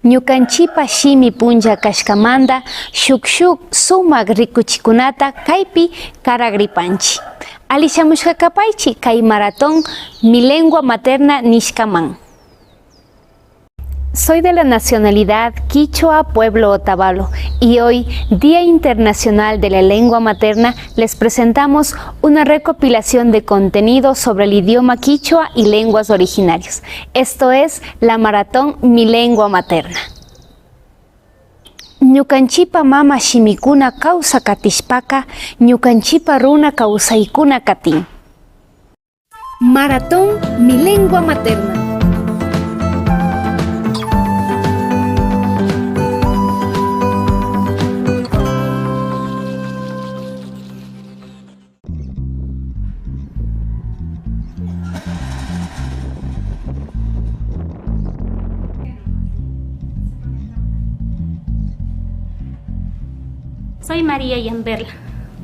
Ñukanchipa shimi punlla kashkamanta shuk shuk sumak rikuchikunata kaypi karagripanchi. Alishamushka kapaychi kay maratón Mi Lengua Materna nishkaman. Soy de la nacionalidad Quichua Pueblo Otavalo y hoy, Día Internacional de la Lengua Materna, les presentamos una recopilación de contenido sobre el idioma quichua y lenguas originarias. Esto es la Maratón Mi Lengua Materna. Ñukanchipa mama shimikuna kawsa katishpaka, ñukanchipa runa kawsaykuna katin. Maratón Mi Lengua Materna. Soy María Yamberla,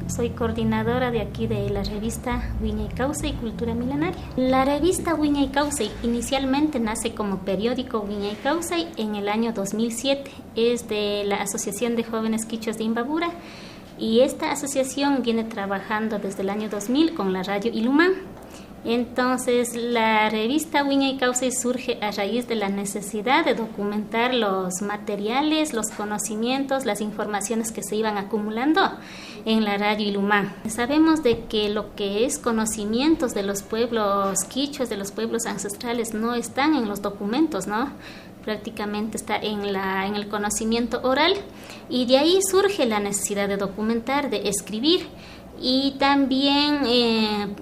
soy coordinadora de aquí de la revista Wiñay Kawsay Cultura Milenaria. La revista Wiñay Kawsay inicialmente nace como periódico Wiñay Kawsay en el año 2007. Es de la Asociación de Jóvenes Quichuas de Imbabura y esta asociación viene trabajando desde el año 2000 con la radio Ilumán. Entonces, la revista Wiñay Kawsay surge a raíz de la necesidad de documentar los materiales, los conocimientos, las informaciones que se iban acumulando en la radio Ilumán. Sabemos de que lo que es conocimientos de los pueblos quichuas, de los pueblos ancestrales, no están en los documentos, ¿no? Prácticamente está en el conocimiento oral y de ahí surge la necesidad de documentar, de escribir. Y también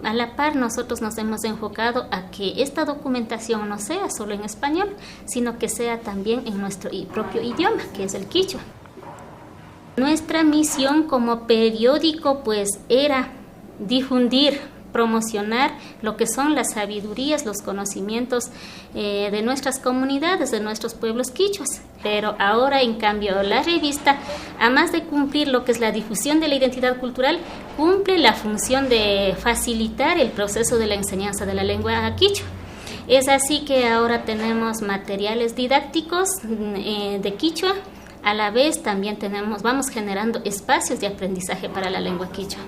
a la par nosotros nos hemos enfocado a que esta documentación no sea solo en español, sino que sea también en nuestro propio idioma, que es el quichua. Nuestra misión como periódico era difundir, promocionar lo que son las sabidurías, los conocimientos de nuestras comunidades, de nuestros pueblos quichuas. Pero ahora, en cambio, la revista, además de cumplir lo que es la difusión de la identidad cultural, cumple la función de facilitar el proceso de la enseñanza de la lengua quichua. Es así que ahora tenemos materiales didácticos de quichua, a la vez también vamos generando espacios de aprendizaje para la lengua quichua.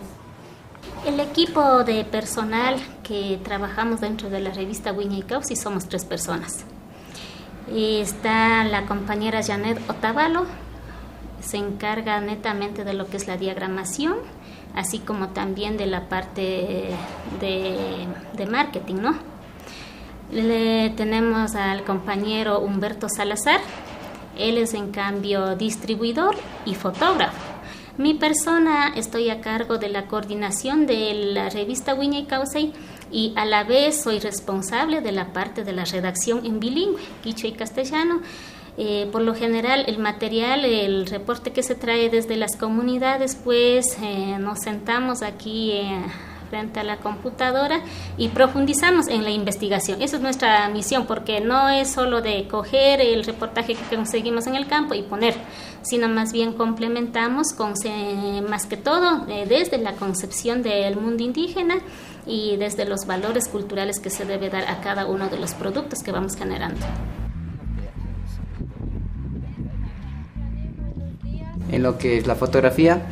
El equipo de personal que trabajamos dentro de la revista Wiñay Kawsay somos 3 personas. Está la compañera Janet Otavalo, se encarga netamente de lo que es la diagramación, así como también de la parte de marketing, ¿no? Le tenemos al compañero Humberto Salazar, él es en cambio distribuidor y fotógrafo. Mi persona, estoy a cargo de la coordinación de la revista Wiñay Kawsay y a la vez soy responsable de la parte de la redacción en bilingüe, quichua y castellano. Por lo general, el material, el reporte que se trae desde las comunidades, nos sentamos aquí frente a la computadora y profundizamos en la investigación. Esa es nuestra misión, porque no es solo de coger el reportaje que conseguimos en el campo y poner, sino más bien complementamos con, más que todo desde la concepción del mundo indígena y desde los valores culturales que se debe dar a cada uno de los productos que vamos generando. En lo que es la fotografía,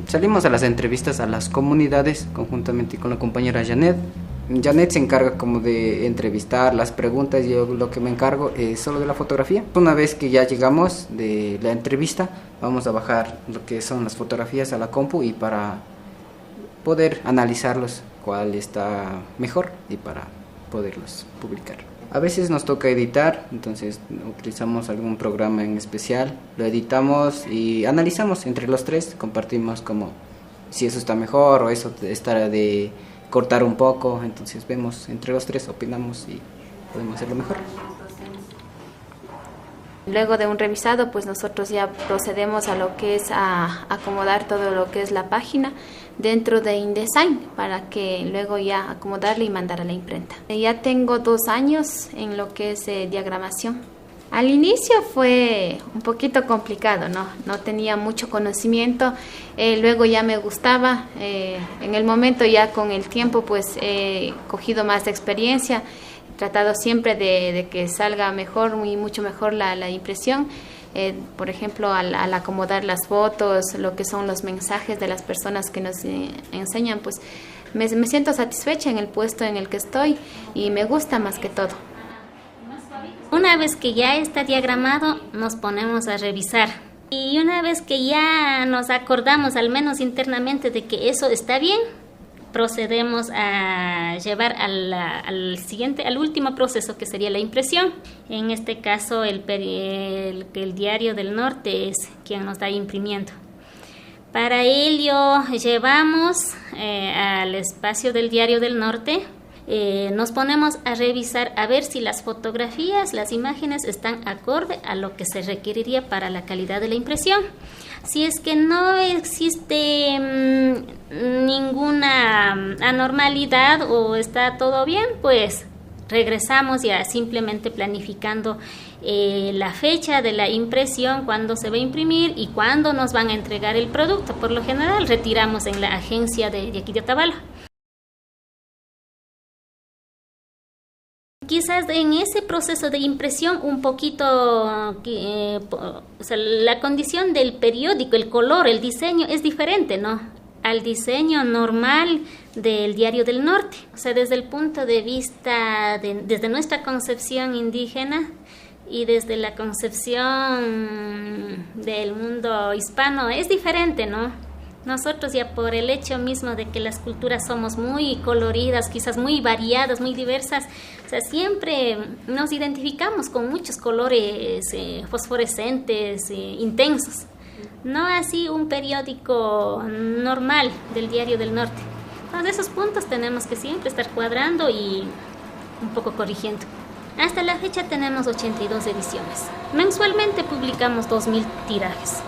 salimos a las entrevistas a las comunidades conjuntamente con la compañera Janet. Janet se encarga como de entrevistar las preguntas, yo lo que me encargo es solo de la fotografía. Una vez que ya llegamos de la entrevista, vamos a bajar lo que son las fotografías a la compu y para poder analizarlos cuál está mejor y para poderlos publicar. A veces nos toca editar, entonces utilizamos algún programa en especial, lo editamos y analizamos entre los tres, compartimos como si eso está mejor o eso está de cortar un poco, entonces vemos entre los tres, opinamos y podemos hacerlo mejor. Luego de un revisado, nosotros ya procedemos a lo que es a acomodar todo lo que es la página dentro de InDesign para que luego ya acomodarle y mandar a la imprenta. Ya tengo 2 años en lo que es diagramación. Al inicio fue un poquito complicado, ¿no? No tenía mucho conocimiento, luego ya me gustaba, en el momento ya con el tiempo he cogido más experiencia. Tratado siempre de que salga mejor, mucho mejor la impresión. Por ejemplo, al acomodar las fotos, lo que son los mensajes de las personas que nos enseñan, pues me siento satisfecha en el puesto en el que estoy y me gusta más que todo. Una vez que ya está diagramado, nos ponemos a revisar. Y una vez que ya nos acordamos, al menos internamente, de que eso está bien, procedemos a llevar al siguiente, al último proceso, que sería la impresión. En este caso, el Diario del Norte es quien nos da imprimiendo. Para ello, llevamos al espacio del Diario del Norte. Nos ponemos a revisar a ver si las fotografías, las imágenes están acorde a lo que se requeriría para la calidad de la impresión. Si es que no existe ninguna anormalidad o está todo bien, pues regresamos ya simplemente planificando la fecha de la impresión, cuándo se va a imprimir y cuándo nos van a entregar el producto. Por lo general retiramos en la agencia de aquí de Otavalo. Quizás en ese proceso de impresión un poquito, o sea, la condición del periódico, el color, el diseño es diferente, ¿no? Al diseño normal del Diario del Norte. O sea, desde el punto de vista, desde nuestra concepción indígena y desde la concepción del mundo hispano, es diferente, ¿no? Nosotros ya por el hecho mismo de que las culturas somos muy coloridas, quizás muy variadas, muy diversas, o sea, siempre nos identificamos con muchos colores fosforescentes, intensos. No así un periódico normal del Diario del Norte. Entonces esos puntos tenemos que siempre estar cuadrando y un poco corrigiendo. Hasta la fecha tenemos 82 ediciones. Mensualmente publicamos 2.000 tirajes.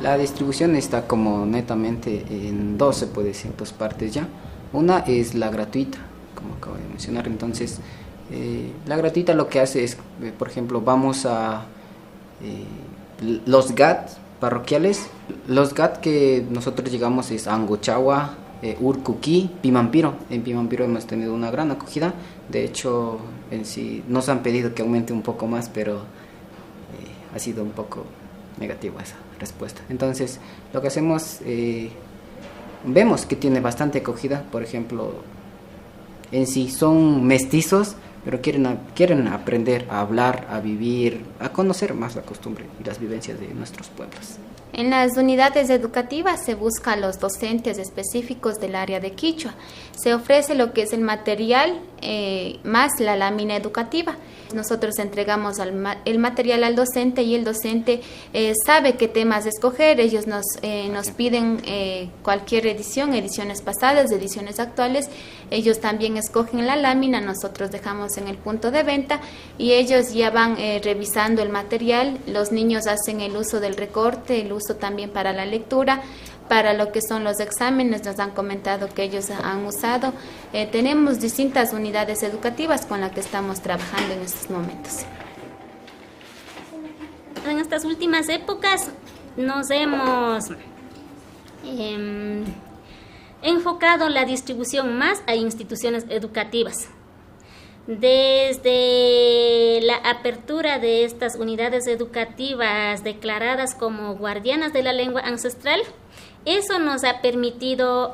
La distribución está como netamente en dos, se puede decir, dos partes ya. Una es la gratuita, como acabo de mencionar. Entonces, la gratuita lo que hace es, por ejemplo, vamos a los GAT parroquiales. Los GAT que nosotros llegamos es Angochagua, Urcuquí, Pimampiro. En Pimampiro hemos tenido una gran acogida. De hecho, en sí nos han pedido que aumente un poco más, pero ha sido un poco negativo esa respuesta. Entonces, lo que hacemos, vemos que tiene bastante acogida. Por ejemplo, en sí son mestizos, pero quieren aprender a hablar, a vivir, a conocer más la costumbre y las vivencias de nuestros pueblos. En las unidades educativas se busca a los docentes específicos del área de quichua. Se ofrece lo que es el material más la lámina educativa. Nosotros entregamos el material al docente y el docente sabe qué temas escoger. Ellos nos piden cualquier edición, ediciones pasadas, ediciones actuales. Ellos también escogen la lámina, nosotros dejamos en el punto de venta y ellos ya van revisando el material. Los niños hacen el uso del recorte, el uso también para la lectura, para lo que son los exámenes, nos han comentado que ellos han usado. Tenemos distintas unidades educativas con las que estamos trabajando en estos momentos. En estas últimas épocas nos hemos enfocado la distribución más a instituciones educativas. Desde la apertura de estas unidades educativas declaradas como guardianas de la lengua ancestral, eso nos ha permitido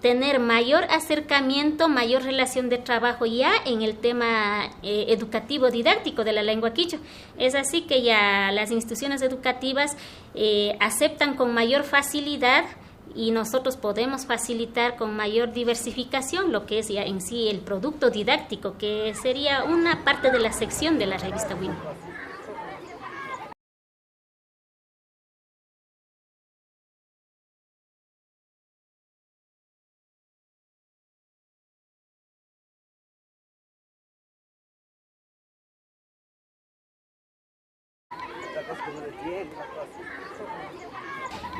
tener mayor acercamiento, mayor relación de trabajo ya en el tema educativo didáctico de la lengua quichua. Es así que ya las instituciones educativas aceptan con mayor facilidad y nosotros podemos facilitar con mayor diversificación lo que es ya en sí el producto didáctico, que sería una parte de la sección de la revista Wiñay.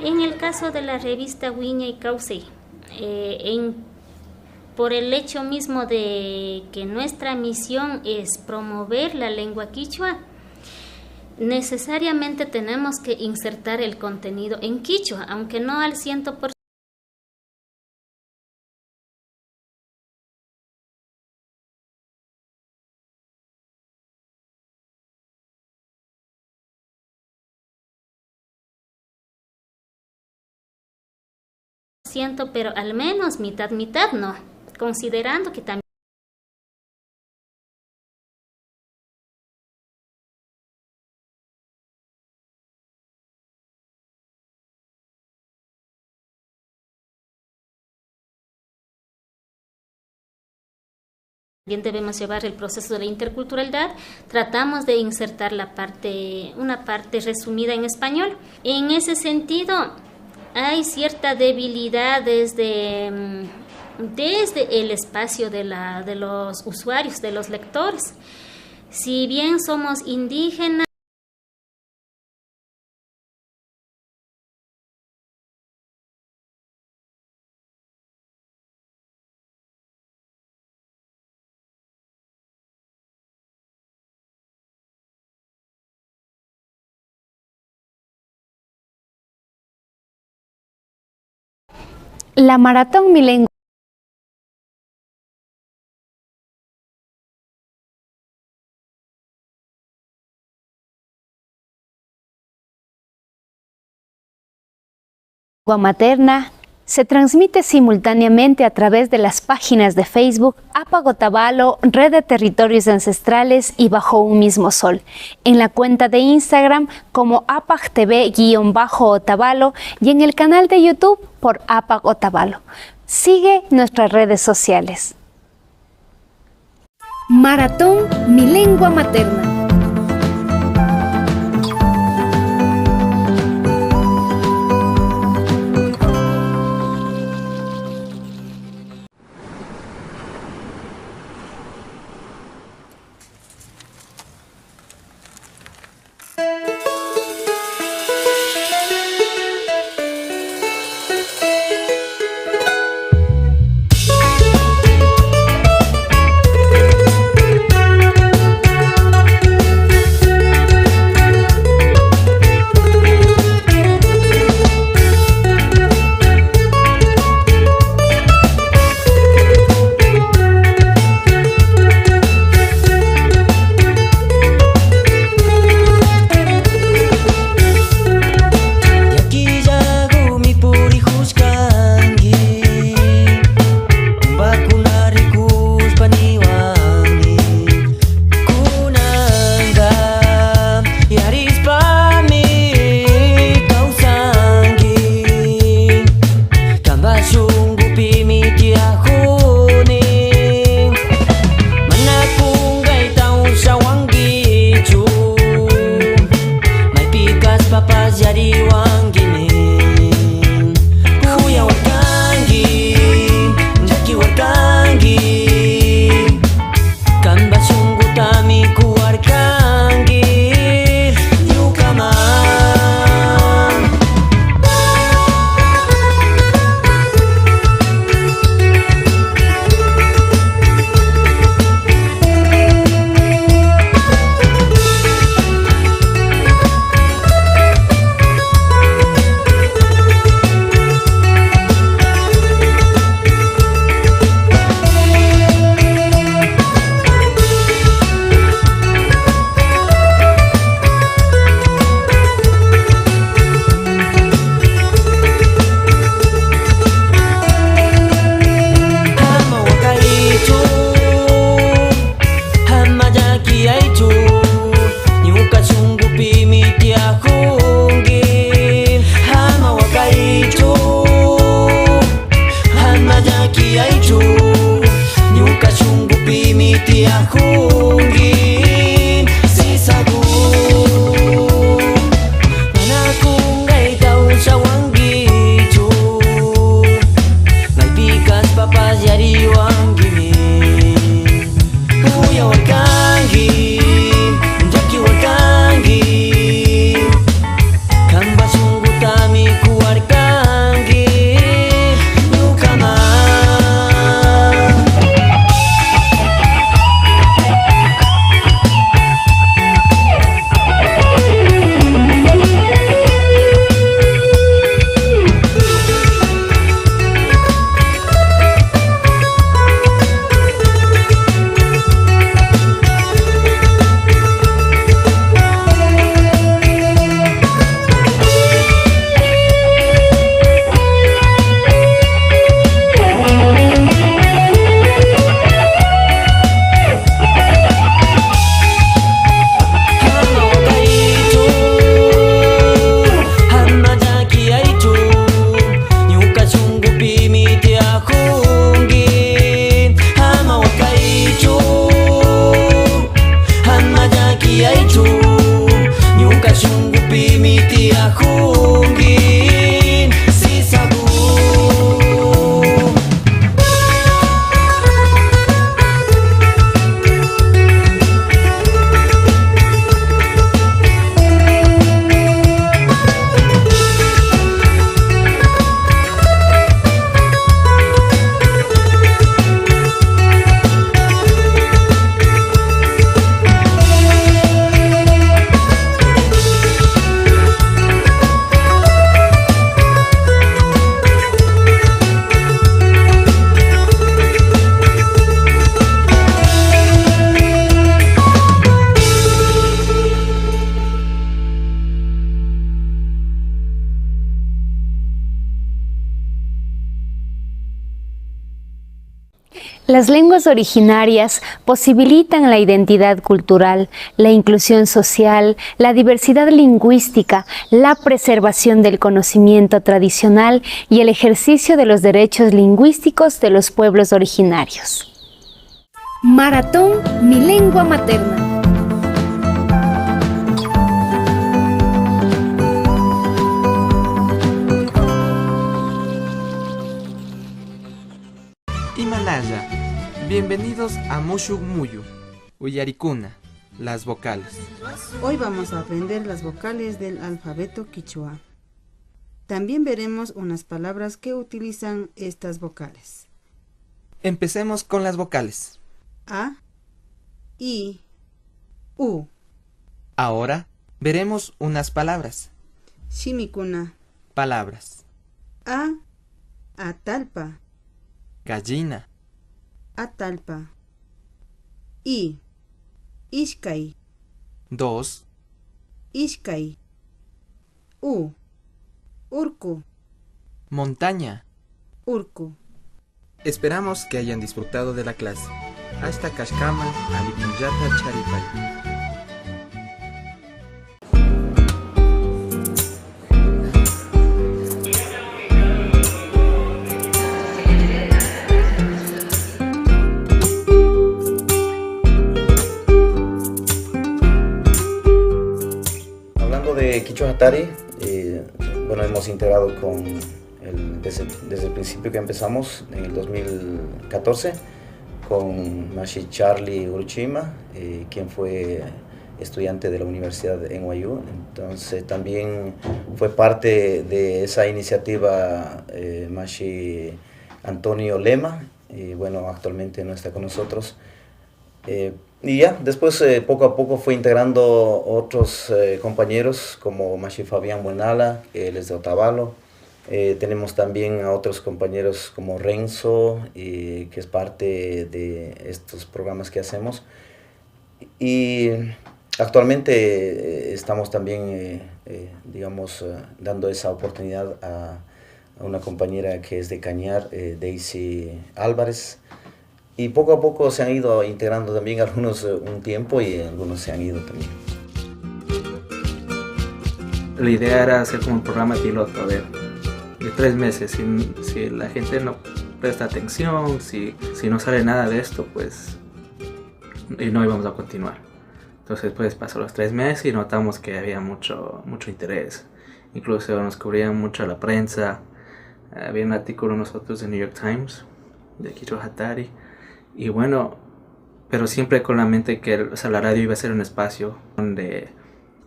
En el caso de la revista Wiñay Kawsay, por el hecho mismo de que nuestra misión es promover la lengua quichua, necesariamente tenemos que insertar el contenido en quichua, aunque no al 100%. 100%, pero al menos mitad mitad, ¿no? Considerando que también debemos llevar el proceso de la interculturalidad, tratamos de insertar una parte resumida en español. En ese sentido, hay cierta debilidad desde el espacio de los usuarios, de los lectores. Si bien somos indígenas, La Maratón Mi Lengua Materna se transmite simultáneamente a través de las páginas de Facebook APAG Otavalo, Red de Territorios Ancestrales y Bajo un Mismo Sol, en la cuenta de Instagram como APAG TV-Otavalo y en el canal de YouTube por APAG Otavalo. Sigue nuestras redes sociales. Maratón Mi Lengua Materna. Kawsakungin sisaku. Las lenguas originarias posibilitan la identidad cultural, la inclusión social, la diversidad lingüística, la preservación del conocimiento tradicional y el ejercicio de los derechos lingüísticos de los pueblos originarios. Maratón Mi Lengua Materna. Himalaya. Bienvenidos a Mushuk Muyu, Uyarikuna, las vocales. Hoy vamos a aprender las vocales del alfabeto quichua. También veremos unas palabras que utilizan estas vocales. Empecemos con las vocales. A, I, U. Ahora veremos unas palabras. Shimikuna. Palabras. A, atalpa. Gallina. Atalpa. I, ishkay. 2. Ishkay. U, urku. Montaña. Urku. Esperamos que hayan disfrutado de la clase. Hasta Kashkama, Alipunyata Charipay. Hablando de Quichua Jatari, bueno, hemos integrado con desde el principio que empezamos, en el 2014, con Mashi Charlie Uruchima, quien fue estudiante de la Universidad de NYU. Entonces también fue parte de esa iniciativa Mashi Antonio Lema, y bueno, actualmente no está con nosotros. Y ya, después poco a poco fue integrando otros compañeros como Mashi Fabián Buenala, él es de Otavalo. Tenemos también a otros compañeros como Renzo, que es parte de estos programas que hacemos. Y actualmente estamos también, digamos, dando esa oportunidad a una compañera que es de Cañar, Daisy Álvarez. Y poco a poco se han ido integrando también algunos un tiempo y algunos se han ido también. La idea era hacer como un programa piloto, a ver, de 3 meses. Si la gente no presta atención, si no sale nada de esto, pues y no íbamos a continuar. Entonces pues pasó los 3 meses y notamos que había mucho, mucho interés. Incluso nos cubrían mucho la prensa. Había un artículo nosotros de New York Times, de Quichua Jatari. Y bueno, pero siempre con la mente que, o sea, la radio iba a ser un espacio donde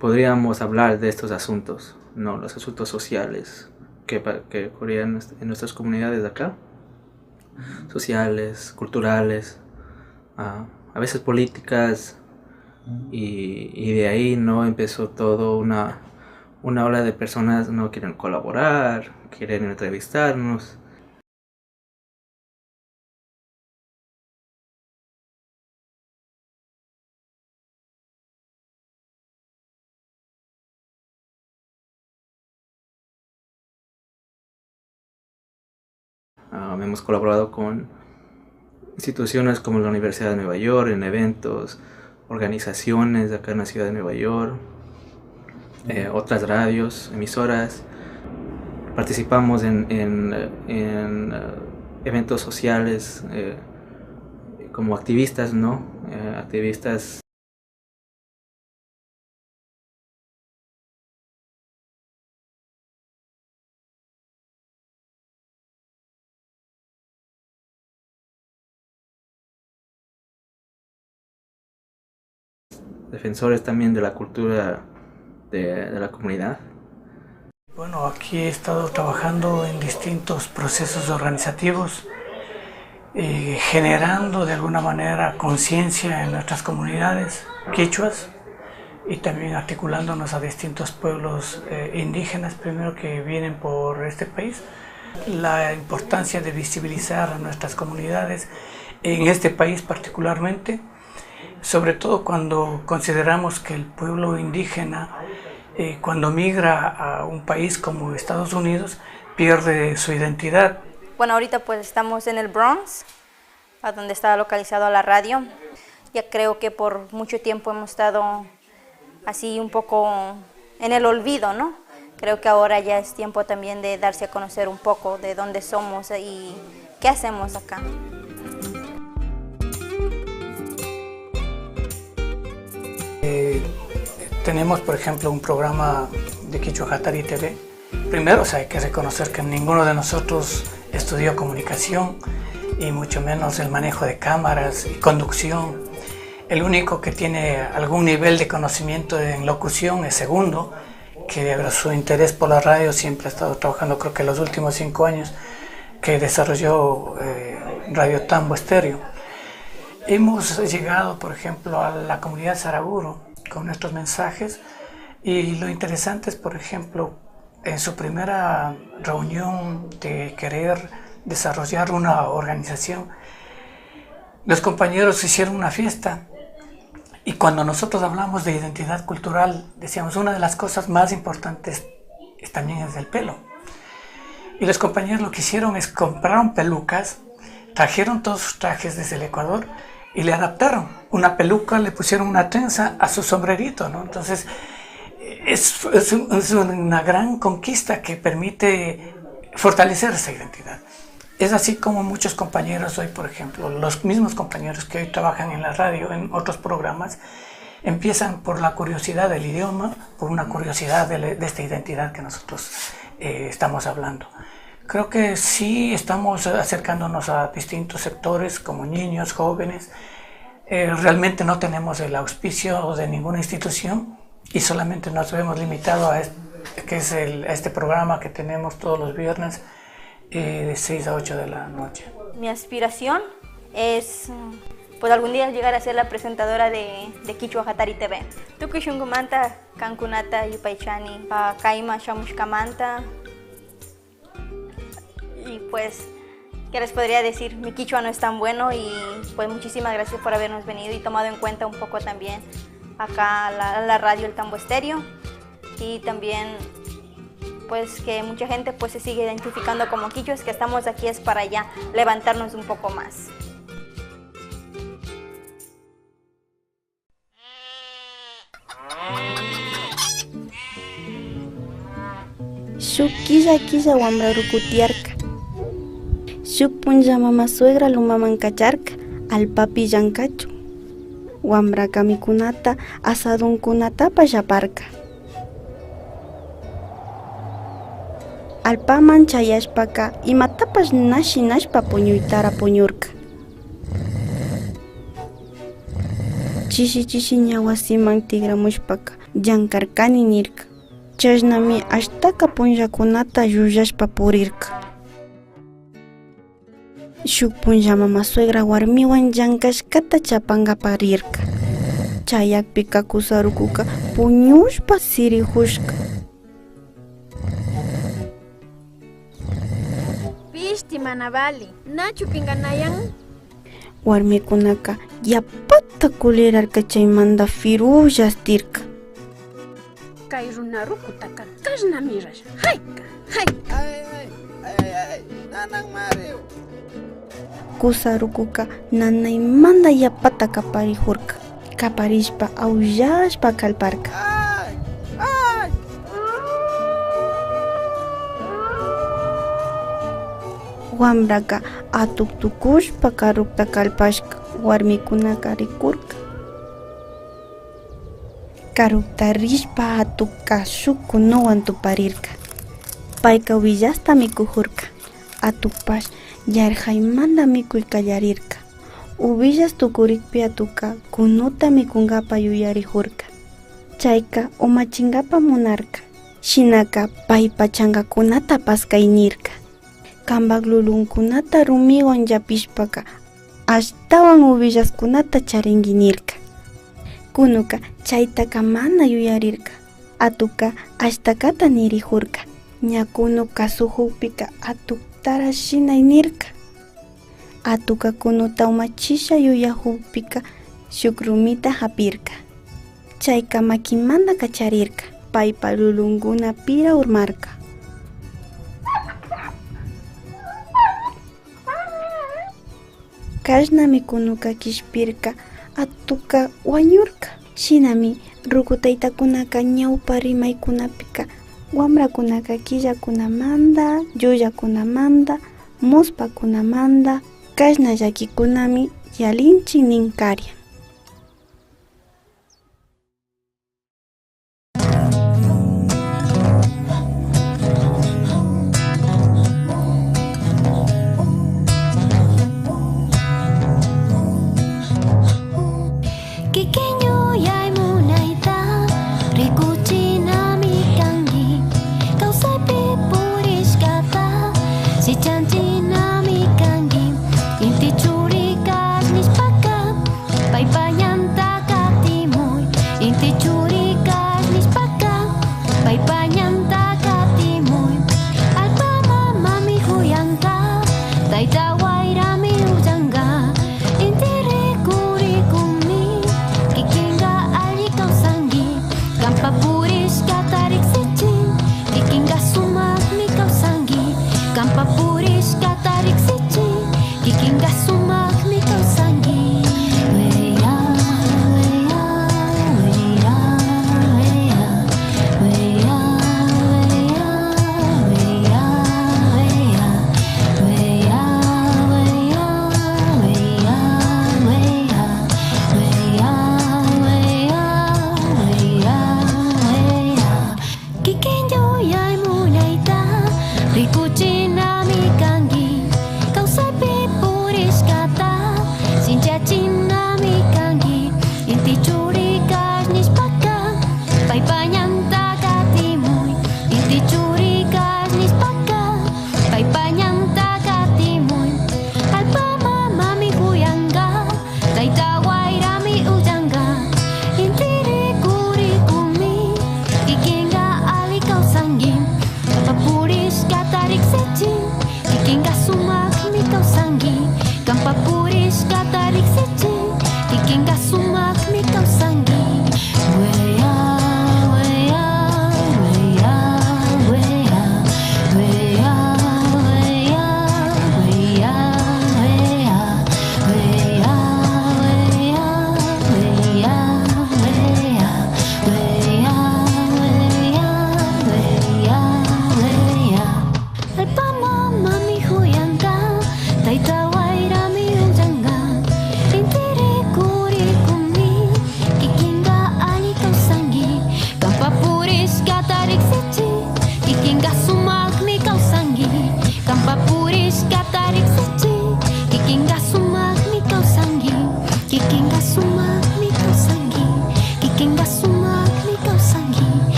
podríamos hablar de estos asuntos, ¿no? Los asuntos sociales que ocurrían en nuestras comunidades de acá. Sociales, culturales, a veces políticas. Y de ahí, ¿no? Empezó todo una ola de personas no quieren colaborar, quieren entrevistarnos. Hemos colaborado con instituciones como la Universidad de Nueva York en eventos, organizaciones de acá en la ciudad de Nueva York, otras radios, emisoras. Participamos en eventos sociales como activistas, ¿no? Activistas defensores también de la cultura de la comunidad. Bueno, aquí he estado trabajando en distintos procesos organizativos, generando de alguna manera conciencia en nuestras comunidades quichuas y también articulándonos a distintos pueblos indígenas, primero que vienen por este país. La importancia de visibilizar a nuestras comunidades en este país particularmente, sobre todo cuando consideramos que el pueblo indígena, cuando migra a un país como Estados Unidos, pierde su identidad. Bueno, ahorita pues estamos en el Bronx, a donde está localizado la radio. Ya creo que por mucho tiempo hemos estado así un poco en el olvido, ¿no? Creo que ahora ya es tiempo también de darse a conocer un poco de dónde somos y qué hacemos acá. Tenemos, por ejemplo, un programa de Quichua Jatari TV. Primero, o sea, hay que reconocer que ninguno de nosotros estudió comunicación y mucho menos el manejo de cámaras y conducción. El único que tiene algún nivel de conocimiento en locución es Segundo, que su interés por la radio siempre ha estado trabajando, creo que los últimos 5 años que desarrolló Radio Tambo Estéreo. Hemos llegado, por ejemplo, a la comunidad Saraguro con nuestros mensajes, y lo interesante es, por ejemplo, en su primera reunión de querer desarrollar una organización, los compañeros hicieron una fiesta. Y cuando nosotros hablamos de identidad cultural, decíamos, una de las cosas más importantes también es el pelo. Y los compañeros lo que hicieron es compraron pelucas, trajeron todos sus trajes desde el Ecuador y le adaptaron una peluca, le pusieron una trenza a su sombrerito, ¿no? Entonces, es una gran conquista que permite fortalecer esa identidad. Es así como muchos compañeros hoy, por ejemplo, los mismos compañeros que hoy trabajan en la radio, en otros programas, empiezan por la curiosidad del idioma, por una curiosidad de esta identidad que nosotros estamos hablando. Creo que sí estamos acercándonos a distintos sectores como niños, jóvenes. Realmente no tenemos el auspicio de ninguna institución y solamente nos vemos limitado a este programa que tenemos todos los viernes de 6 a 8 de la noche. Mi aspiración es pues algún día llegar a ser la presentadora de Quichua Jatari TV. Tukuy shunqumanta kankunata yupaychani, kayman shamushkamanta. Y pues, ¿qué les podría decir? Mi quichua no es tan bueno y pues muchísimas gracias por habernos venido y tomado en cuenta un poco también acá la radio El Tambo Estéreo, y también pues que mucha gente pues se sigue identificando como quichuas, que estamos aquí es para ya levantarnos un poco más. Shuk killa killa wamra rukutiyarka. Shuk punlla mama suegra lumaman kacharka allpapi llankachun. Wamraka mikunata asadunkunatapash aparka. Allpaman chayashpaka imatapash na shinashpa puñuytara puñurka. Chishi chishi ña wasiman tigramushpaka llankarkani nirka. Chashnami ashtaka punllakunata llullashpa purirka. Shuk punlla mama suegra warmiwan llankashkata chapankapak rirka. Chayakpika kusarukuka puñushpa sirijushka. Pishti mana vali, nachu pinkanayan. Warmikunaka yapata kulirarka chaymanta firulla astirka. Kay runa rukutaka kashnami rasha, hayka, hayka. Ay, ay, ay, ay, nanan mariw. Kusarukuka nanaymanta yapata kaparijurka, kaparishpa awllashpa kallparka. Ay, ay. Wamraka atuktukushpa karukta kallpashka warmikunaka rikurka. Karukta rishpa atukka shuk kunuwan tuparirka. Payka willasta mikujurka. Atukpash yarjaymanta mikuy kallarirka. Uvillas tukurikpi atuka kunuta mikunkapa yuyarijurka. Chayka umachinkapa munarka. Shinaka paypa chankakunata paskay nirka. Kampak lulunkunata rumiwan llapishpaka ashtawan uvillaskunata charinki nirka. Kunuka chaytaka mana yuyarirka. Atuka ashtakata nirijurka. Ña kunu kasujukpika atuktara shinay nirka. Atuka kunuta umachisha yuyajukpika shuk rumita hapirka. Chayka makimanta kacharirka. Paypa lulunkuna pira urmarka. Kashnami kunuka kishpirka, atuka wañurka. Shinami ruku taytakunaka ñawpa rimaykunapika wamrakunaka killakunamanta, llullakunamanta, muspakunamanta, kashna llakikunami yalinchik ninkaryan.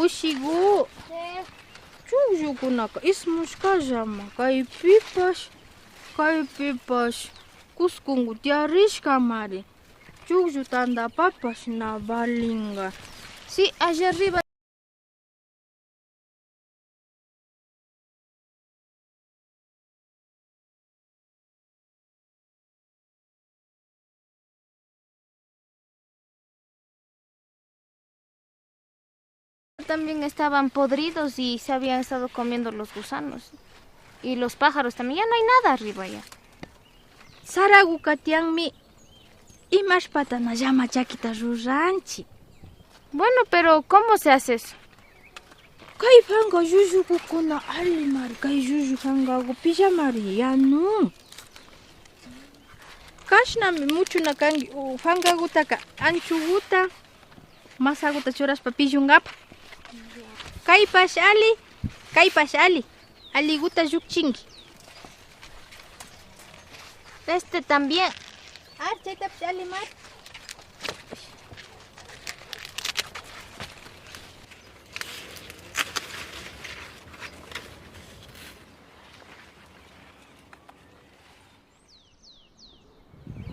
Ushigu, chuqllukunaka ismushkallama kaypipash, kaypipash. Kuskungu tiyarishkamari. Chukllu tantapapash na valinga. Sí, allá arriba. También estaban podridos y se habían estado comiendo los gusanos. Y los pájaros también. Ya no hay nada arriba ya. Saraguka tiyanmi. Imashpatana llama chakita ruranchik. Bueno, pero ¿cómo se hace eso? Kay fanga llullukukuna allimari, kay llullu fangaku pillamari yanun. Kashnami muchuna kanki fangakutaka anchuguta, masaguta churashpa pillungapa. Kaypash ali, aliguta llukchinki. Este también. Ah, chaytapish alli mari.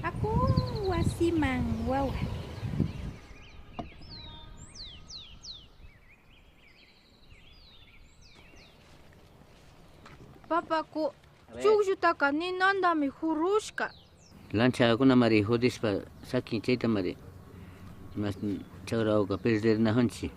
Aku wasiman wawa. Papaku, chukllutaka ninantami hurushka. Lanchakuna mari jodishpa sakin chayta mari. Mas chawrawka perdernajanchik.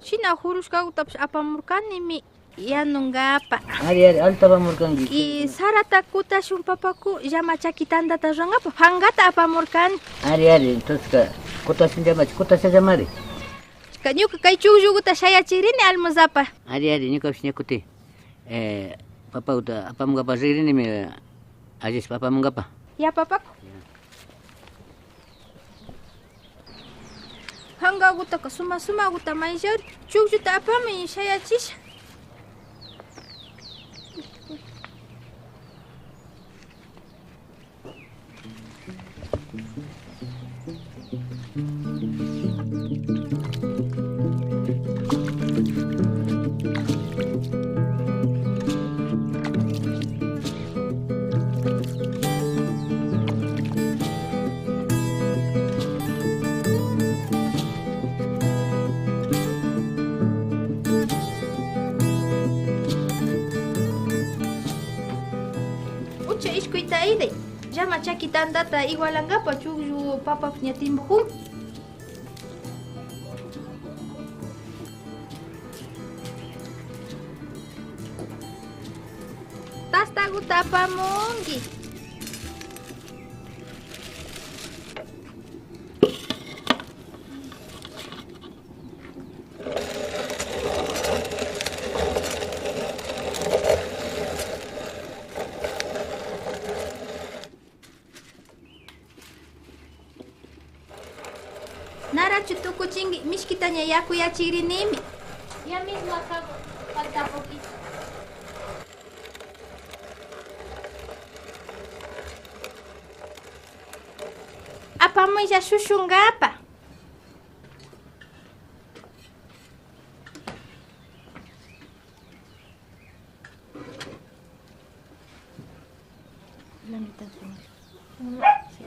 Shina hurushkakutapish apamurkanimi yanunkapa. Ari ari alta apamurkanki. Y sarata kutashun papaku llama chaki tantata rurankapak fangata apamurkani. Ari ari entonces kutashun llamachi kutasha llamari. Ñuka kay chukllukuta shayachirini almuzapa. Ari ari ñukapish ñakuti papakuta apamunkapa rigrinimi allishpa apamunkapa. Ya papaku. Fangakutaka suma sumakuta mayllari chuklluta apamuy shayachisha. Llama chaki tantata igualankapa chukllu papapish ña timpukun. Tastakuta apamunki. Narachu tukuchinki mishkitaña yakuyachikrinimi. Ya mismo acabo, falta poquito. Apamuylla shushunkapa. La mitad. Sí.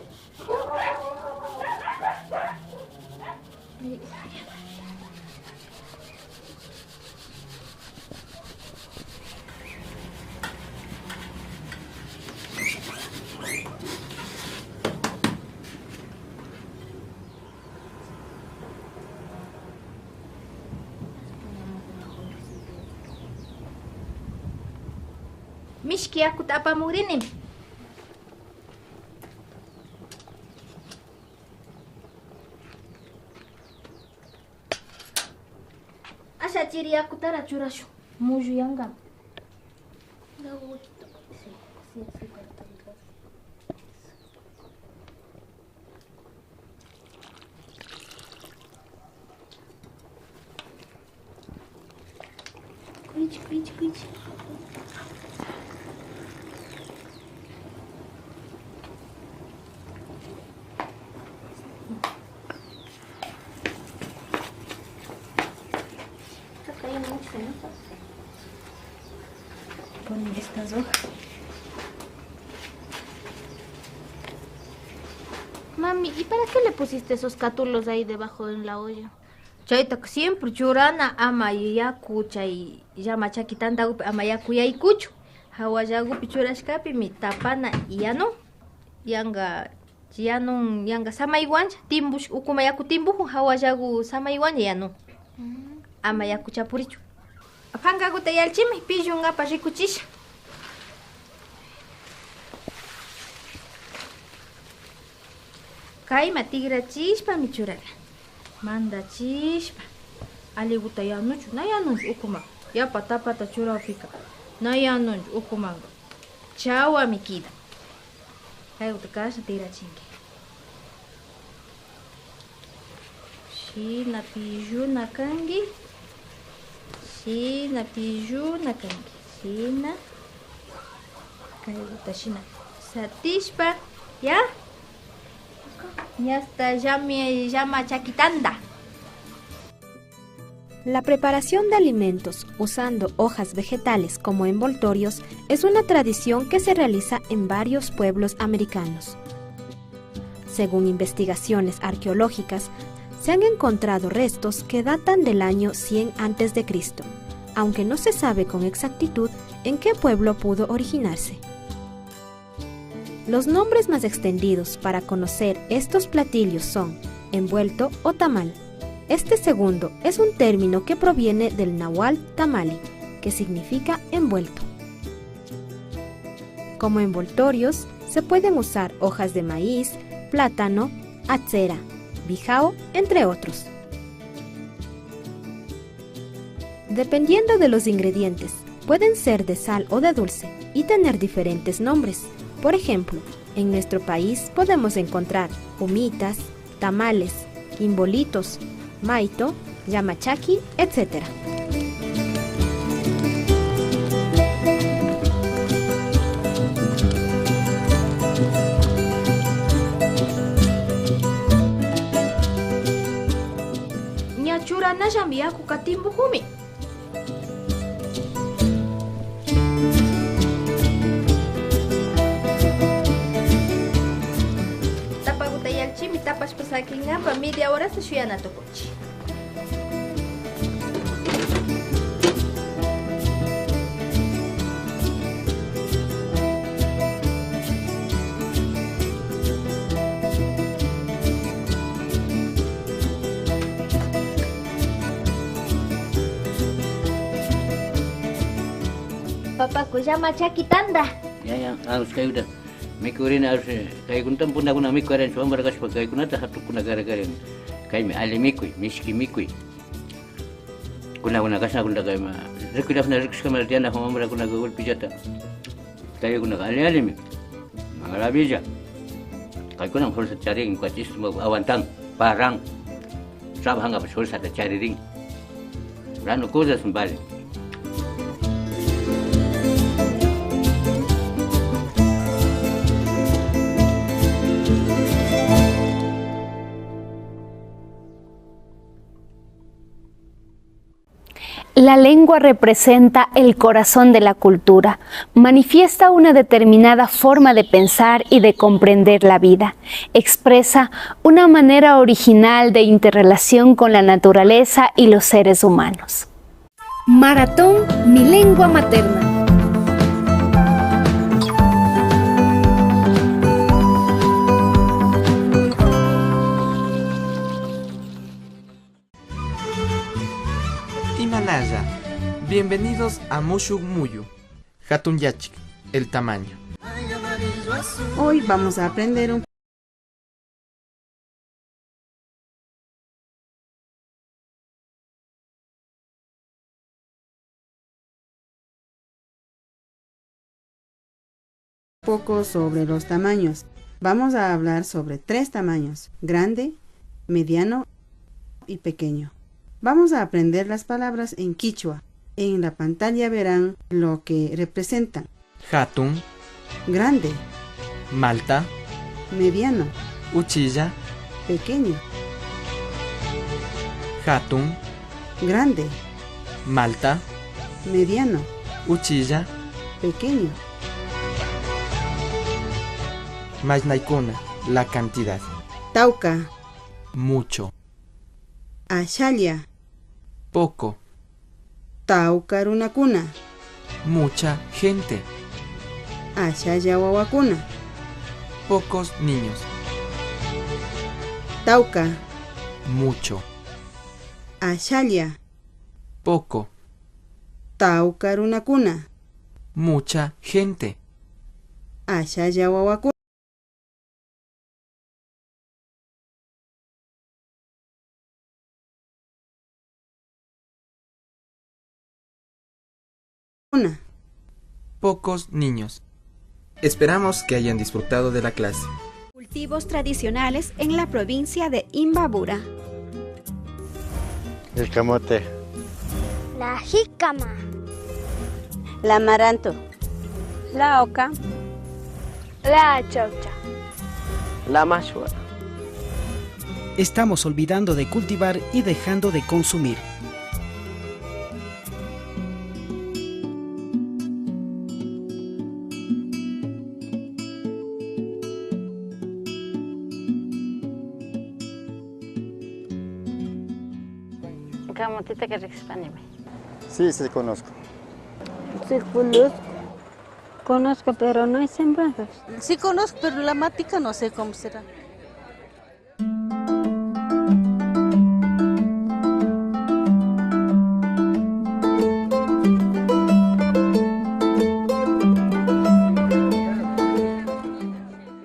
Mishki yakuta apamukrinimi. Asha chiri yakutara churashun mulluyankami. Cuide, cuide, cuide. Ponen estas hojas. Mami, ¿y para qué le pusiste esos catulos ahí debajo en la olla? Chayta siempre churana ama yaku chay llama chaki tantakupi ama yaku yaykuchu. Hawallakupi churashkapi mi tapana yanu yanga yanun yanga samaywancha timbush ukuma yaku timbuju hawallaku samaywancha yanu. Ama yaku chapurichu. Pankakuta yalchimi pillunqapa rikuchisha. Kayma tigrachishpami churana. Mandachishpa. Aliguta yanuchu na yanunchu ukuma. Yapa tapata churawpika. Na yanunchu ukumanqa. Chawami kida. Kayguta kashna tigrachinki. Shina pilluna kanki. Shina pilluna kanki. Shina. Kayguta shina. Satishpa. Ya. Ya está, ya me llama chaquitanda. La preparación de alimentos usando hojas vegetales como envoltorios es una tradición que se realiza en varios pueblos americanos. Según investigaciones arqueológicas, se han encontrado restos que datan del año 100 a.C., aunque no se sabe con exactitud en qué pueblo pudo originarse. Los nombres más extendidos para conocer estos platillos son envuelto o tamal. Este segundo es un término que proviene del náhuatl tamali, que significa envuelto. Como envoltorios se pueden usar hojas de maíz, plátano, acera, bijao, entre otros. Dependiendo de los ingredientes, pueden ser de sal o de dulce y tener diferentes nombres. Por ejemplo, en nuestro país podemos encontrar humitas, tamales, imbolitos, maito, yamachaki, etc. Ña churanallami yakuka timbujumi. Tapashpa sakinqapa media hora shuyana tukunchik. Papaku llama chakitanda. Ya ya, harus kayuda. Mikurina kaykunatan punakuna mikuran wamra kashpa kaykunata hatukuna karakarin kaymi alli mikuy mishki mikuy kunakuna kashnakuna kayma rikuyakuna rikushkamanta tiyanaq wamrakunaka golpillata kaykunaka alli allimi maravilla kaykunam fuerza charin kuachisma aguantan paran trabajanqa fuerzata charirin rano cosas vale. La lengua representa el corazón de la cultura, manifiesta una determinada forma de pensar y de comprender la vida, expresa una manera original de interrelación con la naturaleza y los seres humanos. Maratón Mi Lengua Materna. Imanaya, bienvenidos a Mushuk Muyu, Hatun Yachik, el tamaño. Hoy vamos a aprender un poco sobre los tamaños. Vamos a hablar sobre tres tamaños: grande, mediano y pequeño. Vamos a aprender las palabras en quichua. En la pantalla verán lo que representan. Hatun. Grande. Malta. Mediano. Uchilla. Pequeño. Hatun. Grande. Malta. Mediano. Uchilla. Pequeño. Masnaikuna, la cantidad. Tauca. Mucho. Ashalla. Poco. Tauca runakuna. Mucha gente. Ashalla wawakuna. Pocos niños. Tauca. Mucho. Ashalla. Poco. Tauca runakuna. Mucha gente. Ashalla wawakuna. Pocos niños. Esperamos que hayan disfrutado de la clase. Cultivos tradicionales en la provincia de Imbabura. El camote. La jícama. La amaranto. La oca. La chaucha. La mashua. Estamos olvidando de cultivar y dejando de consumir. Camotita que riqsispanimi. Sí, sí, conozco. Sí, conozco. Conozco, pero no he sembrado. Sí conozco, pero la matica no sé cómo será.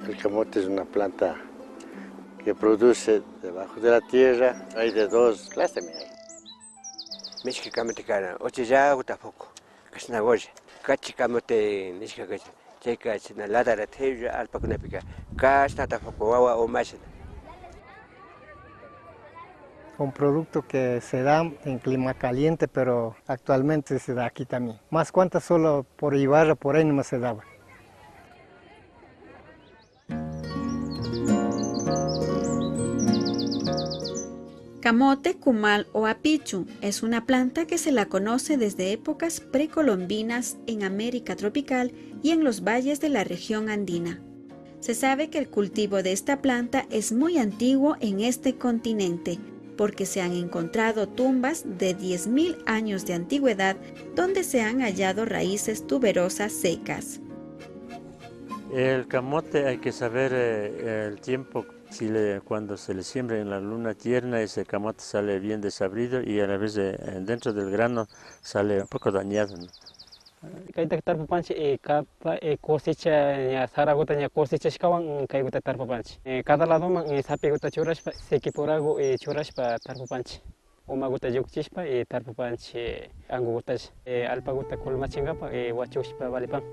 El camote es una planta que produce debajo de la tierra. Hay de dos clases. Mishki camote kana, ochillagu tampoco, kashnagoya, kachi camote nishka kachi, chayka china ladara teulla alpakunapika, kashna tampoco wawa o mashina. Un producto que se da en clima caliente, pero actualmente se da aquí también. Más cuantas solo por Ibarra, por ahí nomás se daba. Camote, cumal o apichu es una planta que se la conoce desde épocas precolombinas en América tropical y en los valles de la región andina. Se sabe que el cultivo de esta planta es muy antiguo en este continente, porque se han encontrado tumbas de 10.000 años de antigüedad donde se han hallado raíces tuberosas secas. El camote hay que saber el tiempo. Cuando se le siembra en la luna tierna, ese camote sale bien desabrido y a la vez dentro del grano sale un poco dañado, ¿no? Kayta tarpupanchik cosecha saraguta ña cosechashkawan kayguta tarpupanchik. Cada ladoman sapiguta churashpa sikipuragu churashpa tarpupanchik. Umaguta lluqchishpa tarpupanchik angugutash alpaguta kulmachinkapa wachushpa valipan.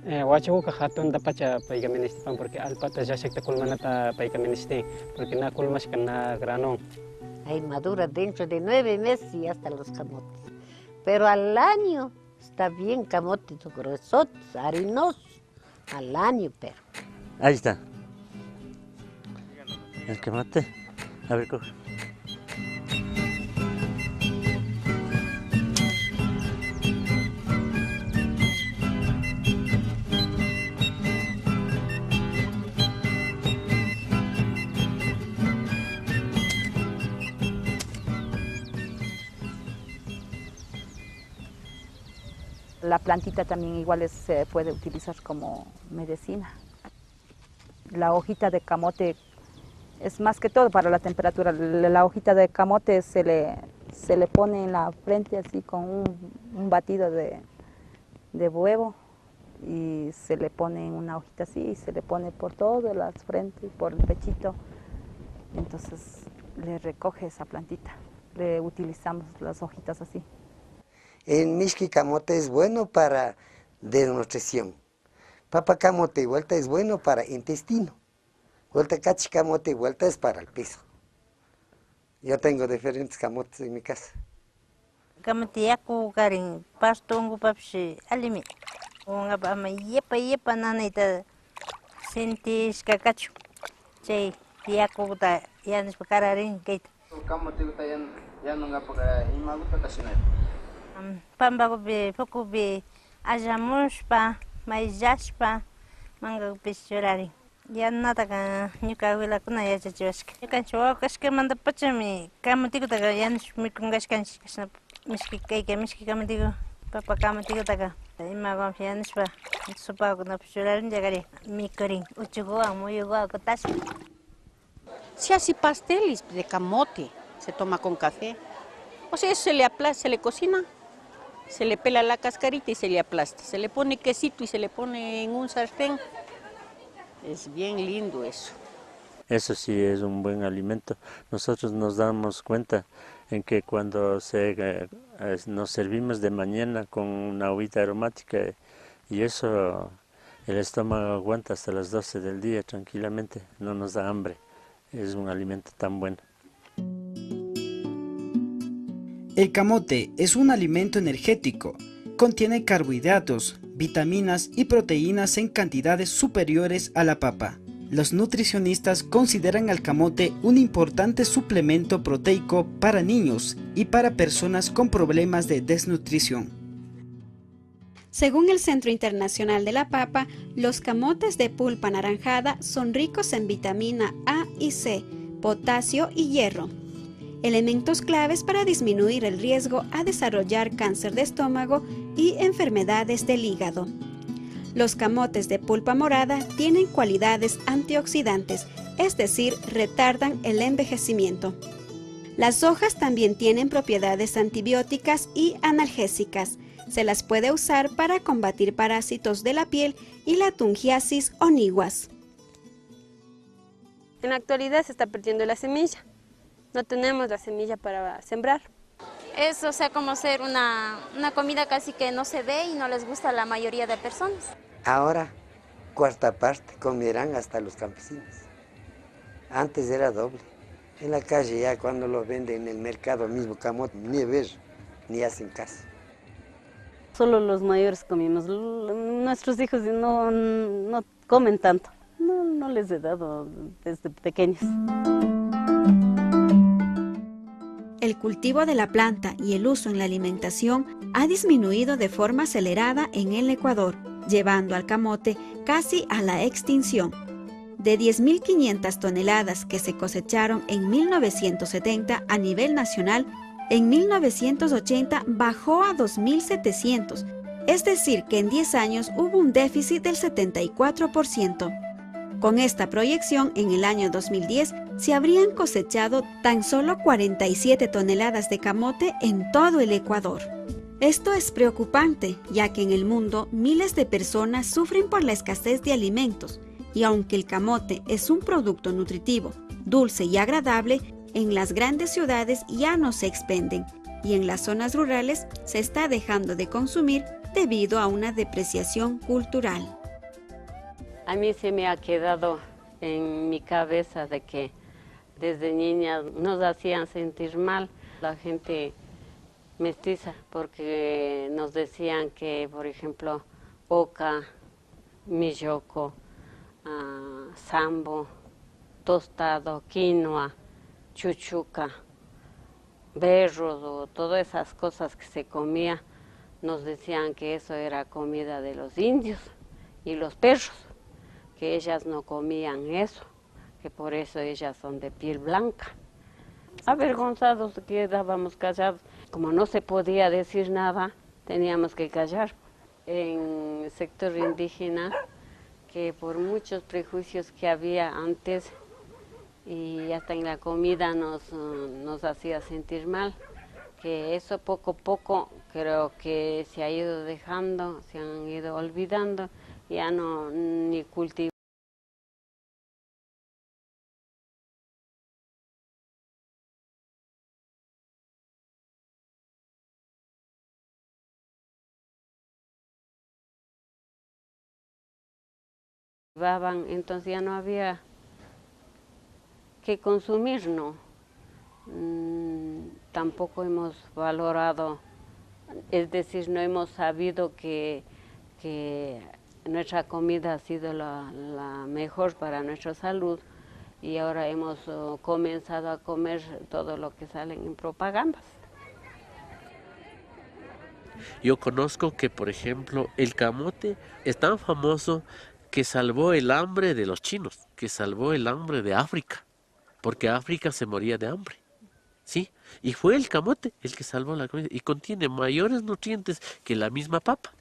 Wachuka hatunda pacha payka ministipan porque alpata llashakta kulmanata payka ministin porque na kulmashka na grano. Ahí madura dentro de 9 meses y hasta los camotes. Pero al año está bien camotes gruesotes, harinosos, al año pero. Ahí está. El camote. A ver, coge. La plantita también igual se puede utilizar como medicina. La hojita de camote es más que todo para la temperatura. La hojita de camote se le pone en la frente así con un batido de huevo y se le pone en una hojita así y se le pone por todas las frentes, por el pechito. Entonces le recoge esa plantita. Le utilizamos las hojitas así. El mishki camote es bueno para desnutrición. Papa camote y vuelta es bueno para intestino. Vuelta cachi camote y vuelta es para el piso. Yo tengo diferentes camotes en mi casa. Camote yaku karin pastongu papshi alimi. Unga ama yepa yepa nanayta sentishka kachu. Chay yakuta yanishpa kararin kayta. Camote guta yanungapaka imaguta kashinayta. Pambakupi pukupi allamushpa mayllashpa mankakupish churarin. Yanataqa ñuka abuelakuna yachachiwashka. Ñukanchik wawa kashkamanta pachami kamutikutaqa yanush mikunkashkanchik. Kashna mishki kayka mishki kamutiku, papa kamutikutaqa imakunapish yanushpa sopakunapish churarinchakari mikurin uchukuwan muyukuwan kutashpa. Se hace pasteles de camote, se toma con café. O sea, se le aplasta, se le cocina, se le pela la cascarita y se le aplasta. Se le pone quesito y se le pone en un sartén. Es bien lindo eso. Eso sí es un buen alimento. Nosotros nos damos cuenta en que cuando nos servimos de mañana con una agüita aromática y eso, el estómago aguanta hasta las 12 del día tranquilamente, no nos da hambre. Es un alimento tan bueno. El camote es un alimento energético. Contiene carbohidratos, vitaminas y proteínas en cantidades superiores a la papa. Los nutricionistas consideran al camote un importante suplemento proteico para niños y para personas con problemas de desnutrición. Según el Centro Internacional de la Papa, los camotes de pulpa anaranjada son ricos en vitamina A y C, potasio y hierro, elementos claves para disminuir el riesgo a desarrollar cáncer de estómago y enfermedades del hígado. Los camotes de pulpa morada tienen cualidades antioxidantes, es decir, retardan el envejecimiento. Las hojas también tienen propiedades antibióticas y analgésicas. Se las puede usar para combatir parásitos de la piel y la tungiasis o niguas. En la actualidad se está perdiendo la semilla. No tenemos la semilla para sembrar. Es, o sea, como ser una comida casi que no se ve y no les gusta a la mayoría de personas. Ahora, cuarta parte comerán hasta los campesinos. Antes era doble. En la calle ya cuando lo venden en el mercado mismo camote, ni ver, ni hacen caso. Solo los mayores comimos, nuestros hijos no comen tanto. No les he dado desde pequeños. El cultivo de la planta y el uso en la alimentación ha disminuido de forma acelerada en el Ecuador, llevando al camote casi a la extinción. De 10.500 toneladas que se cosecharon en 1970 a nivel nacional, en 1980 bajó a 2.700, es decir que en 10 años hubo un déficit del 74%. Con esta proyección, en el año 2010 se habrían cosechado tan solo 47 toneladas de camote en todo el Ecuador. Esto es preocupante, ya que en el mundo miles de personas sufren por la escasez de alimentos, y aunque el camote es un producto nutritivo, dulce y agradable, en las grandes ciudades ya no se expenden y en las zonas rurales se está dejando de consumir debido a una depreciación cultural. A mí se me ha quedado en mi cabeza de que desde niña nos hacían sentir mal la gente mestiza, porque nos decían que, por ejemplo, oca, milloco, sambo, tostado, quinoa, chuchuca, berros o todas esas cosas que se comía, nos decían que eso era comida de los indios y los perros, que ellas no comían eso, que por eso ellas son de piel blanca. Avergonzados quedábamos callados. Como no se podía decir nada, teníamos que callar. En el sector indígena, que por muchos prejuicios que había antes, y hasta en la comida nos hacía sentir mal, que eso poco a poco creo que se ha ido dejando, se han ido olvidando, ya no ni cultivaban, entonces ya no había que consumir, ¿no? Tampoco hemos valorado, es decir, no hemos sabido que nuestra comida ha sido la mejor para nuestra salud, y ahora hemos comenzado a comer todo lo que sale en propagandas. Yo conozco que, por ejemplo, el camote es tan famoso que salvó el hambre de los chinos, que salvó el hambre de África, porque África se moría de hambre, ¿sí? Y fue el camote el que salvó la comida y contiene mayores nutrientes que la misma papa.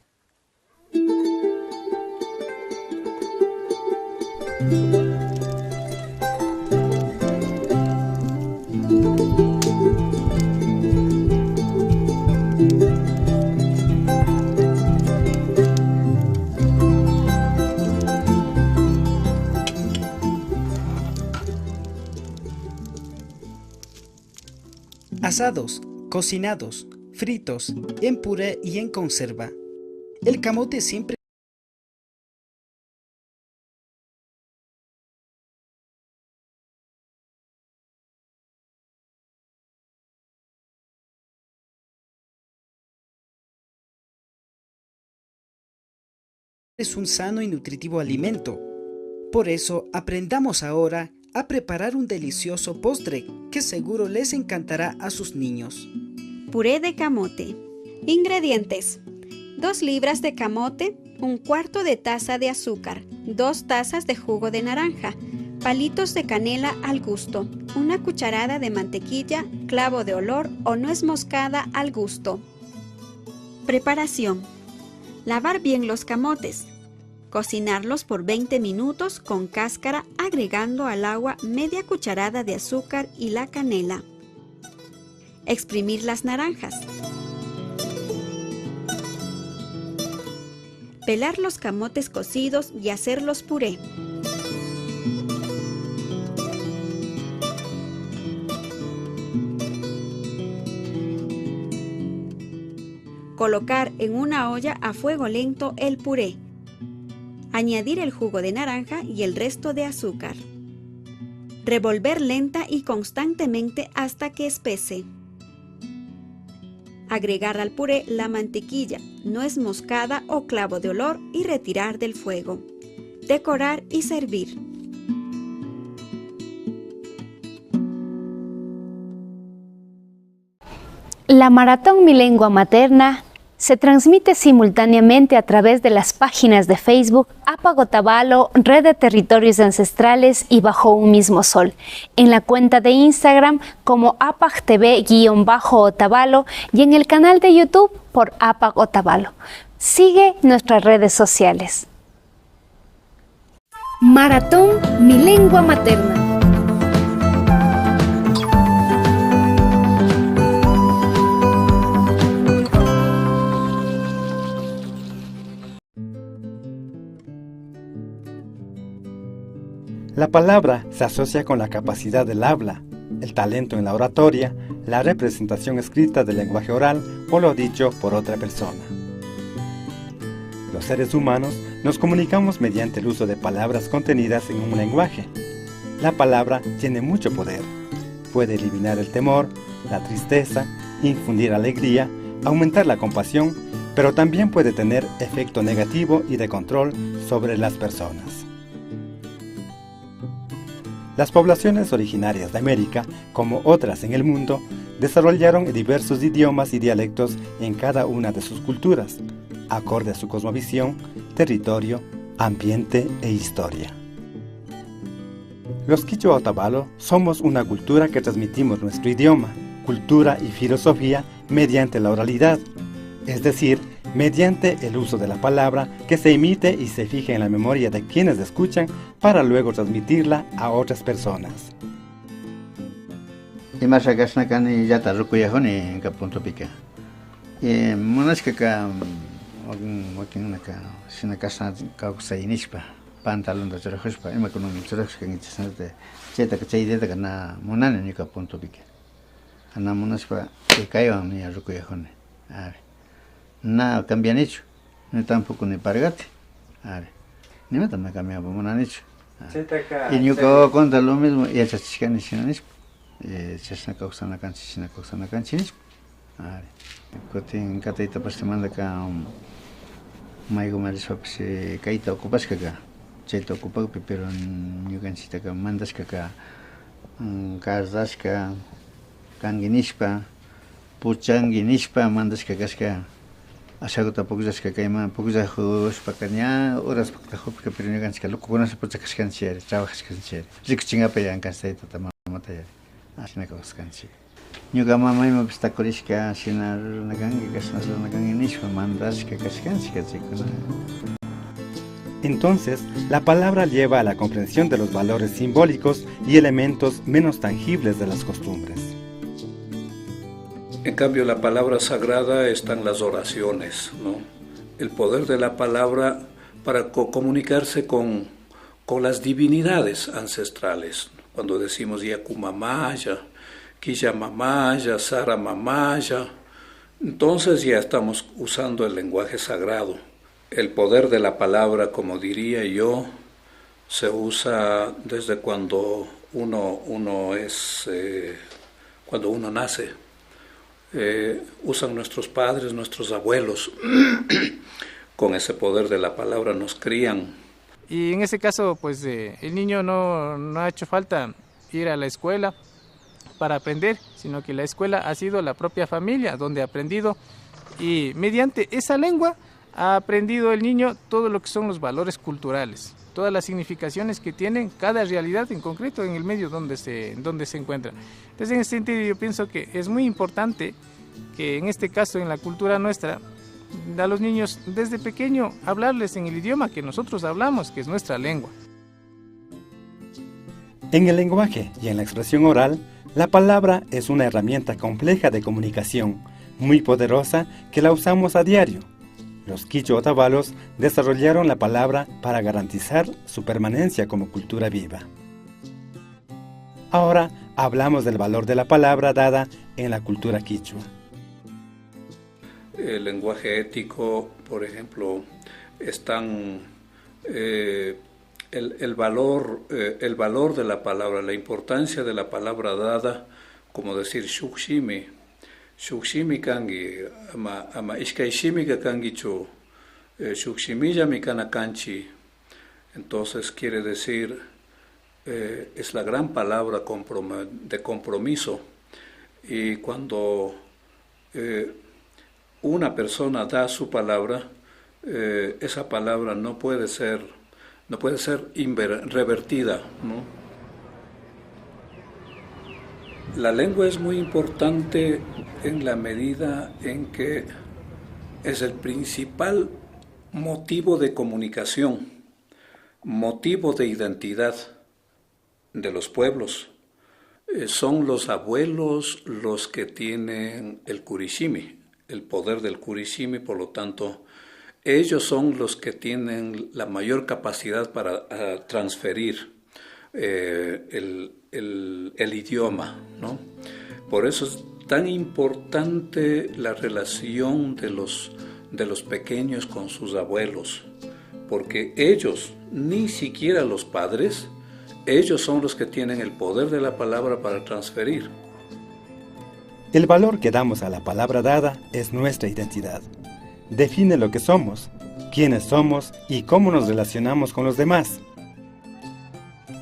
Asados, cocinados, fritos, en puré y en conserva. El camote siempre es un sano y nutritivo alimento. Por eso, aprendamos ahora a preparar un delicioso postre que seguro les encantará a sus niños. Puré de camote. Ingredientes: 2 libras de camote, 1/4 de taza de azúcar, 2 tazas de jugo de naranja, palitos de canela al gusto, 1 cucharada de mantequilla, clavo de olor o nuez moscada al gusto. Preparación: lavar bien los camotes. Cocinarlos por 20 minutos con cáscara, agregando al agua media cucharada de azúcar y la canela. Exprimir las naranjas. Pelar los camotes cocidos y hacerlos puré. Colocar en una olla a fuego lento el puré. Añadir el jugo de naranja y el resto de azúcar. Revolver lenta y constantemente hasta que espese. Agregar al puré la mantequilla, nuez moscada o clavo de olor y retirar del fuego. Decorar y servir. La Maratón Mi Lengua Materna se transmite simultáneamente a través de las páginas de Facebook APAG Otavalo, Red de Territorios Ancestrales y Bajo un Mismo Sol, en la cuenta de Instagram como APAG TV-Otavalo y en el canal de YouTube por APAG Otavalo. Sigue nuestras redes sociales. Maratón Mi Lengua Materna. La palabra se asocia con la capacidad del habla, el talento en la oratoria, la representación escrita del lenguaje oral o lo dicho por otra persona. Los seres humanos nos comunicamos mediante el uso de palabras contenidas en un lenguaje. La palabra tiene mucho poder. Puede eliminar el temor, la tristeza, infundir alegría, aumentar la compasión, pero también puede tener efecto negativo y de control sobre las personas. Las poblaciones originarias de América, como otras en el mundo, desarrollaron diversos idiomas y dialectos en cada una de sus culturas, acorde a su cosmovisión, territorio, ambiente e historia. Los Quichua Otavalo somos una cultura que transmitimos nuestro idioma, cultura y filosofía mediante la oralidad, es decir, mediante el uso de la palabra que se emite y se fija en la memoria de quienes escuchan para luego transmitirla a otras personas. Na cambianichu, ni tampoco ni pargate, ni me también cambiaba munanichu. Y ñuka conta lo mismo, yachachishkani shina nishpa, chashna kawsana kanchik, shina kawsana kanchik nishpa. Kutin kataytapash mandaka maykuma rishpapish kayta ocupashkaka, chayta ocupakpi, pero ñukanchiktaka mandashkaka kasashka kanki nishpa, puchanki nishpa mandashka kashka. Ashaguta pukllashka kayman pukllajushpaka ña horas paktajupika, pero ñukanchika locokunashpa puchakashkanchik yari, trabajashkanchik yari, rikuchinkapa yankanchik taytata mamata yari, shina kawsashkanchik. Ñuka mama imapish takurishka shina rurana kanki, kashna rurana kanki nishpa mandashka kashkanchik chaykuna. Entonces, la palabra lleva a la comprensión de los valores simbólicos y elementos menos tangibles de las costumbres. En cambio, la palabra sagrada están las oraciones, ¿no? El poder de la palabra para comunicarse con las divinidades ancestrales. Cuando decimos Yakumamaya, Quillamamaya, Saramamaya, entonces ya estamos usando el lenguaje sagrado. El poder de la palabra, como diría yo, se usa desde cuando uno es, cuando uno nace. Usan nuestros padres, nuestros abuelos. Con ese poder de la palabra nos crían. Y en ese caso, pues el niño no ha hecho falta ir a la escuela para aprender, sino que la escuela ha sido la propia familia donde ha aprendido, y mediante esa lengua ha aprendido el niño todo lo que son los valores culturales, todas las significaciones que tienen cada realidad en concreto en el medio donde se encuentra. Entonces, en ese sentido, yo pienso que es muy importante que en este caso, en la cultura nuestra, a los niños desde pequeño hablarles en el idioma que nosotros hablamos, que es nuestra lengua. En el lenguaje y en la expresión oral, la palabra es una herramienta compleja de comunicación, muy poderosa, que la usamos a diario. Los quichua otavalos desarrollaron la palabra para garantizar su permanencia como cultura viva. Ahora hablamos del valor de la palabra dada en la cultura quichua. El lenguaje ético, por ejemplo, están, el valor de la palabra, la importancia de la palabra dada, como decir shuk shimi. Shuk shimi kangi, ama ishkay shimi ka kangichu, shuk shimilla mi kana kanchi. Entonces quiere decir, es la gran palabra de compromiso. Y cuando una persona da su palabra, esa palabra no puede ser revertida, ¿no? La lengua es muy importante en la medida en que es el principal motivo de comunicación, motivo de identidad de los pueblos. Son los abuelos los que tienen el kurishimi, el poder del kurishimi, por lo tanto, ellos son los que tienen la mayor capacidad para transferir el idioma, ¿no? Por eso es tan importante la relación de los pequeños con sus abuelos, porque ellos, ni siquiera los padres, ellos son los que tienen el poder de la palabra para transferir. El valor que damos a la palabra dada es nuestra identidad. Define lo que somos, quiénes somos y cómo nos relacionamos con los demás.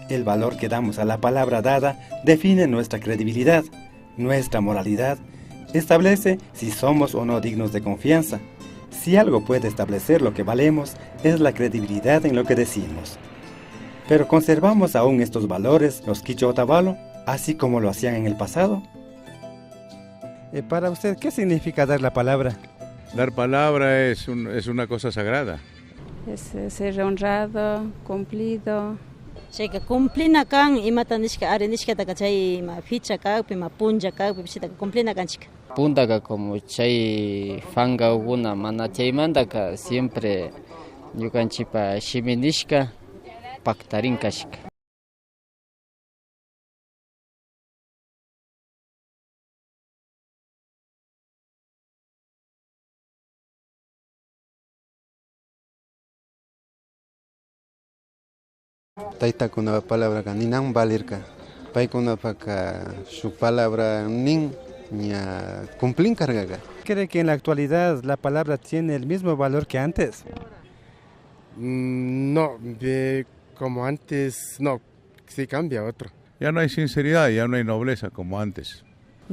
El valor que damos a la palabra dada define nuestra credibilidad, nuestra moralidad, establece si somos o no dignos de confianza. Si algo puede establecer lo que valemos, es la credibilidad en lo que decimos. Pero ¿conservamos aún estos valores los quichua otavalo, así como lo hacían en el pasado? Para usted, ¿qué significa dar la palabra? Dar palabra es una cosa sagrada. Es ser honrado, cumplido. Chayka cumplina kan imata nishka ari nishkataka chay ima ficha kaqpi ima punlla kaqpi pishitaka cumplina kanchika. Puntaka como chay fangakuna mana chaymantaka siempre ñukanchikpa shimi nishka paktarin kashka. Taytakunapa palabraka ninan valirka, paykunapaka su palabra nin ña cumplin kargaka. ¿Cree que en la actualidad la palabra tiene el mismo valor que antes? No, como antes, no, sí cambia otro. Ya no hay sinceridad, ya no hay nobleza como antes.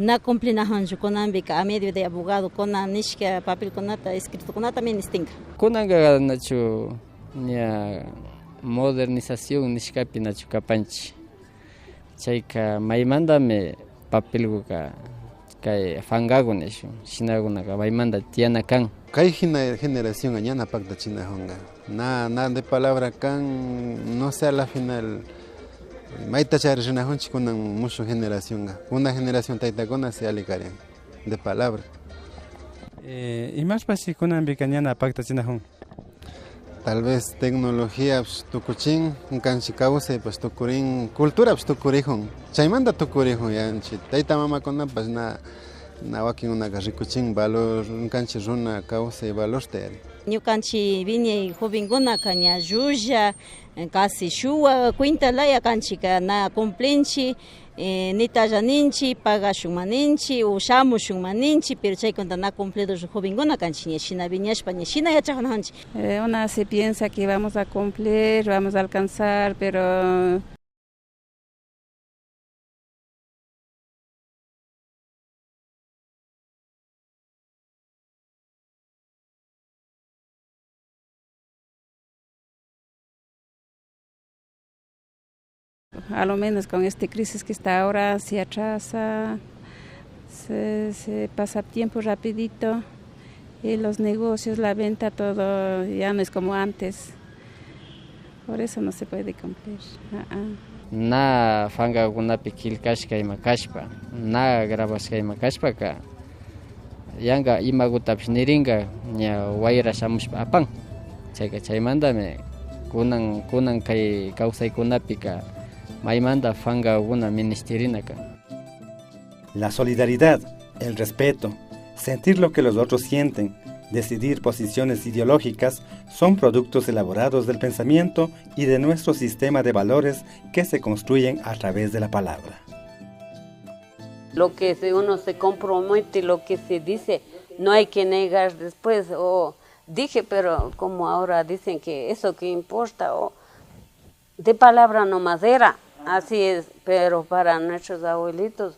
Na cumplinajanchu kunanpika a medio de abogado kuna nishka papelkunata escritokunata ministinka. Kunanka nachu ña modernización nishkapi nachu kapanchik. Chayka maymantami papelkuka kay fangaku nishun shinakunaka maymanta tiyana kan. Kay generación ñana paktachinajunka. Na de palabra kan no sé a la final mayta charishinajunchik kunan mushuq generación una generación taytakuna se alikarian de palabra. Imashpashi kunanpika ñana paktachinajun? Tal vez tecnología tukuchin kanchik kawsay pues tukurin cultura pues tukurijun chaymanta tukurijun yanchik tayta mamakunapash na wakinkunaka rikuchin valor kanchik runa kawsay valorta yari. Ñukanchik viñay jovenkunaka ña llulla casi shuwa cuintalaya kanchika na cumplinchik nitallaninchik pagashunmaninchik o shamushunmaninchik pero chaykunata na cumplido jovenkuna kanchik ña shina viñashpa ña shina yachajunajanchik. Una se piensa que vamos a cumplir, vamos a alcanzar, pero a lo menos con esta crisis que está ahora se atrasa, se pasa tiempo rapidito y los negocios, la venta, todo ya no es como antes. Por eso no se puede cumplir. Na fangakunapi killkashka ima kashpa, na grabashka ima kashpaka yanka imakutapish nirinka ña wayra shamushpa apan. Chayka chaymantami kunan kay kawsaykunapika maymanta fangakuna ministerina kan. La solidaridad, el respeto, sentir lo que los otros sienten, decidir posiciones ideológicas son productos elaborados del pensamiento y de nuestro sistema de valores que se construyen a través de la palabra. Lo que uno se compromete, lo que se dice, no hay que negar después. O dije, pero como ahora dicen que eso que importa, o de palabra nomás era, así es, pero para nuestros abuelitos,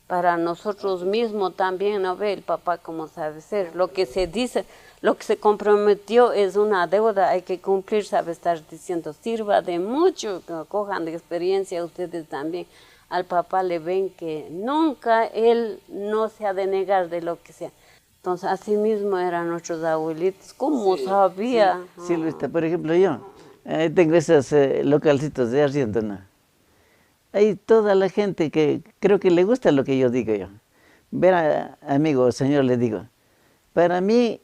para nosotros mismos también, no ve el papá cómo sabe ser. Lo que se dice, lo que se comprometió es una deuda, hay que cumplir, sabe estar diciendo, sirva de mucho, que cojan de experiencia ustedes también. Al papá le ven que nunca él no se ha de negar de lo que sea. Entonces, así mismo eran nuestros abuelitos, ¿cómo sí, sabía? Sí, sí, Luisa, por ejemplo, yo tengo esos localcitos de arriendo, ¿no? Ahí toda la gente que creo que le gusta lo que yo digo yo. Verá, amigo, señor, le digo, para mí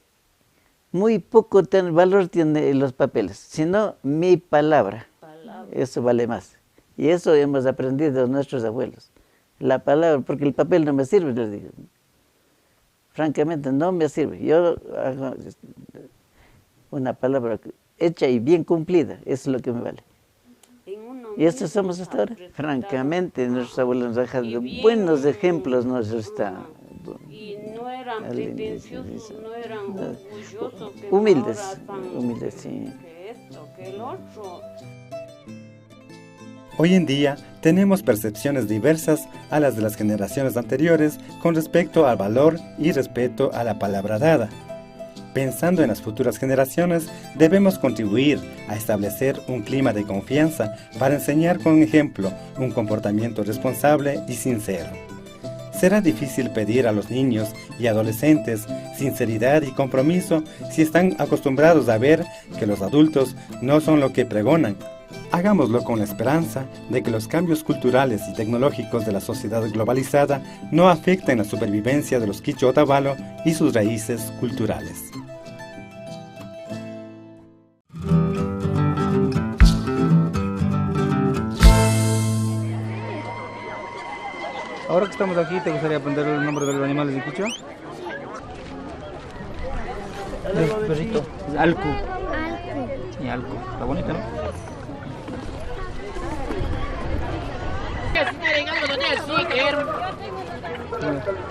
muy poco valor tiene los papeles, sino mi palabra. Eso vale más. Y eso hemos aprendido nuestros abuelos. La palabra, porque el papel no me sirve, les digo. Francamente, no me sirve. Yo hago una palabra hecha y bien cumplida, eso es lo que me vale. Y esto somos hasta ahora. Francamente, nuestros abuelos nos han dejado buenos ejemplos, nos está. Y no eran pretenciosos, no eran orgullosos. Humildes, humildes, sí. Que esto, que el otro. Hoy en día tenemos percepciones diversas a las de las generaciones anteriores con respecto al valor y respeto a la palabra dada. Pensando en las futuras generaciones, debemos contribuir a establecer un clima de confianza para enseñar con ejemplo un comportamiento responsable y sincero. Será difícil pedir a los niños y adolescentes sinceridad y compromiso si están acostumbrados a ver que los adultos no son lo que pregonan. Hagámoslo con la esperanza de que los cambios culturales y tecnológicos de la sociedad globalizada no afecten la supervivencia de los Quichua Otavalo y sus raíces culturales. Ahora que estamos aquí, ¿te gustaría aprender el nombre de los animales de Quichua? El perrito, es Alcu. Alcu. Sí, Alcu. Está bonito, ¿no?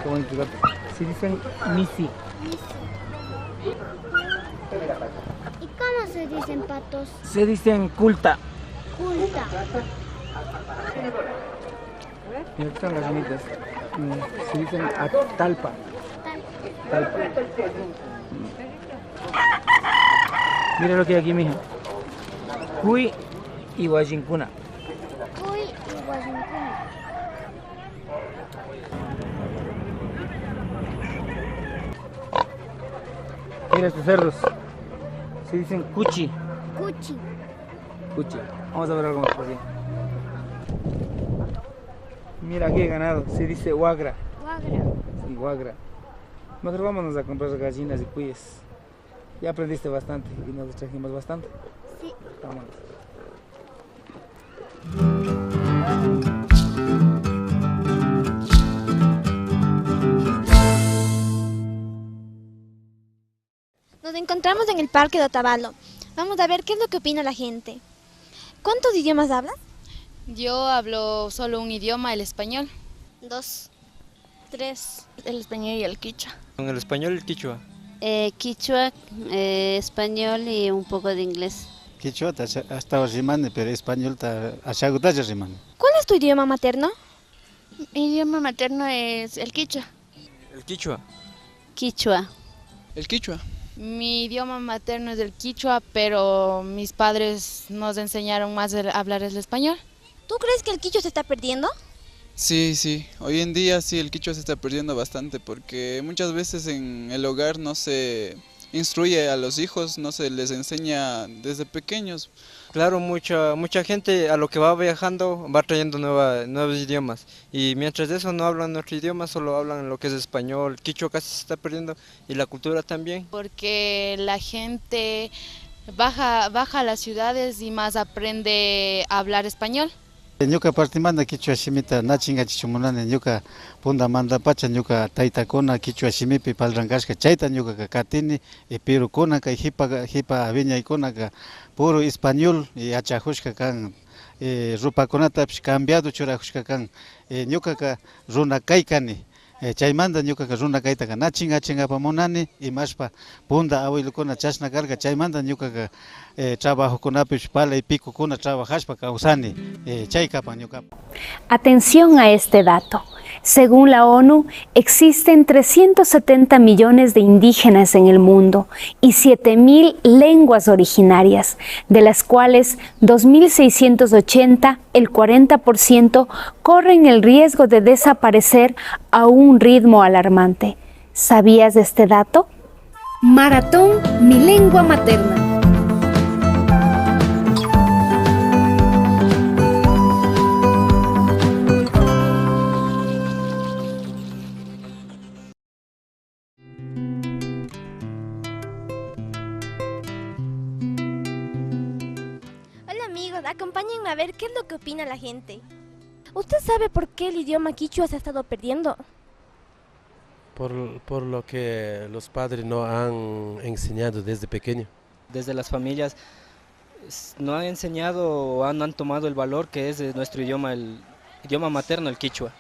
Qué bonito gato. Sí dicen Misi. ¿Y cómo se dicen patos? Se dicen culta. Culta. Mira, aquí están las gallinitas. Se dicen talpa. Talpa. Mira lo que hay aquí, mija. Cuy y guayincuna. Cuy y guayincuna. Mira estos cerdos. Se dicen cuchi. Cuchi. Cuchi. Vamos a ver algo más por aquí. Mira aquí hay ganado. Se dice guagra. Guagra. Sí, guagra. Nosotros vámonos a comprar gallinas y cuyes. Ya aprendiste bastante y nos distrajimos bastante. Sí. Vámonos. Nos encontramos en el Parque de Otavalo. Vamos a ver qué es lo que opina la gente. ¿Cuántos idiomas hablas? Yo hablo solo un idioma, el español. 2, 3. El español y el quichua. Con el español y el quichua. Quichua, español y un poco de inglés. Quichua hasta rimani, pero español ashagutacha rimani. ¿Cuál es tu idioma materno? Mi idioma materno es el quichua. El quichua. Quichua. El quichua. Mi idioma materno es el quichua, pero mis padres nos enseñaron más a hablar el español. ¿Tú crees que el quichua se está perdiendo? Sí, sí. Hoy en día sí, el quichua se está perdiendo bastante porque muchas veces en el hogar no se instruye a los hijos, no se les enseña desde pequeños. Claro, mucha gente a lo que va viajando va trayendo nuevos idiomas y mientras de eso no hablan nuestro idioma, solo hablan lo que es español, quichua casi se está perdiendo y la cultura también. Porque la gente baja a las ciudades y más aprende a hablar español. Ñuka partimanta quichua shimita na chingachichu munani, ñuka punda pacha ñuka taytakuna quichua shimipi parlan kashka chayta ñukaka katini, pero kunaka jipa wiñaykunaka puro español yachajushka kan, rupakunatapish cambiado churajushka kan, ñukaka runa kaykani, chaymanta ñukaka runa kaytaka na chingachinkapak munani, imashpa punda abuelokuna chashna karka, chaymanta ñukaka trabajokunapish pala y picokuna trabajashpa kawsani, chaykapan ñukapa. Atención a este dato. Según la ONU, existen 370 millones de indígenas en el mundo y 7.000 lenguas originarias, de las cuales 2.680, el 40%, corren el riesgo de desaparecer a un ritmo alarmante. ¿Sabías de este dato? Maratón Mi Lengua Materna. Acompáñenme a ver qué es lo que opina la gente. ¿Usted sabe por qué el idioma quichua se ha estado perdiendo? Por lo que los padres no han enseñado desde pequeño. Desde las familias no han enseñado o no han tomado el valor que es de nuestro idioma, el idioma materno, el quichua.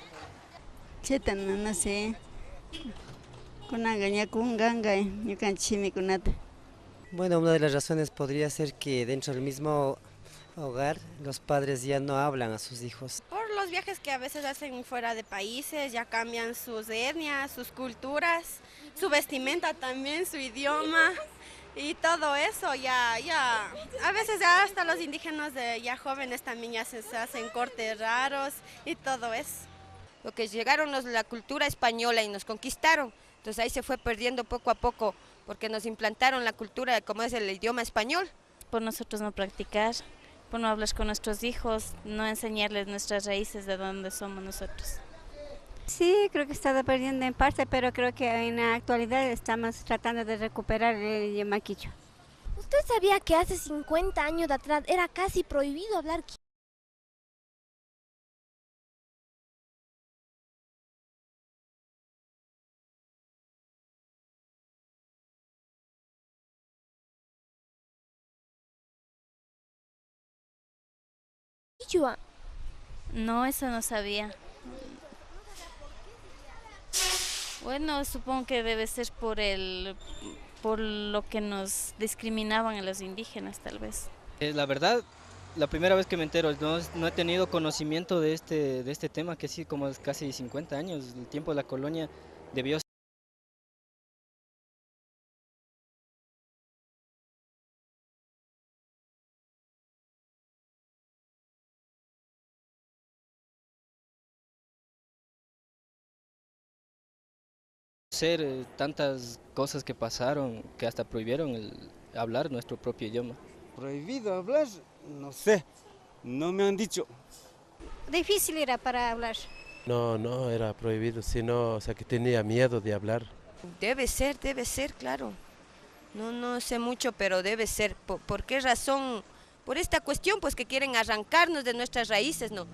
Bueno, una de las razones podría ser que dentro del mismo hogar los padres ya no hablan a sus hijos. Por los viajes que a veces hacen fuera de países, ya cambian sus etnias, sus culturas, su vestimenta también, su idioma y todo eso ya, a veces ya hasta los indígenas de ya jóvenes también ya se hacen cortes raros y todo eso. Lo que llegaron la cultura española y nos conquistaron, entonces ahí se fue perdiendo poco a poco porque nos implantaron la cultura como es el idioma español. Por nosotros no practicar, por no hablar con nuestros hijos, no enseñarles nuestras raíces de dónde somos nosotros. Sí, creo que está perdiendo en parte, pero creo que en la actualidad estamos tratando de recuperar el idioma quichua. ¿Usted sabía que hace 50 años de atrás era casi prohibido hablar quichua? No, eso no sabía. Bueno, supongo que debe ser por lo que nos discriminaban a los indígenas, tal vez. La verdad, La primera vez que me entero, no he tenido conocimiento de este tema, que sí, como casi 50 años, el tiempo de la colonia debió ser tantas cosas que pasaron que hasta prohibieron el hablar nuestro propio idioma. Prohibido hablar, no sé, no me han dicho. Difícil era para hablar. No, no era prohibido, sino, o sea, que tenía miedo de hablar. Debe ser, claro. No sé mucho, pero debe ser. ¿Por qué razón? Por esta cuestión, pues que quieren arrancarnos de nuestras raíces, ¿no?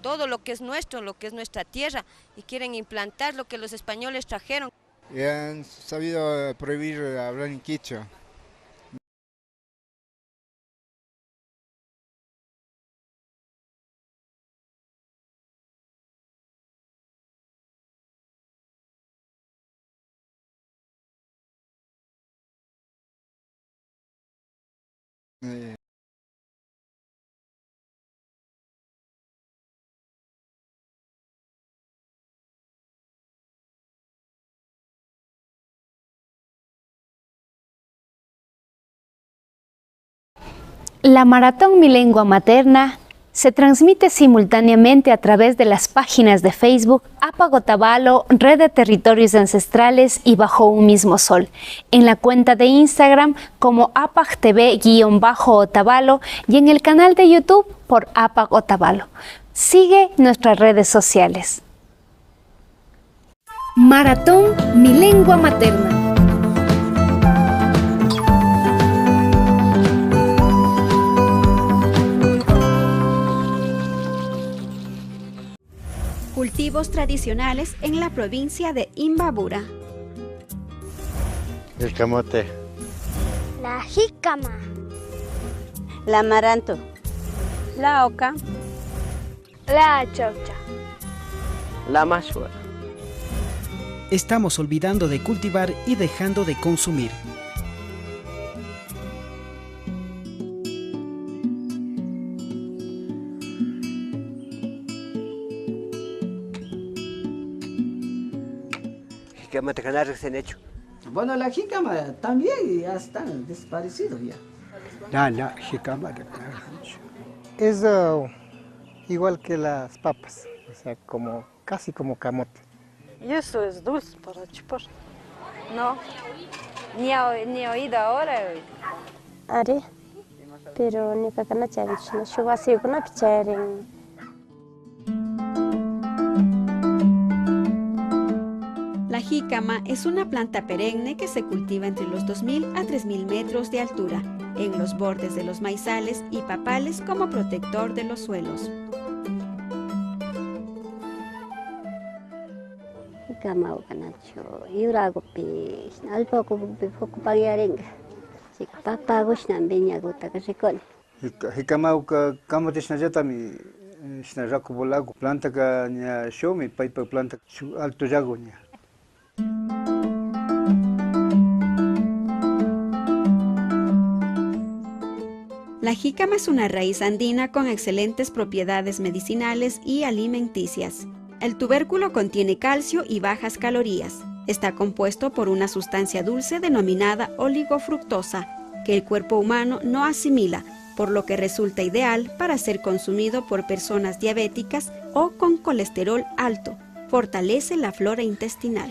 Todo lo que es nuestro, lo que es nuestra tierra, y quieren implantar lo que los españoles trajeron. Y han sabido prohibir hablar en quichua. La Maratón Mi Lengua Materna se transmite simultáneamente a través de las páginas de Facebook APAG Otavalo, Red de Territorios Ancestrales y Bajo un Mismo Sol, en la cuenta de Instagram como APAG TV-Otavalo y en el canal de YouTube por APAG Otavalo. Sigue nuestras redes sociales. Maratón Mi Lengua Materna. Cultivos tradicionales en la provincia de Imbabura. El camote. La jícama. La amaranto. La oca. La chaucha. La mashua. Estamos olvidando de cultivar y dejando de consumir. Bueno, la jícama también ya está desaparecido ya. No, jícama. Es igual que las papas, o sea, como, casi como camote. Y eso es dulce para chupar. No, ni oído ahora he oído. Are, pero ni cacanacha, no picharen. La jícama es una planta perenne que se cultiva entre los 2.000 a 3.000 metros de altura, en los bordes de los maizales y papales como protector de los suelos. Planta alto. La jícama es una raíz andina con excelentes propiedades medicinales y alimenticias. El tubérculo contiene calcio y bajas calorías. Está compuesto por una sustancia dulce denominada oligofructosa, que el cuerpo humano no asimila, por lo que resulta ideal para ser consumido por personas diabéticas o con colesterol alto. Fortalece la flora intestinal.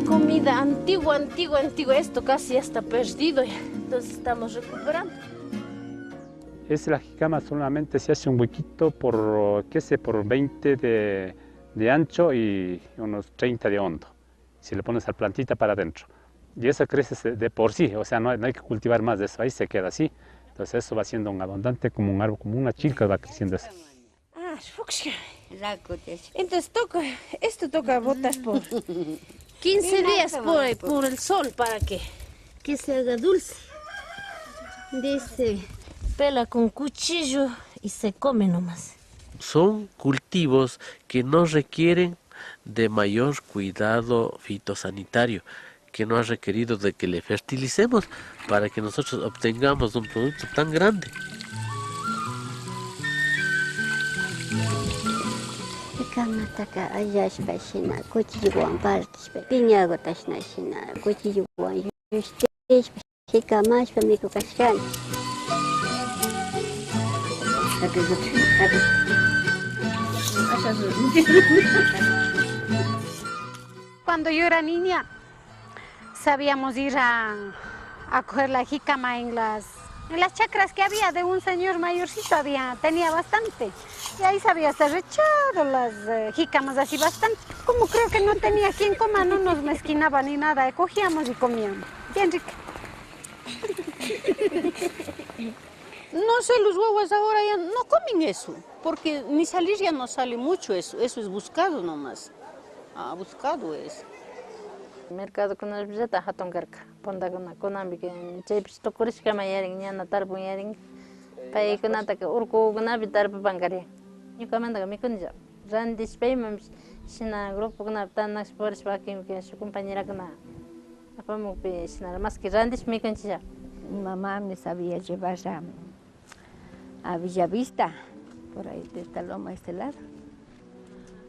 Comida antigua, antigua, antigua. Esto casi ya está perdido, entonces estamos recuperando. Es la jícama, solamente se hace un huequito por, qué sé, por 20 de ancho y unos 30 de hondo. Si le pones la plantita para adentro. Y eso crece de por sí, o sea, no hay que cultivar más de eso, ahí se queda así. Entonces eso va siendo un abundante, como un árbol, como una chilca va creciendo eso. Ah, entonces toca, esto toca botar por 15 días por el sol para que se haga dulce. Dice, pela con cuchillo y se come nomás. Son cultivos que no requieren de mayor cuidado fitosanitario, que no ha requerido de que le fertilicemos para que nosotros obtengamos un producto tan grande. Cuando yo era niña, sabíamos ir a coger la jícama en las chacras que había de un señor mayorcito, tenía bastante. Y ahí sabía estar echado las jícamas así bastante. Como creo que no tenía quien coma, no nos mezquinaba ni nada, cogíamos y comíamos. Bien rica. No sé, los guaguas ahora ya no comen eso, porque ni salir ya no sale mucho eso, eso es buscado nomás. Ah, buscado es. Mercado kunapillata hatun karka puntakuna kunanpi chaypish tukurishkama yarin ñana tarpun yarin paykunataka urkukunapi tarpupankarian ñukamantaka mikunilla rantishpa imapish shina grupokunapi tandakshpa purishpa wakinpi shuk compañerakuna apamukpi shina más que rantishpa mikunchilla. Mi mamá me sabía llevar a Bellavista, por ahí de esta loma, este lado.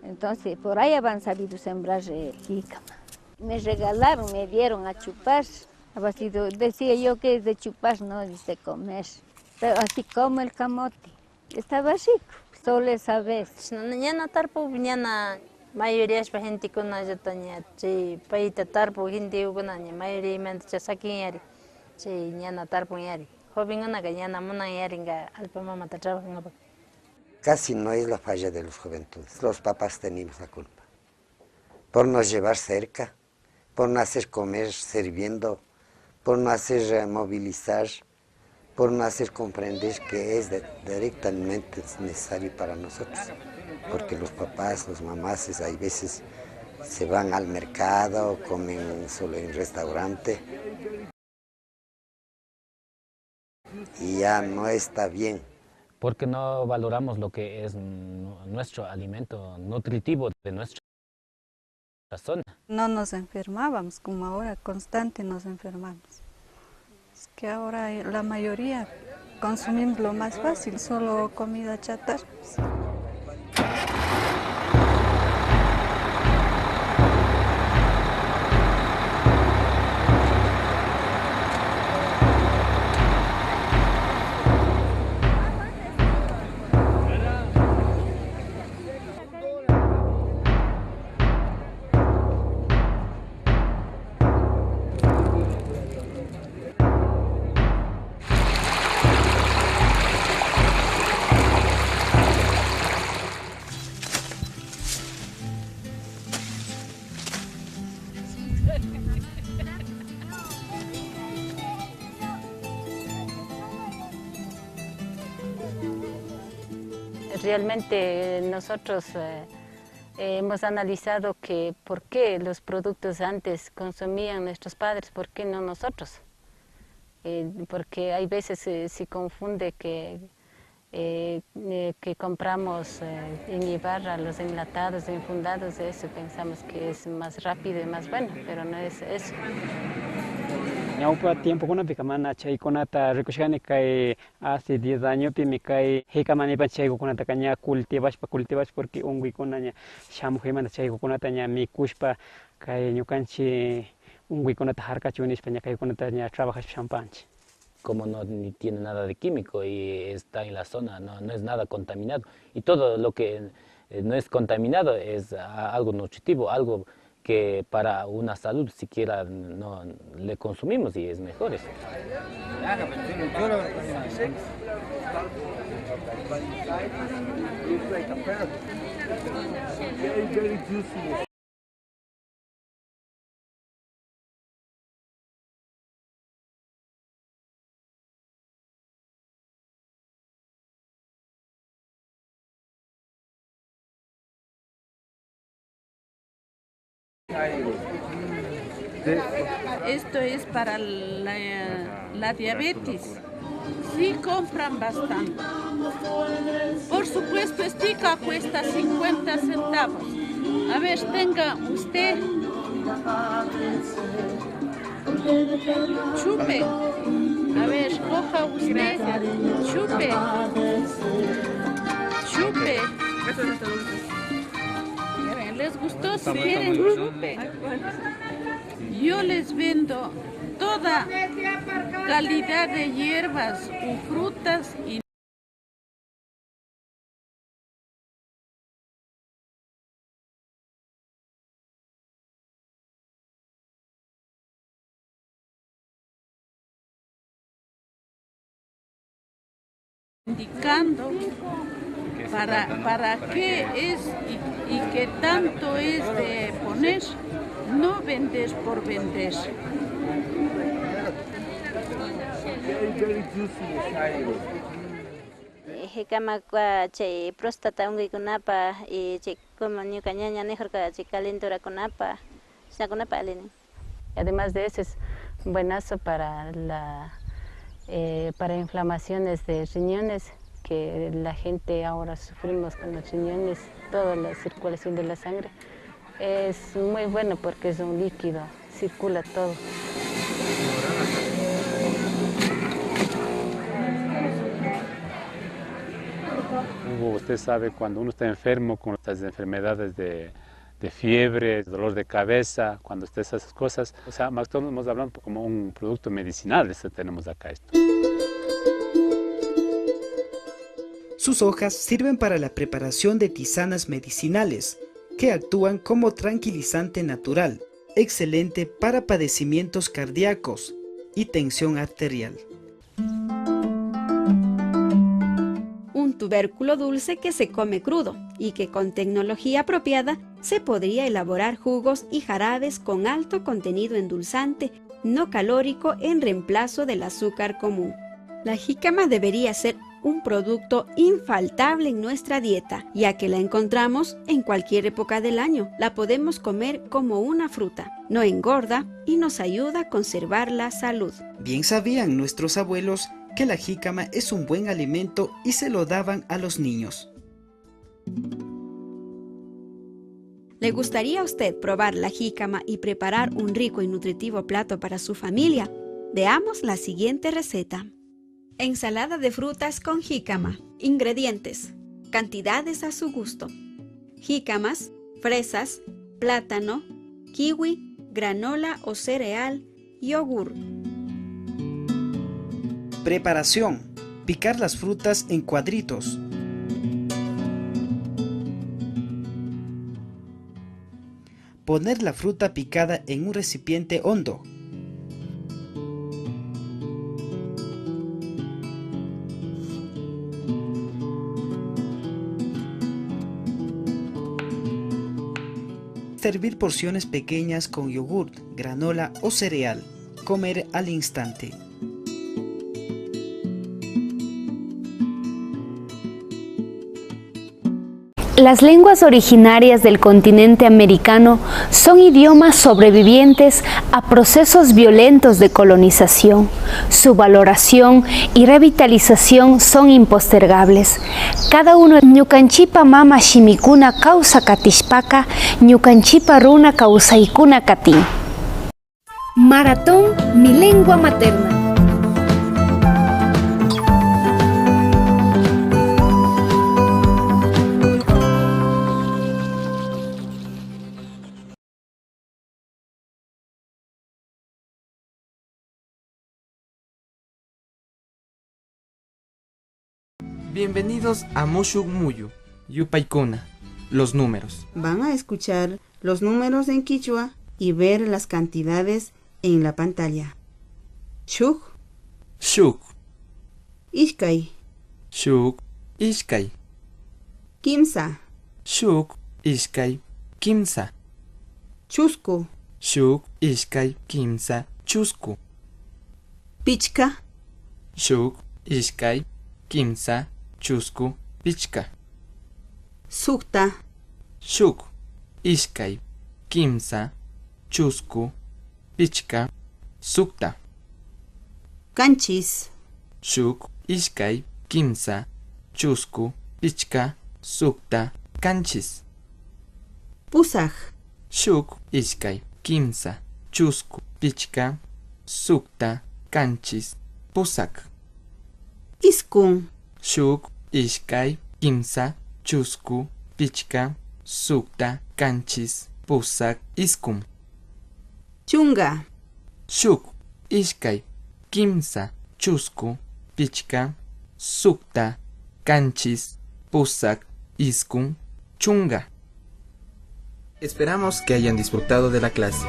Entonces, por ahí habían sabido sembrar jícama. Me regalaron, me dieron a chupar. Decía yo que es de chupar, no dice comer. Pero así como el camote. Estaba rico, solo esa vez. Ñana tarpu, ñana mayoría gentekuna llata ña chay payta tarpu gentekuna ña mayoríamanta chay sakin yari chay ñana tarpun yari. Jovenkunaka ñana munan yarinka allpa mamata trabajankapak. Casi no es la falla de los juventudes, los papás tenemos la culpa. Por no llevar cerca, por no hacer comer sirviendo, por no hacer movilizar, por no hacer comprender que es directamente necesario para nosotros. Porque los papás, los mamás, hay veces se van al mercado, comen solo en restaurante. Y ya no está bien. Porque no valoramos lo que es nuestro alimento nutritivo de nuestra zona. No nos enfermábamos como ahora, constante nos enfermamos. Es que ahora la mayoría consumimos lo más fácil, solo comida chatarra. Realmente nosotros hemos analizado que por qué los productos antes consumían nuestros padres, por qué no nosotros. Porque hay veces se confunde que compramos en Ibarra los enlatados, enfundados, eso pensamos que es más rápido y más bueno, pero no es eso. Ñawpa tiempokunapika mana chaykunata rikushkani kay hace 10 añopimi kay jikamanipa chaykukunataka ña cultivashpa porque unkuykuna ña shamujimanta chaykukunata ña mikushpa kay ñukanchik unkuykunata harkachun nishpa ña kaykunata ña trabajashpa shampanchik. Como no tiene nada de químico y está en la zona, no es nada contaminado y todo lo que no es contaminado es algo nutritivo, algo que para una salud siquiera no le consumimos y es mejor eso. Esto es para la diabetes. Sí compran bastante. Por supuesto. Esto cuesta 50 centavos. A ver, tenga usted. Chupe. A ver, coja usted. Chupe. Chupe. ¿Les gustó? Si quieren, chupe. Yo les vendo toda calidad de hierbas o frutas y indicando para qué es y qué tanto es de poner, no vender por vender. Jicamakua chay próstata unquykunapa y chay como ñuka ñaña nijurka chay calenturakunapa, chaykunapa alini. Además de eso es buenazo para la para inflamaciones de riñones, que la gente ahora sufrimos con los riñones, toda la circulación de la sangre. Es muy bueno porque es un líquido, circula todo. Hugo, usted sabe, cuando uno está enfermo con estas enfermedades de fiebre, dolor de cabeza, cuando usted hace esas cosas, o sea, más todos nos hablando como un producto medicinal, este tenemos acá esto. Sus hojas sirven para la preparación de tisanas medicinales, que actúan como tranquilizante natural, excelente para padecimientos cardíacos y tensión arterial. Un tubérculo dulce que se come crudo y que con tecnología apropiada se podría elaborar jugos y jarabes con alto contenido endulzante, no calórico, en reemplazo del azúcar común. La jícama debería ser un producto infaltable en nuestra dieta, ya que la encontramos en cualquier época del año. La podemos comer como una fruta, no engorda y nos ayuda a conservar la salud. Bien sabían nuestros abuelos que la jícama es un buen alimento y se lo daban a los niños. ¿Le gustaría a usted probar la jícama y preparar un rico y nutritivo plato para su familia? Veamos la siguiente receta. Ensalada de frutas con jícama. Ingredientes. Cantidades a su gusto. Jícamas, fresas, plátano, kiwi, granola o cereal, yogur. Preparación. Picar las frutas en cuadritos. Poner la fruta picada en un recipiente hondo. Servir porciones pequeñas con yogurt, granola o cereal. Comer al instante. Las lenguas originarias del continente americano son idiomas sobrevivientes a procesos violentos de colonización. Su valoración y revitalización son impostergables. Cada uno ñukanchipa mama shimikuna causa katishpaka, ñukanchipa runa kawsaykuna katin. Maratón Mi Lengua Materna. Bienvenidos a Mushuk Muyu, Yupaykuna, los números. Van a escuchar los números en quichua y ver las cantidades en la pantalla. Shuk. Shuk. Ishkay. Shuk. Ishkay. Kimsa. Shuk. Ishkay. Kimsa. Chusku. Shuk. Ishkay. Kimsa. Chusku. Pichka. Shuk. Ishkay. Kimsa. Chusku. Pichka. Sukta. Shuk. Ishkay. Kimsa. Chusku. Pichka. Sukta. Kanchis. Shuk. Ishkay. Kimsa. Chusku. Pichka. Sukta, kanchis. Pusaq. Shuk, ishkay, kimsa, chusku, pichka, sukta, kanchis, pusak. Iskun. Shuk, ishkay, kimsa, chusku, pichka, sukta, kanchis, pusak, iskun. Chunga. Shuk, ishkay, kimsa, chusku, pichka, sukta, kanchis, pusak, iskun, chunga. Esperamos que hayan disfrutado de la clase.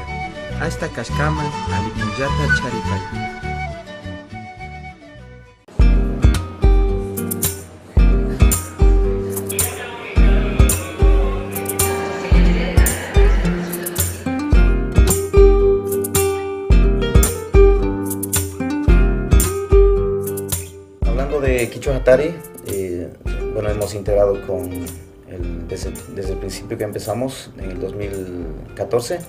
Hasta Kashkama, Alipunyata Charipay. Hablando de Quichua Hatari, bueno, hemos integrado con desde el principio que empezamos, en el 2014,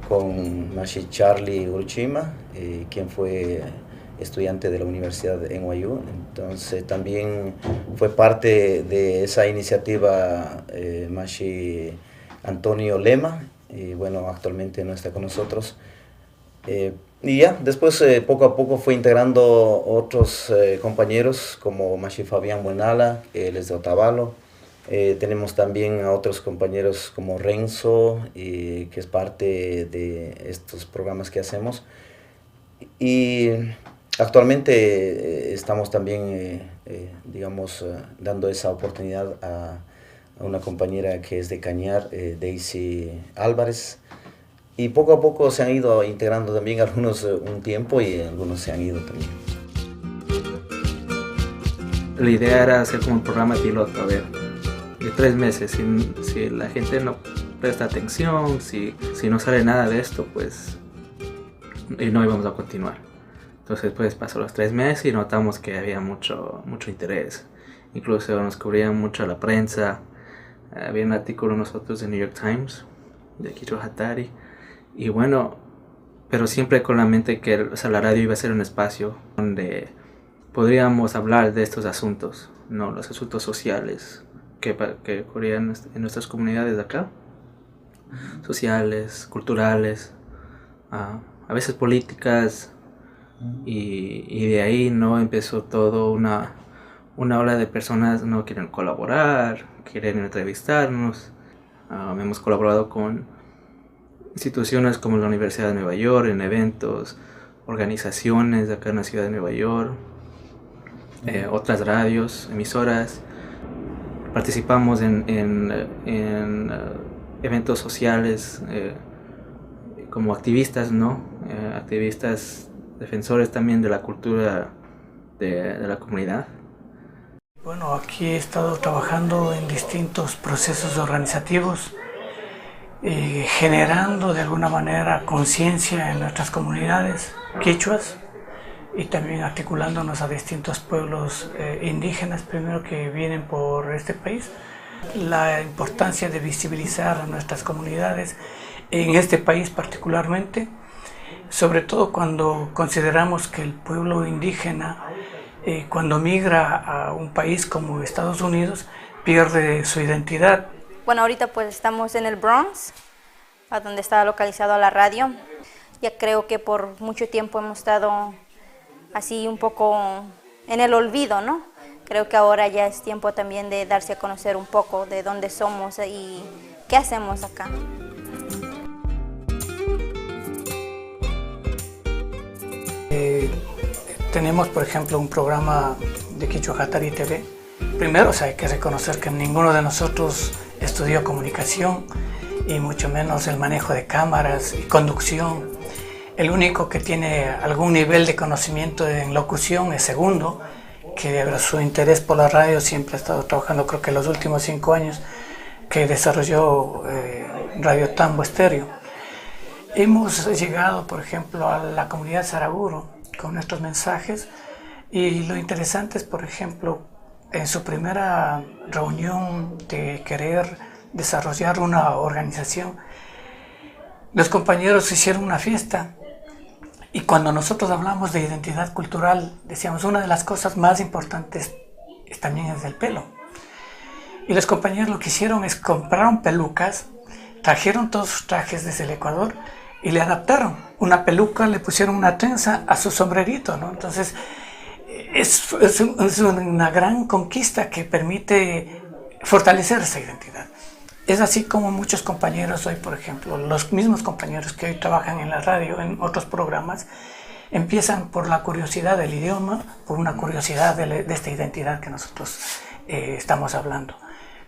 con Mashi Charlie Uruchima, quien fue estudiante de la Universidad de NYU. Entonces también fue parte de esa iniciativa Mashi Antonio Lema, y bueno, actualmente no está con nosotros. Y ya, después poco a poco fue integrando otros compañeros como Mashi Fabián Buenala, él es de Otavalo. Tenemos también a otros compañeros como Renzo, que es parte de estos programas que hacemos. Y actualmente estamos también, digamos, dando esa oportunidad a una compañera que es de Cañar, Daisy Álvarez. Y poco a poco se han ido integrando también algunos un tiempo y algunos se han ido también. La idea era hacer como un programa piloto, a ver, de 3 meses. Si la gente no presta atención, si no sale nada de esto, pues y no íbamos a continuar. Entonces pues pasó los 3 meses y notamos que había mucho, mucho interés. Incluso nos cubrían mucho la prensa. Había un artículo nosotros de New York Times, de Quichua Hatari. Y bueno, pero siempre con la mente que, o sea, la radio iba a ser un espacio donde podríamos hablar de estos asuntos, ¿no? Los asuntos sociales que ocurrían en nuestras comunidades de acá, sociales, culturales, a veces políticas, y de ahí, ¿no? Empezó todo una ola de personas, ¿no? Quieren colaborar, quieren entrevistarnos. Hemos colaborado con instituciones como la Universidad de Nueva York, en eventos, organizaciones de acá en la ciudad de Nueva York, otras radios, emisoras. Participamos en eventos sociales como activistas, ¿no? Activistas defensores también de la cultura de la comunidad. Bueno, aquí he estado trabajando en distintos procesos organizativos, generando de alguna manera conciencia en nuestras comunidades quichuas y también articulándonos a distintos pueblos indígenas, primero que vienen por este país. La importancia de visibilizar a nuestras comunidades en este país particularmente, sobre todo cuando consideramos que el pueblo indígena, cuando migra a un país como Estados Unidos, pierde su identidad. Bueno, ahorita pues estamos en el Bronx, a donde está localizado la radio. Ya creo que por mucho tiempo hemos estado así un poco en el olvido, ¿no? Creo que ahora ya es tiempo también de darse a conocer un poco de dónde somos y qué hacemos acá. Tenemos, por ejemplo, un programa de Quichua Hatari TV. Primero, o sea, hay que reconocer que ninguno de nosotros estudió comunicación y mucho menos el manejo de cámaras y conducción. El único que tiene algún nivel de conocimiento en locución es Segundo, que su interés por la radio siempre ha estado trabajando, creo que los últimos 5 años que desarrolló Radio Tambo Estéreo. Hemos llegado, por ejemplo, a la comunidad Saraguro con nuestros mensajes, y lo interesante es, por ejemplo, en su primera reunión de querer desarrollar una organización, los compañeros hicieron una fiesta, y cuando nosotros hablamos de identidad cultural, decíamos, una de las cosas más importantes también es el pelo. Y los compañeros lo que hicieron es compraron pelucas, trajeron todos sus trajes desde el Ecuador y le adaptaron una peluca, le pusieron una trenza a su sombrerito, ¿no? Entonces, es una gran conquista que permite fortalecer esa identidad. Es así como muchos compañeros hoy, por ejemplo, los mismos compañeros que hoy trabajan en la radio, en otros programas, empiezan por la curiosidad del idioma, por una curiosidad de esta identidad que nosotros estamos hablando.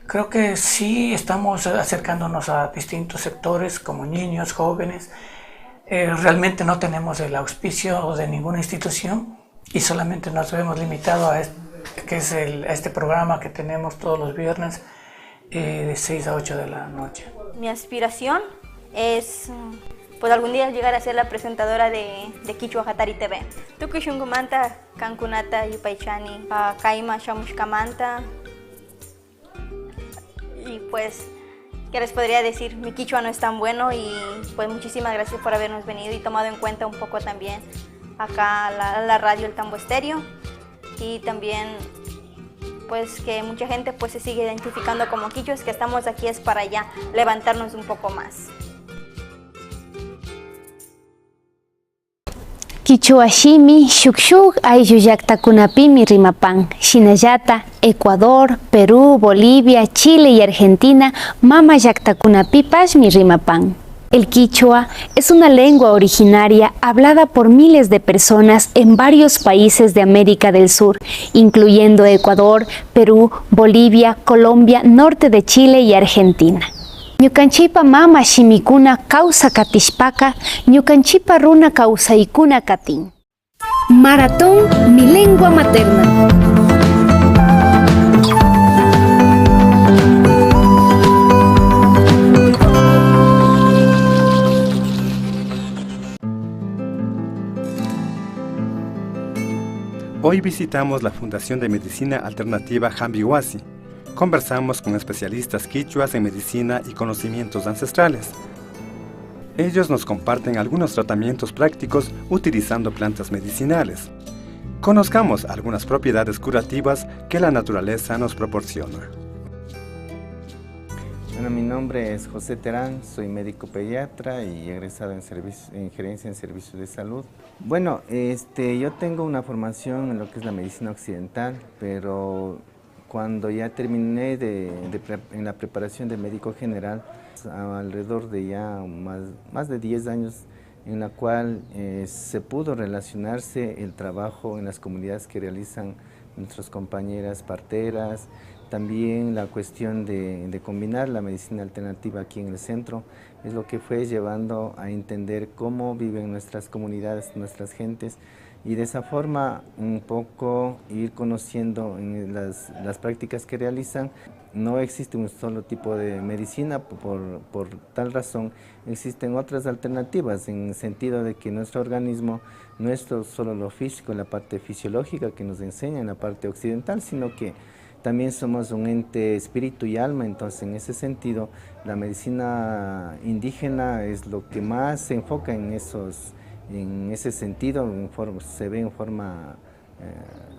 Creo que sí estamos acercándonos a distintos sectores como niños, jóvenes. Realmente no tenemos el auspicio de ninguna institución y solamente nos vemos limitado a este programa que tenemos todos los viernes de 6 a 8 de la noche. Mi aspiración es pues algún día llegar a ser la presentadora de Kichwa Hatari TV. Tukuy shunqumanta kankunata yupaychani, kayman shamushkamanta. Y pues, ¿qué les podría decir? Mi quichua no es tan bueno y pues muchísimas gracias por habernos venido y tomado en cuenta un poco también acá la radio El Tambo Estéreo, y también pues que mucha gente pues se sigue identificando como quichuas, que estamos aquí es para ya levantarnos un poco más. Kichwa shimi shuk ayllu llaktakunapimi rimapan, shinallata Ecuador, Perú, Bolivia, Chile y Argentina mama llaktakunapipashmi rimapan. El quichua es una lengua originaria hablada por miles de personas en varios países de América del Sur, incluyendo Ecuador, Perú, Bolivia, Colombia, norte de Chile y Argentina. Ñukanchipa mama shimikuna kawsa katishpaka, ñukanchipa runa kawsaykuna katin. Maratón Mi Lengua Materna. Hoy visitamos la Fundación de Medicina Alternativa Hambi Wasi. Conversamos con especialistas quichuas en medicina y conocimientos ancestrales. Ellos nos comparten algunos tratamientos prácticos utilizando plantas medicinales. Conozcamos algunas propiedades curativas que la naturaleza nos proporciona. Bueno, mi nombre es José Terán, soy médico pediatra y egresado en gerencia en servicios de salud. Bueno, yo tengo una formación en lo que es la medicina occidental, pero cuando ya terminé en la preparación de médico general, alrededor de ya más de 10 años, en la cual se pudo relacionarse el trabajo en las comunidades que realizan nuestras compañeras parteras, también la cuestión de combinar la medicina alternativa aquí en el centro, es lo que fue llevando a entender cómo viven nuestras comunidades, nuestras gentes, y de esa forma un poco ir conociendo en las prácticas que realizan. No existe un solo tipo de medicina, por tal razón existen otras alternativas, en el sentido de que nuestro organismo no es solo lo físico, la parte fisiológica que nos enseña en la parte occidental, sino que también somos un ente espíritu y alma. Entonces, en ese sentido, la medicina indígena es lo que más se enfoca en ese sentido, se ve en forma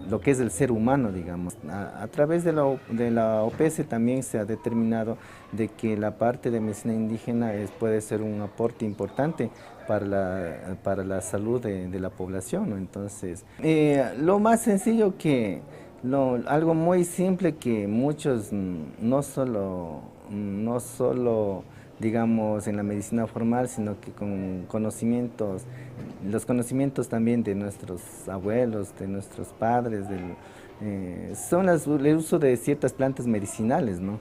lo que es el ser humano, digamos. A través de la OPS también se ha determinado de que la parte de medicina indígena puede ser un aporte importante para la salud de la población, ¿no? Entonces, lo más sencillo que, algo muy simple que muchos, no solo digamos en la medicina formal, sino que con conocimientos, los conocimientos también de nuestros abuelos, de nuestros padres, son el uso de ciertas plantas medicinales, ¿no?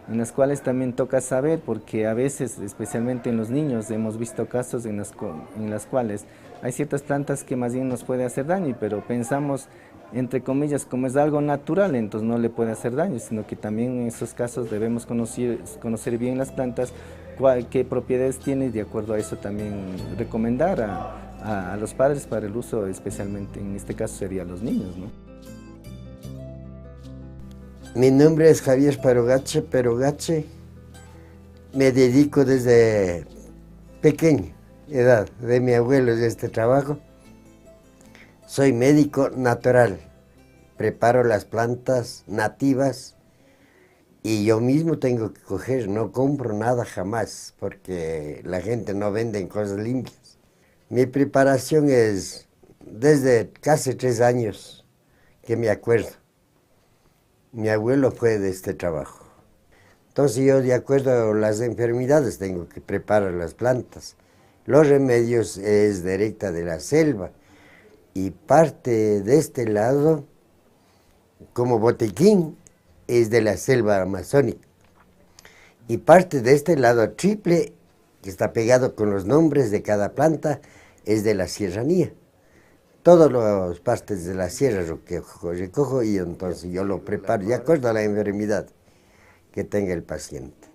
En las cuales también toca saber, porque a veces, especialmente en los niños, hemos visto casos en las cuales hay ciertas plantas que más bien nos puede hacer daño, pero pensamos, entre comillas, como es algo natural, entonces no le puede hacer daño, sino que también en esos casos debemos conocer bien las plantas, qué propiedades tiene, y de acuerdo a eso también recomendar a los padres para el uso, especialmente en este caso sería a los niños, ¿no? Mi nombre es Javier Parogache Perogache. Me dedico desde pequeña edad de mi abuelo de este trabajo. Soy médico natural, preparo las plantas nativas Y yo mismo tengo que coger, no compro nada jamás, porque la gente no vende cosas limpias. Mi preparación es desde casi 3 años que me acuerdo. Mi abuelo fue de este trabajo. Entonces yo, de acuerdo a las enfermedades, tengo que preparar las plantas. Los remedios es directa de la selva. Y parte de este lado, como botiquín, es de la selva amazónica. Y parte de este lado triple, que está pegado con los nombres de cada planta, es de la sierranía. Todas las partes de la sierra lo que recojo y entonces yo lo preparo de acuerdo a la enfermedad que tenga el paciente.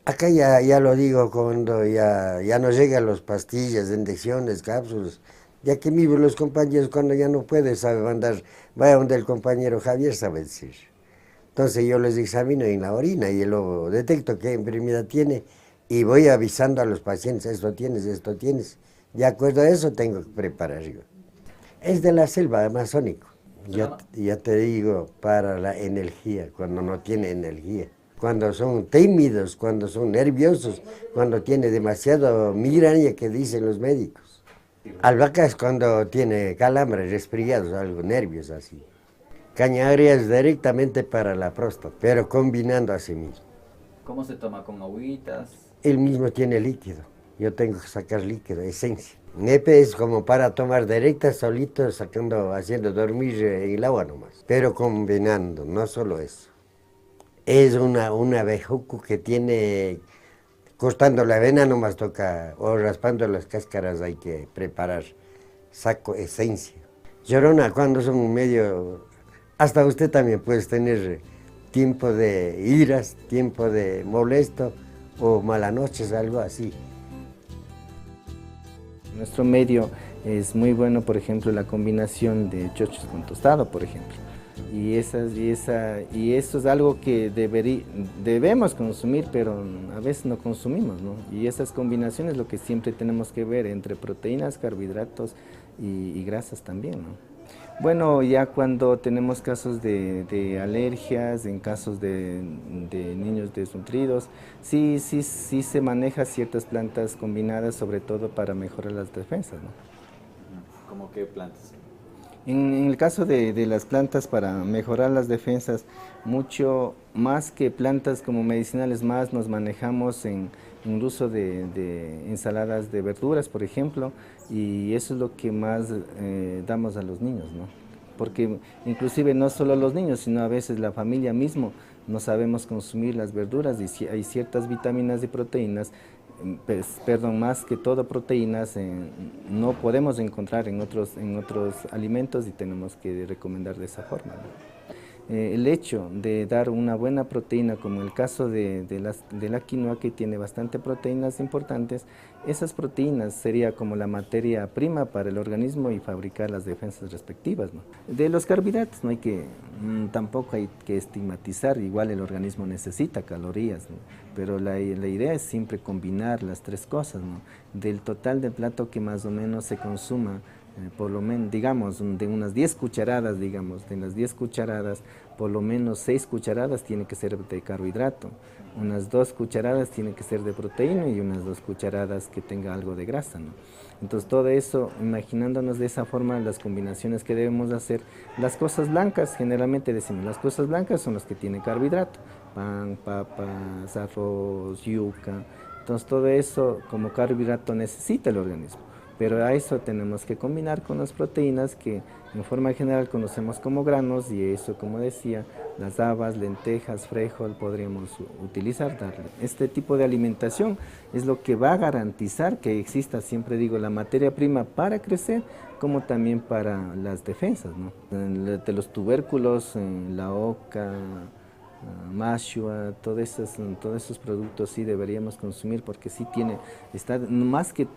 Acá ya lo digo cuando ya no llegan las pastillas, inyecciones, cápsulas. Ya que mismo los compañeros cuando ya no puede, sabe mandar, vaya donde el compañero Javier sabe decir. Entonces yo les examino en la orina y luego detecto qué enfermedad tiene y voy avisando a los pacientes, esto tienes, esto tienes. De acuerdo a eso tengo que preparar yo. Es de la selva amazónico. Ya te digo, para la energía, cuando no tiene energía. Cuando son tímidos, cuando son nerviosos, cuando tiene demasiado migraña que dicen los médicos. Albahaca es cuando tiene calambres, resfriados, algo, nervios así. Caña agria es directamente para la próstata, pero combinando a sí mismo. ¿Cómo se toma? ¿Con agüitas? Él mismo tiene líquido. Yo tengo que sacar líquido, esencia. Nepe es como para tomar directa, solito, sacando, haciendo dormir en el agua nomás. Pero combinando, no solo eso. Es una bejuco que tiene, cortando la avena nomás toca, o raspando las cáscaras hay que preparar. Saco esencia. Llorona, cuando son medio... Hasta usted también puede tener tiempo de iras, tiempo de molesto o malas noches, algo así. Nuestro medio es muy bueno, por ejemplo, la combinación de chochos con tostado, por ejemplo. Y eso es algo que debemos consumir, pero a veces no consumimos, ¿no? Y esas combinaciones es lo que siempre tenemos que ver entre proteínas, carbohidratos y grasas también, ¿no? Bueno, ya cuando tenemos casos de alergias, en casos de niños desnutridos, sí se maneja ciertas plantas combinadas, sobre todo para mejorar las defensas, ¿no? ¿Cómo qué plantas? En el caso de las plantas para mejorar las defensas, mucho más que plantas como medicinales, más nos manejamos en el uso de ensaladas de verduras, por ejemplo, y eso es lo que más damos a los niños, ¿no? Porque inclusive no solo a los niños, sino a veces la familia mismo no sabemos consumir las verduras y hay ciertas vitaminas y proteínas, perdón, más que todo proteínas, no podemos encontrar en otros alimentos y tenemos que recomendar de esa forma, ¿no? El hecho de dar una buena proteína, como el caso de la quinoa, que tiene bastante proteínas importantes, esas proteínas sería como la materia prima para el organismo y fabricar las defensas respectivas, ¿no? De los carbohidratos no hay que, tampoco hay que estigmatizar, igual el organismo necesita calorías, ¿no? Pero la idea es siempre combinar las tres cosas, ¿no? Del total del plato que más o menos se consuma, por lo menos, digamos, de unas 10 cucharadas, digamos, de las 10 cucharadas, por lo menos 6 cucharadas tiene que ser de carbohidrato, unas 2 cucharadas tiene que ser de proteína y unas 2 cucharadas que tenga algo de grasa, ¿no? Entonces todo eso, imaginándonos de esa forma las combinaciones que debemos hacer, las cosas blancas, generalmente decimos, las cosas blancas son las que tienen carbohidrato, pan, papas, arroz, yuca, entonces todo eso como carbohidrato necesita el organismo. Pero a eso tenemos que combinar con las proteínas que en forma general conocemos como granos y eso, como decía, las habas, lentejas, frijol podríamos utilizar, darle. Este tipo de alimentación es lo que va a garantizar que exista, siempre digo, la materia prima para crecer, como también para las defensas, ¿no? De los tubérculos, la oca, mashua, todos esos productos sí deberíamos consumir porque sí tiene, está más que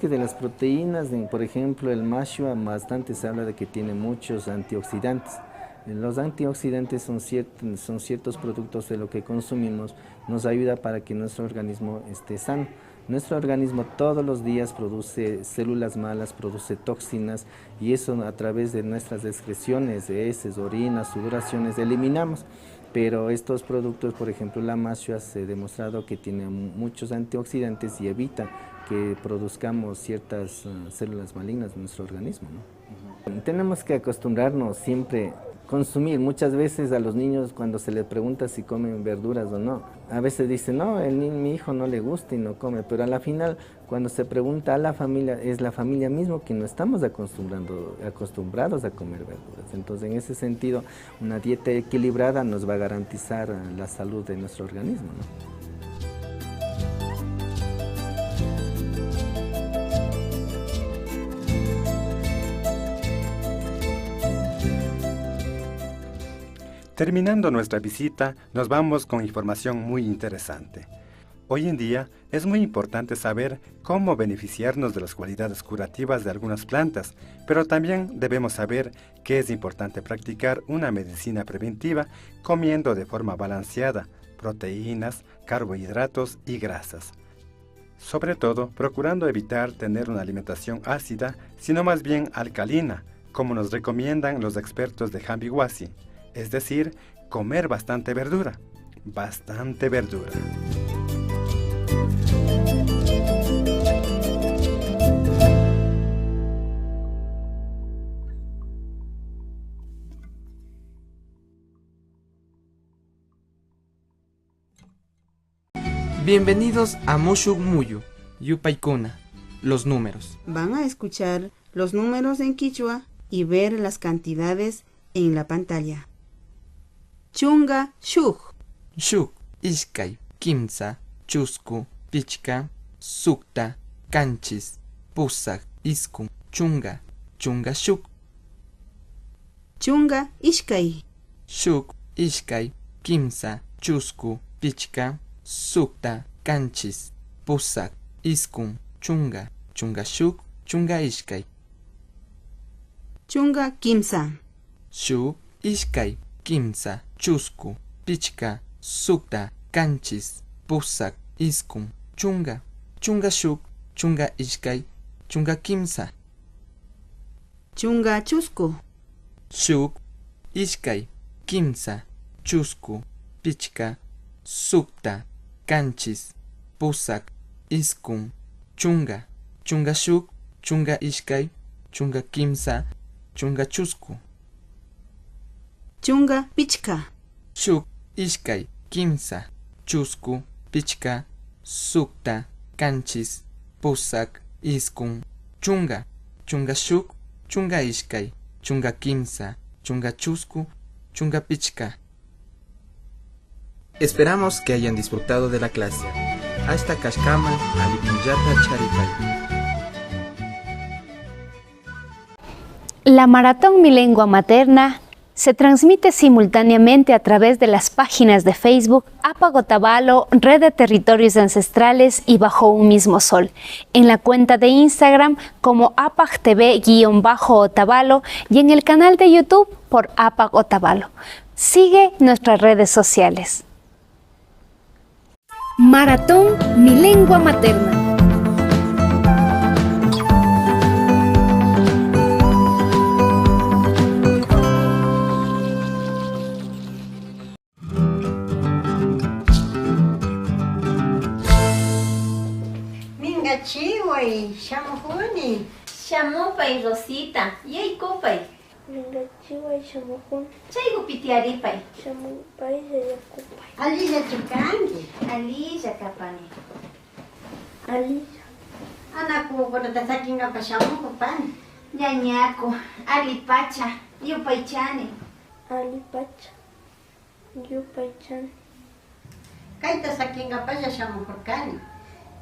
de las proteínas, por ejemplo el mashua bastante se habla de que tiene muchos antioxidantes. Los antioxidantes son ciertos productos de lo que consumimos, nos ayuda para que nuestro organismo esté sano. Nuestro organismo todos los días produce células malas, produce toxinas y eso a través de nuestras excreciones, heces, orinas, sudoraciones, eliminamos. Pero estos productos, por ejemplo la mashua, se ha demostrado que tiene muchos antioxidantes y evita que produzcamos ciertas células malignas en nuestro organismo, ¿no? Tenemos que acostumbrarnos siempre a consumir. Muchas veces a los niños cuando se les pregunta si comen verduras o no, a veces dicen, no, mi hijo no le gusta y no come, pero a la final cuando se pregunta a la familia, es la familia mismo que no estamos acostumbrados a comer verduras. Entonces, en ese sentido, una dieta equilibrada nos va a garantizar la salud de nuestro organismo, ¿no? Terminando nuestra visita, nos vamos con información muy interesante. Hoy en día es muy importante saber cómo beneficiarnos de las cualidades curativas de algunas plantas, pero también debemos saber que es importante practicar una medicina preventiva comiendo de forma balanceada proteínas, carbohidratos y grasas. Sobre todo, procurando evitar tener una alimentación ácida, sino más bien alcalina, como nos recomiendan los expertos de Hampi Wasi. Es decir, comer bastante verdura, bastante verdura. Bienvenidos a Mushuk Muyu, Yupaykuna, los números. Van a escuchar los números en quichua y ver las cantidades en la pantalla. Chunga shuk. Shuk, ishkay, kimsa, chusku, pichka, sukta, kanchis, pusak, iskun, chunga, chunga shuk. Chunga ishkay. Shuk, ishkay, kimsa, chusku, pichka, sukta, kanchis, pusak, iskun, chunga, chunga shuk, chunga ishkay. Chunga kimsa. Shuk, ishkay, kimsa, chusku, pichka, sukta, kanchis, pusak, iskun, chunga, chunga shuk, chunga ishkay, chunga kimsa. Chunga chusku. Shuk, ishkay, kimsa, chusku, pichka, sukta, kanchis, pusak, iskun, chunga, chunga shuk, chunga ishkay, chunga kimsa, chunga chusku. Chunga pichka. Shuk, ishkay, kimsa, chusku, pichka, sukta, kanchis, pusak, iskun, chunga, chunga shuk, chunga ishkay, chunga kimsa, chunga chusku, chunga pichka. Esperamos que hayan disfrutado de la clase. Hasta Kashkama, Alipunyata Charipay. La Maratón Mi Lengua Materna se transmite simultáneamente a través de las páginas de Facebook APAC Otavalo, Red de Territorios Ancestrales y Bajo un Mismo Sol, en la cuenta de Instagram como APAC TV-Otavalo y en el canal de YouTube por APAC Otavalo. Sigue nuestras redes sociales. Maratón Mi Lengua Materna. Chiway, shamujuni. Shamupay, Rosita, yaykupay. Mingachiway, shamujuni. Chaykupi tiyaripay. Shamupay, yayakupay. Alilla chukanki. Alilla kapani. Alilla. Anakukunata sakinkapa shamukupani. Ñañaku, alipacha, yupaychani. Alipacha, yupaychani. Kayta sakinkapalla shamukurkani.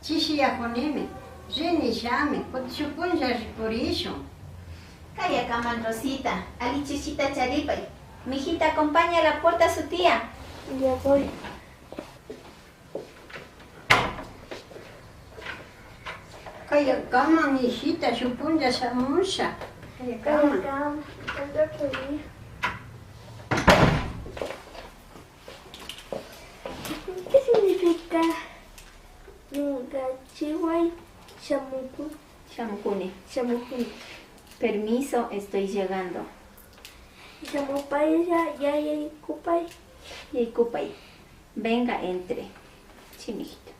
Chishiyajunimi, rini shami, kutishukunlla rikurishun. Kayakaman, Rosita, alichishita charipay. Mijita, acompaña a la puerta a su tía. Ya voy. Kayakaman, hijita, shupunlla shamusha. Kayakaman. Kayakaman, el otro día. ¿Qué significa Mingachiway, shamukuni? Shamukuni. Shamukuni. Permiso, estoy llegando. Shamupay, yayaykupay. Yaykupay. Venga, entre. Sí, mijito.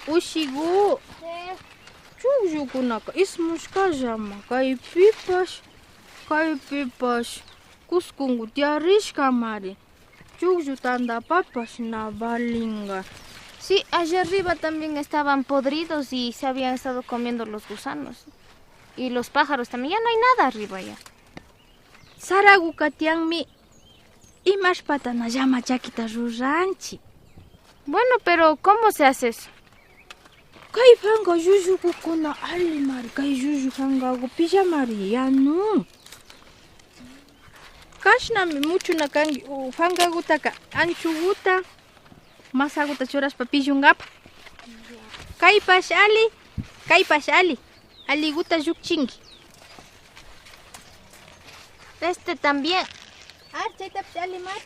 Ushigu, chuqllukunaka ismushkallama kaypipash, kaypipash kuskunku tiyarishkamari, chuqllu tantapapash na valinga. Sí, allá arriba también estaban podridos y se habían estado comiendo los gusanos. Y los pájaros también, ya no hay nada arriba ya. Saraguka tiyanmi imashpatana llama chakita ruranchik. Bueno, pero ¿cómo se hace eso? Kay fanka llullukukuna allimari, kay llullu fankaku pillamari yanun. Kashnami muchuna kanki fankakutaka anchuguta, masaguta churashpa pillunkapa. Kaypash ali, alliguta llukchinki. Este también. Ah, chaytapish allimari.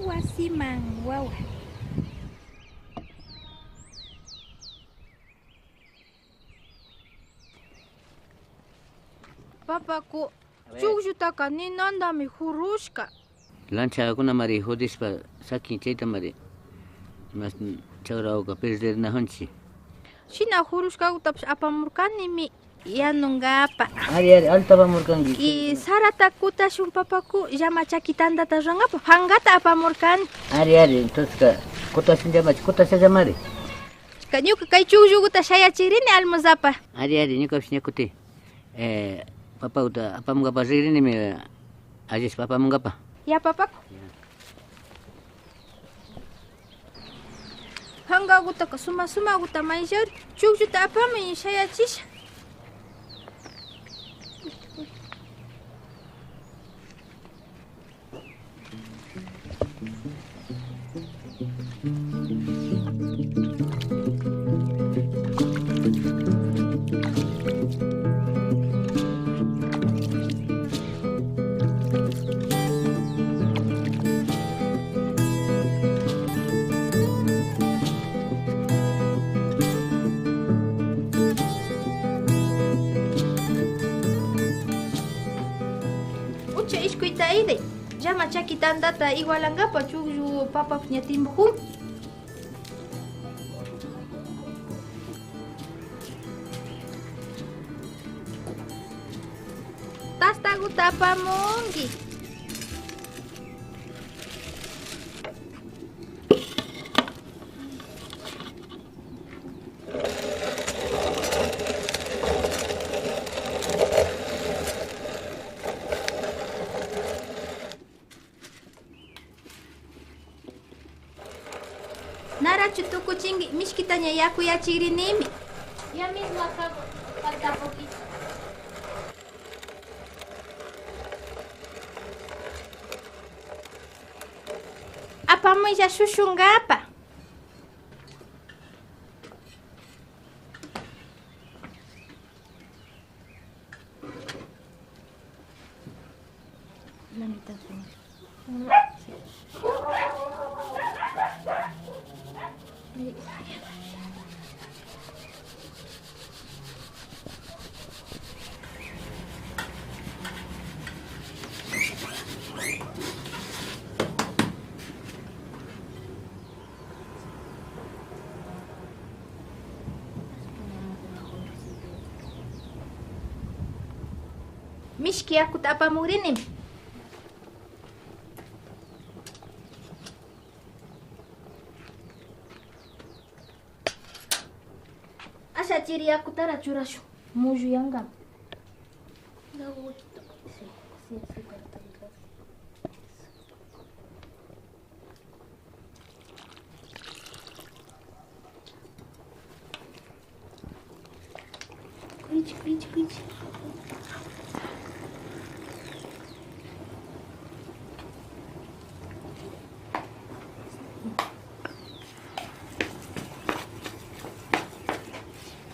Wasiman wawa. Papaku, chuqllutaka ninantami hurushka. Lanchakuna mari jodishpa sakin chayta mari mas chawrawka perdernajanchik. Shina hurushkakutapish apamurkanimi yanunkapa. Ari ari alta apamurkanki. Y sarata kutashun papaku llama chaki tantata rurankapak pankata apamurkani. Ari ari entonces kutashun llamachi kutasha llamari. Ñuka kay chuqllukuta shayachirini almuzapa. Ari ari ñukapish ñakuti papakuta apamunkapa rigrinimi allishpa apamunkapa. Ya papaku. Pankakutaka suma sumakuta mayllari chuqlluta apamuy shayachisha. Llama chaki tantata igualankapa chuqllu papapish ña timpukun. Tastakuta apamunki. Narachu tukuchinki mishkitaña yakuyachikrinimi. Ya mismo acabo, falta poquito. Apamuylla shushunkapa. La mitad primero. Sí. Mishki yakuta apamukrinimi. Asha chiri yakutara churashun. Mulluyanqa. Da gusto. Sí, sí, sí, Cuiche, cuiche, cuiche.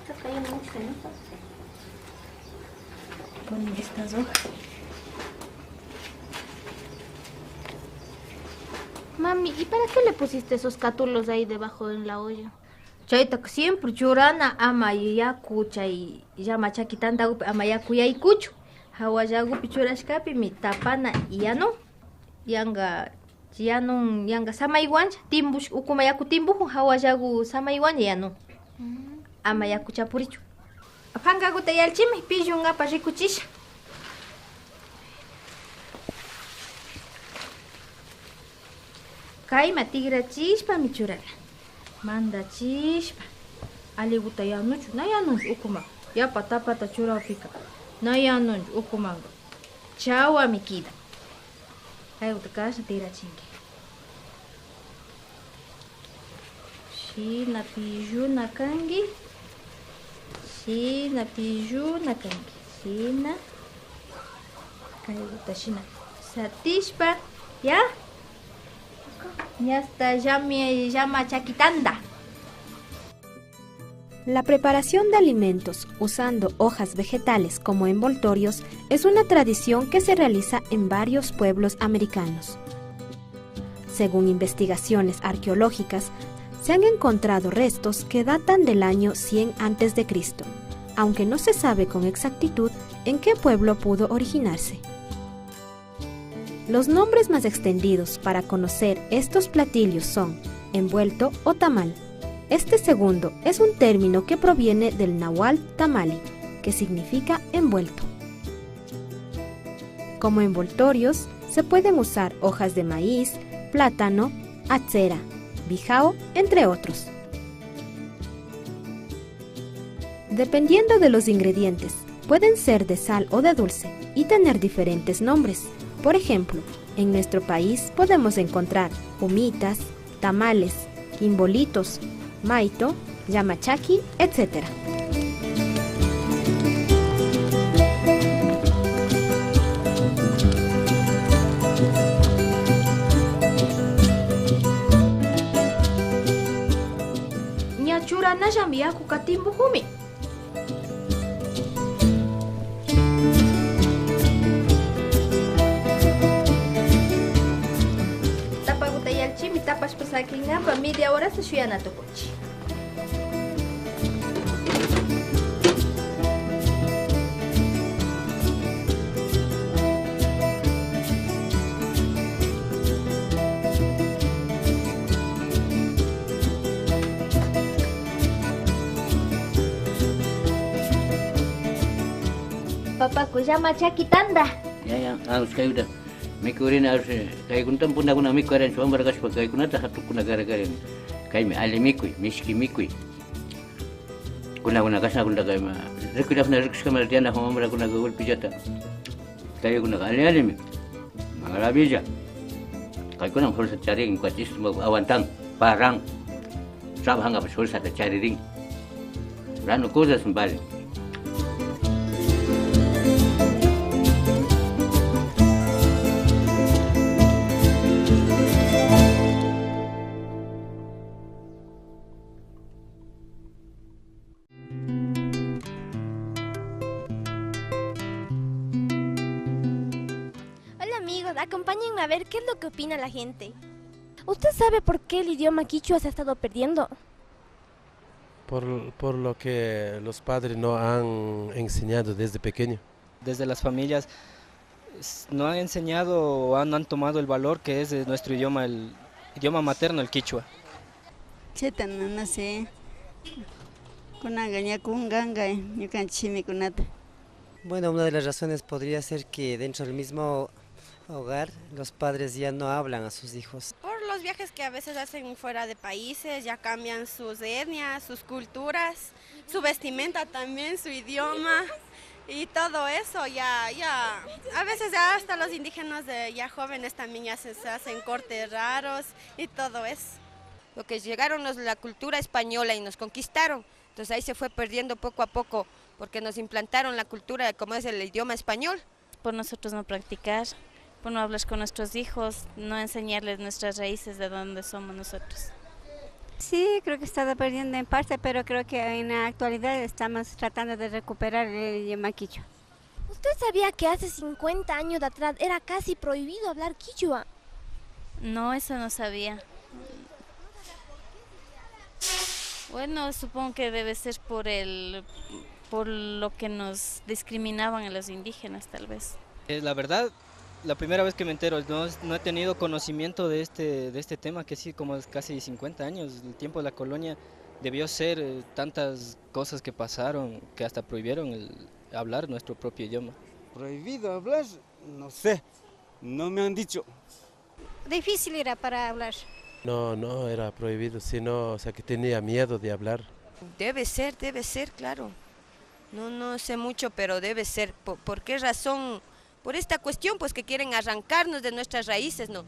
Está cayendo mucho, ¿no? Ponen estas hojas. Mami, ¿y para qué le pusiste esos cátulos ahí debajo en la olla? Chayta siempre churana ama yaku chay llama chakitanta ama yaku yaykuchu hawallakupi churashkapi mi tapana yanu yanga yanun yanga samaywancha timbush ukuma yaku timbuju hawallaku samaywancha yanu ama yaku chapurichu pankakuta yalchimi pillunqapa rikuchisha. Kayma tigrachishpa mi churana. Mandachishpa aliguta yanuchu na yanunchu ukuma yapa tapata churawpika na yanunchu ukumanqa chawami kida kayguta kashna tigrachinki shina pilluna kanki shina pilluna kanki shina kayguta shina satishpa ya. Ya está, ya me llama chaquitanda. La preparación de alimentos usando hojas vegetales como envoltorios es una tradición que se realiza en varios pueblos americanos. Según investigaciones arqueológicas, se han encontrado restos que datan del año 100 a.C., aunque no se sabe con exactitud en qué pueblo pudo originarse. Los nombres más extendidos para conocer estos platillos son envuelto o tamal. Este segundo es un término que proviene del náhuatl tamali, que significa envuelto. Como envoltorios se pueden usar hojas de maíz, plátano, acera, bijao, entre otros. Dependiendo de los ingredientes, pueden ser de sal o de dulce y tener diferentes nombres. Por ejemplo, en nuestro país podemos encontrar humitas, tamales, quimbolitos, maito, yamachaki, etc. Ña churanallami yakuka timpujumi. Tapashpa sakinqapa media horasta shuyana tukunchik. Papaku llama chakitanda. Ya ya, kayuta. Mikurina kaykunatan punakuna mikuran wamra kashpa kaykunata hatukuna karakarin kaymi alli mikuy mishki mikuy kunakuna kashnakuna kayma rikuyakuna rikushkamanta tiyanaq wamrakuna golpillata kaykunaka alli allimi maravilla kaykunam fuerza charin kuachisma aguantan paran trabajanqa fuerzata charirin rano cosas vale. Acompáñenme a ver qué es lo que opina la gente. ¿Usted sabe por qué el idioma quichua se ha estado perdiendo? Por lo que los padres no han enseñado desde pequeño. Desde las familias no han enseñado o no han tomado el valor que es de nuestro idioma, el idioma materno, el quichua. Bueno, una de las razones podría ser que dentro del mismo hogar los padres ya no hablan a sus hijos. Por los viajes que a veces hacen fuera de países, ya cambian sus etnias, sus culturas, su vestimenta también, su idioma y todo eso, ya, a veces ya hasta los indígenas de ya jóvenes también ya se hacen cortes raros y todo eso. Lo que llegaron la cultura española y nos conquistaron, entonces ahí se fue perdiendo poco a poco porque nos implantaron la cultura como es el idioma español. Por nosotros no practicar, por no hablar con nuestros hijos, no enseñarles nuestras raíces de dónde somos nosotros. Sí, creo que está perdiendo en parte, pero creo que en la actualidad estamos tratando de recuperar el idioma quichua. ¿Usted sabía que hace 50 años de atrás era casi prohibido hablar quichua? No, eso no sabía. Bueno, supongo que debe ser por lo que nos discriminaban a los indígenas, tal vez. La verdad, la primera vez que me entero, no he tenido conocimiento de este tema, que sí, como casi 50 años, el tiempo de la colonia debió ser tantas cosas que pasaron, que hasta prohibieron el hablar nuestro propio idioma. Prohibido hablar, no sé, no me han dicho. Difícil era para hablar. No, era prohibido, sino, o sea, que tenía miedo de hablar. Debe ser, claro. No sé mucho, pero debe ser. ¿Por qué razón? Por esta cuestión, pues que quieren arrancarnos de nuestras raíces, ¿no?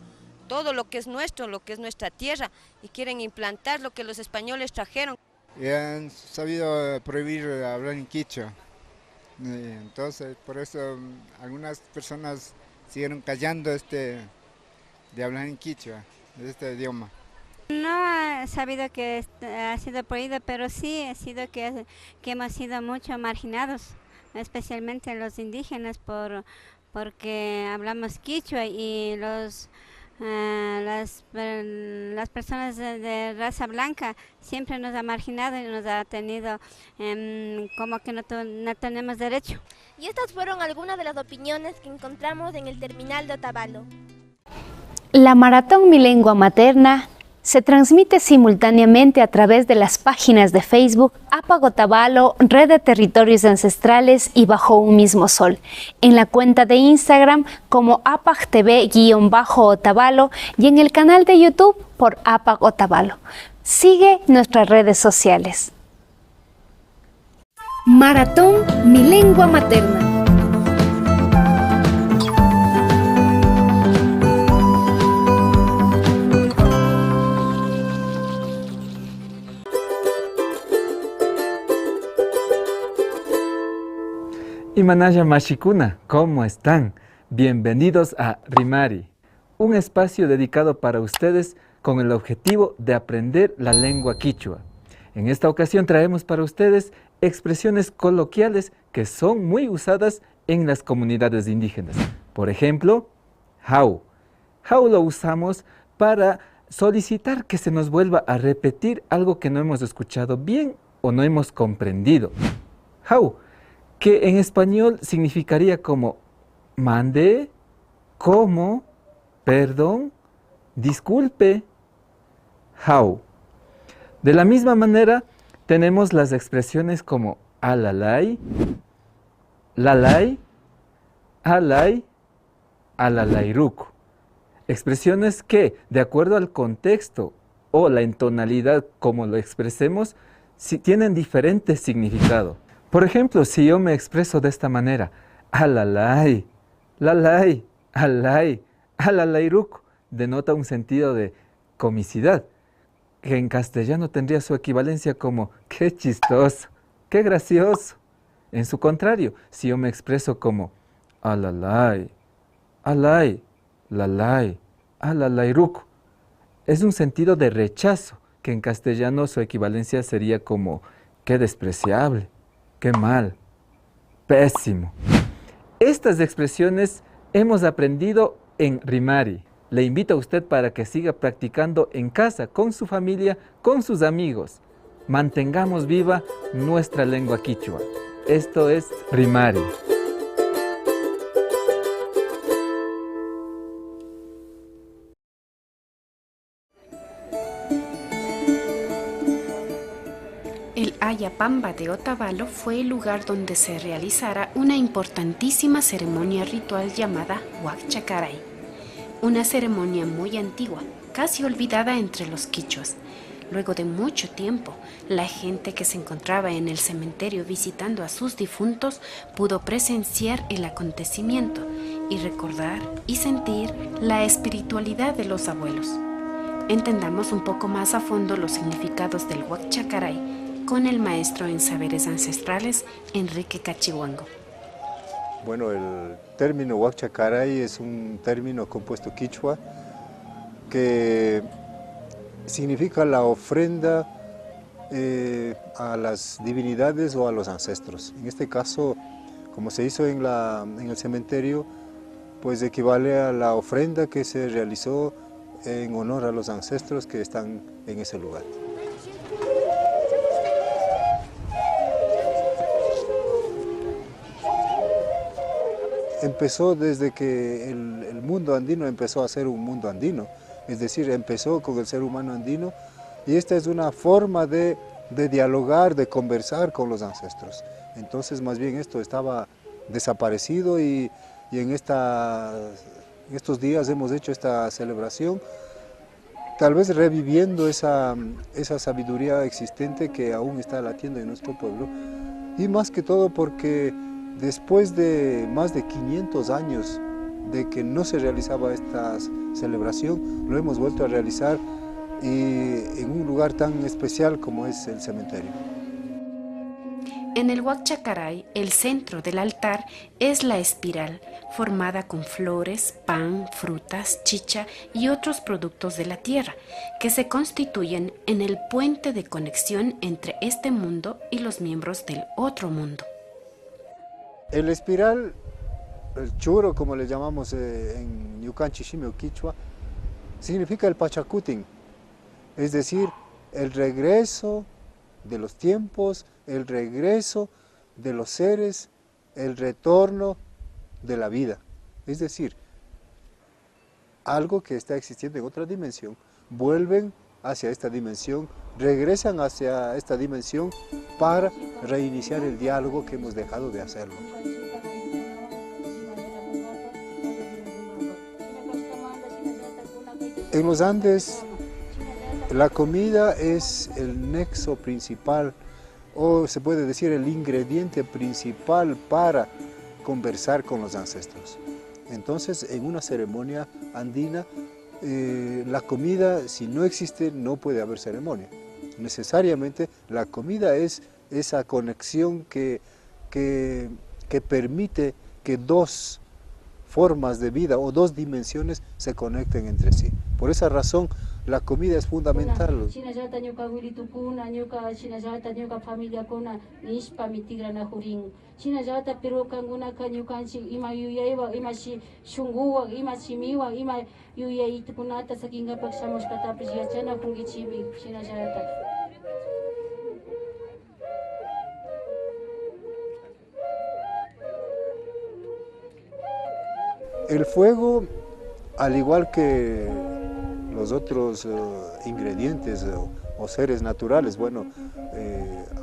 Todo lo que es nuestro, lo que es nuestra tierra, y quieren implantar lo que los españoles trajeron. Y han sabido prohibir hablar en quichua. Entonces, por eso algunas personas siguieron callando de hablar en quichua, de este idioma. No he sabido que ha sido prohibido, pero sí ha sido que hemos sido mucho marginados, especialmente los indígenas, porque hablamos quichua y las personas de raza blanca siempre nos ha marginado y nos ha tenido como que no tenemos derecho. Y estas fueron algunas de las opiniones que encontramos en el terminal de Otavalo. La Maratón Mi Lengua Materna se transmite simultáneamente a través de las páginas de Facebook APAG Otavalo, Red de Territorios Ancestrales y Bajo un Mismo Sol, en la cuenta de Instagram como APAG TV-Otavalo y en el canal de YouTube por APAG Otavalo. Sigue nuestras redes sociales. Maratón Mi Lengua Materna. Imanaya Mashikuna, ¿cómo están? Bienvenidos a Rimari, un espacio dedicado para ustedes con el objetivo de aprender la lengua quichua. En esta ocasión traemos para ustedes expresiones coloquiales que son muy usadas en las comunidades indígenas. Por ejemplo, jau. Jau lo usamos para solicitar que se nos vuelva a repetir algo que no hemos escuchado bien o no hemos comprendido. Jau, que en español significaría como mande, como, perdón, disculpe, jau. De la misma manera, tenemos las expresiones como alalay, lalay, alay, alalayruku. Expresiones que, de acuerdo al contexto o la entonalidad como lo expresemos, tienen diferente significado. Por ejemplo, si yo me expreso de esta manera, alalay, lalay, alay, alalayruku, denota un sentido de comicidad, que en castellano tendría su equivalencia como qué chistoso, qué gracioso. En su contrario, si yo me expreso como alalay, alay, lalay, alalayruku, es un sentido de rechazo, que en castellano su equivalencia sería como qué despreciable, qué mal, pésimo. Estas expresiones hemos aprendido en Rimari. Le invito a usted para que siga practicando en casa, con su familia, con sus amigos. Mantengamos viva nuestra lengua quichua. Esto es Rimari. El Ayapamba de Otavalo fue el lugar donde se realizara una importantísima ceremonia ritual llamada Huacchacaray, una ceremonia muy antigua, casi olvidada entre los quichuas. Luego de mucho tiempo, la gente que se encontraba en el cementerio visitando a sus difuntos pudo presenciar el acontecimiento y recordar y sentir la espiritualidad de los abuelos. Entendamos un poco más a fondo los significados del Huacchacaray con el maestro en saberes ancestrales, Enrique Cachihuango. Bueno, el término Huacchacaray es un término compuesto quichua que significa la ofrenda a las divinidades o a los ancestros. En este caso, como se hizo en el cementerio, pues equivale a la ofrenda que se realizó en honor a los ancestros que están en ese lugar. Empezó desde que el mundo andino empezó a ser un mundo andino, es decir, empezó con el ser humano andino, y esta es una forma de dialogar, de conversar con los ancestros. Entonces, más bien esto estaba desaparecido y en estos días hemos hecho esta celebración, tal vez reviviendo esa sabiduría existente que aún está latiendo en nuestro pueblo, y más que todo porque después de más de 500 años de que no se realizaba esta celebración, lo hemos vuelto a realizar y en un lugar tan especial como es el cementerio. En el Huacchacaray, el centro del altar es la espiral, formada con flores, pan, frutas, chicha y otros productos de la tierra, que se constituyen en el puente de conexión entre este mundo y los miembros del otro mundo. El espiral, el churo, como le llamamos en Ñucanchi, Shimi o Quichua, significa el Pachacutin, es decir, el regreso de los tiempos, el regreso de los seres, el retorno de la vida. Es decir, algo que está existiendo en otra dimensión, vuelven hacia esta dimensión, regresan hacia esta dimensión para reiniciar el diálogo que hemos dejado de hacerlo. En los Andes, la comida es el nexo principal, o se puede decir el ingrediente principal para conversar con los ancestros. Entonces, en una ceremonia andina, la comida, si no existe, no puede haber ceremonia. Necesariamente la comida es esa conexión que permite que dos formas de vida o dos dimensiones se conecten entre sí. Por esa razón, la comida es fundamental. El fuego, al igual que los otros ingredientes o seres naturales, bueno,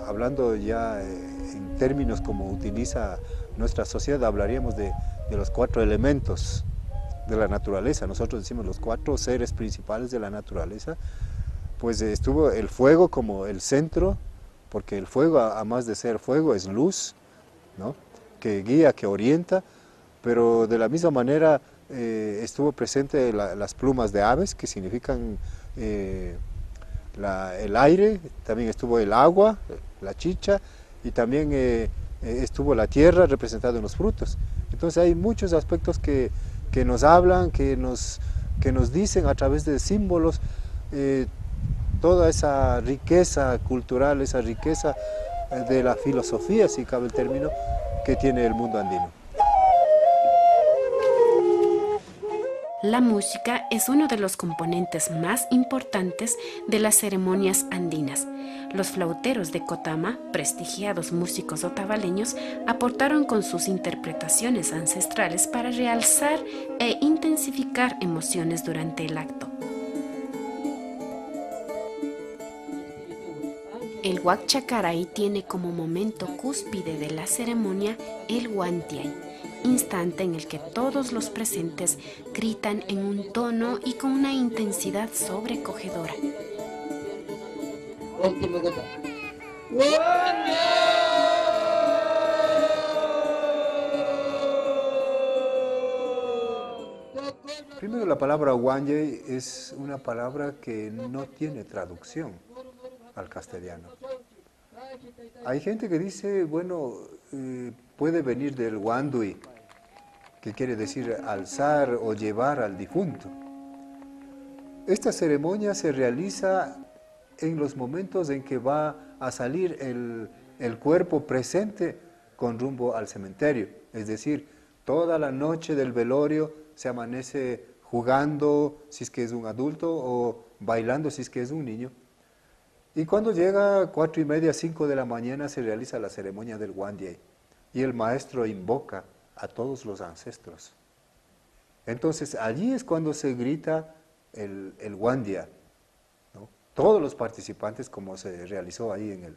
hablando ya en términos como utiliza nuestra sociedad, hablaríamos de los cuatro elementos de la naturaleza. Nosotros decimos los cuatro seres principales de la naturaleza, pues estuvo el fuego como el centro, porque el fuego, además de ser fuego, es luz, ¿no?, que guía, que orienta, pero de la misma manera estuvo presente las plumas de aves, que significan el aire, también estuvo el agua, la chicha, y también estuvo la tierra representada en los frutos. Entonces hay muchos aspectos que nos hablan, que nos dicen a través de símbolos toda esa riqueza cultural, esa riqueza de la filosofía, si cabe el término, que tiene el mundo andino. La música es uno de los componentes más importantes de las ceremonias andinas. Los flauteros de Cotama, prestigiados músicos otavaleños, aportaron con sus interpretaciones ancestrales para realzar e intensificar emociones durante el acto. El Huacchacaray tiene como momento cúspide de la ceremonia el Huantiay, Instante en el que todos los presentes gritan en un tono y con una intensidad sobrecogedora. Último gota. Primero, la palabra Wanye es una palabra que no tiene traducción al castellano. Hay gente que dice, bueno, puede venir del Wandui, que quiere decir alzar o llevar al difunto. Esta ceremonia se realiza en los momentos en que va a salir el cuerpo presente con rumbo al cementerio. Es decir, toda la noche del velorio se amanece jugando, si es que es un adulto, o bailando, si es que es un niño. Y cuando llega 4:30, 5 de la mañana, se realiza la ceremonia del Wandie y el maestro invoca a todos los ancestros. Entonces, allí es cuando se grita el Wandia, ¿no? Todos los participantes, como se realizó ahí en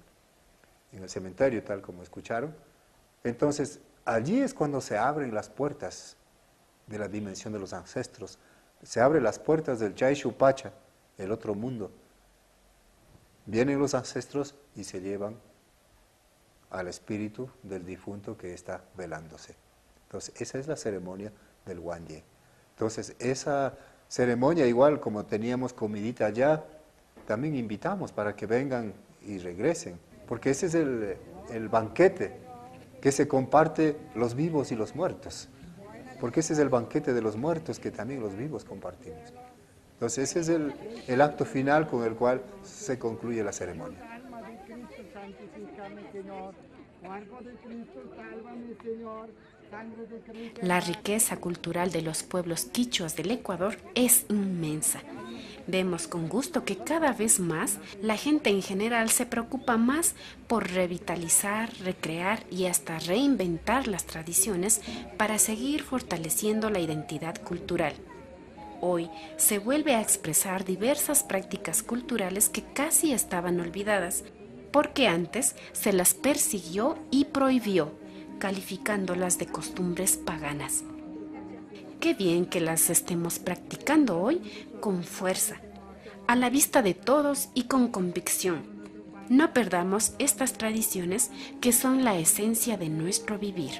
el cementerio, tal como escucharon. Entonces, allí es cuando se abren las puertas de la dimensión de los ancestros. Se abren las puertas del Chaishupacha, el otro mundo. Vienen los ancestros y se llevan al espíritu del difunto que está velándose. Entonces, esa es la ceremonia del Wandie. Entonces, esa ceremonia, igual como teníamos comidita allá, también invitamos para que vengan y regresen, porque ese es el banquete que se comparte los vivos y los muertos, porque ese es el banquete de los muertos que también los vivos compartimos. Entonces, ese es el acto final con el cual se concluye la ceremonia. La riqueza cultural de los pueblos quichuas del Ecuador es inmensa. Vemos con gusto que cada vez más la gente en general se preocupa más por revitalizar, recrear y hasta reinventar las tradiciones para seguir fortaleciendo la identidad cultural. Hoy se vuelve a expresar diversas prácticas culturales que casi estaban olvidadas, porque antes se las persiguió y prohibió, calificándolas de costumbres paganas. Qué bien que las estemos practicando hoy con fuerza, a la vista de todos y con convicción. No perdamos estas tradiciones que son la esencia de nuestro vivir.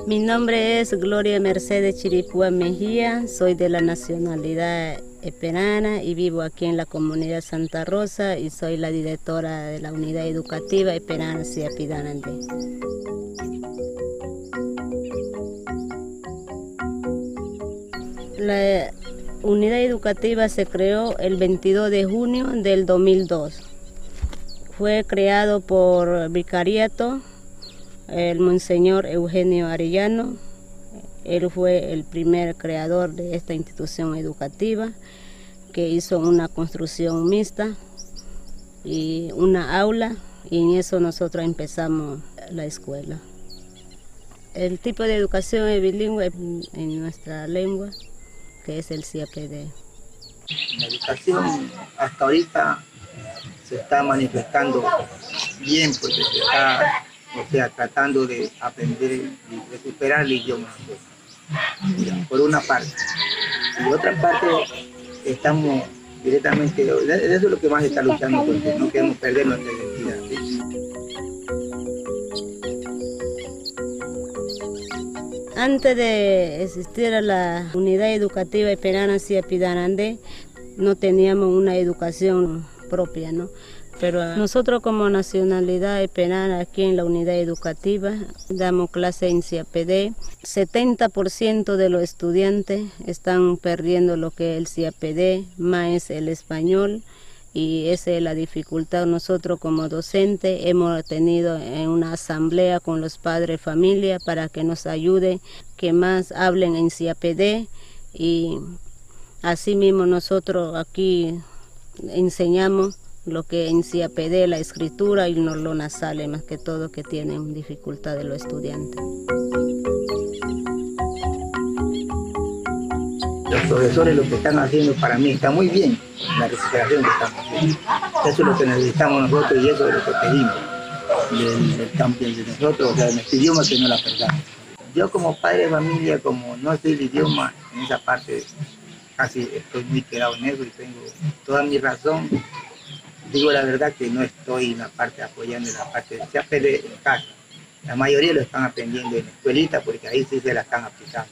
Mi nombre es Gloria Mercedes Chiripúa Mejía, soy de la nacionalidad eperana y vivo aquí en la comunidad Santa Rosa y soy la directora de la unidad educativa Eperana Siapidanande. La unidad educativa se creó el 22 de junio del 2002. Fue creado por Vicariato, el Monseñor Eugenio Arellano. Él fue el primer creador de esta institución educativa, que hizo una construcción mixta y una aula, y en eso nosotros empezamos la escuela. El tipo de educación es bilingüe en nuestra lengua, que es el CIAPD. La educación hasta ahorita se está manifestando bien, porque se está, tratando de aprender y recuperar el idioma, por una parte. Y otra parte, estamos directamente, eso es lo que más se está luchando, porque no queremos perder nuestra identidad, ¿sí? Antes de existir a la unidad educativa Eperana Siapidanande, no teníamos una educación propia, ¿no? Pero nosotros como nacionalidad eperana aquí en la unidad educativa damos clase en CIAPD. 70% de los estudiantes están perdiendo lo que es el CIAPD, más el español, Y esa es la dificultad. Nosotros como docentes hemos tenido en una asamblea con los padres de familia para que nos ayuden, que más hablen en CIAPD, y asimismo nosotros aquí enseñamos lo que en CIAPD, la escritura y no lo nasales, más que todo que tienen dificultad de los estudiantes. Los profesores lo que están haciendo para mí está muy bien, la recuperación que estamos haciendo. Eso es lo que necesitamos nosotros y eso es lo que pedimos del campo de nosotros, o sea, de nuestro idioma, que no la perdamos. Yo como padre de familia, como no sé el idioma, en esa parte casi estoy muy quedado en eso y tengo toda mi razón. Digo la verdad que no estoy en la parte apoyando la parte de CAPD en casa. La mayoría lo están aprendiendo en la escuelita porque ahí sí se la están aplicando.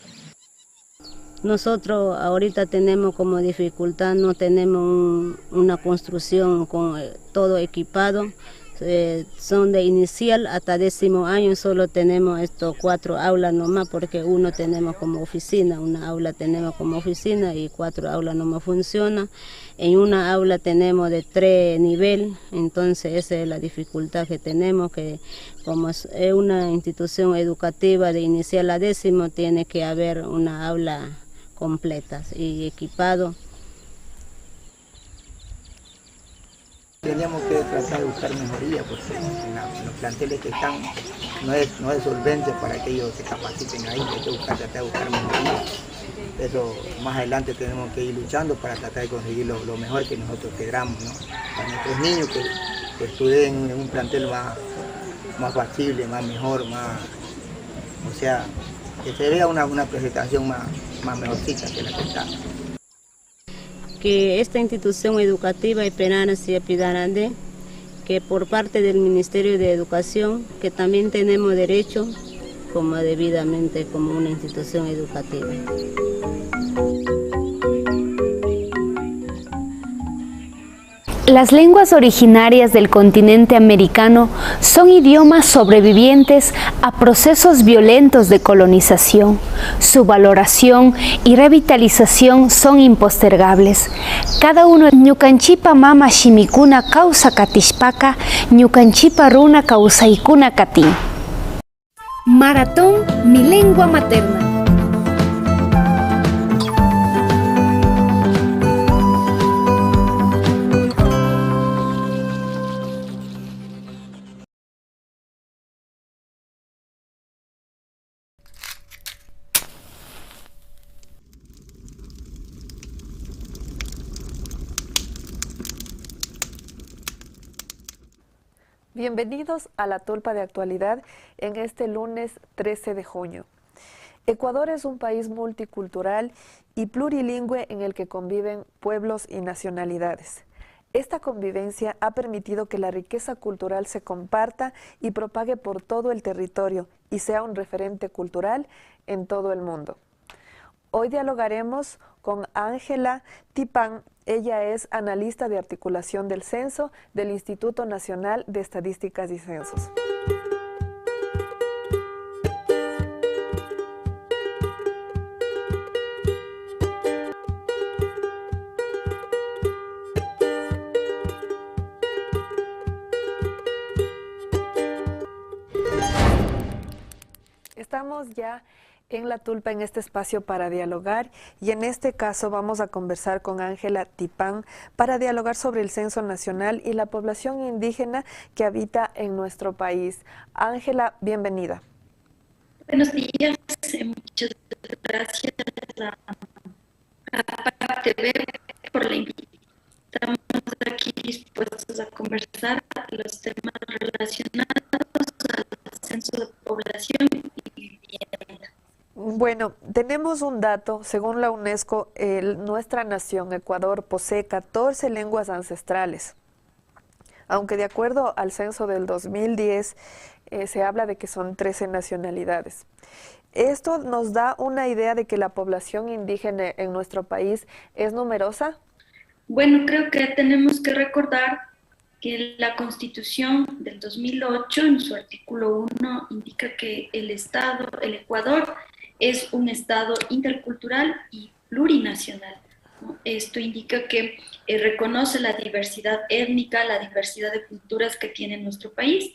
Nosotros ahorita tenemos como dificultad, no tenemos una construcción con todo equipado. Son de inicial hasta 10º año, solo tenemos estos 4 aulas nomás, porque uno tenemos como oficina, una aula tenemos como oficina y 4 aulas nomás funciona. En una aula tenemos de 3 niveles, entonces esa es la dificultad que tenemos, que como es una institución educativa de inicial a 10º, tiene que haber una aula completa y equipado. Tenemos que tratar de buscar mejoría, porque en los planteles que están no es solvente para que ellos se capaciten ahí, hay que tratar de buscar mejoría. Eso más adelante tenemos que ir luchando para tratar de conseguir lo mejor que nosotros queramos, ¿no? Para nuestros niños que estudien en un plantel más factible, más mejor, más, o sea, que se vea una presentación más mejorcita que la que está. Que esta institución educativa Esperanza Siapidarande, que por parte del Ministerio de Educación, que también tenemos derecho como debidamente como una institución educativa. Las lenguas originarias del continente americano son idiomas sobrevivientes a procesos violentos de colonización. Su valoración y revitalización son impostergables. Cada uno ñukanchipa mama shimikuna causa katishpaka, ñukanchipa runa kawsaykuna katin. Maratón Mi Lengua Materna. Bienvenidos a la Tulpa de Actualidad en este lunes 13 de junio. Ecuador es un país multicultural y plurilingüe en el que conviven pueblos y nacionalidades. Esta convivencia ha permitido que la riqueza cultural se comparta y propague por todo el territorio y sea un referente cultural en todo el mundo. Hoy dialogaremos con Ángela Tipán. Ella es analista de articulación del censo del Instituto Nacional de Estadísticas y Censos. Estamos ya en La Tulpa, en este espacio para dialogar, y en este caso vamos a conversar con Ángela Tipán para dialogar sobre el Censo Nacional y la población indígena que habita en nuestro país. Ángela, bienvenida. Buenos días, muchas gracias a PAC TV por la invitación. Estamos aquí dispuestos a conversar los temas relacionados al censo de población y vivienda. Bueno, tenemos un dato, según la UNESCO, nuestra nación, Ecuador, posee 14 lenguas ancestrales. Aunque de acuerdo al censo del 2010, se habla de que son 13 nacionalidades. ¿Esto nos da una idea de que la población indígena en nuestro país es numerosa? Bueno, creo que tenemos que recordar que la Constitución del 2008, en su artículo 1, indica que el Estado, el Ecuador, es un Estado intercultural y plurinacional, ¿no? ¿no? Esto indica que reconoce la diversidad étnica, la diversidad de culturas que tiene nuestro país.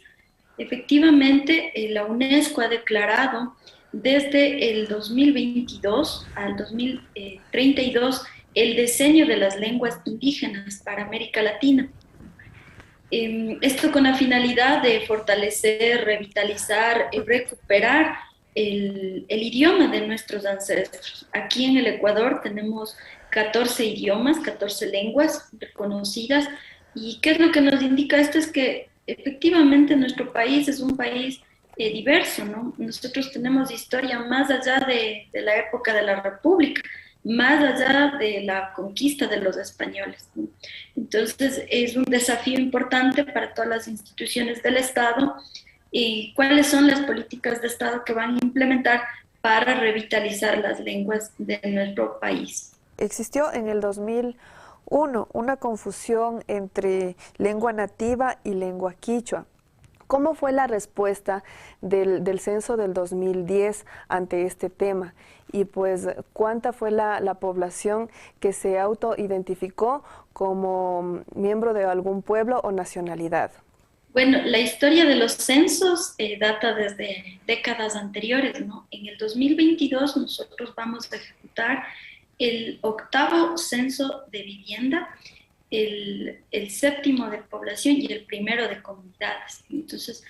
Efectivamente, la UNESCO ha declarado desde el 2022 al 2032 el diseño de las lenguas indígenas para América Latina. Esto con la finalidad de fortalecer, revitalizar y recuperar el idioma de nuestros ancestros. Aquí en el Ecuador tenemos 14 idiomas, 14 lenguas reconocidas. ¿Y qué es lo que nos indica esto? Es que efectivamente nuestro país es un país diverso, ¿no? Nosotros tenemos historia más allá de la época de la República, más allá de la conquista de los españoles, ¿no? Entonces es un desafío importante para todas las instituciones del Estado y cuáles son las políticas de Estado que van a implementar para revitalizar las lenguas de nuestro país. Existió en el 2001 una confusión entre lengua nativa y lengua quichua. ¿Cómo fue la respuesta del censo del 2010 ante este tema? Y pues, ¿cuánta fue la población que se autoidentificó como miembro de algún pueblo o nacionalidad? Bueno, la historia de los censos data desde décadas anteriores, ¿no? En el 2022 nosotros vamos a ejecutar el 8º censo de vivienda, el 7º de población y el 1º de comunidades. Entonces,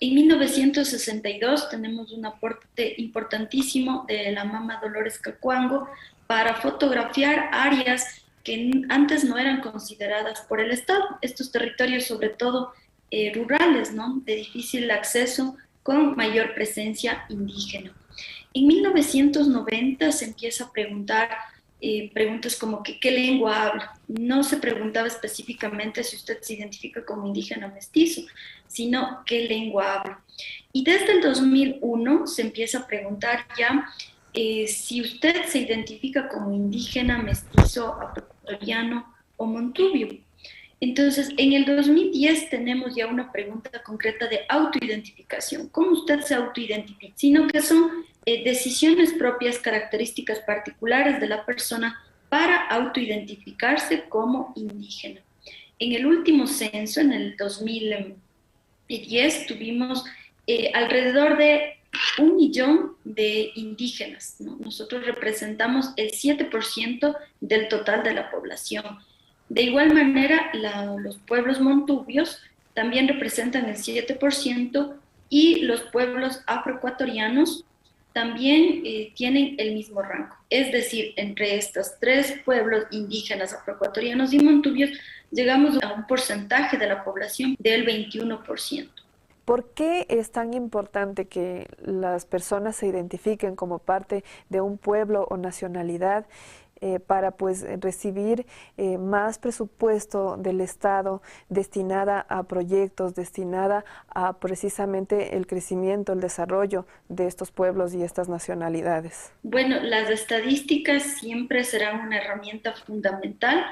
en 1962 tenemos un aporte importantísimo de la mama Dolores Cacuango para fotografiar áreas que antes no eran consideradas por el Estado, estos territorios sobre todo rurales, ¿no? De difícil acceso, con mayor presencia indígena. En 1990 se empieza a preguntar preguntas como que, ¿qué lengua habla? No se preguntaba específicamente si usted se identifica como indígena o mestizo, sino qué lengua habla. Y desde el 2001 se empieza a preguntar ya si usted se identifica como indígena, mestizo, afroecuatoriano o montubio. Entonces, en el 2010 tenemos ya una pregunta concreta de autoidentificación. ¿Cómo usted se autoidentifica? Sino que son decisiones propias, características particulares de la persona para autoidentificarse como indígena. En el último censo, en el 2010, tuvimos alrededor de 1 millón de indígenas, ¿no? Nosotros representamos el 7% del total de la población. De igual manera, los pueblos montubios también representan el 7% y los pueblos afroecuatorianos también tienen el mismo rango. Es decir, entre estos tres pueblos indígenas, afroecuatorianos y montubios, llegamos a un porcentaje de la población del 21%. ¿Por qué es tan importante que las personas se identifiquen como parte de un pueblo o nacionalidad para pues recibir más presupuesto del Estado destinada a proyectos, destinada a precisamente el crecimiento, el desarrollo de estos pueblos y estas nacionalidades? Bueno, las estadísticas siempre serán una herramienta fundamental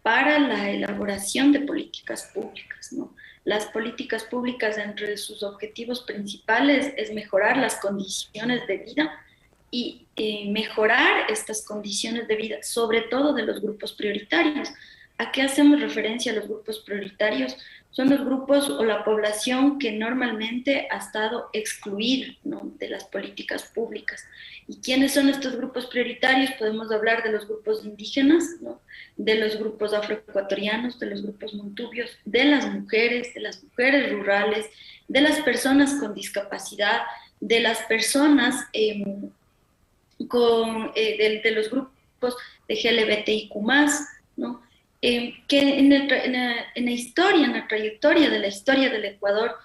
para la elaboración de políticas públicas, ¿no? Las políticas públicas, entre sus objetivos principales, es mejorar las condiciones de vida y mejorar estas condiciones de vida, sobre todo de los grupos prioritarios. ¿A qué hacemos referencia los grupos prioritarios? Son los grupos o la población que normalmente ha estado excluida, ¿no?, de las políticas públicas. ¿Y quiénes son estos grupos prioritarios? Podemos hablar de los grupos indígenas, ¿no?, de los grupos afroecuatorianos, de los grupos montubios, de las mujeres rurales, de las personas con discapacidad, de las personas de los grupos de GLBTIQ+, ¿no? Que en la historia, en la trayectoria de la historia del Ecuador,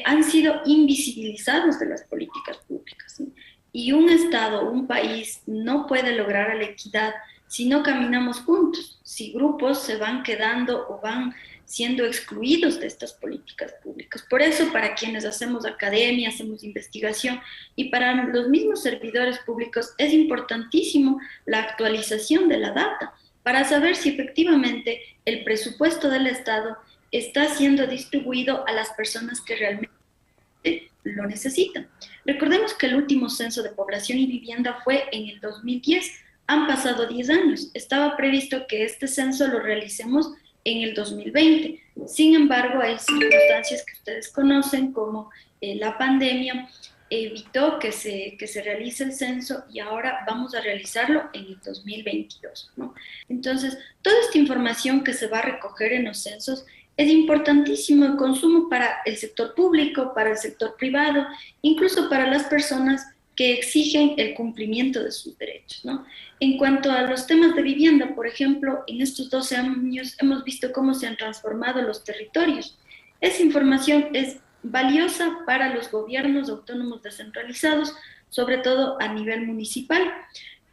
han sido invisibilizados de las políticas públicas, ¿sí? Y un Estado, un país, no puede lograr la equidad si no caminamos juntos, si grupos se van quedando o van siendo excluidos de estas políticas públicas. Por eso, para quienes hacemos academia, hacemos investigación, y para los mismos servidores públicos es importantísimo la actualización de la data, para saber si efectivamente el presupuesto del Estado está siendo distribuido a las personas que realmente lo necesitan. Recordemos que el último censo de población y vivienda fue en el 2010, Han pasado 10 años. Estaba previsto que este censo lo realicemos en el 2020. Sin embargo, hay circunstancias que ustedes conocen, como la pandemia, evitó que se realice el censo y ahora vamos a realizarlo en el 2022, ¿no? Entonces, toda esta información que se va a recoger en los censos es importantísimo el consumo para el sector público, para el sector privado, incluso para las personas que exigen el cumplimiento de sus derechos, ¿no? En cuanto a los temas de vivienda, por ejemplo, en estos 12 años hemos visto cómo se han transformado los territorios. Esa información es valiosa para los gobiernos autónomos descentralizados, sobre todo a nivel municipal,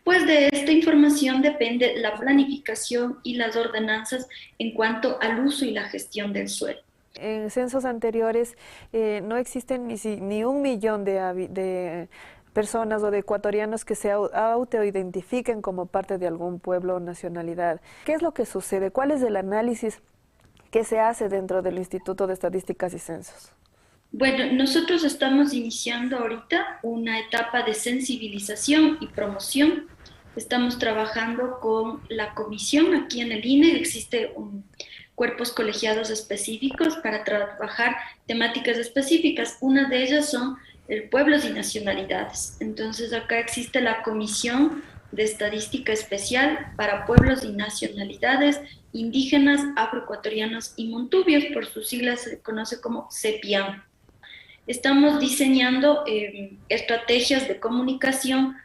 pues de esta información depende la planificación y las ordenanzas en cuanto al uso y la gestión del suelo. En censos anteriores no existen ni 1 millón de personas o de ecuatorianos que se autoidentifiquen como parte de algún pueblo o nacionalidad. ¿Qué es lo que sucede? ¿Cuál es el análisis que se hace dentro del Instituto de Estadísticas y Censos? Bueno, nosotros estamos iniciando ahorita una etapa de sensibilización y promoción. Estamos trabajando con la comisión aquí en el INE. Existe cuerpos colegiados específicos para trabajar temáticas específicas. Una de ellas son pueblos y nacionalidades. Entonces acá existe la Comisión de Estadística Especial para Pueblos y Nacionalidades Indígenas, Afroecuatorianos y Montubios, por sus siglas se conoce como CEPIAM. Estamos diseñando estrategias de comunicación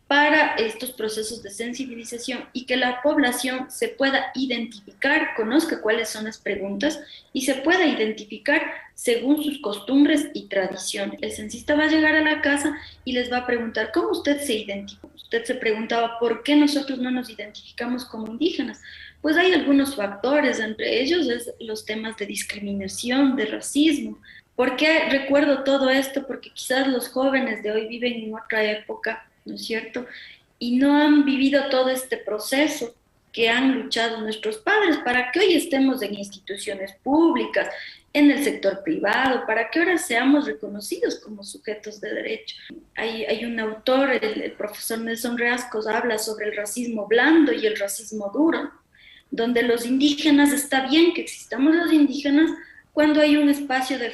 para estos procesos de sensibilización y que la población se pueda identificar, conozca cuáles son las preguntas y se pueda identificar según sus costumbres y tradiciones. El censista va a llegar a la casa y les va a preguntar cómo usted se identifica. Usted se preguntaba por qué nosotros no nos identificamos como indígenas. Pues hay algunos factores, entre ellos es los temas de discriminación, de racismo. ¿Por qué recuerdo todo esto? Porque quizás los jóvenes de hoy viven en otra época, ¿no es cierto? Y no han vivido todo este proceso que han luchado nuestros padres para que hoy estemos en instituciones públicas, en el sector privado, para que ahora seamos reconocidos como sujetos de derecho. Hay un autor, el profesor Nelson Reascos, habla sobre el racismo blando y el racismo duro, donde los indígenas, está bien que existamos los indígenas cuando hay un espacio de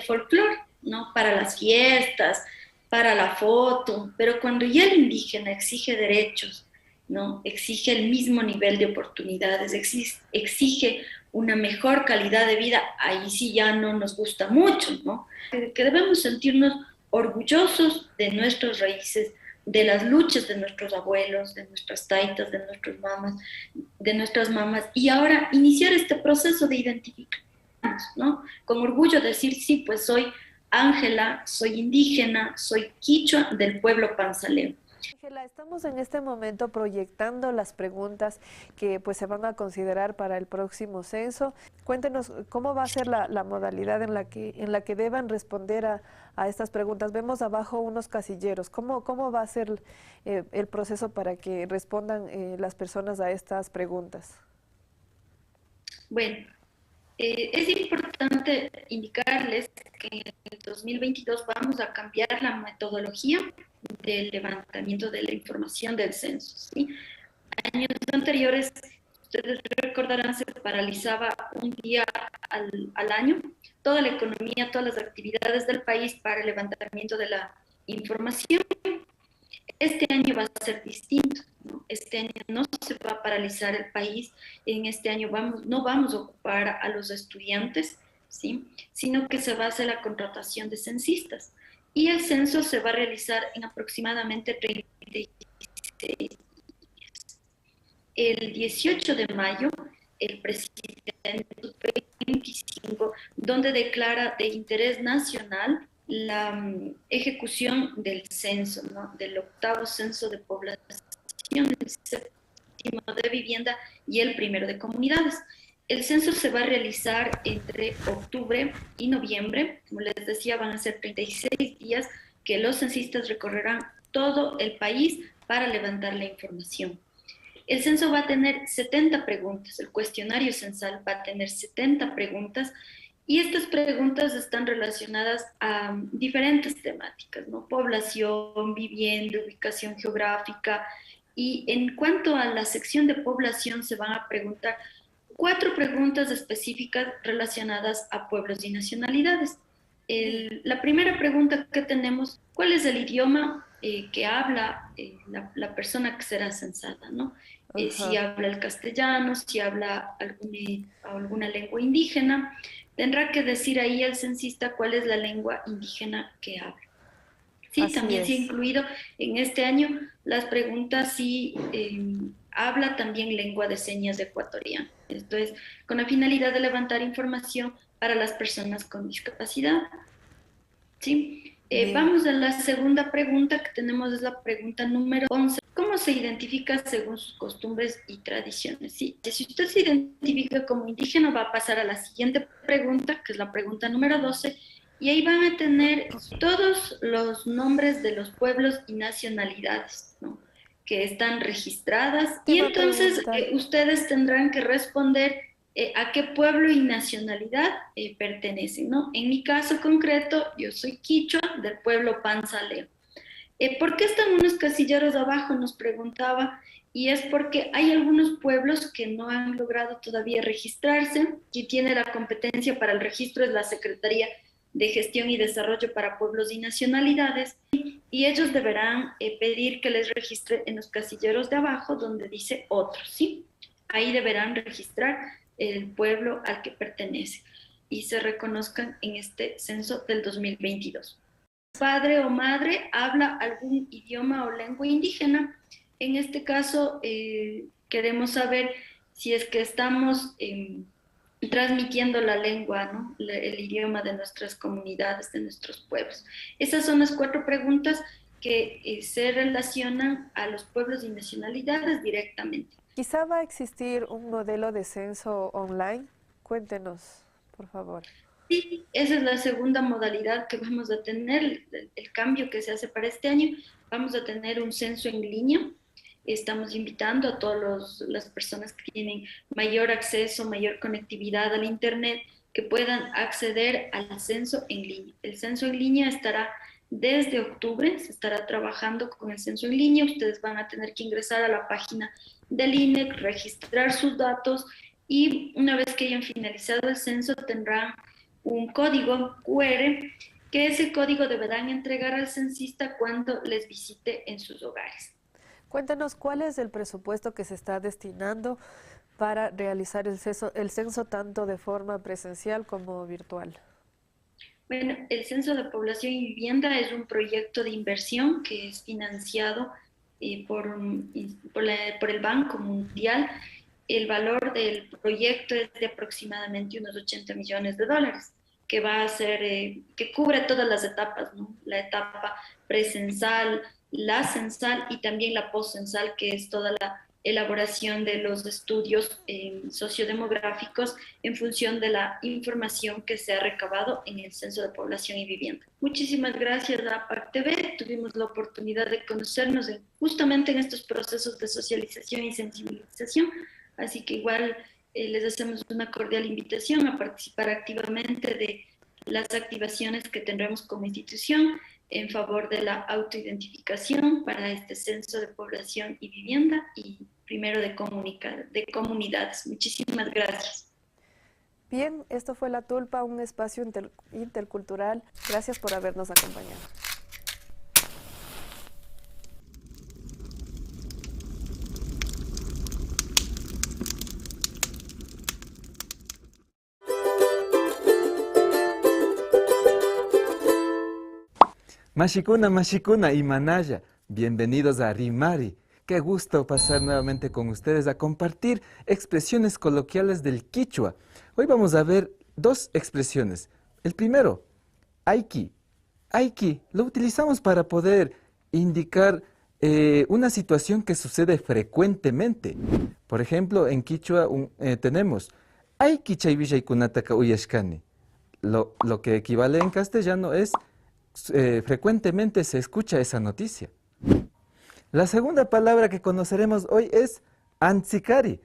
folclore, ¿no? Para las fiestas, para la foto, pero cuando ya el indígena exige derechos, ¿no? Exige el mismo nivel de oportunidades, exige una mejor calidad de vida, ahí sí ya no nos gusta mucho, ¿no? Que debemos sentirnos orgullosos de nuestras raíces, de las luchas de nuestros abuelos, de nuestras taitas, de nuestras mamás, y ahora iniciar este proceso de identificarnos, ¿no? Con orgullo decir, sí, pues soy Ángela, soy indígena, soy quichua del pueblo Panzaleo. Ángela, estamos en este momento proyectando las preguntas que pues se van a considerar para el próximo censo. Cuéntenos cómo va a ser la modalidad en la que deban responder a estas preguntas. Vemos abajo unos casilleros. ¿Cómo va a ser el proceso para que respondan las personas a estas preguntas? Bueno, es importante indicarles que en el 2022 vamos a cambiar la metodología del levantamiento de la información del censo, ¿sí? Años anteriores, ustedes recordarán, se paralizaba un día al año toda la economía, todas las actividades del país para el levantamiento de la información. Este año va a ser distinto, ¿no? Este año no se va a paralizar el país, en este año no vamos a ocupar a los estudiantes, ¿sí? Sino que se va a hacer la contratación de censistas. Y el censo se va a realizar en aproximadamente 36 días. El 18 de mayo, el presidente 25, donde declara de interés nacional la ejecución del censo, ¿no? Del octavo censo de población, el séptimo de vivienda y el primero de comunidades. El censo se va a realizar entre octubre y noviembre. Como les decía, van a ser 36 días que los censistas recorrerán todo el país para levantar la información. El censo va a tener 70 preguntas, el cuestionario censal va a tener 70 preguntas y estas preguntas están relacionadas a diferentes temáticas, ¿no? Población, vivienda, ubicación geográfica, Y en cuanto a la sección de población, se van a preguntar 4 preguntas específicas relacionadas a pueblos y nacionalidades. La primera pregunta que tenemos, ¿cuál es el idioma que habla la persona que será censada, ¿no? Si habla el castellano, si habla alguna lengua indígena, tendrá que decir ahí al censista cuál es la lengua indígena que habla. Sí, así también se ha incluido en este año las preguntas si habla también lengua de señas ecuatoriana. Esto es con la finalidad de levantar información para las personas con discapacidad. ¿Sí? Vamos a la segunda pregunta que tenemos, es la pregunta número 11. ¿Cómo se identifica según sus costumbres y tradiciones? ¿Sí? Si usted se identifica como indígena, va a pasar a la siguiente pregunta, que es la pregunta número 12, y ahí van a tener todos los nombres de los pueblos y nacionalidades, ¿no?, que están registradas. Y entonces ustedes tendrán que responder a qué pueblo y nacionalidad pertenecen, ¿no? En mi caso concreto, yo soy quichua del pueblo Panzaleo. ¿Por qué están unos casilleros abajo? Nos preguntaba, y es porque hay algunos pueblos que no han logrado todavía registrarse. Quien tiene la competencia para el registro es la Secretaría de Gestión y Desarrollo para Pueblos y Nacionalidades, y ellos deberán pedir que les registre en los casilleros de abajo donde dice otro, ¿sí? Ahí deberán registrar el pueblo al que pertenece y se reconozcan en este censo del 2022. Padre o madre habla algún idioma o lengua indígena. En este caso, queremos saber si es que estamos transmitiendo la lengua, ¿no?, el idioma de nuestras comunidades, de nuestros pueblos. Esas son las 4 preguntas que se relacionan a los pueblos y nacionalidades directamente. Quizá va a existir un modelo de censo online. Cuéntenos, por favor. Sí, esa es la segunda modalidad que vamos a tener, el cambio que se hace para este año. Vamos a tener un censo en línea. Estamos invitando a todas las personas que tienen mayor acceso, mayor conectividad al Internet, que puedan acceder al censo en línea. El censo en línea estará desde octubre, se estará trabajando con el censo en línea. Ustedes van a tener que ingresar a la página del INEC, registrar sus datos y una vez que hayan finalizado el censo tendrán un código QR, que ese código deberán entregar al censista cuando les visite en sus hogares. Cuéntanos cuál es el presupuesto que se está destinando para realizar el censo tanto de forma presencial como virtual. Bueno, el Censo de Población y Vivienda es un proyecto de inversión que es financiado por el Banco Mundial. El valor del proyecto es de aproximadamente unos $80 millones, que va a ser, que cubre todas las etapas, ¿no? La etapa precensal, la censal y también la postcensal, que es toda la elaboración de los estudios sociodemográficos en función de la información que se ha recabado en el Censo de Población y Vivienda. Muchísimas gracias a APAC TV. Tuvimos la oportunidad de conocernos justamente en estos procesos de socialización y sensibilización, así que igual les hacemos una cordial invitación a participar activamente de las activaciones que tendremos como institución en favor de la autoidentificación para este Censo de Población y Vivienda y primero de comunidades. Muchísimas gracias. Bien, esto fue La Tulpa, un espacio intercultural. Gracias por habernos acompañado. Mashikuna, Mashikuna y Manaya, bienvenidos a Rimari. Qué gusto pasar nuevamente con ustedes a compartir expresiones coloquiales del quichua. Hoy vamos a ver dos expresiones. El primero, aiki. Aiki lo utilizamos para poder indicar una situación que sucede frecuentemente. Por ejemplo, en quichua tenemos aiki chay willaykunataka uyashkani. Lo que equivale en castellano es frecuentemente se escucha esa noticia. La segunda palabra que conoceremos hoy es antzikari.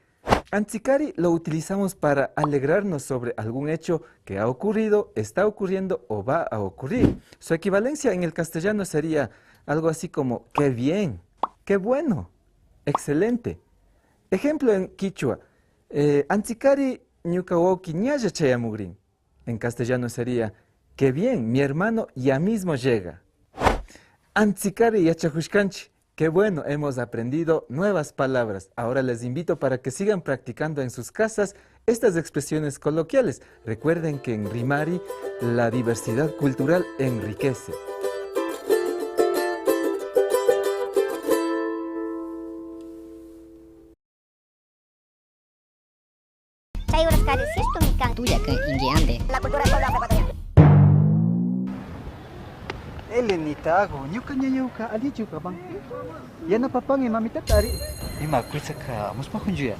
Antzikari lo utilizamos para alegrarnos sobre algún hecho que ha ocurrido, está ocurriendo o va a ocurrir. Su equivalencia en el castellano sería algo así como qué bien, qué bueno, Excelente. Ejemplo en quichua. Antzikari ñuka wawki ñalla chayamugrin. En castellano sería, qué bien, mi hermano ya mismo llega. Antzikari yachajushkanchi. Qué bueno, hemos aprendido nuevas palabras. Ahora les invito para que sigan practicando en sus casas estas expresiones coloquiales. Recuerden que en Rimari la diversidad cultural enriquece. La cultura del pueblo afroecuatoriano. Elenita, ñuka ñañuka allichuka pan. Yanapapangi mamitata ari. Ima kuytsaka muspajunchuya.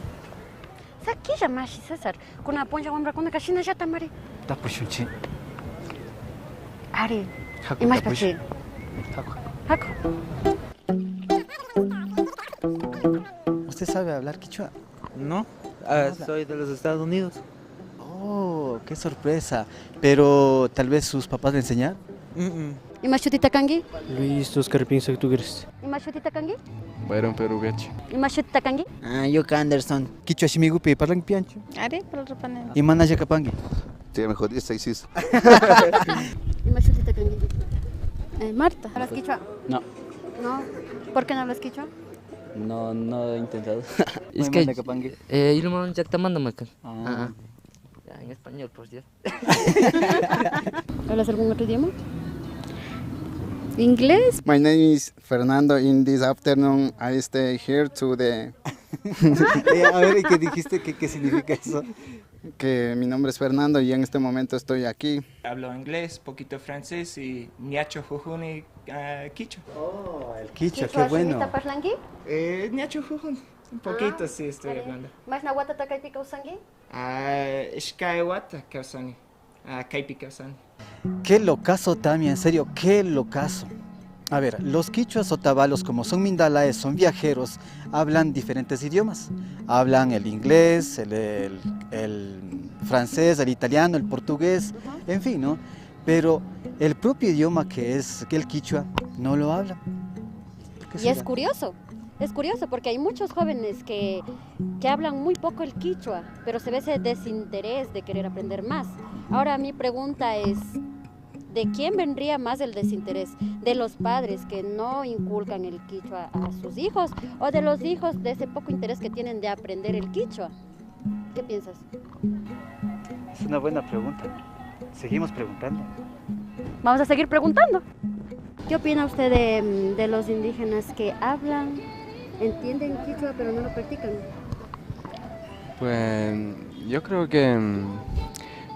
Sakilla mashi César, kuna punlla wamrakunaka shinallata mari. Tapushunchi. Ari. Imashpachi. Haku. Haku. ¿Usted sabe hablar quichua? No, soy de los Estados Unidos. Oh, qué sorpresa. Pero tal vez sus papás le enseñaron. Ima shutita kanki? Luis Oscar Pinza Tugueres. Ima shutita kanki? Byron Perugachi. Ima shutita kanki? Ah, yo Anderson. Quichua shimigupi parlanki pianchu. Ari, parlarpani. Imana llakapanki. Sí, me jodiste, hiciste. Ima shutita kanki? Marta. ¿Hablas quichua? No. No. ¿Por qué no hablas quichua? No, no he intentado. Es que ilman llaqtamanta makan. Ah. En español, por Dios. ¿Hablas algún otro idioma? ¿Inglés? My name is Fernando. In this afternoon, I stay here to the... A ver, ¿y qué dijiste? ¿Qué significa eso? Que mi nombre es Fernando y en este momento estoy aquí. Hablo inglés, poquito francés y ñacho jujuni quichua. Oh, el quichua, qué bueno. Parlanki? Ñacho jujuni. Un poquito, sí, estoy hablando. ¿Más nahuatl kaypi kawsanki? Ishkay wata kawsani. Kaypi kawsani. Qué locazo, Tami, en serio, qué locazo. A ver, los quichuas otavalos, como son mindalaes, son viajeros, hablan diferentes idiomas. Hablan el inglés, el francés, el italiano, el portugués, en fin, ¿no? Pero el propio idioma que es el quichua, no lo hablan. Y es curioso. Es curioso porque hay muchos jóvenes que hablan muy poco el quichua, pero se ve ese desinterés de querer aprender más. Ahora mi pregunta es, ¿de quién vendría más el desinterés? ¿De los padres que no inculcan el quichua a sus hijos o de los hijos de ese poco interés que tienen de aprender el quichua? ¿Qué piensas? Es una buena pregunta. Seguimos preguntando. Vamos a seguir preguntando. ¿Qué opina usted de los indígenas que hablan, entienden quichua, pero no lo practican? Pues yo creo que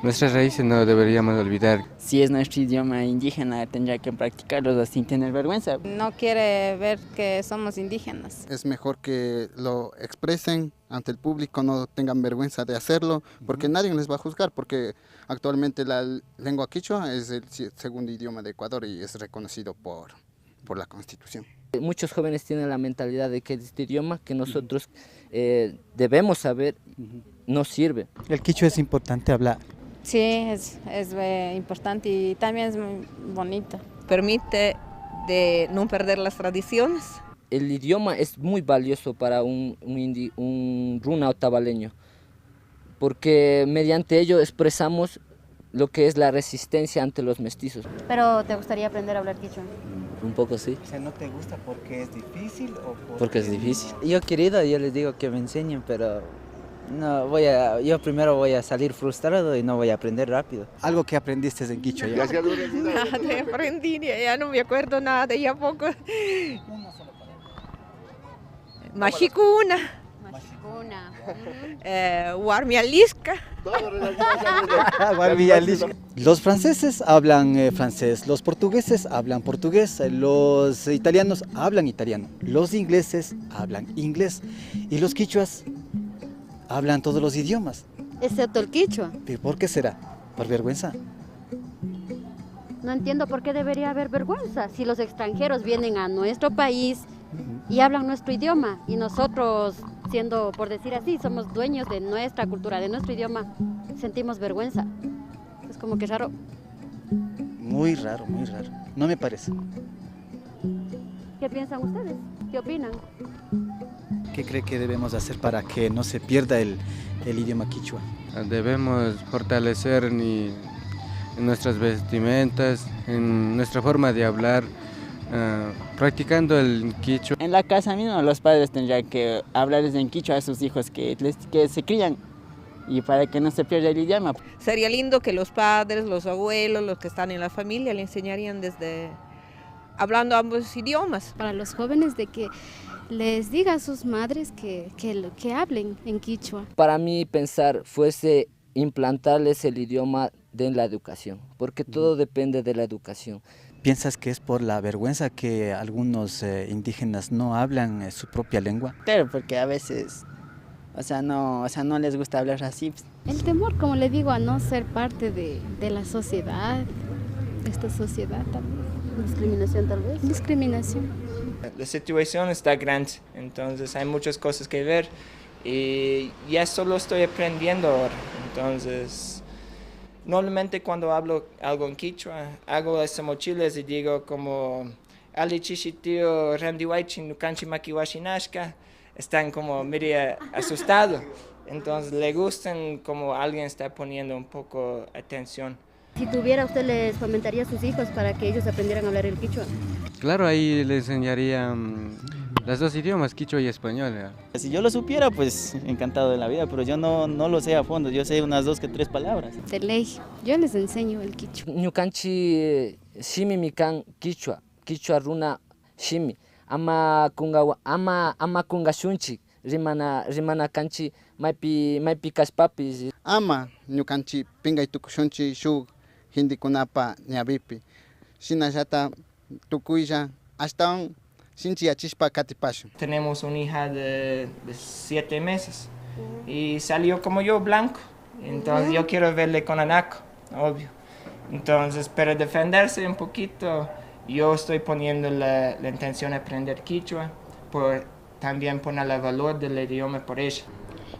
nuestras raíces no deberíamos olvidar. Si es nuestro idioma indígena, tendría que practicarlo sin tener vergüenza. No quiere ver que somos indígenas. Es mejor que lo expresen ante el público, no tengan vergüenza de hacerlo, porque nadie les va a juzgar, porque actualmente la lengua quichua es el segundo idioma de Ecuador y es reconocido por la Constitución. Muchos jóvenes tienen la mentalidad de que este idioma que nosotros debemos saber no sirve. El quichua es importante hablar. Sí, es importante y también es muy bonito. Permite de no perder las tradiciones. El idioma es muy valioso para un runa otavaleño, porque mediante ello expresamos lo que es la resistencia ante los mestizos. ¿Pero te gustaría aprender a hablar quichua? Un poco sí. O sea, ¿no te gusta porque es difícil o porque es difícil? Yo querido, yo les digo que me enseñen, pero no voy a, yo primero voy a salir frustrado y no voy a aprender rápido. Algo que aprendiste en quichua ya. Nada, aprendí, ya no me acuerdo nada, ya poco. Una sola palabra. Mashikuna. Mashikuna. Warmialisca. Warmialisca. Los franceses hablan francés, los portugueses hablan portugués, los italianos hablan italiano, los ingleses hablan inglés y los quichuas hablan todos los idiomas. Excepto el quichua. ¿Y por qué será? ¿Por vergüenza? No entiendo por qué debería haber vergüenza si los extranjeros vienen a nuestro país y hablan nuestro idioma y nosotros, siendo, por decir así, somos dueños de nuestra cultura, de nuestro idioma, sentimos vergüenza. Es como que raro. Muy raro, muy raro. No me parece. ¿Qué piensan ustedes? ¿Qué opinan? ¿Qué cree que debemos hacer para que no se pierda el idioma quichua? Debemos fortalecer en nuestras vestimentas, en nuestra forma de hablar, practicando el quichua. En la casa misma los padres tendrían que hablarles en quichua a sus hijos que se crían y para que no se pierda el idioma. Sería lindo que los padres, los abuelos, los que están en la familia le enseñarían desde hablando ambos idiomas. Para los jóvenes de que les diga a sus madres que hablen en quichua. Para mí pensar fuese implantarles el idioma de la educación, porque todo depende de la educación. ¿Piensas que es por la vergüenza que algunos indígenas no hablan su propia lengua? Claro, porque a veces, no les gusta hablar así. El temor, como le digo, a no ser parte de la sociedad, de esta sociedad también. ¿Discriminación tal vez? Discriminación. La situación está grande, entonces hay muchas cosas que ver y ya solo estoy aprendiendo ahora, entonces... Normalmente cuando hablo algo en quichua, hago esas mochilas y digo como Ali chichitio randiwaichi nukanchi makiwashinashka, están como medio asustados. Entonces le gustan como alguien está poniendo un poco atención. Si tuviera, ¿usted les fomentaría a sus hijos para que ellos aprendieran a hablar el quichua? Claro, ahí les enseñaría los dos idiomas, quichua y español. ¿Ya? Si yo lo supiera, pues encantado de la vida, pero yo no lo sé a fondo, yo sé unas 2 que 3 palabras. De ley, yo les enseño el quichua. Ñukanchi shimi mikan quichua, quichua runa shimi, ama kungashunchi, rimana kanchi, maipi kashpapis. Ama ñukanchi pingay tukushunchi shuk hindikunapa ñavipi, shinallata tukuylla ashtawan. Tenemos una hija de 7 meses y salió como yo, blanco. Entonces yo quiero verle con anaco, obvio. Entonces, para defenderse un poquito, yo estoy poniendo la intención de aprender quichua, por también poner el valor del idioma por ella.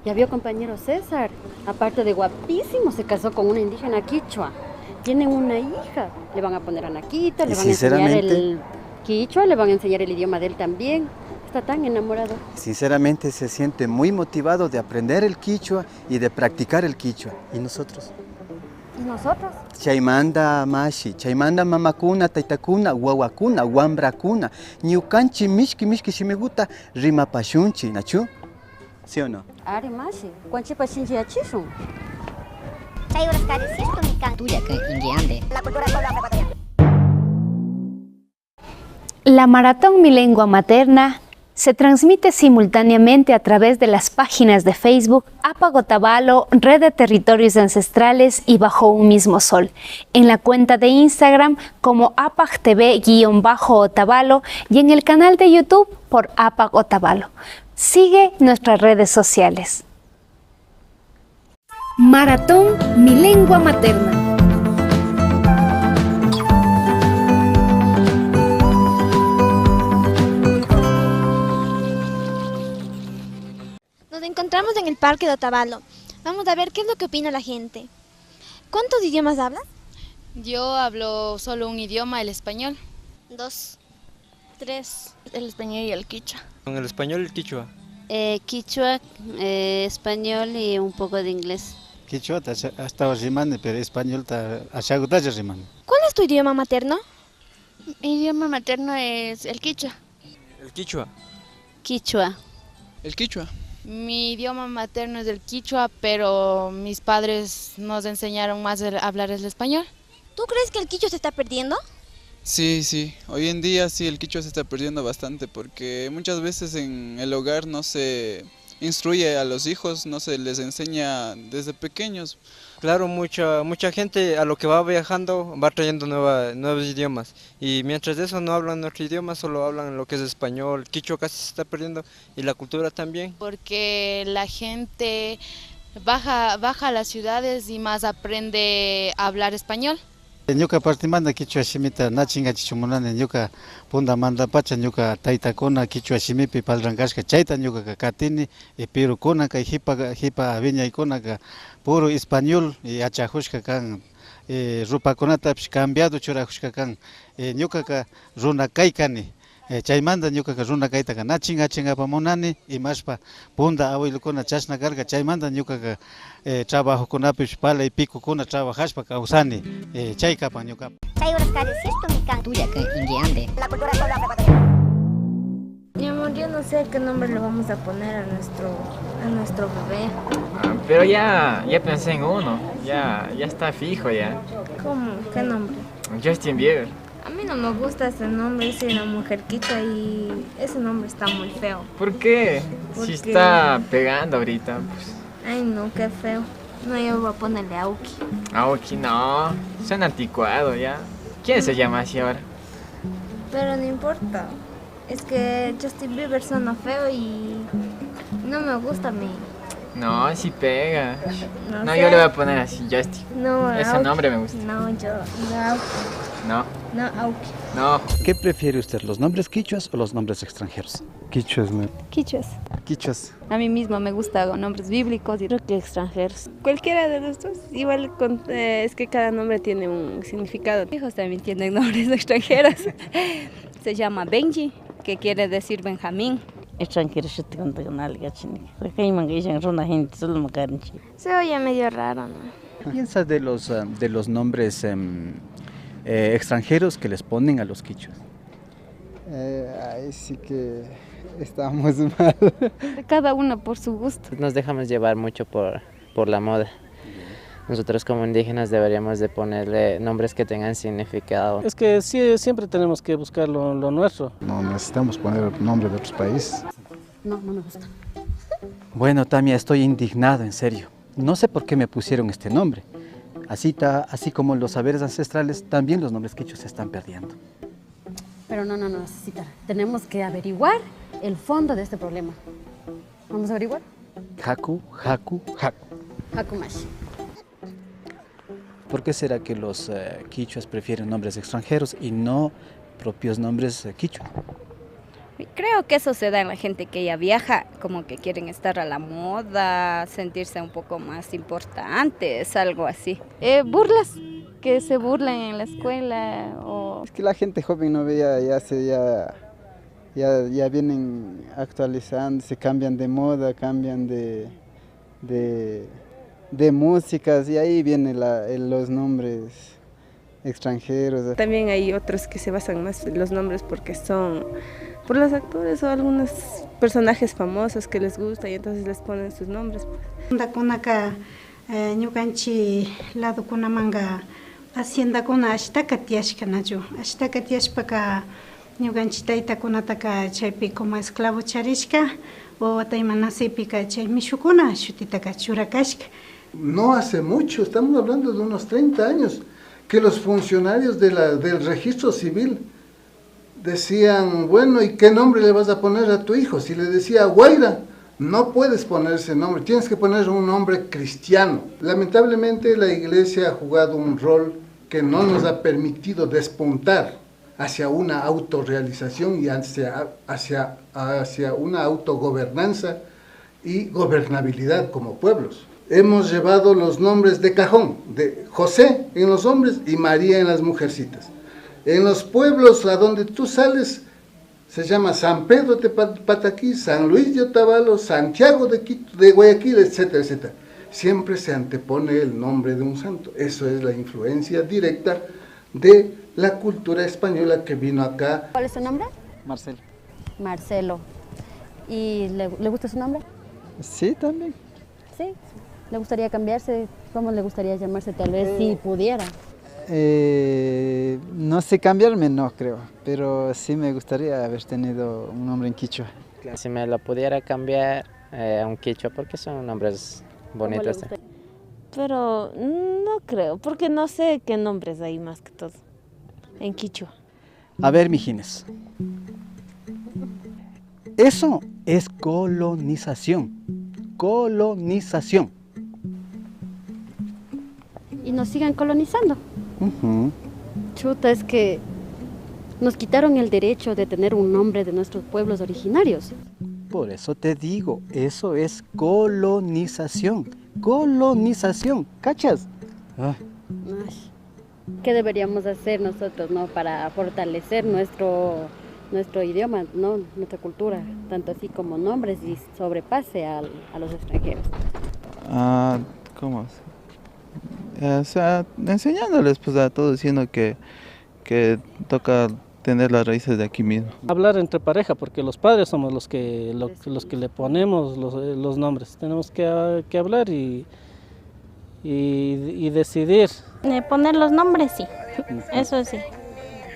Ya vio, compañero César, aparte de guapísimo, se casó con una indígena quichua. Tienen una hija, le van a poner anaquito, le van a enseñar el quichua, le van a enseñar el idioma de él también. Está tan enamorado. Sinceramente se siente muy motivado de aprender el quichua y de practicar el quichua. ¿Y nosotros? ¿Y nosotros? Chaymanda mashi, chaymanda mamakuna, taytakuna, wawakuna, wambrakuna, ñukanchi mishki mishki shimiguta rimapashunchi, ¿nachu? ¿Sí o no? Ari mashi, kuanchipa shinchiyachishun. La cultura del pueblo afroecuatoriano. La Maratón Mi Lengua Materna se transmite simultáneamente a través de las páginas de Facebook APAG Otavalo, Red de Territorios Ancestrales y Bajo un Mismo Sol, en la cuenta de Instagram como APAG TV-Otavalo y en el canal de YouTube por APAG Otavalo. Sigue nuestras redes sociales. Maratón Mi Lengua Materna. Nos encontramos en el Parque de Otavalo. Vamos a ver qué es lo que opina la gente. ¿Cuántos idiomas hablas? Yo hablo solo un idioma, el español. 2, 3, el español y el quichua. Con el español y el quichua. Quichua, español y un poco de inglés. Quichua hasta rimani, pero español ashagutacha rimani. ¿Cuál es tu idioma materno? Mi idioma materno es el quichua. El quichua. Quichua. El quichua. Mi idioma materno es el quichua, pero mis padres nos enseñaron más a hablar el español. ¿Tú crees que el quichua se está perdiendo? Sí, sí. Hoy en día sí, el quichua se está perdiendo bastante porque muchas veces en el hogar no se instruye a los hijos, no se les enseña desde pequeños. Claro, mucha gente a lo que va viajando va trayendo nuevos idiomas y mientras de eso no hablan nuestro idioma, solo hablan lo que es español, quichua casi se está perdiendo y la cultura también. Porque la gente baja a las ciudades y más aprende a hablar español. Ñuka partimanta quichua shimita na chingachichu munani ñuka punda pacha ñuka taytakuna quichua shimipi parlan kashka chayta ñukaka katini y pero kunaka jipa wiñaykunaka puro español yachajushka kan, rupakunatapish cambiado churajushka kan, ñukaka runa kay kani, Chaymanta ñukaqa runa kaytaqa na chinkachinkapak munani, imashpa punda abuelokuna chashna karka, chaymanta ñukaqa trabajokunapish palay picokuna trabajashpa kawsani, chay kapan ñuka. Chay La cultura del pueblo afroecuatoriano. Mi amor, yo no sé qué nombre le vamos a poner a nuestro bebé. Pero ya pensé en uno, ya está fijo ya. ¿Cómo? ¿Qué nombre? Justin Bieber. A mí no me gusta ese nombre, es una mujer quichua y ese nombre está muy feo. ¿Por qué? Porque... Si está pegando ahorita, pues. Ay no, qué feo. No, yo voy a ponerle Aoki. Aoki no, suena anticuado ya. ¿Quién se llama así ahora? Pero no importa. Es que Justin Bieber suena feo y no me gusta a mí. No, sí pega. No, yo le voy a poner así, Justin. No, ese Aoki. Nombre me gusta. No, yo, no, Aoki. No. No, Aoki. No. ¿Qué prefiere usted, los nombres quichuas o los nombres extranjeros? Quichuas, no. Quichuas. Quichuas. A mí mismo me gustan nombres bíblicos y creo que extranjeros. Cualquiera de los dos, igual es que cada nombre tiene un significado. Mis hijos también tienen nombres extranjeros. Se llama Benji, que quiere decir Benjamín. Se oye medio raro, ¿no? ¿Qué piensas de los nombres extranjeros que les ponen a los quichuas? Ahí sí que estamos mal. Cada uno por su gusto. Nos dejamos llevar mucho por la moda. Nosotros como indígenas deberíamos de ponerle nombres que tengan significado. Es que sí, siempre tenemos que buscar lo nuestro. No necesitamos poner nombre de otros países. No, no me gusta. Bueno, Tamia, estoy indignado, en serio. No sé por qué me pusieron este nombre. Así como los saberes ancestrales, también los nombres quichuas se están perdiendo. Pero no, Cita. Tenemos que averiguar el fondo de este problema. ¿Vamos a averiguar? Haku, haku, haku. Hakumashi. ¿Por qué será que los quichuas prefieren nombres extranjeros y no propios nombres quichuas? Creo que eso se da en la gente que ya viaja, como que quieren estar a la moda, sentirse un poco más importantes, algo así. Burlas, que se burlan en la escuela o... Es que la gente joven no veía, ya vienen actualizando, se cambian de moda, cambian de músicas y ahí vienen los nombres extranjeros. También hay otros que se basan más en los nombres porque son por los actores o algunos personajes famosos que les gusta y entonces les ponen sus nombres. Kunaka ñukanchi ladokunamanga haciendakuna ashtaka tiyashkanachu, ashtaka tiyashpaka ñukanchi taytakunataka chaypi como esclavo charishka wawata ima nacipika chay mishukuna shutitaka churakashka. No hace mucho, estamos hablando de unos 30 años, que los funcionarios del registro civil decían, bueno, ¿y qué nombre le vas a poner a tu hijo? Si le decía Guaira, no puedes poner ese nombre, tienes que poner un nombre cristiano. Lamentablemente la iglesia ha jugado un rol que no nos ha permitido despuntar hacia una autorrealización y hacia una autogobernanza y gobernabilidad como pueblos. Hemos llevado los nombres de cajón, de José en los hombres y María en las mujercitas. En los pueblos a donde tú sales, se llama San Pedro de Pataquí, San Luis de Otavalo, Santiago de Quito, de Guayaquil, etcétera, etcétera. Siempre se antepone el nombre de un santo. Eso es la influencia directa de la cultura española que vino acá. ¿Cuál es su nombre? Marcelo. Marcelo. ¿Y le gusta su nombre? Sí, también. ¿Sí? ¿Le gustaría cambiarse? ¿Cómo le gustaría llamarse tal vez si pudiera? No sé, cambiarme no creo, pero sí me gustaría haber tenido un nombre en quichua. Si me lo pudiera cambiar a un quichua, porque son nombres bonitos. Pero no creo, porque no sé qué nombres hay más que todo en quichua. A ver, mijines, eso es colonización, colonización. Y nos sigan colonizando. Uh-huh. Chuta, es que nos quitaron el derecho de tener un nombre de nuestros pueblos originarios. Por eso te digo, eso es colonización. Colonización, ¿cachas? Ay. Ay. ¿Qué deberíamos hacer nosotros, no, para fortalecer nuestro nuestro idioma, ¿no? Nuestra cultura, tanto así como nombres y sobrepase a los extranjeros. Ah, ¿cómo? O sea, enseñándoles pues a todos, diciendo que toca tener las raíces de aquí mismo. Hablar entre pareja, porque los padres somos los que le ponemos los nombres. Tenemos que hablar y decidir. Poner los nombres, sí, eso sí.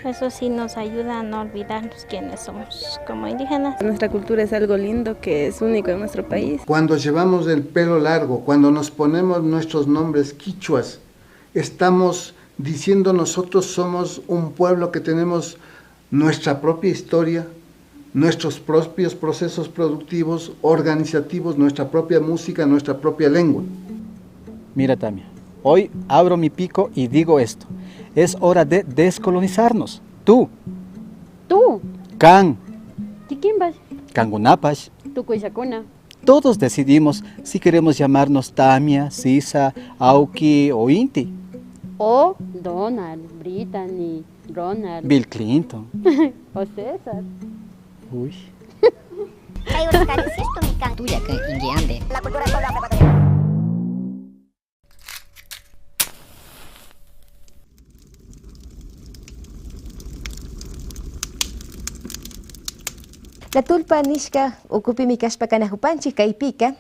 Eso sí nos ayuda a no olvidarnos quiénes somos como indígenas. Nuestra cultura es algo lindo que es único en nuestro país. Cuando llevamos el pelo largo, cuando nos ponemos nuestros nombres quichuas, estamos diciendo nosotros somos un pueblo que tenemos nuestra propia historia, nuestros propios procesos productivos, organizativos, nuestra propia música, nuestra propia lengua. Mira, Tamia, hoy abro mi pico y digo esto. Es hora de descolonizarnos. Tú. Tú. Can. Kikimbas. Cangunapash. Tucuishacuna. Todos decidimos si queremos llamarnos Tamia, Sisa, Auki o Inti. O Donald, Brittany, Ronald. Bill Clinton. O César. Uy. La tulpa nishka ukupimi kashpa kanajupanchik kaypika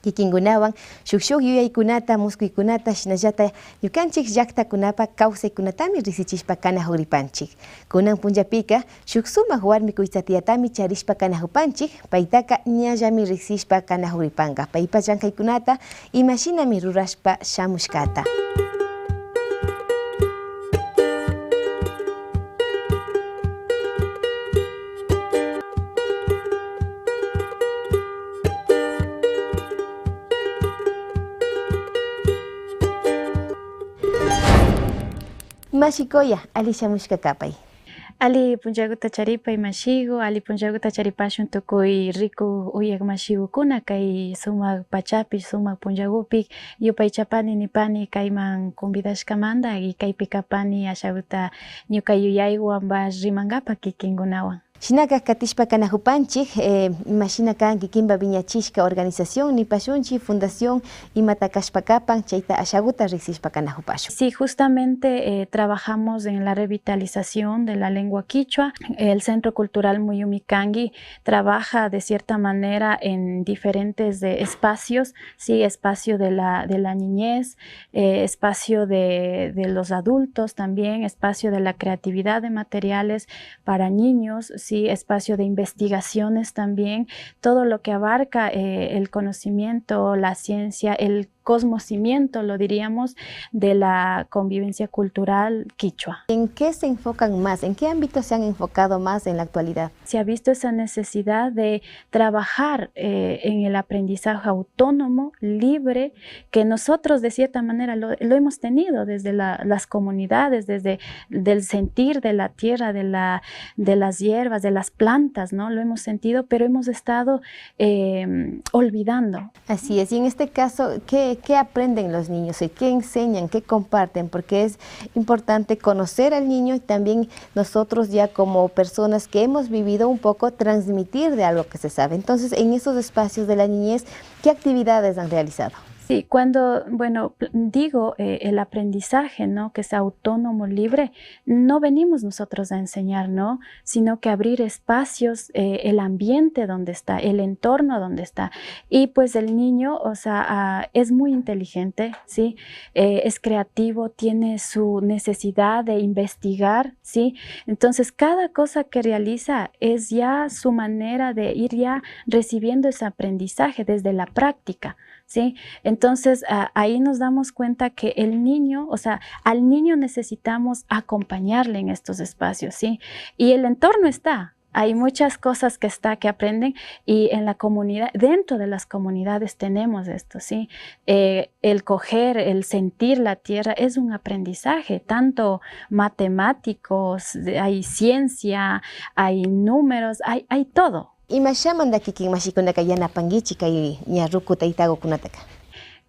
kikinkunawan shuk shuk yuyaykunata muskuykunata shinallata ñukanchik llaktakunapa kawsaykunatami riksichishpa kanajuripanchik. Kunan punllapika shuk sumak warmi kuytsatiyatami charishpa kanajupanchik paytaka ñallami riksishpa kanajuripanka paypa llankaykunata imashinami rurashpa shamushkata. Mashikoya, ali shamushka kapay. Ali punllakuta charipay mashigu, ali punllakuta charipashun tukuy riku uyak mashigukuna kay sumak pachapi, sumak punllakupi yupay chapani nipani kayman convidashkamanta y kaypi kapani ashaguta ñuka yuyaywan rimankapa kikinkunawan. Shinaka katishpa kanajupanchik, imashina kan kikinpa viñachishka organización nipashunchik, fundación imata kashpakapan, chayta ashaguta riksishpa kanajupashun. Sí, justamente trabajamos en la revitalización de la lengua quichua. El Centro Cultural Muyumikangi trabaja de cierta manera en diferentes espacios, sí, espacio de la niñez, espacio de los adultos también, espacio de la creatividad de materiales para niños, sí, espacio de investigaciones también, todo lo que abarca el conocimiento, la ciencia, el cosmocimiento, lo diríamos, de la convivencia cultural quichua. ¿En qué se enfocan más? ¿En qué ámbito se han enfocado más en la actualidad? Se ha visto esa necesidad de trabajar en el aprendizaje autónomo, libre, que nosotros de cierta manera lo hemos tenido desde las comunidades, desde el sentir de la tierra, de las hierbas, de las plantas, ¿no? Lo hemos sentido, pero hemos estado olvidando. Así es, y en este caso, ¿qué aprenden los niños? ¿Qué enseñan? ¿Qué comparten? Porque es importante conocer al niño y también nosotros ya como personas que hemos vivido un poco, transmitir de algo que se sabe. Entonces, en esos espacios de la niñez, ¿qué actividades han realizado? Sí, cuando, bueno, digo el aprendizaje, ¿no? Que es autónomo, libre, no venimos nosotros a enseñar, ¿no? Sino que abrir espacios, el ambiente donde está, el entorno donde está. Y pues el niño, o sea, es muy inteligente, ¿sí? Es creativo, tiene su necesidad de investigar, ¿sí? Entonces, cada cosa que realiza es ya su manera de ir ya recibiendo ese aprendizaje desde la práctica, ¿sí? Entonces, ahí nos damos cuenta que el niño, o sea, al niño necesitamos acompañarle en estos espacios, ¿sí? Y el entorno está. Hay muchas cosas que aprenden y en la comunidad, dentro de las comunidades tenemos esto, ¿sí? El coger, el sentir la tierra es un aprendizaje, tanto matemáticos, hay ciencia, hay números, hay todo. Imashamanta kikin mashikunaka yanapankichik kay ña ruku taytakukunataka.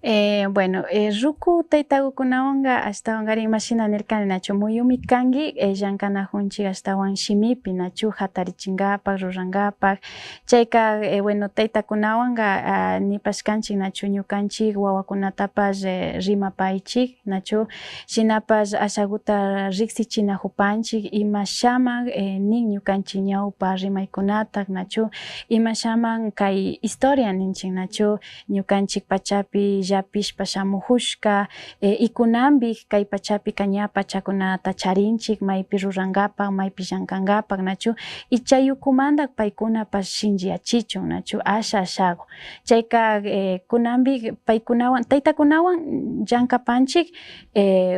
Bueno, ruku taytakukunawanqa ashtawankarin imashina nirkani nachu muyumi kanki llankanajunchik ashtawan shimipi nachu hatarichinkapak rurankapak chayka bueno taytakunawanqa nipashkanchik nachu ñukanchik wawakunatapash rimapaychik nachu shinapash ashaguta riksichinajupanchik ima shaman nin ñukanchik ñawpa rimaykunatak nachu ima shaman kay historia ninchik nachu ñukanchik pachapi llapishpa shamujushka y kunanpi kay pachapika ña pachakunata charinchik maypi rurankapak maypi llankankapak nachu y chay ukumanta paykunapash shinchiyachichun nachu asha ashaku chayka kunanpi paykunawan taytakunawan llankapanchik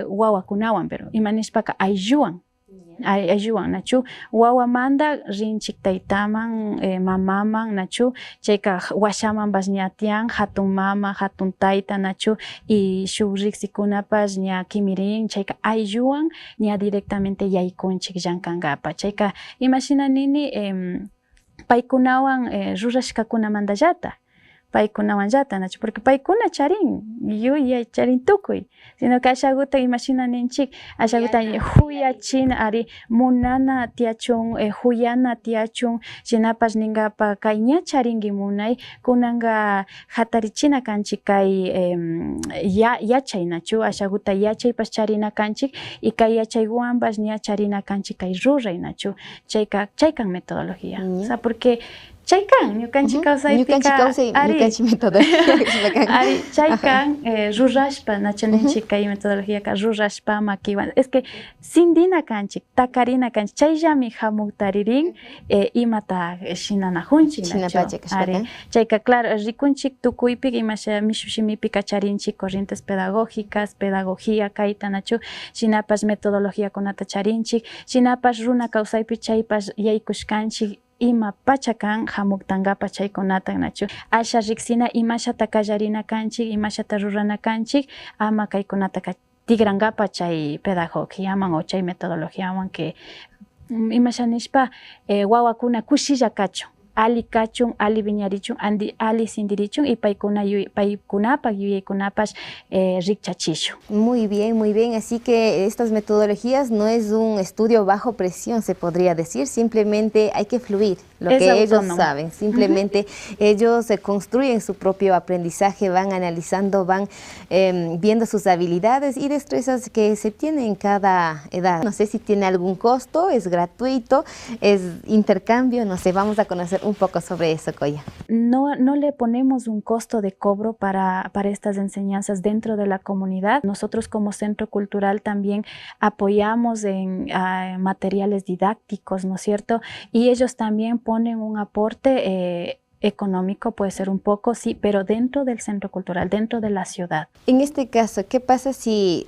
wawakunawan pero ima nishpaka aylluwan aylluwan nachu wawamanta rinchik taytaman mamaman nachu chayka washamanpash ña tiyan hatun mama hatun tayta nachu y shuk riksikunapash ña kimirin chayka aylluwan ña directamente yaykunchik llankankapa chayka imashina nini paykunawan rurashkakunamantallata paykunawanllata nachu porque paykuna charin yuyay charin tukuy sino que ashaguta imashina ninchik ashaguta huyachina ari munana tiyachun huyana tiyachun shinapash ninkapa kay ña charinki munay kunanka hatarichina kanchik kay yachay nachu ashaguta yachaypash charina kanchik y kay yachaywanpash ña charina kanchik kay ruray nachu chayka chaykan metodología o sea porque chaykan ñukanchik kawsaypika ari ñukanchik metodología ari chaykan rurashpa nachu ninchik kay metodologiaka rurashpa makiwan es que sindina kanchik takarina kanchik chayllami hamuktaririn imata shinanajunchik nachu ari chayka claro rikunchik tukuypik imasha mishu shimipika charinchik corrientes pedagógicas pedagogía kayta nachu shinapash metodologiakunata charinchik shinapash runa kawsaypi chaypash yaykushkanchik ima pacha kan hamuktankapa chaykunata nachu asha riksina imashata kallarina kanchik imashata rurana kanchik ama kaykunata tigrankapa chay pedagogiaman o chay metodologiaman que imasha nishpa wawakuna kushilla kachun ali kachun ali viñarichun ali sintirichun y paykuna paykunapak yuyaykunapash rikchachishun. Muy bien, así que estas metodologías no es un estudio bajo presión, se podría decir, simplemente hay que fluir lo es que autónomo. Ellos saben, simplemente ellos se construyen su propio aprendizaje, van analizando, van viendo sus habilidades y destrezas que se tienen en cada edad. No sé si tiene algún costo, es gratuito, es intercambio, no sé, vamos a conocer un poco sobre eso, Coya. No, no le ponemos un costo de cobro para estas enseñanzas dentro de la comunidad. Nosotros como centro cultural también apoyamos en materiales didácticos, ¿no es cierto? Y ellos también ponen un aporte económico, puede ser un poco, sí, pero dentro del centro cultural, dentro de la ciudad. En este caso, ¿qué pasa si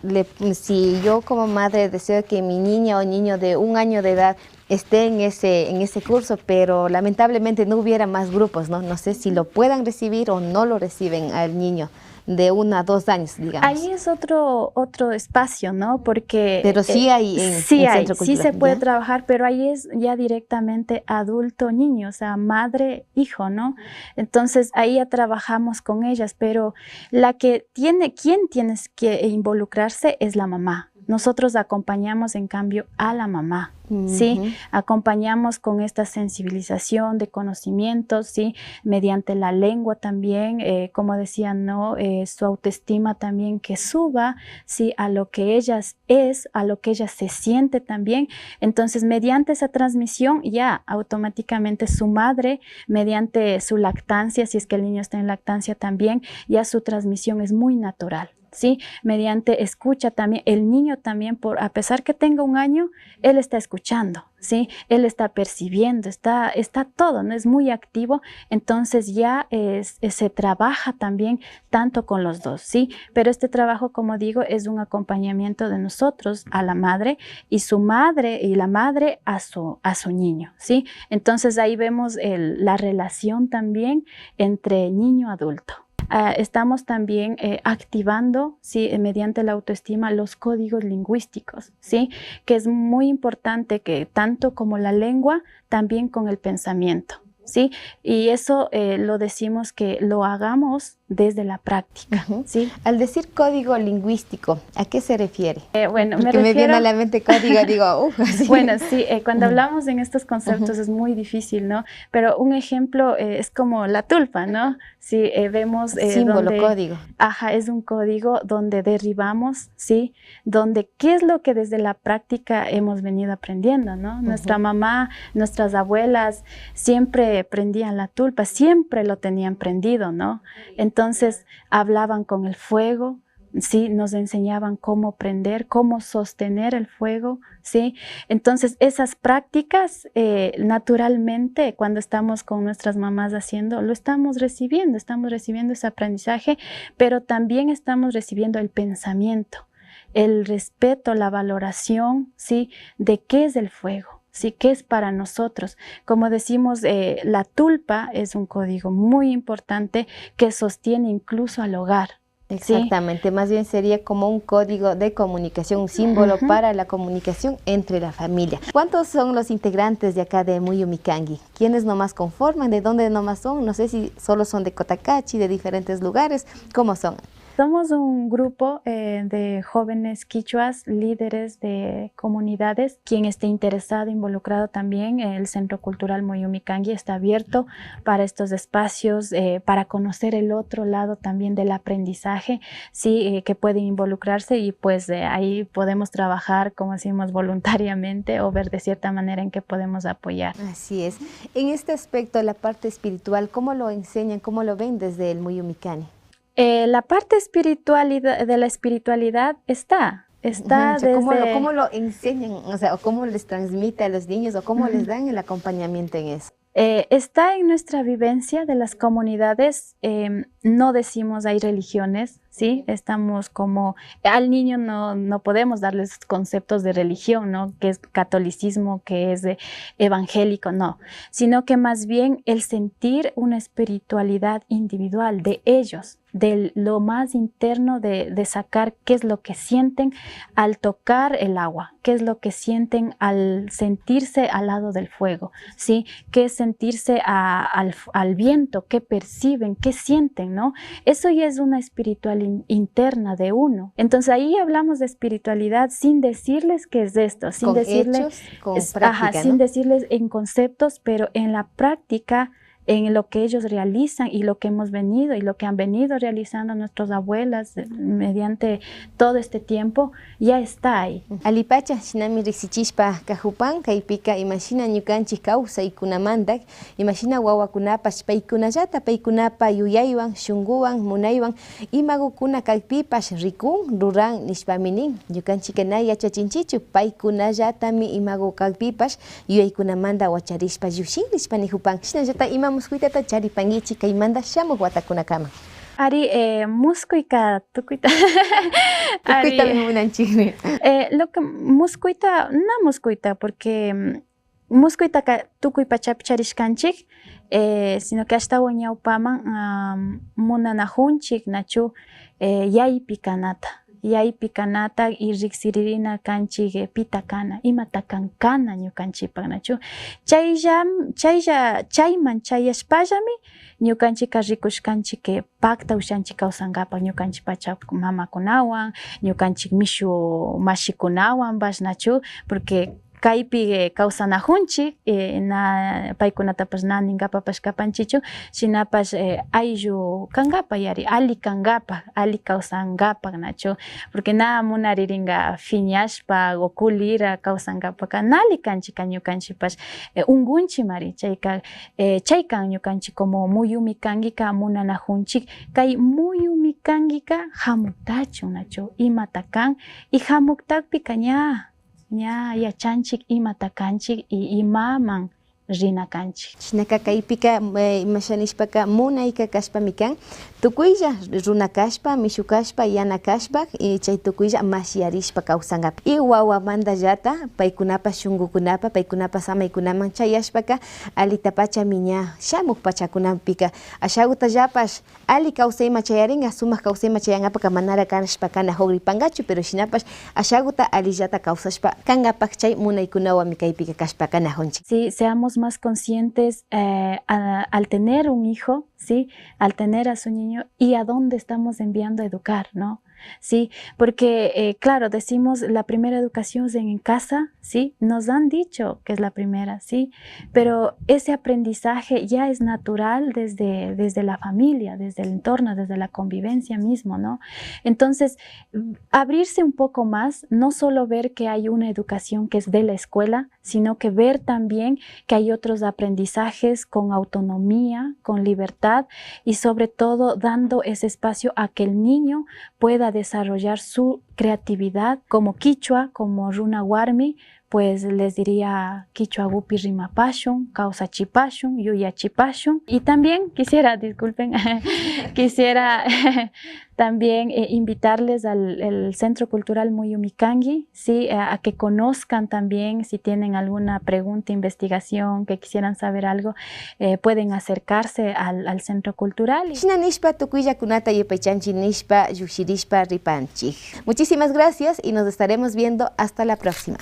yo como madre deseo que mi niña o niño de 1 año de edad esté en ese curso, pero lamentablemente no hubiera más grupos, ¿no? No sé si lo puedan recibir o no lo reciben al niño de 1 a 2 años, digamos. Ahí es otro espacio, ¿no? Porque... Pero sí hay en sí hay, centro cultural, sí se puede ¿ya? trabajar, pero ahí es ya directamente adulto-niño, o sea, madre-hijo, ¿no? Entonces, ahí ya trabajamos con ellas, pero la que tiene, quien tienes que involucrarse es la mamá. Nosotros acompañamos, en cambio, a la mamá, ¿sí? Acompañamos con esta sensibilización de conocimientos, ¿sí? Mediante la lengua también, como decían, ¿no? Su autoestima también que suba, ¿sí? A lo que ella es, a lo que ella se siente también. Entonces, mediante esa transmisión, ya automáticamente su madre, mediante su lactancia, si es que el niño está en lactancia también, ya su transmisión es muy natural. ¿Sí? Mediante escucha también, el niño también, a pesar que tenga 1 año, él está escuchando, ¿sí? Él está percibiendo, está todo, ¿no? Es muy activo, entonces ya se trabaja también tanto con los dos, ¿sí? Pero este trabajo, como digo, es un acompañamiento de nosotros a la madre y su madre y la madre a su niño, ¿sí? Entonces ahí vemos la relación también entre niño-adulto. Estamos también activando, ¿sí? Mediante la autoestima los códigos lingüísticos, ¿sí? Que es muy importante que tanto como la lengua, también con el pensamiento. ¿Sí? Y eso lo decimos que lo hagamos desde la práctica. ¿Sí? Al decir código lingüístico, ¿a qué se refiere? Bueno, Porque me viene a la mente código, digo, así. Bueno, sí, cuando hablamos en estos conceptos es muy difícil, ¿no? Pero un ejemplo es como la tulpa, ¿no? Sí, vemos... símbolo, donde, código. Ajá, es un código donde derribamos, ¿sí? Donde qué es lo que desde la práctica hemos venido aprendiendo, ¿no? Nuestra mamá, nuestras abuelas siempre prendían la tulpa, siempre lo tenían prendido, ¿no? Entonces hablaban con el fuego, ¿sí? Nos enseñaban cómo prender, cómo sostener el fuego, ¿sí? Entonces esas prácticas naturalmente cuando estamos con nuestras mamás haciendo, lo estamos recibiendo ese aprendizaje, pero también estamos recibiendo el pensamiento, el respeto, la valoración, ¿sí? De qué es el fuego. Sí, ¿qué es para nosotros? Como decimos, la tulpa es un código muy importante que sostiene incluso al hogar. Exactamente, ¿sí? Más bien sería como un código de comunicación, un símbolo para la comunicación entre la familia. ¿Cuántos son los integrantes de acá de Muyumicangui? ¿Quiénes nomás conforman? ¿De dónde nomás son? No sé si solo son de Cotacachi, de diferentes lugares, ¿cómo son? Somos un grupo de jóvenes quichuas, líderes de comunidades. Quien esté interesado, involucrado también, el Centro Cultural Muyumicangui está abierto para estos espacios, para conocer el otro lado también del aprendizaje, sí, que pueden involucrarse y pues ahí podemos trabajar, como decimos, voluntariamente o ver de cierta manera en que podemos apoyar. Así es. En este aspecto, la parte espiritual, ¿cómo lo enseñan, cómo lo ven desde el Muyumicani? La parte espiritual de la espiritualidad está o sea, desde... ¿cómo lo enseñan? O sea, ¿cómo les transmite a los niños o cómo les dan el acompañamiento en eso? Está en nuestra vivencia de las comunidades, no decimos hay religiones, ¿sí? Estamos como, al niño no podemos darles conceptos de religión, ¿no? Que es catolicismo, que es evangélico, no, sino que más bien el sentir una espiritualidad individual de ellos, de lo más interno de sacar qué es lo que sienten al tocar el agua, qué es lo que sienten al sentirse al lado del fuego, ¿sí? Qué es sentirse al viento, qué perciben, qué sienten, ¿no? Eso ya es una espiritualidad interna de uno. Entonces ahí hablamos de espiritualidad sin decirles qué es esto, sin con decirles, hechos, con práctica, ajá, ¿no? Sin decirles en conceptos, pero en la práctica, en lo que ellos realizan y lo que hemos venido y lo que han venido realizando nuestras abuelas mediante todo este tiempo, ya está ahí. Alipacha, shinami riksichishpa kajupan, kaypika imashina ñukanchik kawsaykunamanta, imashina wawakunapash paykunallata paykunapa yuyaywan, shunguwan, munaywan, imagukuna kaypipash rikun, ruran nishpami nin, ñukanchika na yachachinchichu, paykunallatami imagu kaypipash yuyaykunamanta wacharishpa llukshin nishpa nijupan, shinallata ima muskuitata charipankichik kaymanta shamuq watakunakama. Ari, muskuika tukuyta. Tukuytami munanchikmi. Lo que muskuita, no muskuita, porque muskuitaka tukuy pachapi charishkanchik, sino que ashtawan ñawpaman munanajunchik nachu yaypi kanata. Yaypi kanata y riksiririna kanchik pita kana, imata kan kana ñukanchikpak nachu. Chayman chayashpallami ñukanchika rikushkanchik pakta ushanchik kawsankapak ñukanchik pacha mamakunawan, ñukanchik mishu mashikunawanpash nachu, porque kaypi kawsanajunchik, na paykunatapash na ninkapapash kapanchichu, shinapash ayllu kankapa yari, ali kankapa, ali kawsankapak nachu, porque na munaririnka phiñashpa o kulira kawsankapaka na ali kanchika ñukanchikpash unkunchimari, chayka chaykan ñukanchik como muyumikankika munanajunchik, kay muyumikankika hamuktachun nachu, imata kan y hamuktakpika ña yachanchik imata kanchik y imaman rina kanchik. Shinaka kaypika imashanishpaka munayka kashpami kan, tukuylla runa kashpa, mishu kashpa, yana kashpa, chay tukuylla mashyarishpa kawsankapak. Y wawamantallata paykunapa shunkukunapa, paykunapa samaykunaman chayashpaka alitapachami ña shamuk pachakunapika ashagutallapash ali kawsayman chayarinka, sumak kawsayman chayankapaka manara kashpa kana hukripankachu, pero shinapash ashaguta alillata kawsashpa kankapak chay munaykunawami kaypika kashpa kanajunchik. Sí, seamos seamos más conscientes al tener un hijo, ¿sí? Al tener a su niño y a dónde estamos enviando a educar, ¿no? Sí, porque claro, decimos la primera educación es en casa, ¿sí? Nos han dicho que es la primera, ¿sí? Pero ese aprendizaje ya es natural desde la familia, desde el entorno, desde la convivencia mismo, ¿no? Entonces, abrirse un poco más, no solo ver que hay una educación que es de la escuela, sino que ver también que hay otros aprendizajes con autonomía, con libertad y sobre todo dando ese espacio a que el niño pueda desarrollar su creatividad como quichua, como runa warmi, pues les diría quichua gupi rimapashun, kawsachipashun, yuyachipashun. Y también quisiera, disculpen, quisiera también invitarles al Centro Cultural Muyumicangui, ¿sí? A que conozcan también, si tienen alguna pregunta, investigación, que quisieran saber algo, pueden acercarse al Centro Cultural. Shina nishpa tukuyllakunata yupaychanchik nishpa llushirishpa ripanchik. Muchísimas gracias y nos estaremos viendo hasta la próxima.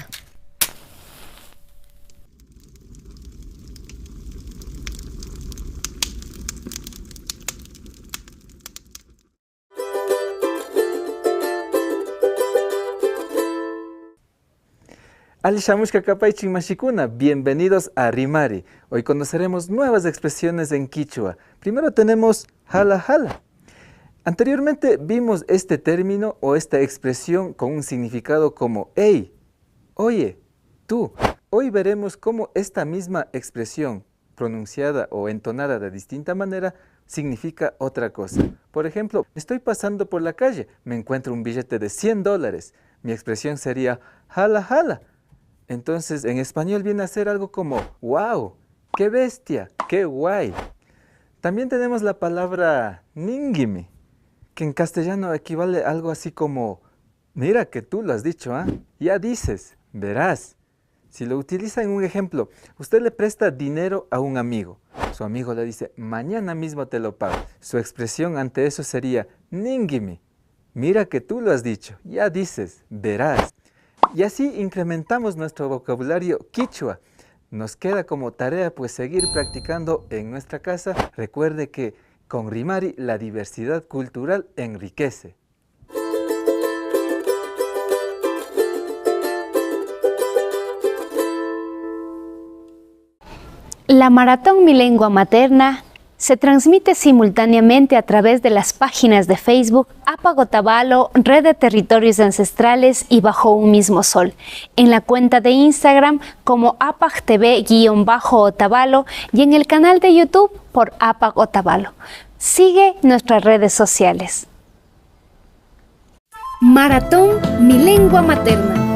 Ali shamushka kapaychik mashikuna, bienvenidos a Rimari. Hoy conoceremos nuevas expresiones en quichua. Primero tenemos jala jala. Anteriormente vimos este término o esta expresión con un significado como hey, oye, tú. Hoy veremos cómo esta misma expresión, pronunciada o entonada de distinta manera, significa otra cosa. Por ejemplo, estoy pasando por la calle, me encuentro un billete de $100. Mi expresión sería jala jala. Entonces, en español viene a ser algo como ¡wow! ¡Qué bestia! ¡Qué guay! También tenemos la palabra ninguimi, que en castellano equivale a algo así como mira que tú lo has dicho, ¿ah? Ya dices, verás. Si lo utiliza en un ejemplo, usted le presta dinero a un amigo. Su amigo le dice, mañana mismo te lo pago. Su expresión ante eso sería ninguimi. Mira que tú lo has dicho, ya dices, verás. Y así incrementamos nuestro vocabulario quichua. Nos queda como tarea pues seguir practicando en nuestra casa. Recuerde que con Rimari la diversidad cultural enriquece. La Maratón Mi Lengua Materna se transmite simultáneamente a través de las páginas de Facebook APAG Otavalo, Red de Territorios Ancestrales y Bajo un Mismo Sol, en la cuenta de Instagram como APAG TV-Otavalo y en el canal de YouTube por APAG Otavalo. Sigue nuestras redes sociales. Maratón Mi Lengua Materna.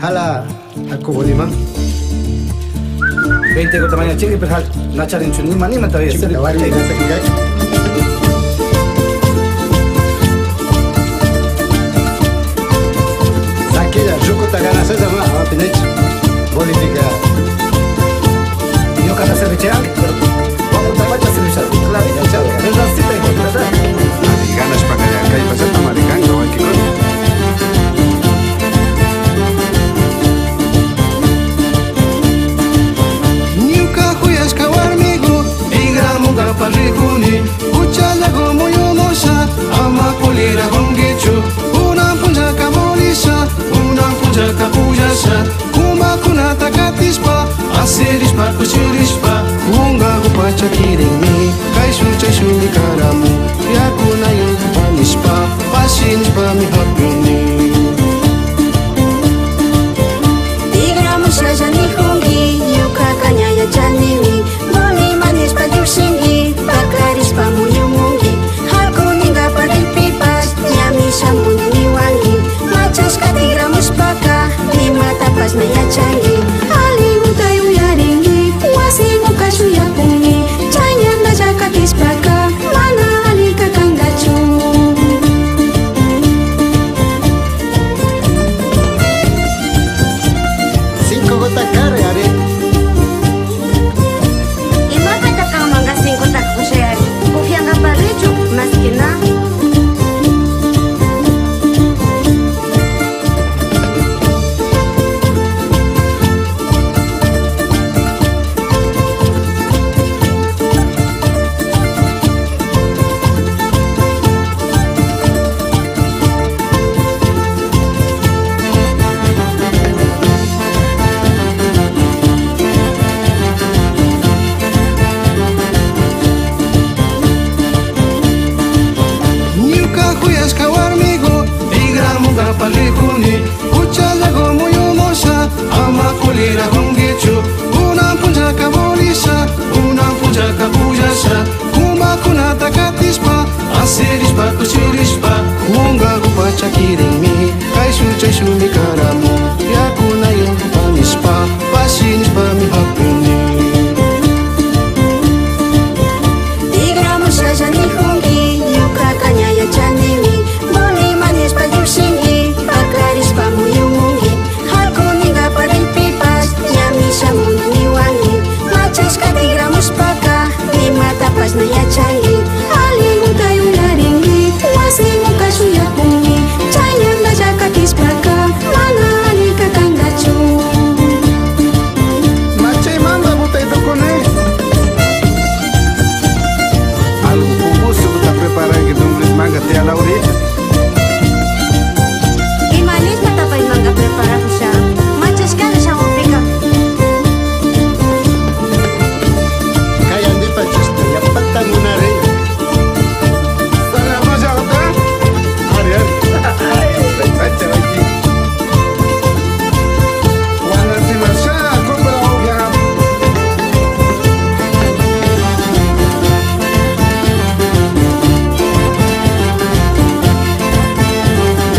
Hala, ako liman. 20 ko tamaño chingi pero na charin chuni mani mata ya ser. Sakilla, chuko tagana se llama a pinech. Política. Yo cada se bichean, pero vamos a se bichean. Claro, ya chao. Es la cita y ganas para que hay pasar maricando, hay que Mana Kashna yachay, aliguta yuyarinki, wasimuka shuyakunki, chay ñandalla katishpaka mana alika kankachu. Machaymanta botay tukuni. Algo jugoso ta preparanki don Luis manga tía Laurita. Ima nishpata paymanga preparakusha, machashkalla shamupika. Kayandipa chashta yapata munari. Saramallata. Ari, ari. Vacha, vachi. Wanasimasha, compra obvia.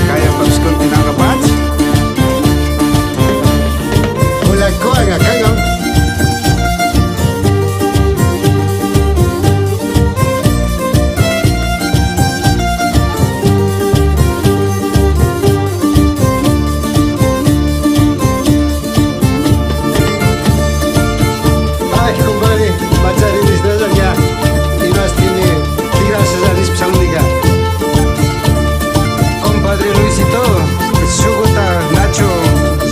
Kaya paps kontinanga pach. Hola, koanga kango. Ay, compadre, macharinis ya. Imas tiene gracias a Dios psamuniga. Compadre Luisito, shuguta Nacho,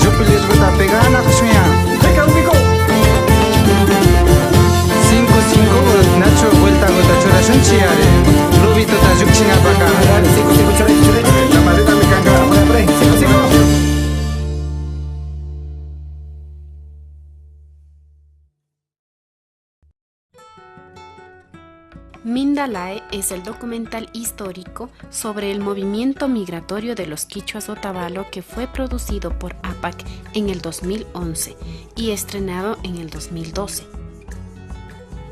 yupilisguta pegana kusuya. Venga, ubico. 5-5 Nacho vuelta gota churashunchi are. Rubito ta yukchinga paka. 5 5 churay churay. La madrina me canga. Apre, 5 5. Mindalae es el documental histórico sobre el movimiento migratorio de los quichuas Otavalo que fue producido por APAC en el 2011 y estrenado en el 2012.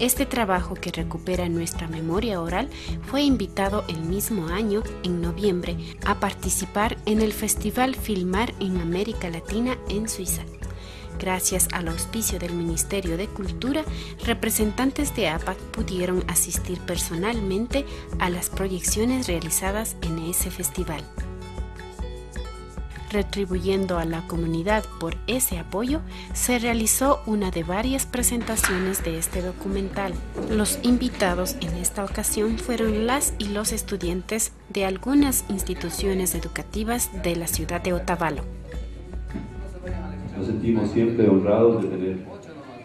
Este trabajo, que recupera nuestra memoria oral, fue invitado el mismo año, en noviembre, a participar en el Festival Filmar en América Latina en Suiza. Gracias al auspicio del Ministerio de Cultura, representantes de APAC pudieron asistir personalmente a las proyecciones realizadas en ese festival. Retribuyendo a la comunidad por ese apoyo, se realizó una de varias presentaciones de este documental. Los invitados en esta ocasión fueron las y los estudiantes de algunas instituciones educativas de la ciudad de Otavalo. Nos sentimos siempre honrados de tener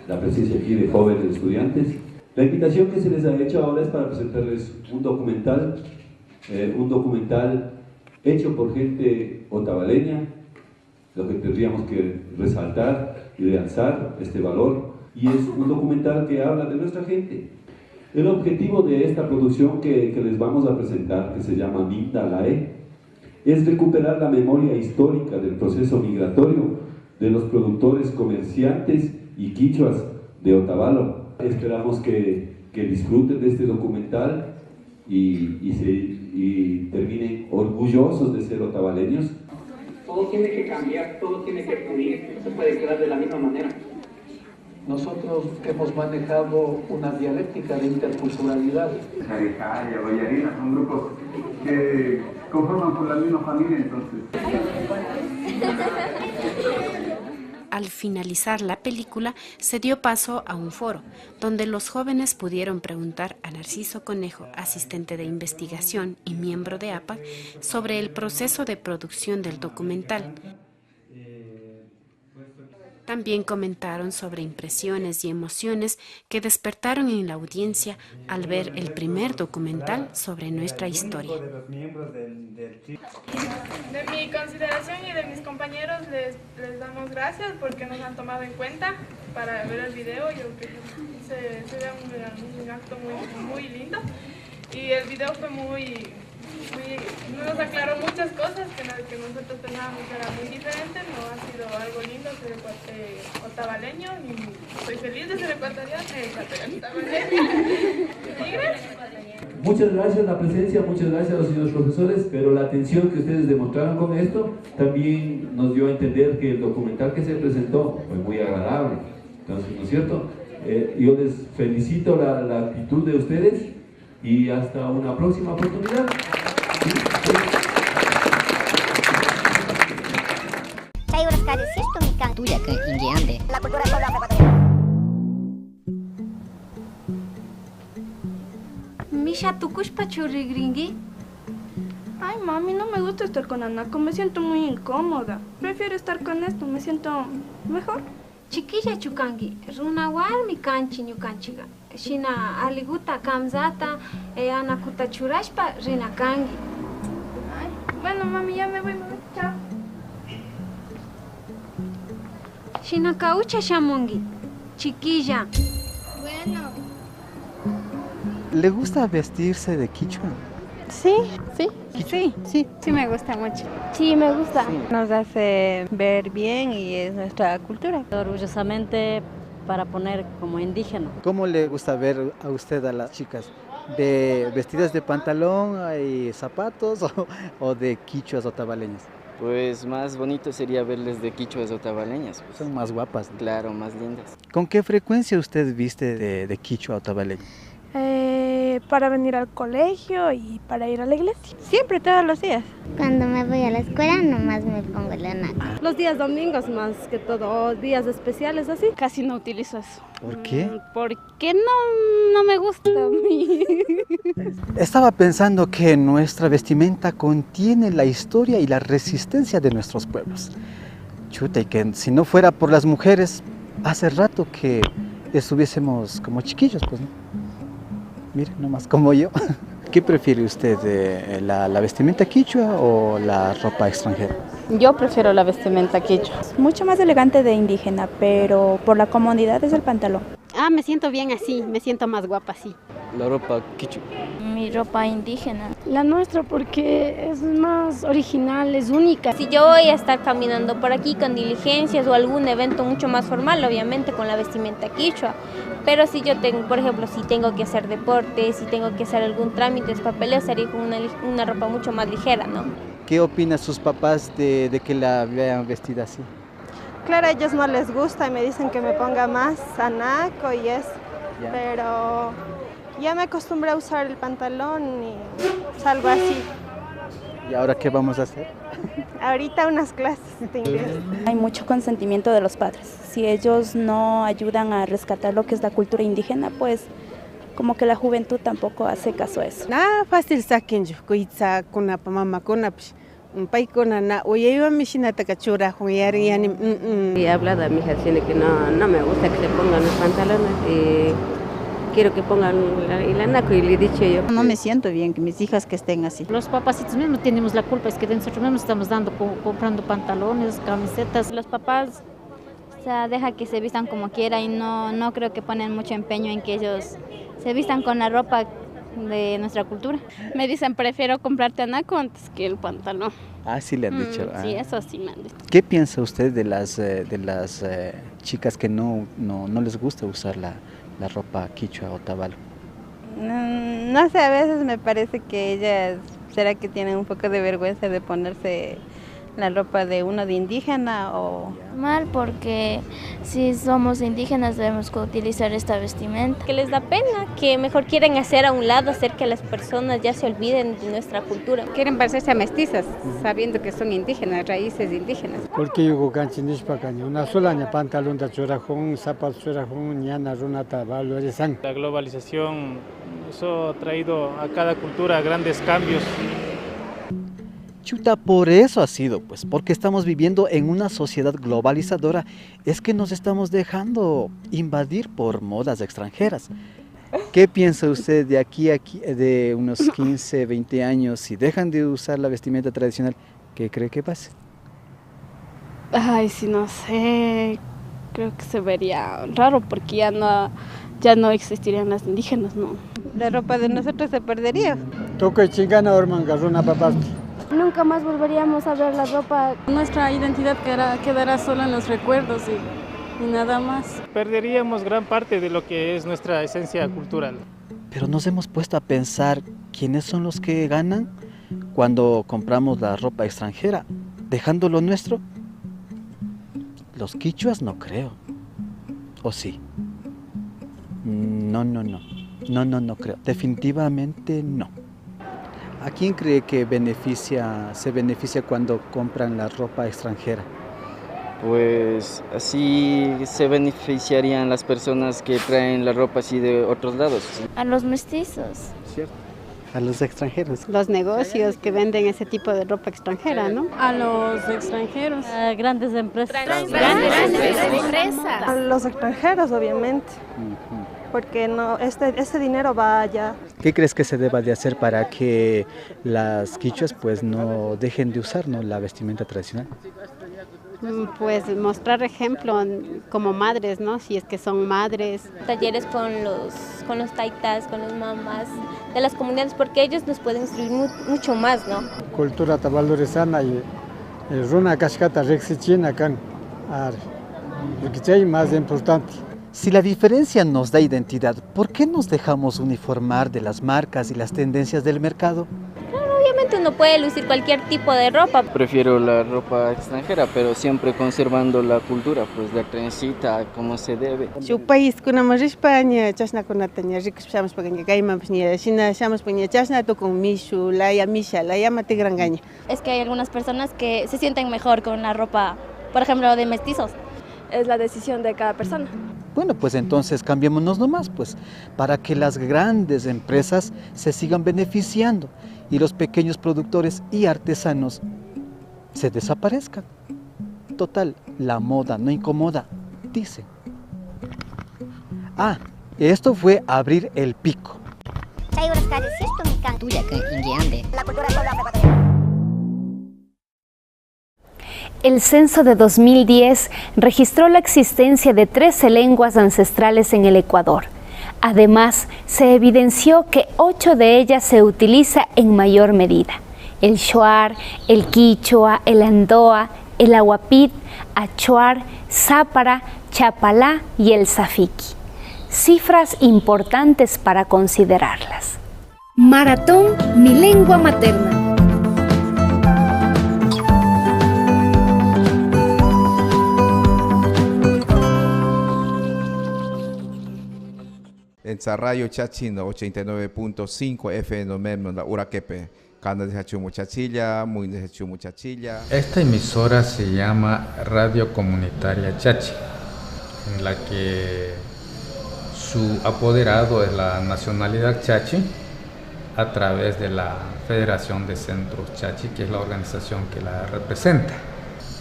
la presencia aquí de jóvenes estudiantes. La invitación que se les ha hecho ahora es para presentarles un documental hecho por gente otavaleña, lo que tendríamos que resaltar y realzar este valor, y es un documental que habla de nuestra gente. El objetivo de esta producción que les vamos a presentar, que se llama Mindalae, es recuperar la memoria histórica del proceso migratorio de los productores, comerciantes y quichuas de Otavalo. Esperamos que disfruten de este documental y terminen orgullosos de ser otavaleños. Todo tiene que cambiar, todo tiene que fluir, no se puede quedar de la misma manera. Nosotros hemos manejado una dialéctica de interculturalidad. Charicaya, Boyarina son grupos que conforman por la misma familia, entonces. Al finalizar la película, se dio paso a un foro, donde los jóvenes pudieron preguntar a Narciso Conejo, asistente de investigación y miembro de APAC, sobre el proceso de producción del documental. También comentaron sobre impresiones y emociones que despertaron en la audiencia al ver el primer documental sobre nuestra historia. De mi consideración y de mis compañeros les damos gracias porque nos han tomado en cuenta para ver el video. Yo creo que se ve un acto muy, muy lindo y el video fue muy, nos aclaró muchas cosas que nosotros pensábamos que era muy diferente. No ha sido algo lindo ser otavaleño y soy feliz de ser ecuatoriano. Muchas gracias la presencia, muchas gracias a los señores profesores, pero la atención que ustedes demostraron con esto también nos dio a entender que el documental que se presentó fue muy agradable. Entonces, ¿no es cierto? Yo les felicito la actitud de ustedes y hasta una próxima oportunidad. ¿Sí? La cultura del pueblo afroecuatoriano. Misha tukushpachu rigrinki? Ay, mami, no me gusta estar con Anaco, me siento muy incómoda. Prefiero estar con esto, me siento mejor. Chiquillachu kanki, runa warmi kanchi ñukanchika. Shina aliguta kamsata, anakuta churashpa rina kanki. Ay, bueno, mami, ya me voy, mami. Chao. Shina kaucha shamunki, chiquilla. Bueno. ¿Le gusta vestirse de quichua? Sí, sí, sí, sí, sí me gusta mucho. Sí, me gusta. Sí. Nos hace ver bien y es nuestra cultura. Orgullosamente para poner como indígena. ¿Cómo le gusta ver a usted a las chicas? ¿De vestidas de pantalón y zapatos o de quichuas otavaleñas? Pues más bonito sería verles de quichuas otavaleñas. Pues. Son más guapas, ¿no? Claro, más lindas. ¿Con qué frecuencia usted viste de quichua otavaleña? Para venir al colegio y para ir a la iglesia. Siempre, todos los días. Cuando me voy a la escuela nomás me pongo la anaco. Los días domingos más que todo, días especiales así. Casi no utilizo eso. ¿Por qué? Porque no me gusta a mí. Estaba pensando que nuestra vestimenta contiene la historia y la resistencia de nuestros pueblos. Chuta, y que si no fuera por las mujeres, hace rato que estuviésemos como chiquillos, pues, ¿no? Mire, nomás como yo. ¿Qué prefiere usted, la vestimenta quichua o la ropa extranjera? Yo prefiero la vestimenta quichua. Mucho más elegante de indígena, pero por la comodidad es el pantalón. Ah, me siento bien así, me siento más guapa así. La ropa quichua. Mi ropa indígena. La nuestra porque es más original, es única. Si yo voy a estar caminando por aquí con diligencias o algún evento mucho más formal, obviamente con la vestimenta quichua. Pero si yo tengo, por ejemplo, si tengo que hacer deporte, si tengo que hacer algún trámite, papeleo, sería con una ropa mucho más ligera, ¿no? ¿Qué opinan sus papás de que la vean vestida así? Claro, a ellos no les gusta y me dicen que me ponga más anaco y eso, pero ya me acostumbré a usar el pantalón y salgo así. ¿Y ahora qué vamos a hacer? Ahorita unas clases de inglés. Hay mucho consentimiento de los padres. Si ellos no ayudan a rescatar lo que es la cultura indígena, pues como que la juventud tampoco hace caso a eso. Na fácil saquenchu kuytsakunapa mamakunapish paykuna na uyaywanmi shinataka churajun yarin yani. He hablado a mi hija diciendo que no me gusta que se pongan los pantalones y quiero que pongan el anaco y le he dicho yo. No me siento bien que mis hijas que estén así. Los papacitos mismos tenemos la culpa, es que nosotros mismos estamos dando, comprando pantalones, camisetas. Los papás, o sea, deja que se vistan como quieran y no creo que ponen mucho empeño en que ellos se vistan con la ropa de nuestra cultura. Me dicen, prefiero comprarte anaco antes que el pantalón. Ah, sí le han dicho. Sí, eso sí me han dicho. ¿Qué piensa usted de las chicas que no les gusta usar la ropa quichua o tabalo? No sé, a veces me parece que ellas, ¿será que tienen un poco de vergüenza de ponerse la ropa de uno de indígena o...? Mal, porque si somos indígenas debemos utilizar esta vestimenta. Que les da pena, que mejor quieren hacer a un lado, hacer que las personas ya se olviden de nuestra cultura. Quieren parecerse a mestizas, sabiendo que son indígenas, raíces indígenas. Porque yo kanchinishpa una sola pantalón churajun, zapato churajun, ñana runata valorizan. La globalización, eso ha traído a cada cultura grandes cambios. Chuta, por eso ha sido, pues, porque estamos viviendo en una sociedad globalizadora, es que nos estamos dejando invadir por modas extranjeras. ¿Qué piensa usted de aquí a aquí, de unos 15, 20 años, si dejan de usar la vestimenta tradicional, qué cree que pase? Ay, sí, no sé, creo que se vería raro porque ya no existirían las indígenas, ¿no? La ropa de nosotros se perdería. Toca chingana ormanga runa paparte. Nunca más volveríamos a ver la ropa. Nuestra identidad quedará solo en los recuerdos y nada más. Perderíamos gran parte de lo que es nuestra esencia cultural. Pero nos hemos puesto a pensar quiénes son los que ganan cuando compramos la ropa extranjera, dejando lo nuestro. Los quichuas no creo. ¿O sí? No, no, no. No, no, no creo. Definitivamente no. ¿A quién cree que se beneficia cuando compran la ropa extranjera? Pues así se beneficiarían las personas que traen la ropa así de otros lados. A los mestizos. Cierto. A los extranjeros. Los negocios que venden ese tipo de ropa extranjera, ¿no? A los extranjeros. A grandes empresas. Grandes empresas. A los extranjeros, obviamente. Porque no, ese dinero va allá. ¿Qué crees que se deba de hacer para que las quichuas pues no dejen de usar, ¿no?, la vestimenta tradicional? Pues mostrar ejemplo como madres, ¿no? Si es que son madres. Talleres con los taitas, con los mamás de las comunidades, porque ellos nos pueden instruir mucho más, ¿no? Cultura valorizana y runa kashkata riqsichina kan, porque chay más importante. Si la diferencia nos da identidad, ¿por qué nos dejamos uniformar de las marcas y las tendencias del mercado? Claro, obviamente uno puede lucir cualquier tipo de ropa. Prefiero la ropa extranjera, pero siempre conservando la cultura, pues la trencita, como se debe. Su país kunaman rishpa ña chashnakunata ña rikushpa ña kaymanpas ña shina shamushpa ña chashna tukun mishu laya misha laya matigrangaña. Es que hay algunas personas que se sienten mejor con la ropa, por ejemplo, de mestizos. Es la decisión de cada persona. Bueno, pues entonces cambiémonos nomás, pues, para que las grandes empresas se sigan beneficiando y los pequeños productores y artesanos se desaparezcan. Total, la moda no incomoda, dicen. Ah, esto fue abrir el pico. El censo de 2010 registró la existencia de 13 lenguas ancestrales en el Ecuador. Además, se evidenció que 8 de ellas se utiliza en mayor medida: el shuar, el quichua, el andoa, el aguapit, achuar, zápara, chapalá y el zafiki. Cifras importantes para considerarlas. Maratón Mi Lengua Materna. En Zarrayo Chachino 89.5 FM la Uraquepe. Esta emisora se llama Radio Comunitaria Chachi, en la que su apoderado es la nacionalidad Chachi a través de la Federación de Centros Chachi, que es la organización que la representa,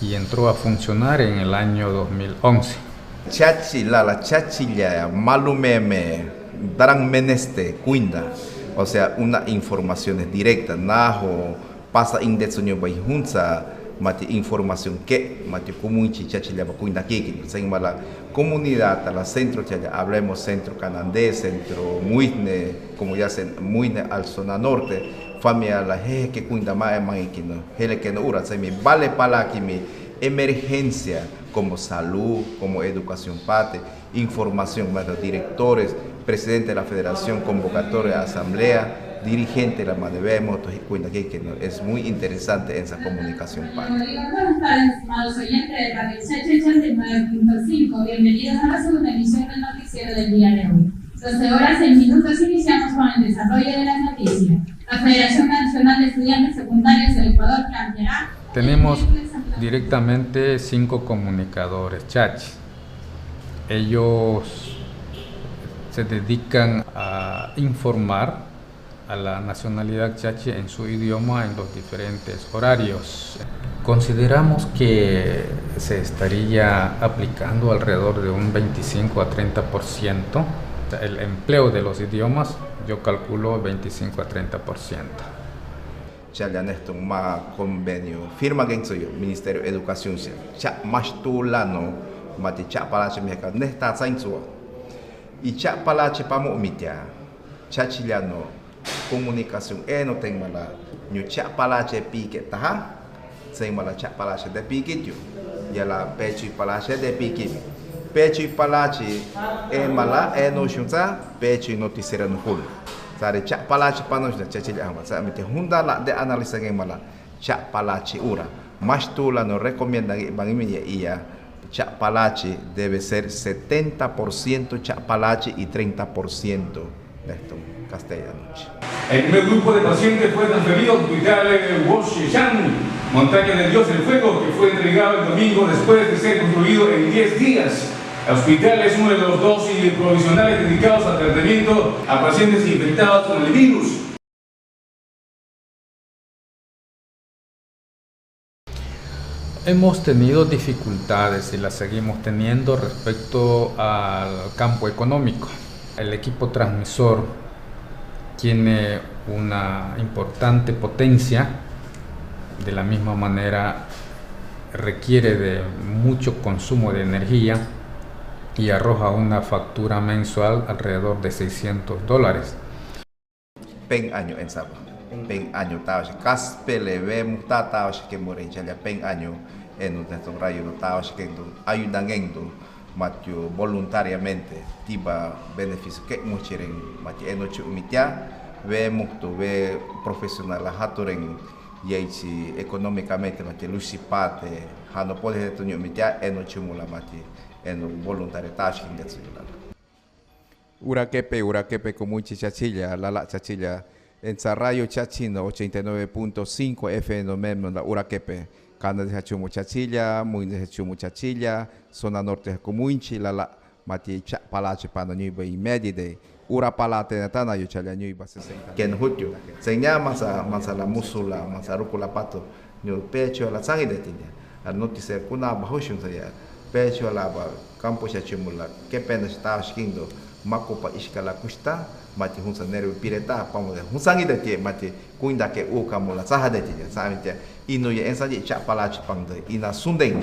y entró a funcionar en el año 2011. Chachi, la chachilla, malumeme, darán meneste, cuinda. O sea, una información directa, najo, pasa indetsuño baijunza, mati información que, mati comunchi chachilla cuinda kiki, se la comunidad, la centro chaya, hablemos centro canandé, centro muisne, como ya hacen muisne al zona norte, familia la jeje que cuinda más no, jele que no ura, se mi vale para que mi emergencia como salud, como educación pate, información, más directores, presidente de la federación, convocatoria, asamblea, dirigente de la Madebemo, que es muy interesante esa comunicación. Buenas tardes, estimados oyentes de Radio Chachi 89.5. Bienvenidos a la segunda emisión del noticiero del día de hoy. 12 horas 6 minutos iniciamos con el desarrollo de las noticias. La Federación Nacional de Estudiantes Secundarios del Ecuador planteará... Tenemos directamente 5 comunicadores chachi. Ellos se dedican a informar a la nacionalidad chachi en su idioma en los diferentes horarios. Consideramos que se estaría aplicando alrededor de un 25 a 30%. El empleo de los idiomas, yo calculo 25 a 30%. Chaya nesto ma convenio firma que soy yo Ministerio de Educación cha mastulano mati cha palache meka nesta sainzua y cha palache pamo mitia chachillano comunicación no tengo la ñu cha palache pique taja tengo la cha palache de pique yo ya la pecho y palache de pique pecho y palache mala no shunza pecho y noticiero no jul sare cha palache panos de chachillano sa mite hunda la de analiza en mala cha palache ura más tú la no recomienda y ya Chapalache debe ser 70% chapalache y 30% de esto castellano. El primer grupo de pacientes fue transferido al hospital de Woshishan Montaña del Dios del Fuego, que fue entregado el domingo después de ser construido en 10 días. El hospital es uno de los 2 provisionales dedicados al tratamiento a pacientes infectados con el virus. Hemos tenido dificultades y las seguimos teniendo respecto al campo económico. El equipo transmisor tiene una importante potencia, de la misma manera requiere de mucho consumo de energía y arroja una factura mensual alrededor de $600. Pen año en Saba, pen año taos, caspele vemos taos que moren ya pen año en nuestro rayo taos que ayudan en matio voluntariamente tiba beneficio que mucheren mati enochu mitia ve mucho ve profesional hatoren y ahí económicamente mati lucipate hano pode tunyo mitia enochu mula mati eno voluntario taos que Urakepe, Urakepe con mucha chachilla, la chachilla en Zarrayo Chachino 89.5 FM memo la Urakepe. Cana de Hachumo Chachilla, muy de Hachumo Chachilla, zona norte de Comunchi, la mati palache pano ñuiba y media de Ura palate natana yo chala ñuiba 60. Ken hutio, seña masa masa la musula, masa rukula pato, ñu pecho la sangre de tiña. Al noticer kuna bajo saya, pecho la campo chachumula, qué pena estaba shikindo, makopa ishkala kushta, mati hunsa nervi pireta, pamo de hunsangi de tie, mati kuinda ke uka mula saha de tiña, samite inu ye ensaye chapalachi pangde, ina sunden,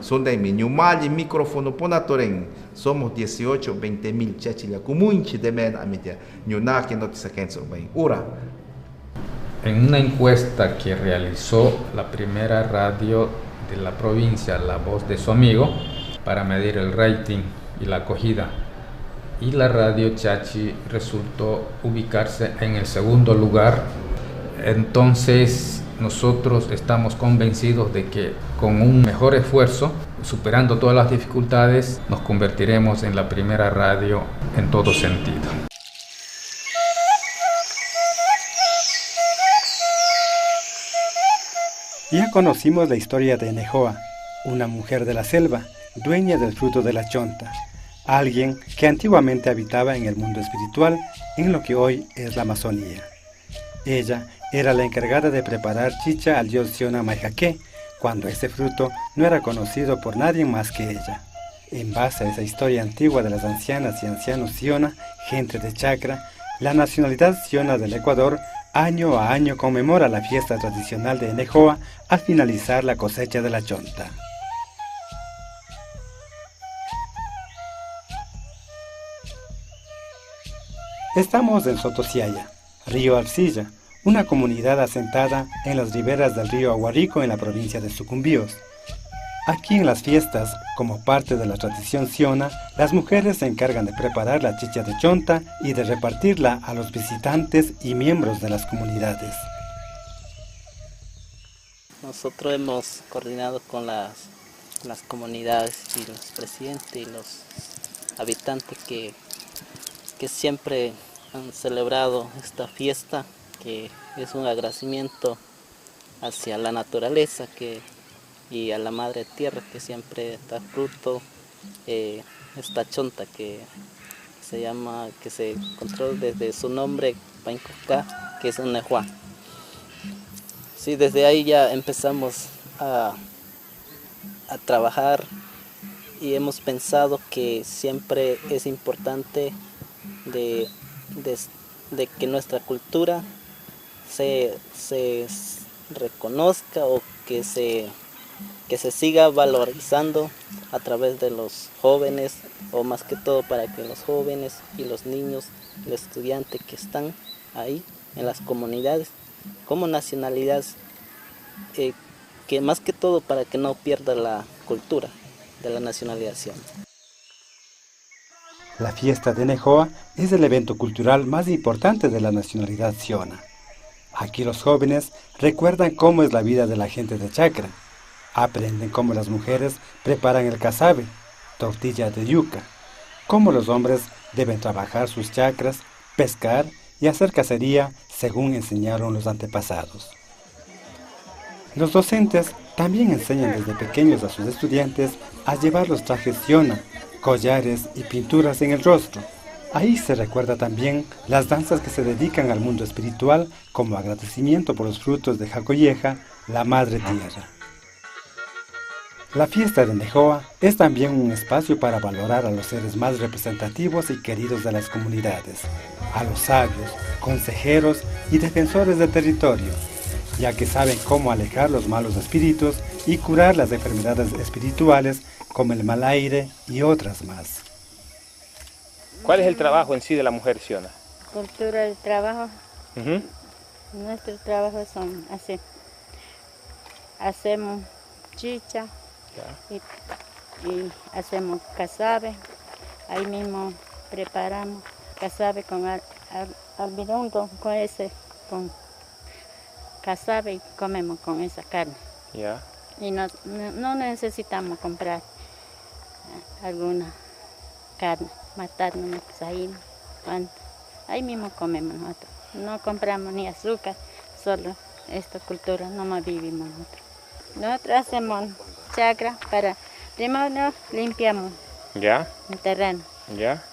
sunden mi ñumali micrófono ponatoren, somos 18, 20 mil chachila, kumunchi de men amitia, ñunaki no te saquenso, ven, ura. En una encuesta que realizó la primera radio de la provincia, La Voz de su Amigo, para medir el rating y la acogida, y la radio Chachi resultó ubicarse en el segundo lugar. Entonces nosotros estamos convencidos de que con un mejor esfuerzo, superando todas las dificultades, nos convertiremos en la primera radio en todo sentido. Ya conocimos la historia de Enejoa, una mujer de la selva, dueña del fruto de la chonta, alguien que antiguamente habitaba en el mundo espiritual, en lo que hoy es la Amazonía. Ella era la encargada de preparar chicha al dios Siona Mayjaque, cuando ese fruto no era conocido por nadie más que ella. En base a esa historia antigua de las ancianas y ancianos Siona, gente de Chacra, la nacionalidad Siona del Ecuador año a año conmemora la fiesta tradicional de Enejoa al finalizar la cosecha de la chonta. Estamos en Sotosiaya, Río Arcilla, una comunidad asentada en las riberas del río Aguarico en la provincia de Sucumbíos. Aquí en las fiestas, como parte de la tradición siona, las mujeres se encargan de preparar la chicha de chonta y de repartirla a los visitantes y miembros de las comunidades. Nosotros hemos coordinado con las comunidades y los presidentes y los habitantes que siempre han celebrado esta fiesta, que es un agradecimiento hacia la naturaleza y a la madre tierra, que siempre da fruto, esta chonta que se llama, que se encontró desde su nombre, Paincoca, que es un Enejoa. Sí, desde ahí ya empezamos a trabajar y hemos pensado que siempre es importante de que nuestra cultura se reconozca o que se siga valorizando a través de los jóvenes, o más que todo para que los jóvenes y los niños, los estudiantes que están ahí en las comunidades como nacionalidades, que más que todo para que no pierda la cultura de la nacionalización. La fiesta de Enejoa es el evento cultural más importante de la nacionalidad siona. Aquí los jóvenes recuerdan cómo es la vida de la gente de Chacra. Aprenden cómo las mujeres preparan el casabe, tortilla de yuca, cómo los hombres deben trabajar sus chacras, pescar y hacer cacería según enseñaron los antepasados. Los docentes también enseñan desde pequeños a sus estudiantes a llevar los trajes Siona, collares y pinturas en el rostro. Ahí se recuerda también las danzas que se dedican al mundo espiritual como agradecimiento por los frutos de Jacoyeja, la Madre Tierra. La fiesta de Nejoa es también un espacio para valorar a los seres más representativos y queridos de las comunidades, a los sabios, consejeros y defensores del territorio, ya que saben cómo alejar los malos espíritus y curar las enfermedades espirituales como el mal aire y otras más. ¿Cuál es el trabajo en sí de la mujer Siona? Cultura del trabajo. Nuestros trabajos son así. Hacemos chicha y hacemos casabe. Ahí mismo preparamos casabe con almidón, con casabe y comemos con esa carne. Y no necesitamos comprar alguna carne, matarnos ahí, ahí mismo comemos nosotros. No compramos ni azúcar, solo esta cultura nomás vivimos nosotros. Nosotros hacemos chacra para, primero limpiamos el terreno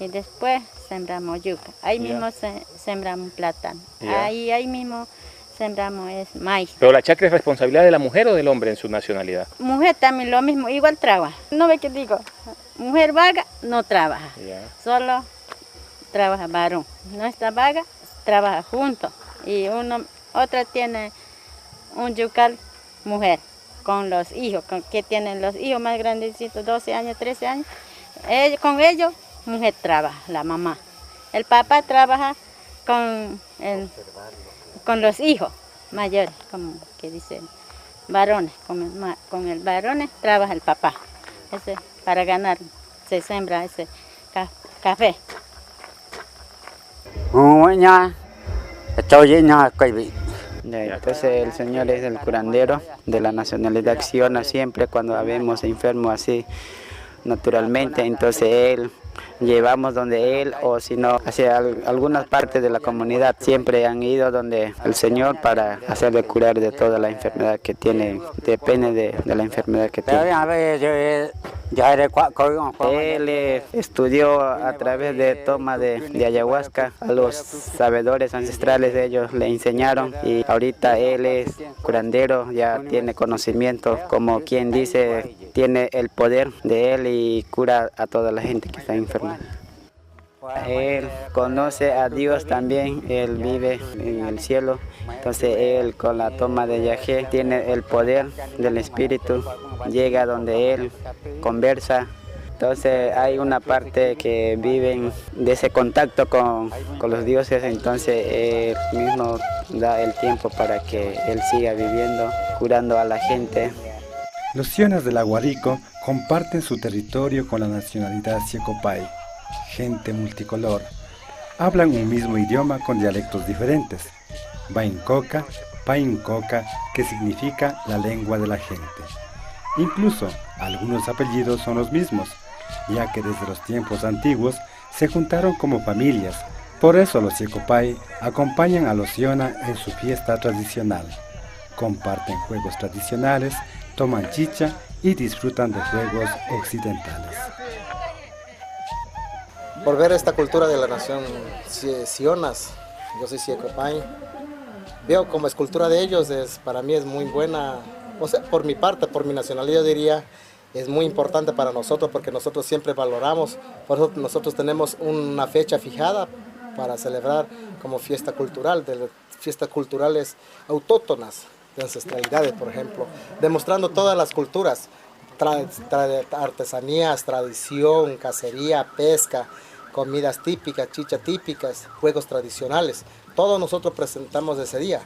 y después sembramos yuca. Ahí mismo sembramos plátano, ahí mismo sembramos es maíz. ¿Pero la chacra es responsabilidad de la mujer o del hombre en su nacionalidad? Mujer también lo mismo, igual trabaja. No ve que digo, mujer vaga no trabaja, solo trabaja varón. No está vaga, trabaja junto. Y otra tiene un yucal mujer con los hijos, que tienen los hijos más grandecitos, 12 años, 13 años. Con ellos, mujer trabaja, la mamá. El papá trabaja con los hijos mayores, como que dicen, varones. Con el varones trabaja el papá. Ese, para ganar, se sembra ese café. Entonces el señor es el curandero de la nacionalidad Siona. Siempre cuando habemos enfermo así, naturalmente, entonces él llevamos donde él, o si no, hacia algunas partes de la comunidad siempre han ido donde el señor para hacerle curar de toda la enfermedad que tiene, depende de la enfermedad que tiene. Él estudió a través de toma de ayahuasca, a los sabedores ancestrales de ellos le enseñaron y ahorita él es curandero, ya tiene conocimiento, como quien dice, tiene el poder de él y cura a toda la gente que está enferma. Él conoce a Dios también, él vive en el cielo, entonces él con la toma de yagé tiene el poder del espíritu, llega donde él conversa. Entonces hay una parte que viven de ese contacto con los dioses, entonces él mismo da el tiempo para que él siga viviendo, curando a la gente. Los Sionas del Aguarico comparten su territorio con la nacionalidad Siekopai, gente multicolor. Hablan un mismo idioma con dialectos diferentes. Baincoca, Paincoca, que significa la lengua de la gente. Incluso algunos apellidos son los mismos, ya que desde los tiempos antiguos se juntaron como familias. Por eso los Siekopai acompañan a los Siona en su fiesta tradicional. Comparten juegos tradicionales, toman chicha y disfrutan de juegos occidentales. Por ver esta cultura de la nación Sionas, yo soy Siekopai, veo como escultura de ellos, para mí es muy buena, o sea, por mi parte, por mi nacionalidad diría, es muy importante para nosotros porque nosotros siempre valoramos, por eso nosotros tenemos una fecha fijada para celebrar como fiesta cultural, de fiestas culturales autóctonas, de ancestralidades, por ejemplo, demostrando todas las culturas, artesanías, tradición, cacería, pesca, comidas típicas, chicha típicas, juegos tradicionales. Todos nosotros presentamos ese día.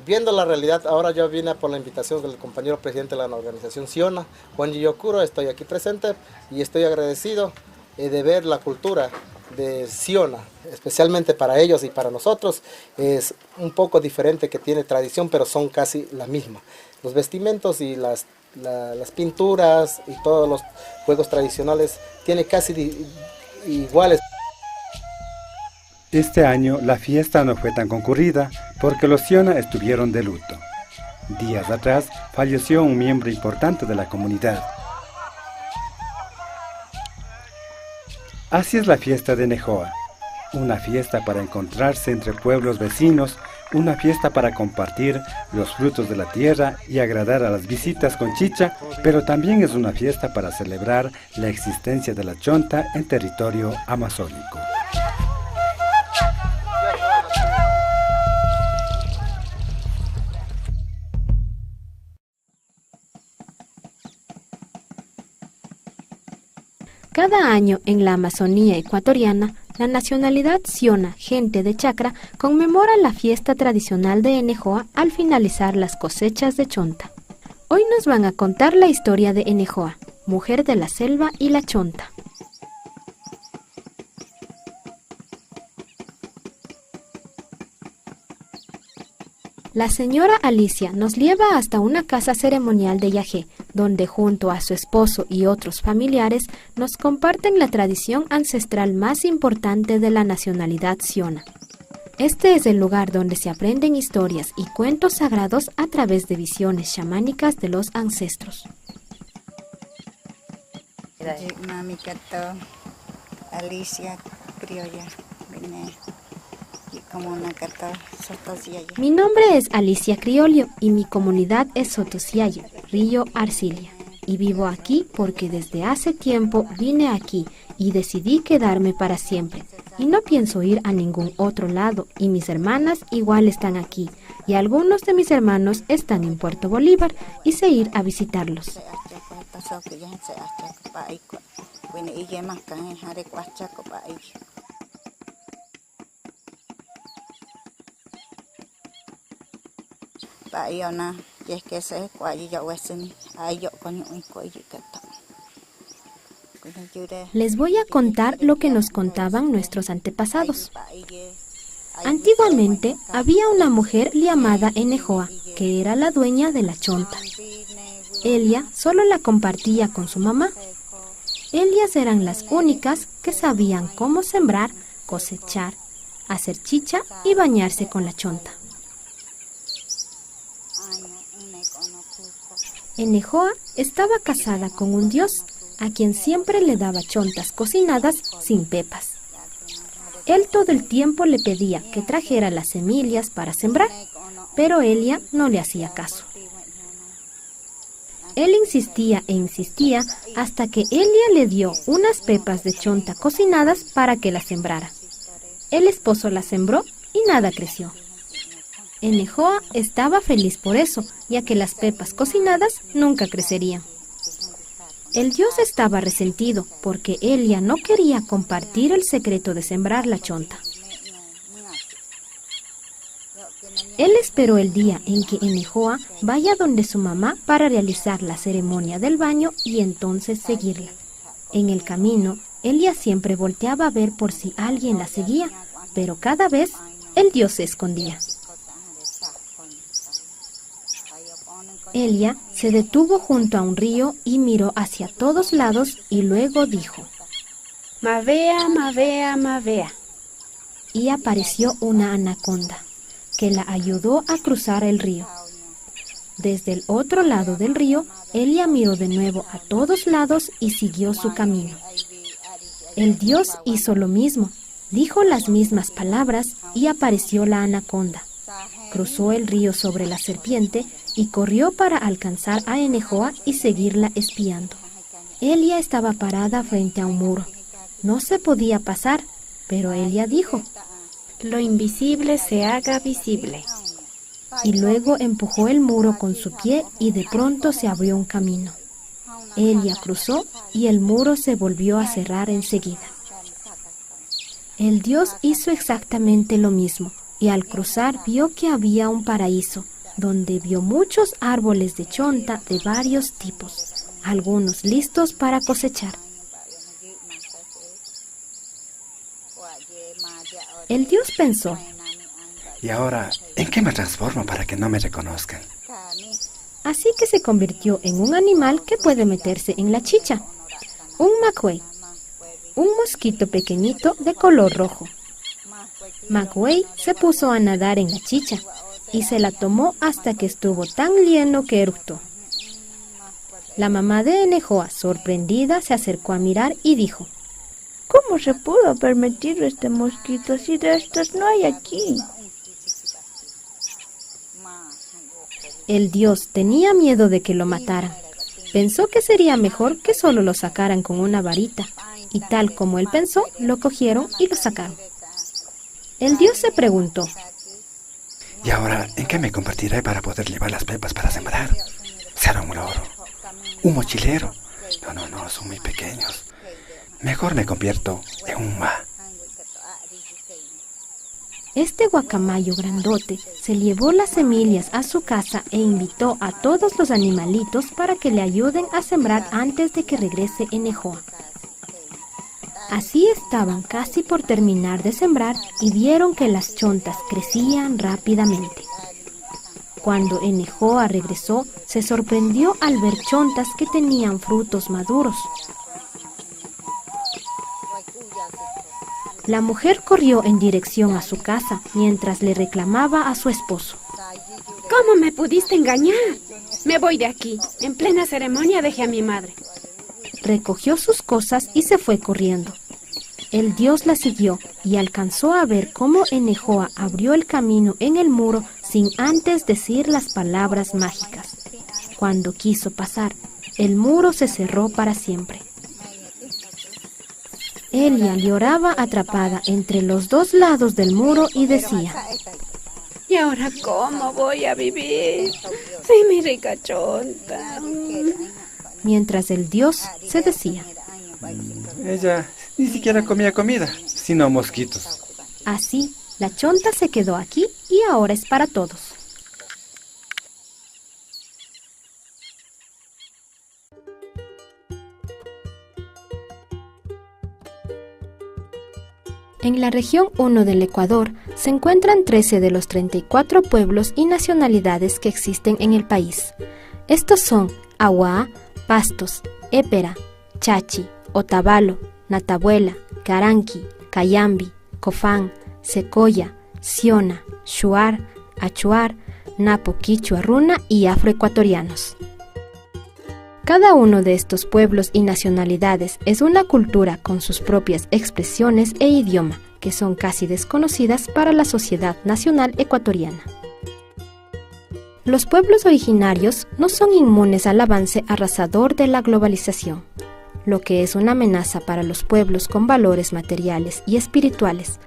Viendo la realidad, ahora yo vine por la invitación del compañero presidente de la organización Siona, Juan Yiyocuro, estoy aquí presente y estoy agradecido de ver la cultura de Siona, especialmente para ellos y para nosotros, es un poco diferente que tiene tradición, pero son casi la misma. Los vestimentos y las pinturas y todos los juegos tradicionales tienen casi iguales. Este año la fiesta no fue tan concurrida porque los Siona estuvieron de luto. Días atrás falleció un miembro importante de la comunidad. Así es la fiesta de Nejoa, una fiesta para encontrarse entre pueblos vecinos, una fiesta para compartir los frutos de la tierra y agradar a las visitas con chicha, pero también es una fiesta para celebrar la existencia de la chonta en territorio amazónico. Cada año en la Amazonía ecuatoriana, la nacionalidad Siona, gente de chacra, conmemora la fiesta tradicional de Enejoa al finalizar las cosechas de chonta. Hoy nos van a contar la historia de Enejoa, mujer de la selva y la chonta. La señora Alicia nos lleva hasta una casa ceremonial de Yajé, donde junto a su esposo y otros familiares nos comparten la tradición ancestral más importante de la nacionalidad siona. Este es el lugar donde se aprenden historias y cuentos sagrados a través de visiones chamánicas de los ancestros. Mi nombre es Alicia Criollo y mi comunidad es Sotosiaya, Río Arcilia. Y vivo aquí porque desde hace tiempo vine aquí y decidí quedarme para siempre. Y no pienso ir a ningún otro lado y mis hermanas igual están aquí. Y algunos de mis hermanos están en Puerto Bolívar y sé ir a visitarlos. Les voy a contar lo que nos contaban nuestros antepasados. Antiguamente había una mujer llamada Enejoa, que era la dueña de la chonta. Elia solo la compartía con su mamá. Ellas eran las únicas que sabían cómo sembrar, cosechar, hacer chicha y bañarse con la chonta. Enejoa estaba casada con un dios a quien siempre le daba chontas cocinadas sin pepas. Él todo el tiempo le pedía que trajera las semillas para sembrar, pero Elia no le hacía caso. Él insistía e insistía hasta que Elia le dio unas pepas de chonta cocinadas para que las sembrara. El esposo las sembró y nada creció. Enejoa estaba feliz por eso, ya que las pepas cocinadas nunca crecerían. El dios estaba resentido porque Elia no quería compartir el secreto de sembrar la chonta. Él esperó el día en que Enejoa vaya donde su mamá para realizar la ceremonia del baño y entonces seguirla. En el camino, Elia siempre volteaba a ver por si alguien la seguía, pero cada vez el dios se escondía. Elia se detuvo junto a un río y miró hacia todos lados y luego dijo: Mavea, mavea, mavea. Y apareció una anaconda, que la ayudó a cruzar el río. Desde el otro lado del río, Elia miró de nuevo a todos lados y siguió su camino. El dios hizo lo mismo, dijo las mismas palabras y apareció la anaconda. Cruzó el río sobre la serpiente y corrió para alcanzar a Enejoa y seguirla espiando. Elia estaba parada frente a un muro. No se podía pasar, pero Elia dijo: Lo invisible se haga visible. Y luego empujó el muro con su pie y de pronto se abrió un camino. Elia cruzó y el muro se volvió a cerrar enseguida. El dios hizo exactamente lo mismo y al cruzar vio que había un paraíso, donde vio muchos árboles de chonta de varios tipos, algunos listos para cosechar. El dios pensó: ¿Y ahora en qué me transformo para que no me reconozcan? Así que se convirtió en un animal que puede meterse en la chicha, un macuey, un mosquito pequeñito de color rojo. Macuey se puso a nadar en la chicha y se la tomó hasta que estuvo tan lleno que eructó. La mamá de Enejoa, sorprendida, se acercó a mirar y dijo: ¿Cómo se pudo haber metido este mosquito si de estos no hay aquí? El dios tenía miedo de que lo mataran. Pensó que sería mejor que solo lo sacaran con una varita, y tal como él pensó, lo cogieron y lo sacaron. El dios se preguntó: ¿Y ahora en qué me convertiré para poder llevar las pepas para sembrar? ¿Será un loro? ¿Un mochilero? No, son muy pequeños. Mejor me convierto en un ma. Este guacamayo grandote se llevó las semillas a su casa e invitó a todos los animalitos para que le ayuden a sembrar antes de que regrese Enejoa. Así estaban casi por terminar de sembrar y vieron que las chontas crecían rápidamente. Cuando Enejoa regresó, se sorprendió al ver chontas que tenían frutos maduros. La mujer corrió en dirección a su casa mientras le reclamaba a su esposo. ¿Cómo me pudiste engañar? Me voy de aquí. En plena ceremonia dejé a mi madre. Recogió sus cosas y se fue corriendo. El dios la siguió y alcanzó a ver cómo Enejoa abrió el camino en el muro sin antes decir las palabras mágicas. Cuando quiso pasar, el muro se cerró para siempre. Elia lloraba atrapada entre los dos lados del muro y decía: ¿Y ahora cómo voy a vivir sin mi rica chonta? Mientras el dios se decía: Ella ni siquiera comía comida, sino mosquitos. Así, la chonta se quedó aquí y ahora es para todos. En la región 1 del Ecuador se encuentran 13 de los 34 pueblos y nacionalidades que existen en el país. Estos son Aguá, Pastos, Épera, Chachi, Otavalo, Natabuela, Caranqui, Cayambi, Cofán, Secoya, Siona, Shuar, Achuar, Napo Quichua Runa y afroecuatorianos. Cada uno de estos pueblos y nacionalidades es una cultura con sus propias expresiones e idioma, que son casi desconocidas para la sociedad nacional ecuatoriana. Los pueblos originarios no son inmunes al avance arrasador de la globalización, lo que es una amenaza para los pueblos con valores materiales y espirituales,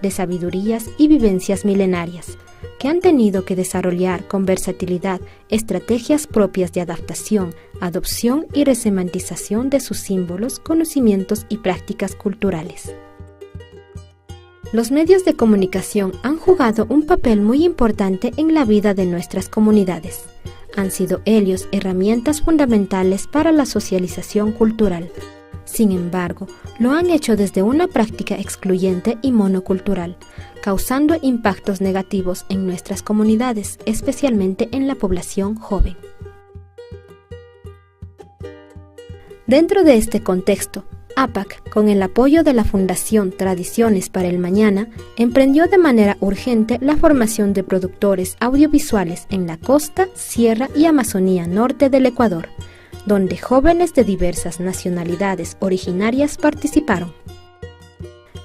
de sabidurías y vivencias milenarias, que han tenido que desarrollar con versatilidad estrategias propias de adaptación, adopción y resemantización de sus símbolos, conocimientos y prácticas culturales. Los medios de comunicación han jugado un papel muy importante en la vida de nuestras comunidades. Han sido ellos herramientas fundamentales para la socialización cultural. Sin embargo, lo han hecho desde una práctica excluyente y monocultural, causando impactos negativos en nuestras comunidades, especialmente en la población joven. Dentro de este contexto, APAC, con el apoyo de la Fundación Tradiciones para el Mañana, emprendió de manera urgente la formación de productores audiovisuales en la costa, sierra y Amazonía norte del Ecuador, donde jóvenes de diversas nacionalidades originarias participaron.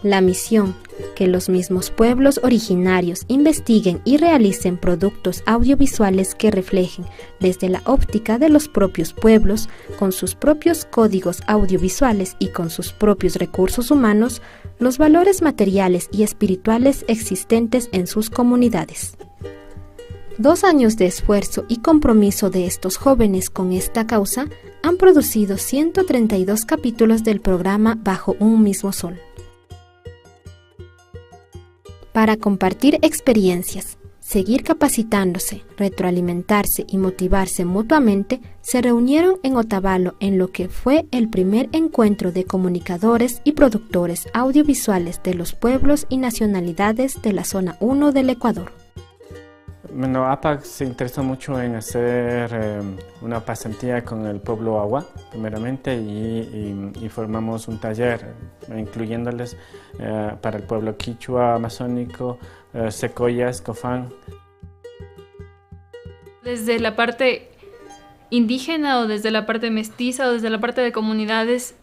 La misión, que los mismos pueblos originarios investiguen y realicen productos audiovisuales que reflejen desde la óptica de los propios pueblos, con sus propios códigos audiovisuales y con sus propios recursos humanos, los valores materiales y espirituales existentes en sus comunidades. 2 años de esfuerzo y compromiso de estos jóvenes con esta causa han producido 132 capítulos del programa Bajo un mismo sol. Para compartir experiencias, seguir capacitándose, retroalimentarse y motivarse mutuamente, se reunieron en Otavalo en lo que fue el primer encuentro de comunicadores y productores audiovisuales de los pueblos y nacionalidades de la zona 1 del Ecuador. Bueno, APAC se interesó mucho en hacer una pasantía con el pueblo Awá, primeramente, y formamos un taller, incluyéndoles para el pueblo quichua, amazónico, secoyas, cofán. Desde la parte indígena o desde la parte mestiza o desde la parte de comunidades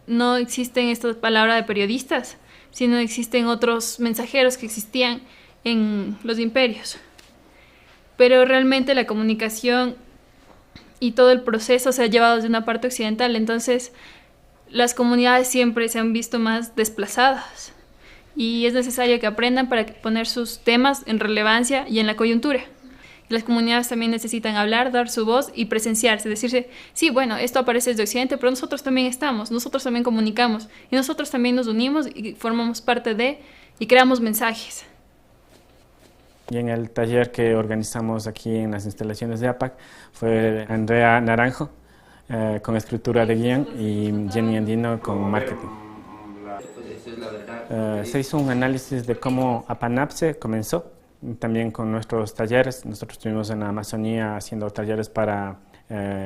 no existen estas palabras de periodistas, sino existen otros mensajeros que existían en los imperios. Pero realmente la comunicación y todo el proceso se ha llevado desde una parte occidental, entonces las comunidades siempre se han visto más desplazadas y es necesario que aprendan para poner sus temas en relevancia y en la coyuntura. Las comunidades también necesitan hablar, dar su voz y presenciarse, decirse, sí, bueno, esto aparece desde Occidente, pero nosotros también estamos, nosotros también comunicamos y nosotros también nos unimos y formamos parte de y creamos mensajes. Y en el taller que organizamos aquí en las instalaciones de APAC fue Andrea Naranjo con escritura de guión y Jenny Andino con marketing. Se hizo un análisis de cómo APANAPSE comenzó, también con nuestros talleres. Nosotros estuvimos en la Amazonía haciendo talleres para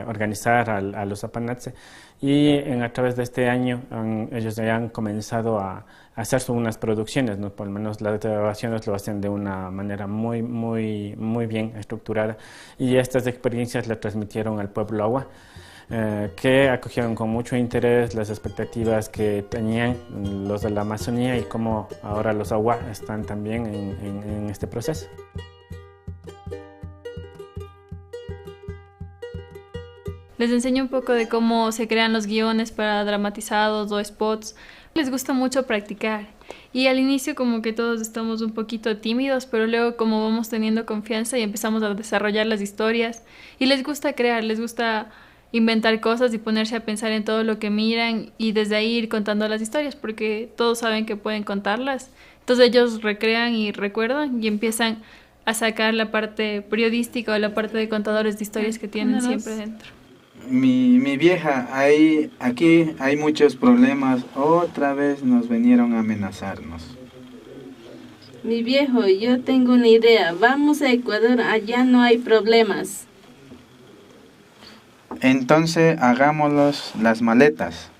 organizar a los APANAPSE y a través de este año ellos ya han comenzado a hacer unas producciones, ¿no? Por lo menos las grabaciones lo hacen de una manera muy, muy, muy bien estructurada y estas experiencias las transmitieron al pueblo Awá, que acogieron con mucho interés las expectativas que tenían los de la Amazonía y cómo ahora los Awá están también en este proceso. Les enseño un poco de cómo se crean los guiones para dramatizados o spots. Les gusta mucho practicar y al inicio como que todos estamos un poquito tímidos, pero luego como vamos teniendo confianza y empezamos a desarrollar las historias y les gusta crear, les gusta inventar cosas y ponerse a pensar en todo lo que miran y desde ahí ir contando las historias porque todos saben que pueden contarlas. Entonces ellos recrean y recuerdan y empiezan a sacar la parte periodística o la parte de contadores de historias que tienen siempre dentro. Mi vieja, aquí hay muchos problemas, otra vez nos vinieron a amenazarnos. Mi viejo, yo tengo una idea, vamos a Ecuador, allá no hay problemas. Entonces hagámoslos las maletas.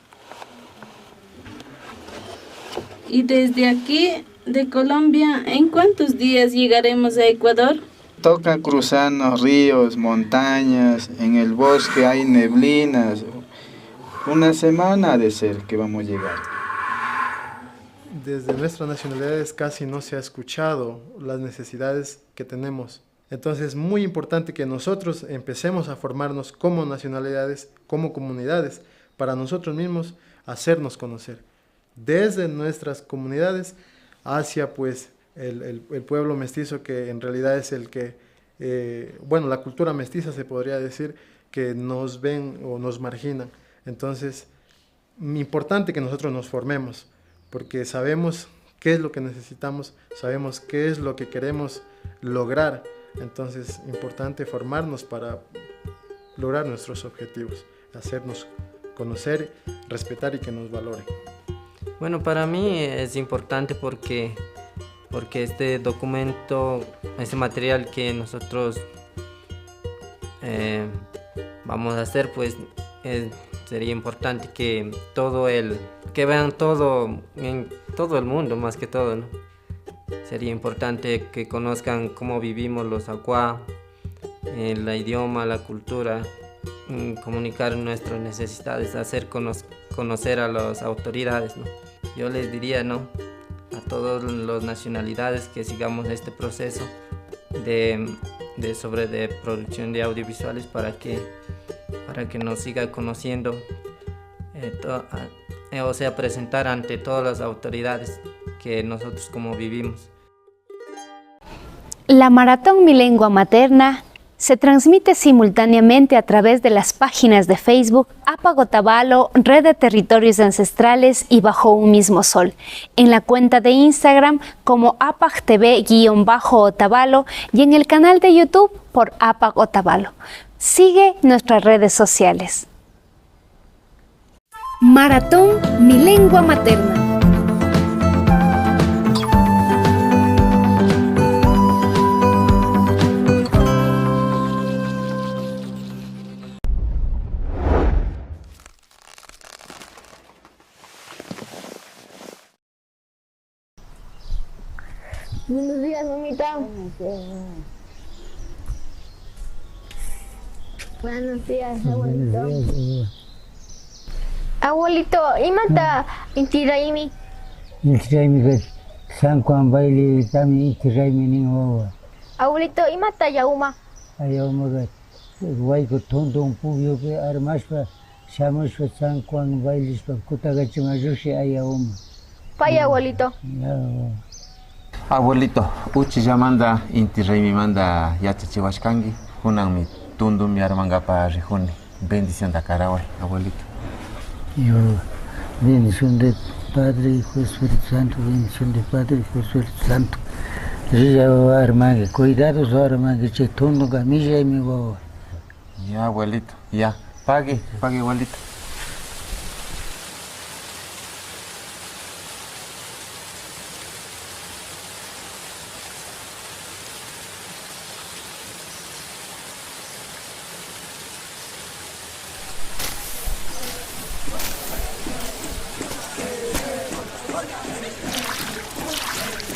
Y desde aquí, de Colombia, ¿en cuántos días llegaremos a Ecuador? Toca cruzarnos ríos, montañas, en el bosque hay neblinas. Una semana ha de ser que vamos a llegar. Desde nuestras nacionalidades casi no se ha escuchado las necesidades que tenemos. Entonces es muy importante que nosotros empecemos a formarnos como nacionalidades, como comunidades, para nosotros mismos hacernos conocer. Desde nuestras comunidades hacia pues el pueblo mestizo, que en realidad es el que, bueno, la cultura mestiza se podría decir, que nos ven o nos marginan. Entonces, importante que nosotros nos formemos, porque sabemos qué es lo que necesitamos, sabemos qué es lo que queremos lograr. Entonces, importante formarnos para lograr nuestros objetivos, hacernos conocer, respetar y que nos valoren. Bueno, para mí es importante porque este documento, este material que nosotros vamos a hacer, pues sería importante que que vean todo en todo el mundo, más que todo, ¿no? Sería importante que conozcan cómo vivimos los Awá, el idioma, la cultura, comunicar nuestras necesidades, hacer conocer a las autoridades, ¿no? Yo les diría, ¿no?, a todas las nacionalidades que sigamos este proceso de producción de audiovisuales para que nos siga conociendo, o sea, presentar ante todas las autoridades que nosotros como vivimos. La Maratón Mi Lengua Materna se transmite simultáneamente a través de las páginas de Facebook APAC Otavalo, Red de Territorios Ancestrales y Bajo un Mismo Sol, en la cuenta de Instagram como APAC TV-Otavalo y en el canal de YouTube por APAC Otavalo. Sigue nuestras redes sociales. Maratón Mi Lengua Materna. Buenos días, mamita. Buenos días, abuelito. Abuelito, imata inti raymi? Inti raymi San Juan baile tami inti raymi nin wawa. Abuelito, imata yauma? Ayaumaqa wayku tuntun pukyupi armashpa shamushpa San Juan bailishpa kutakachiman lluqshi ayauma. Pay, abuelito. Ya, wawa. Abuelito, uchillamanta inti raymimanta yachachiwashkanki, kunanmi tundumi armankapa rijuni. Bendición da karaway, abuelito. Yo, bendición de Padre, Hijo, Espíritu Santo, bendición de Padre, Hijo, Espíritu Santo. Rilla wawa armanki, cuidados armanki, chay tuntunka millaymi wawa. Ya, abuelito, ya. Pague, pague, abuelito.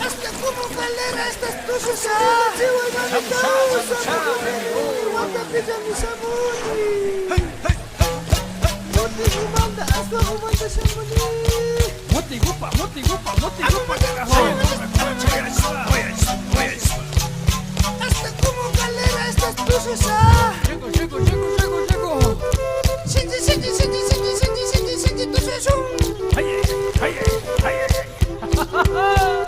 Hasta como galera estas cosas. Hasta como galera estas cosas. Llego, llego, llego, llego, llego. Sinti, sinti, sinti, sinti, sinti, sinti, sinti, tu Ay, ay, ay, ay, ay. Ha ha ha!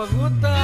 Paguta.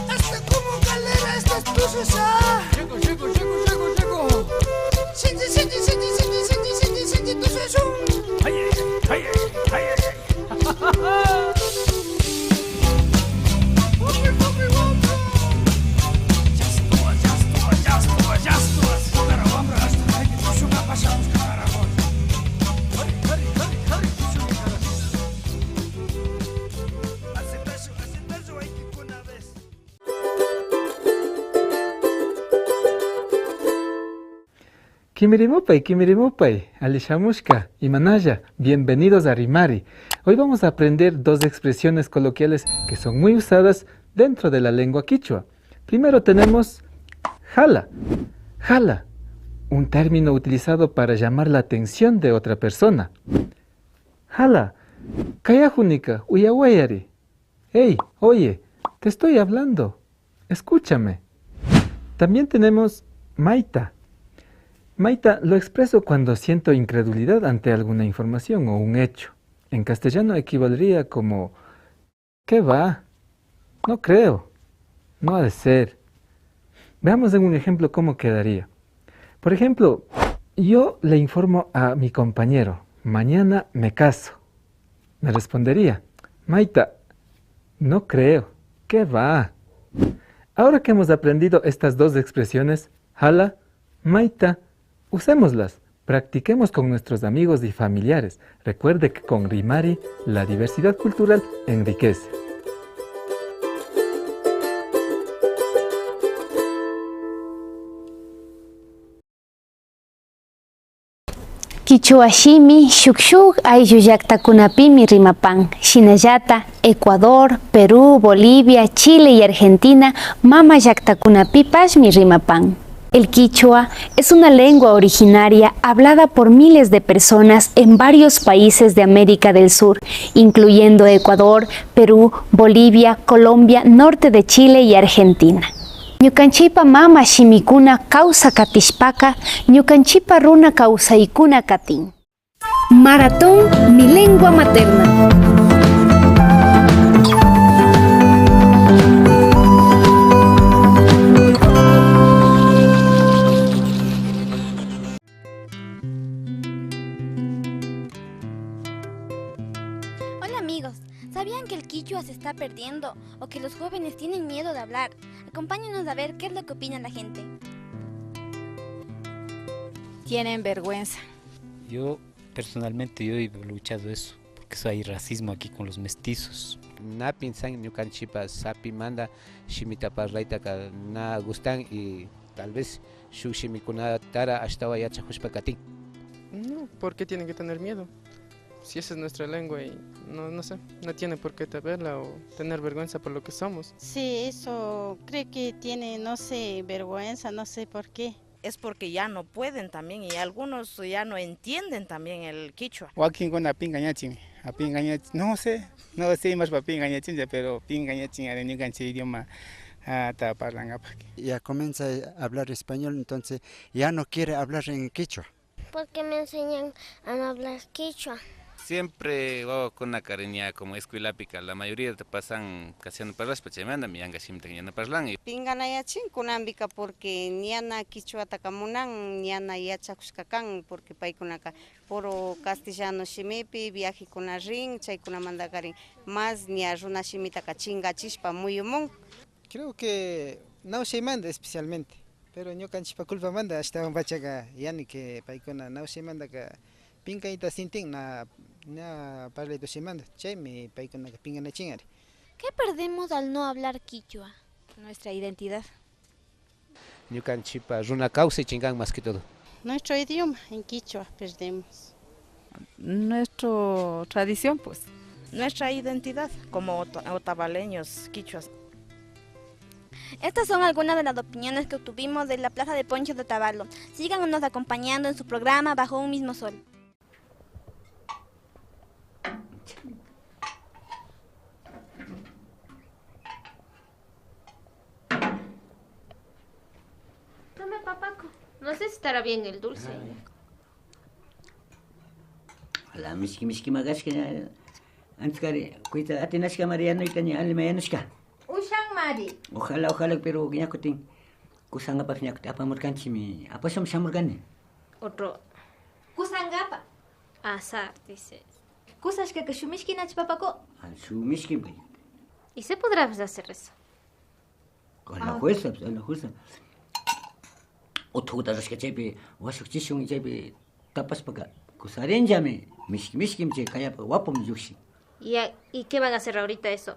Hasta como galera estas luces. Llego, llego, llego, llego, llego. Sinti, sinti, sinti, sinti, sinti, sinti, sinti, tu Ay, ay, ay, ay, ay. Kimirimupay, Kimirimupay, Alishamushka y Manaya, bienvenidos a Rimari. Hoy vamos a aprender dos expresiones coloquiales que son muy usadas dentro de la lengua quichua. Primero tenemos jala, jala, un término utilizado para llamar la atención de otra persona. Jala, kayajunika, uyawayari. Hey, oye, te estoy hablando, escúchame. También tenemos maita. Maita lo expreso cuando siento incredulidad ante alguna información o un hecho. En castellano equivaldría como ¿qué va? No creo. No ha de ser. Veamos en un ejemplo cómo quedaría. Por ejemplo, yo le informo a mi compañero, mañana me caso. Me respondería, Maita, no creo. ¿Qué va? Ahora que hemos aprendido estas dos expresiones, jala, maita, usémoslas, practiquemos con nuestros amigos y familiares. Recuerde que con Rimari la diversidad cultural enriquece. Quichua shimi shuk shuk ayllu llaktakunapimi rimapan, shinallata Ecuador, Perú, Bolivia, Chile y Argentina mama llaktakunapipashmi rimapan. El quichua es una lengua originaria hablada por miles de personas en varios países de América del Sur, incluyendo Ecuador, Perú, Bolivia, Colombia, norte de Chile y Argentina. Ñukanchipa mama shimikuna kawsa katishpaka, ñukanchipa runa kawsaykuna katin. Maratón Mi Lengua Materna. Hola amigos, ¿sabían que el quichua se está perdiendo o que los jóvenes tienen miedo de hablar? Acompáñenos a ver qué es lo que opina la gente. Tienen vergüenza. Yo personalmente yo he luchado eso, porque eso hay racismo aquí con los mestizos. Na pinsan ñukanchipa sapi manda shimita parlayta na gustan y tal vez shuk shimikunatara ashtawan yachakushpa katin. No, ¿por qué tienen que tener miedo? Si esa es nuestra lengua y no sé, no tiene por qué temerla o tener vergüenza por lo que somos. Sí, eso creo que tiene, no sé, vergüenza, no sé por qué. Es porque ya no pueden también y algunos ya no entienden también el quichua. Wakinkuna pinqañachin, no sé, más pa pinqañachin, pero pinqañachin ari ñukanchik idioma ta parlankapaq. Ya comienza a hablar español, entonces ya no quiere hablar en quichua. Porque me enseñan a no hablar quichua. Siempre wawakuna kariña como escuelapika, la mayoría te pasan casi no parlashpa chaymanta yanka shimita ñana parlan. Pinganayachin kunanpika porque ñana quichuataka munan, ñana yachakushka kan, porque paykunaka puro castellano shimipi viajekuna rin, chaykunamanta karin más ña runa shimitaka chingachishpa muyumun. Creo que nawshaymanta especialmente, pero ñukanchikpa culpamanta ashtawan pachaka yani que paykuna nawshaymantaka pinkayta sintin na parlayta ushimanta, chaymi paykunaka pinkanachin ari. ¿Qué perdemos al no hablar quichua? Nuestra identidad. Ñukanchikpa runa kawsay chinkan más que todo. Nuestro idioma en quichua perdemos. Nuestra tradición, pues. Nuestra identidad como otavaleños quichuas. Estas son algunas de las opiniones que obtuvimos de la Plaza de Poncho de Otavalo. Síganos acompañando en su programa Bajo un mismo sol. Tome, papaco. No sé si estará bien el dulce. La mishki mishki magashka antes cuita atinashka mariano y caña alma yanushka. Ushan mari. Ojalá, ojalá, pero ñakutin kusangapaq ñakutin apamurkanchikmi apasham shamurkani. Otro. Kusangapa. Asar, dice. Kusashkaka shumishkinachi papaco. Shumishki. ¿Y se podrá hacer eso? Con la fuerza, pues, a la fuerza. Uthuta rashka chaypi washukchishun chaypi tapashpaka kusarinllami mishki mishkim chay kayapa wapum llukshin. ¿Y qué van a hacer ahorita eso?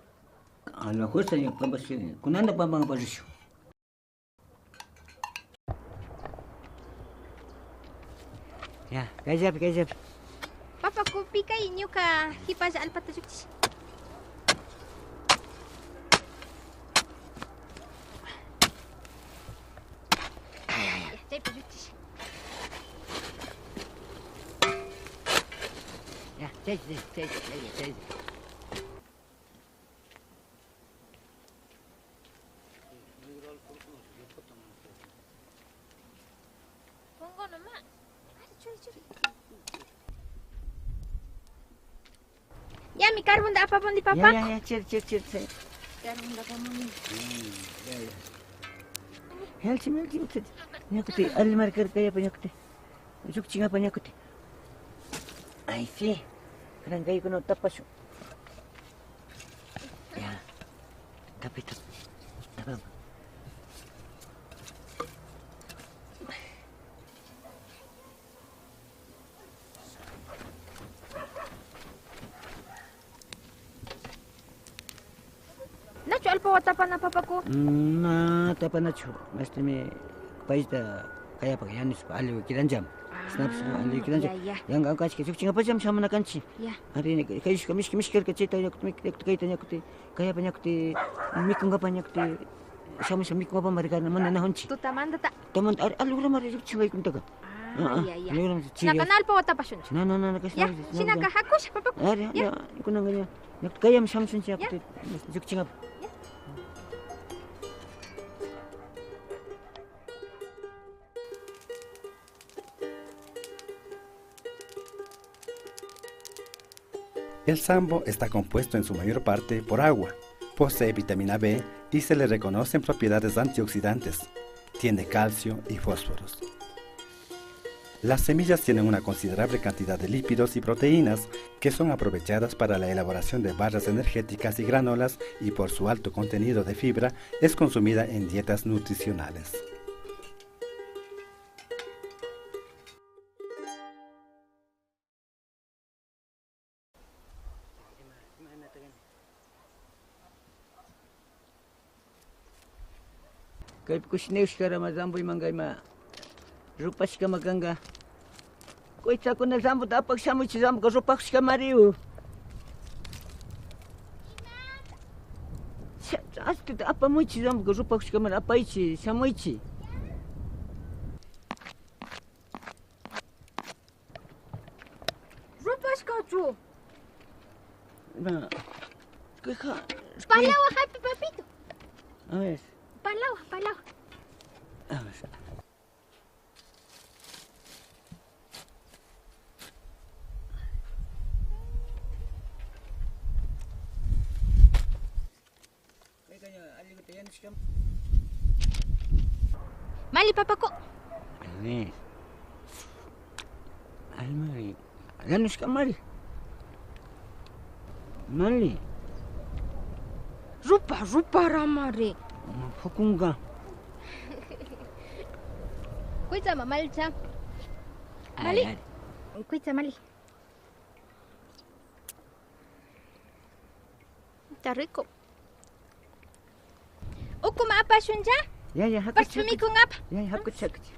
A la fuerza ya pampas kunanda pampan parishu. Ya, kayllapi kayllapi. Papaco pica y ñuka hipalla alpata llukchish. Ya, chay chay chay chay. Pongo nomás. Ya, mi carbón de apapondi papá. Ya, ya, chir, chir, chir, chir. Carbón de apapondi. Ya, ya. Helchi, helchi, helchi. Ñakuti, alli marcar kayapa ñakuti. Llukchingapa ñakuti. Ay, sí. Kanan kaykuna tapashu. Ya. Tapi, tapi. Tapam. Nachu alpa tapana papaku. Na tapanachu. Mastimi paista kayapa yanispa alli kiranjam. Snaps alli kiranjam. Yanga kachka chukchingapacham shamuna kanchi. Ari kayshka mishki mishki chayta ñakuti kayta ñakuti kayapa ñakuti mikungapa ñakuti shamusha mikungapa marikana mana nahunchi. Tutamanta ta. Tamanta ari alli mari chukchingaykuntaka. Ya, ya. Shinaka na alpa watapashunchu. No, no, no, Ya, shinaka hakusha papaku. Ari, ya, kunanga ya. Kayam shamushunchi ñakuti chukchingapa. El sambo está compuesto en su mayor parte por agua, posee vitamina B y se le reconocen propiedades antioxidantes. Tiene calcio y fósforos. Las semillas tienen una considerable cantidad de lípidos y proteínas que son aprovechadas para la elaboración de barras energéticas y granolas, y por su alto contenido de fibra es consumida en dietas nutricionales. Kaypi kushinayushkarama zambuymanga ima rupashkama kanka. Kuytsakuna zambuta apak shamuchi zambuka rupakushkamariu. Astita apamuchi zambuka rupakushkamari apaychi shamuychi. yanushkachu. Ma. Palawa hapi papito. A ver. Palawa, palawa. A ver. Mali papako. A ver. Ay, mali. Yanushka mali. Mali. Rupa, rupa ramari. Hukunga. Kuitza mamalcha. Mali. Kuitza mali. Está rico. Ukuma apa shunja? Ya ya hakucha. Parchumikun apa. Ya ya hakucha hakucha.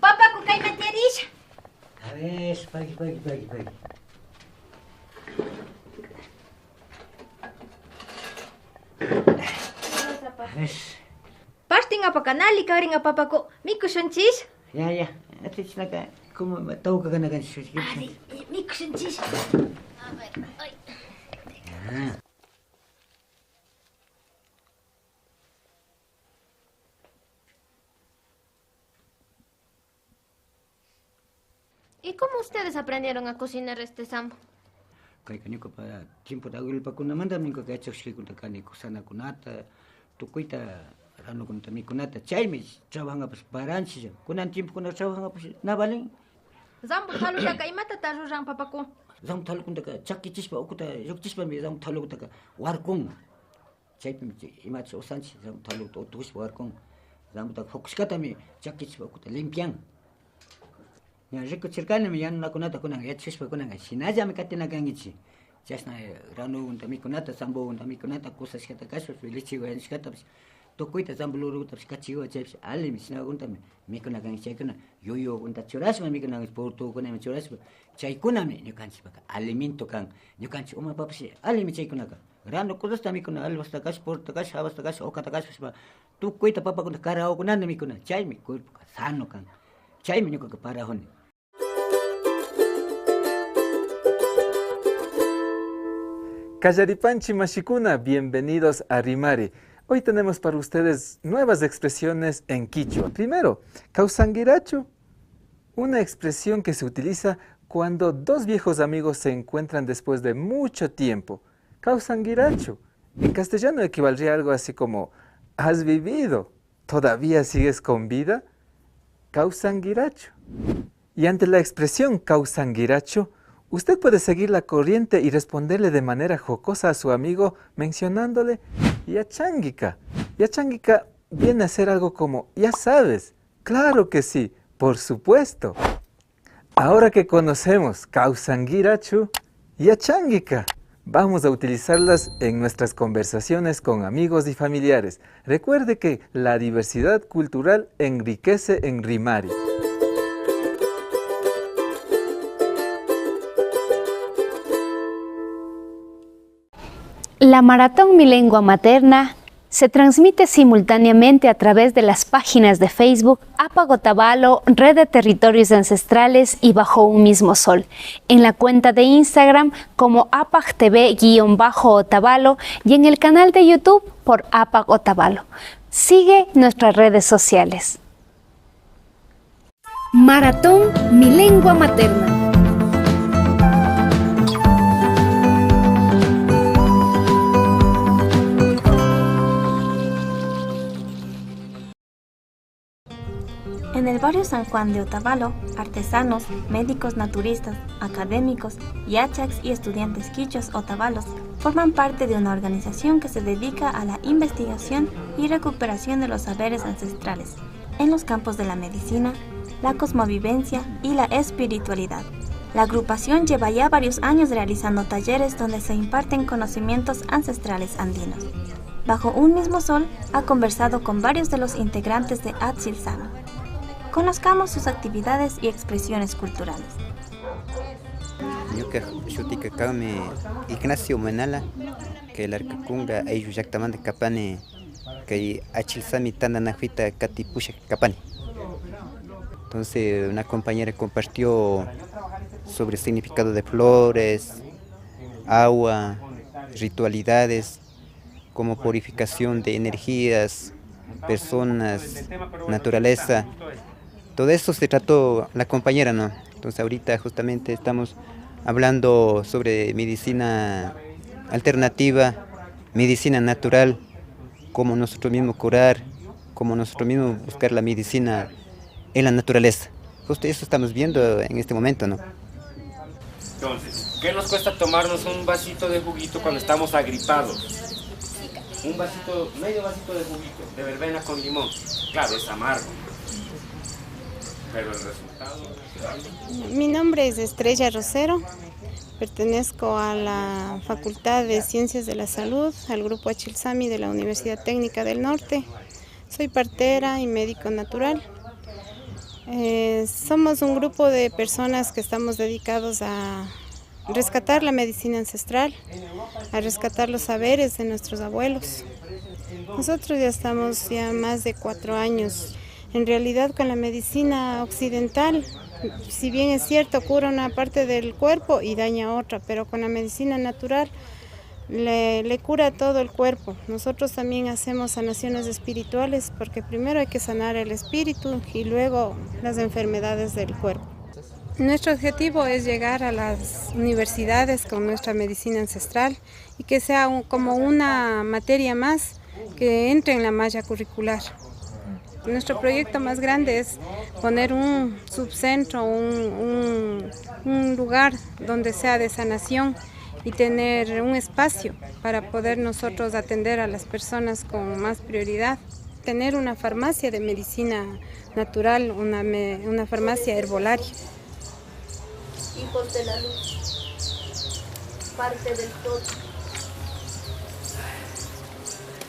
Papa kukay materisha. A ver, pagi pagi pagi pagi. Partin apakanali karin apapako mikushunchis. Ya ya, atichnaka como tauka kanakan shushki. Mikushunchis. A ver, ay. ¿Y cómo ustedes aprendieron a cocinar este sambo? Kayka ñuqapa tiempo aguilpakunamanta ñuqaqa yachaqshkaykunata kani kusanakunata, tukuyta ranukunata mikunata, chaymi trabajangapas paranchis, kunan tiempokuna trabajangapas na valin. Zambo thalutaka imatata ruran papaku? Zambo thalukunataka chakichispa ukuta lluqchispami zambo thalukutaka warkun. Chaypimi imacha usanchis zambo thalukuta utukuspa warkun. Zambotaka fukushkatami chakichispa ukuta limpian. Ña rikuchirkanimi yanunakunata kunan yachashpa kunan shinallami katina kankichik. Chashna ranukunata mikunata, zambokunata mikunata, kusashkata kashpapish, lichiwan yanushkatapish, tukuyta zambulurukutapish kachiwan chaypish allimi shinakuntami mikuna kankichik. Chaykuna yuyukunata churashpa mikuna kankichik, purtukunami churashpa, chaykunami ñukanchikpaka alimento kan. Ñukanchik umapapish allimi chaykunaka. Ranu kusasta mikuna, albasta kash, purtuta kash, habasta kash, uqata kashpa, tukuyta papakunata karawakunata mikuna, chaymi cuerpoka sano kan. Chaymi ñuqaka parajuni. Kallaripanchi Mashikuna, bienvenidos a Rimari. Hoy tenemos para ustedes nuevas expresiones en quichua. Primero, causanguirachu, una expresión que se utiliza cuando dos viejos amigos se encuentran después de mucho tiempo. Causanguirachu, en castellano equivaldría a algo así como, ¿has vivido? ¿Todavía sigues con vida? Causanguirachu. Y ante la expresión causanguirachu, usted puede seguir la corriente y responderle de manera jocosa a su amigo mencionándole yachanguica. Yachanguica viene a ser algo como, ya sabes, claro que sí, por supuesto. Ahora que conocemos causanguirachu y yachanguica, vamos a utilizarlas en nuestras conversaciones con amigos y familiares. Recuerde que la diversidad cultural enriquece en Rimari. La Maratón Mi Lengua Materna se transmite simultáneamente a través de las páginas de Facebook APAC Otavalo, Red de Territorios Ancestrales y Bajo un Mismo Sol, en la cuenta de Instagram como APAC TV-Otavalo y en el canal de YouTube por APAC Otavalo. Sigue nuestras redes sociales. Maratón Mi Lengua Materna. En el barrio San Juan de Otavalo, artesanos, médicos naturistas, académicos, yachaks y estudiantes quichuas otavalos forman parte de una organización que se dedica a la investigación y recuperación de los saberes ancestrales en los campos de la medicina, la cosmovivencia y la espiritualidad. La agrupación lleva ya varios años realizando talleres donde se imparten conocimientos ancestrales andinos. Bajo un mismo sol, ha conversado con varios de los integrantes de Atsil Sami. Conozcamos sus actividades y expresiones culturales. Ñuka shutika kanmi Ignacio Manala, kay Larcakunga ayllu llaktamanta kapani, kay Achilsami tantanakuyta katipushak kapani. Entonces una compañera compartió sobre el significado de flores, agua, ritualidades, como purificación de energías, personas, naturaleza. Todo eso se trató la compañera, ¿no? Entonces ahorita justamente estamos hablando sobre medicina alternativa, medicina natural, cómo nosotros mismos curar, cómo nosotros mismos buscar la medicina en la naturaleza. Justo eso estamos viendo en este momento, ¿no? Entonces, ¿qué nos cuesta tomarnos un vasito de juguito cuando estamos agripados? Un vasito, medio vasito de juguito, de verbena con limón. Claro, es amargo, pero el resultado... Mi nombre es Estrella Rosero, pertenezco a la Facultad de Ciencias de la Salud, al Grupo Achilsami de la Universidad Técnica del Norte. Soy partera y médico natural. Somos un grupo de personas que estamos dedicados a rescatar la medicina ancestral, a rescatar los saberes de nuestros abuelos. Nosotros ya estamos ya más de 4 años. En realidad con la medicina occidental, si bien es cierto, cura una parte del cuerpo y daña otra, pero con la medicina natural le cura todo el cuerpo. Nosotros también hacemos sanaciones espirituales porque primero hay que sanar el espíritu y luego las enfermedades del cuerpo. Nuestro objetivo es llegar a las universidades con nuestra medicina ancestral y que sea como una materia más que entre en la malla curricular. Nuestro proyecto más grande es poner un subcentro, un lugar donde sea de sanación y tener un espacio para poder nosotros atender a las personas con más prioridad. Tener una farmacia de medicina natural, una farmacia herbolaria. Hijos de la luz, parte del todo.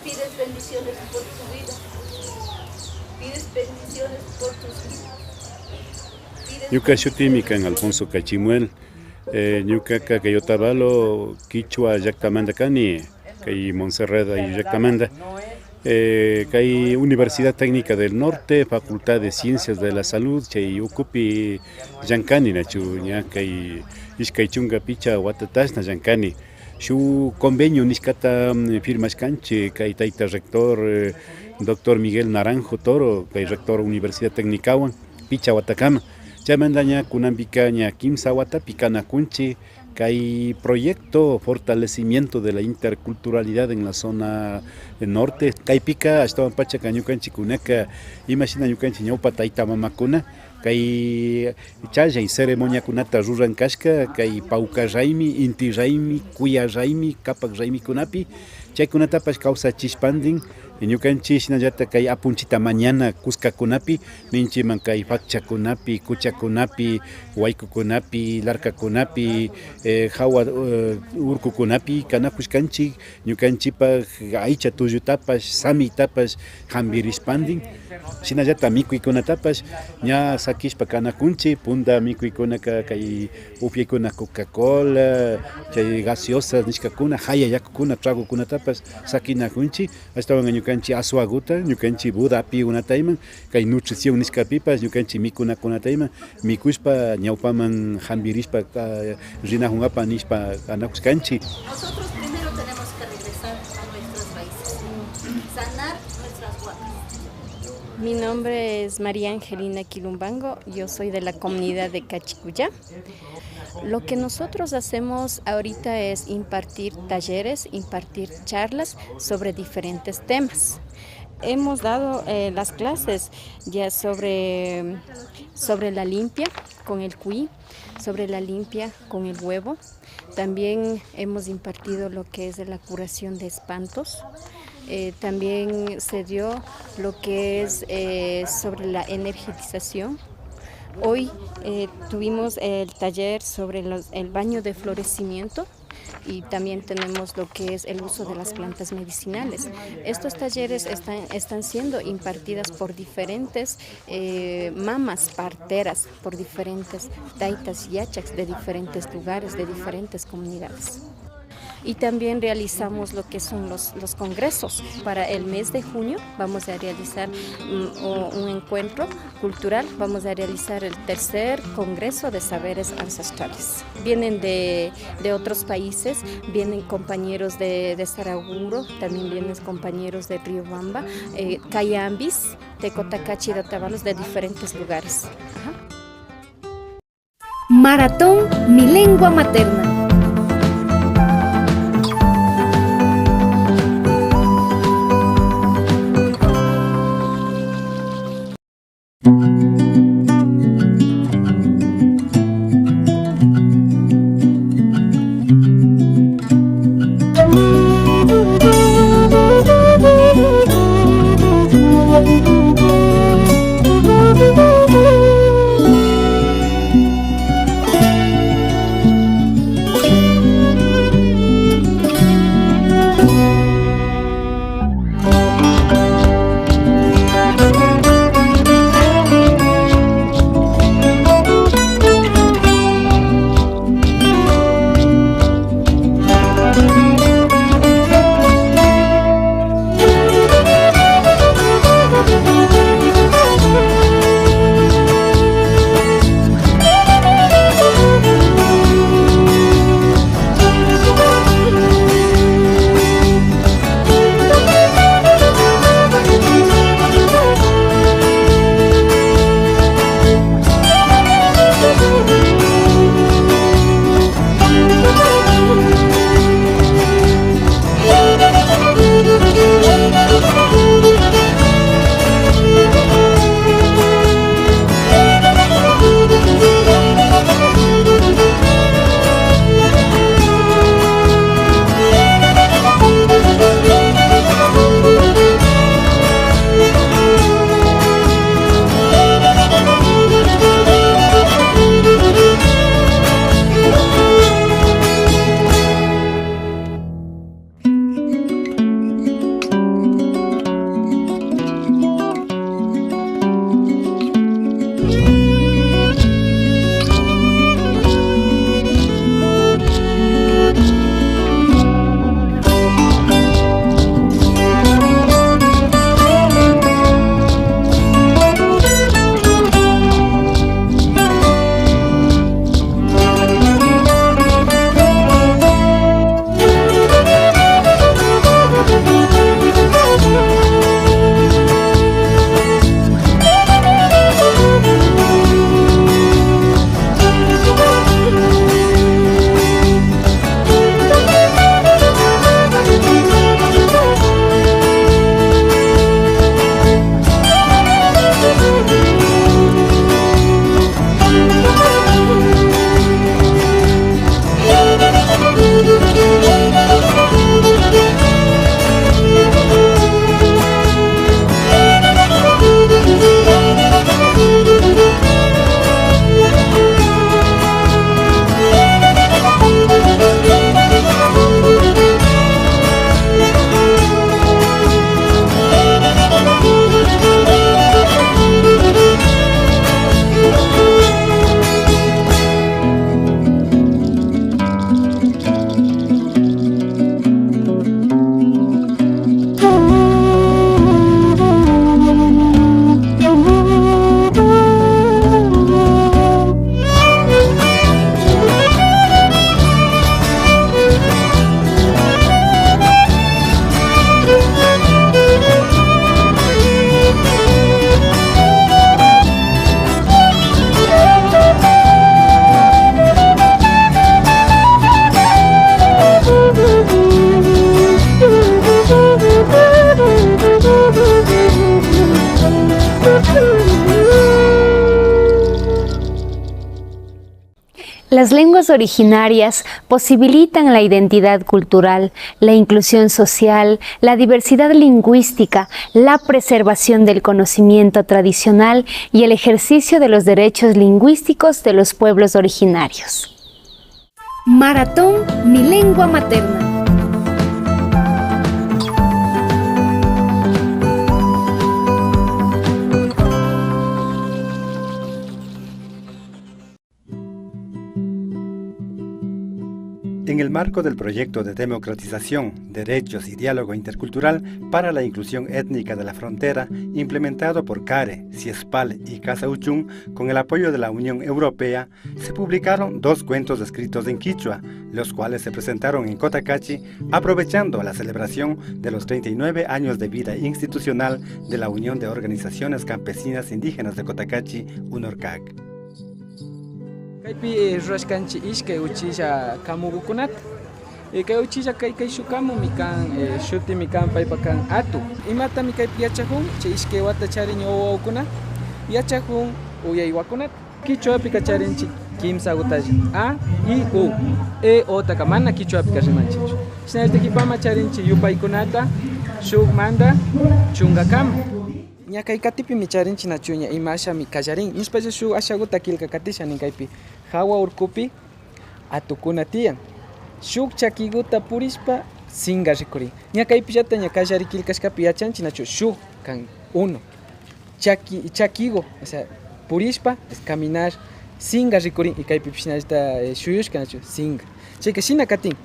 Pides bendiciones por tu vida, pides bendiciones por tus hijos. Ñuka shutimi kan Alfonso Cachimuel, ñukaka kay Otavalo Quichua llaktamanta kani, kay Montserrat llaktamanta, kay Universidad Técnica del Norte, Facultad de Ciencias de la Salud, chay ukupi llankani nachu ña kay ishkay chunka picha watatashna llankani. Shu convenio nishkata firmashkanchik kay tayta rector doctor Miguel Naranjo Toro, kay rector Universidad Técnicawan picha watakama. Chaymanta ña kunanpika ña kimsa watapi kanakunchik kay proyecto fortalecimiento de la interculturalidad en la zona norte. Kaypika ashtawan pacha ñukanchikkunaka imashina ñukanchik ñawpa tayta mamakuna kay challay ceremoniakunata ruran kashka kay pawka raymi, inti raymi, kuya raymi, kapak raymikunapi chaykunatapash kawsachishpantin ñukanchik shinallata kay apunchita mañana kuskakunapi ninchiman kay fakchakunapi, kuchakunapi, waykukunapi, larkakunapi, hawa urkukunapi kanakushkanchik ñukanchikpak aycha tullutapash, samitapash hampirishpantin shinallata mikuykunatapash ña sakishpa kanakunchik punda mikuykunaka kay upyaykuna Coca-Cola, chay gaseosas nishkakuna, haya yakukuna, tragokunatapash sakinakunchik ashtawan ñukanchik aswaguta, ñukanchik buda apikunatayman, kay nutrición nishkapipash ñukanchik mikunakunatayman mikushpa ñawpaman hampirishpa rinajunkapak nishpa kanakushkanchik. Nosotros primero tenemos que regresar a nuestras raíces, sanar nuestras huacas. Mi nombre es María Angelina Quilumbango, yo soy de la comunidad de Cachicuyá. Lo que nosotros hacemos ahorita es impartir talleres, impartir charlas sobre diferentes temas. Hemos dado las clases ya sobre la limpia con el cuy, sobre la limpia con el huevo. También hemos impartido lo que es de la curación de espantos. También se dio lo que es sobre la energetización. Hoy tuvimos el taller sobre el baño de florecimiento. Y también tenemos lo que es el uso de las plantas medicinales. Estos talleres están siendo impartidas por diferentes mamas parteras, por diferentes taitas y yachaks de diferentes lugares, de diferentes comunidades. Y también realizamos lo que son los congresos. Para el mes de junio vamos a realizar un encuentro cultural, vamos a realizar el tercer congreso de saberes ancestrales. Vienen de otros países, vienen compañeros de Saraguro, también vienen compañeros de Riobamba, Cayambis, de Cotacachi, de Otavalos, de diferentes lugares. Ajá. Maratón Mi Lengua Materna. Las lenguas originarias posibilitan la identidad cultural, la inclusión social, la diversidad lingüística, la preservación del conocimiento tradicional y el ejercicio de los derechos lingüísticos de los pueblos originarios. Maratón Mi Lengua Materna. En el marco del proyecto de democratización, derechos y diálogo intercultural para la inclusión étnica de la frontera, implementado por CARE, CIESPAL y Casa Uchún, con el apoyo de la Unión Europea, se publicaron 2 cuentos escritos en quichua, los cuales se presentaron en Cotacachi, aprovechando la celebración de los 39 años de vida institucional de la Unión de Organizaciones Campesinas Indígenas de Cotacachi, UNORCAC. Kaypi rurashkanchik ishkay uchilla kamukukunata. Kay uchilla kay shukamumi kan, shutimi kan paypa kan atu. Imatami kaypi yachakun, chay ishkay wata charin wawakuna, yachakun uyaywakunata. Kichwapika charinchik kimsa gutalla, A, I, U, E, O taka mana kichwapika rimanchikchu. Shinallata kipama charinchik yupaykunata, shukmanta chungakama. Ña kay katipimi charinchik nachu ña imashami kallarin. Nishpalla shuk ashaguta killka katisha nin kaypi hawa urkupi atukuna tiyan. Shuk chakiguta purishpa singa rikurin. Ña kaypillata ña kallari killkashkapi yachanchik nachu shuk kan uno. Chaki, chakigo, o sea, purishpa es caminar, singa rikurin y kaypi shinallata shuyushka nachu singa. Chayka shina katin.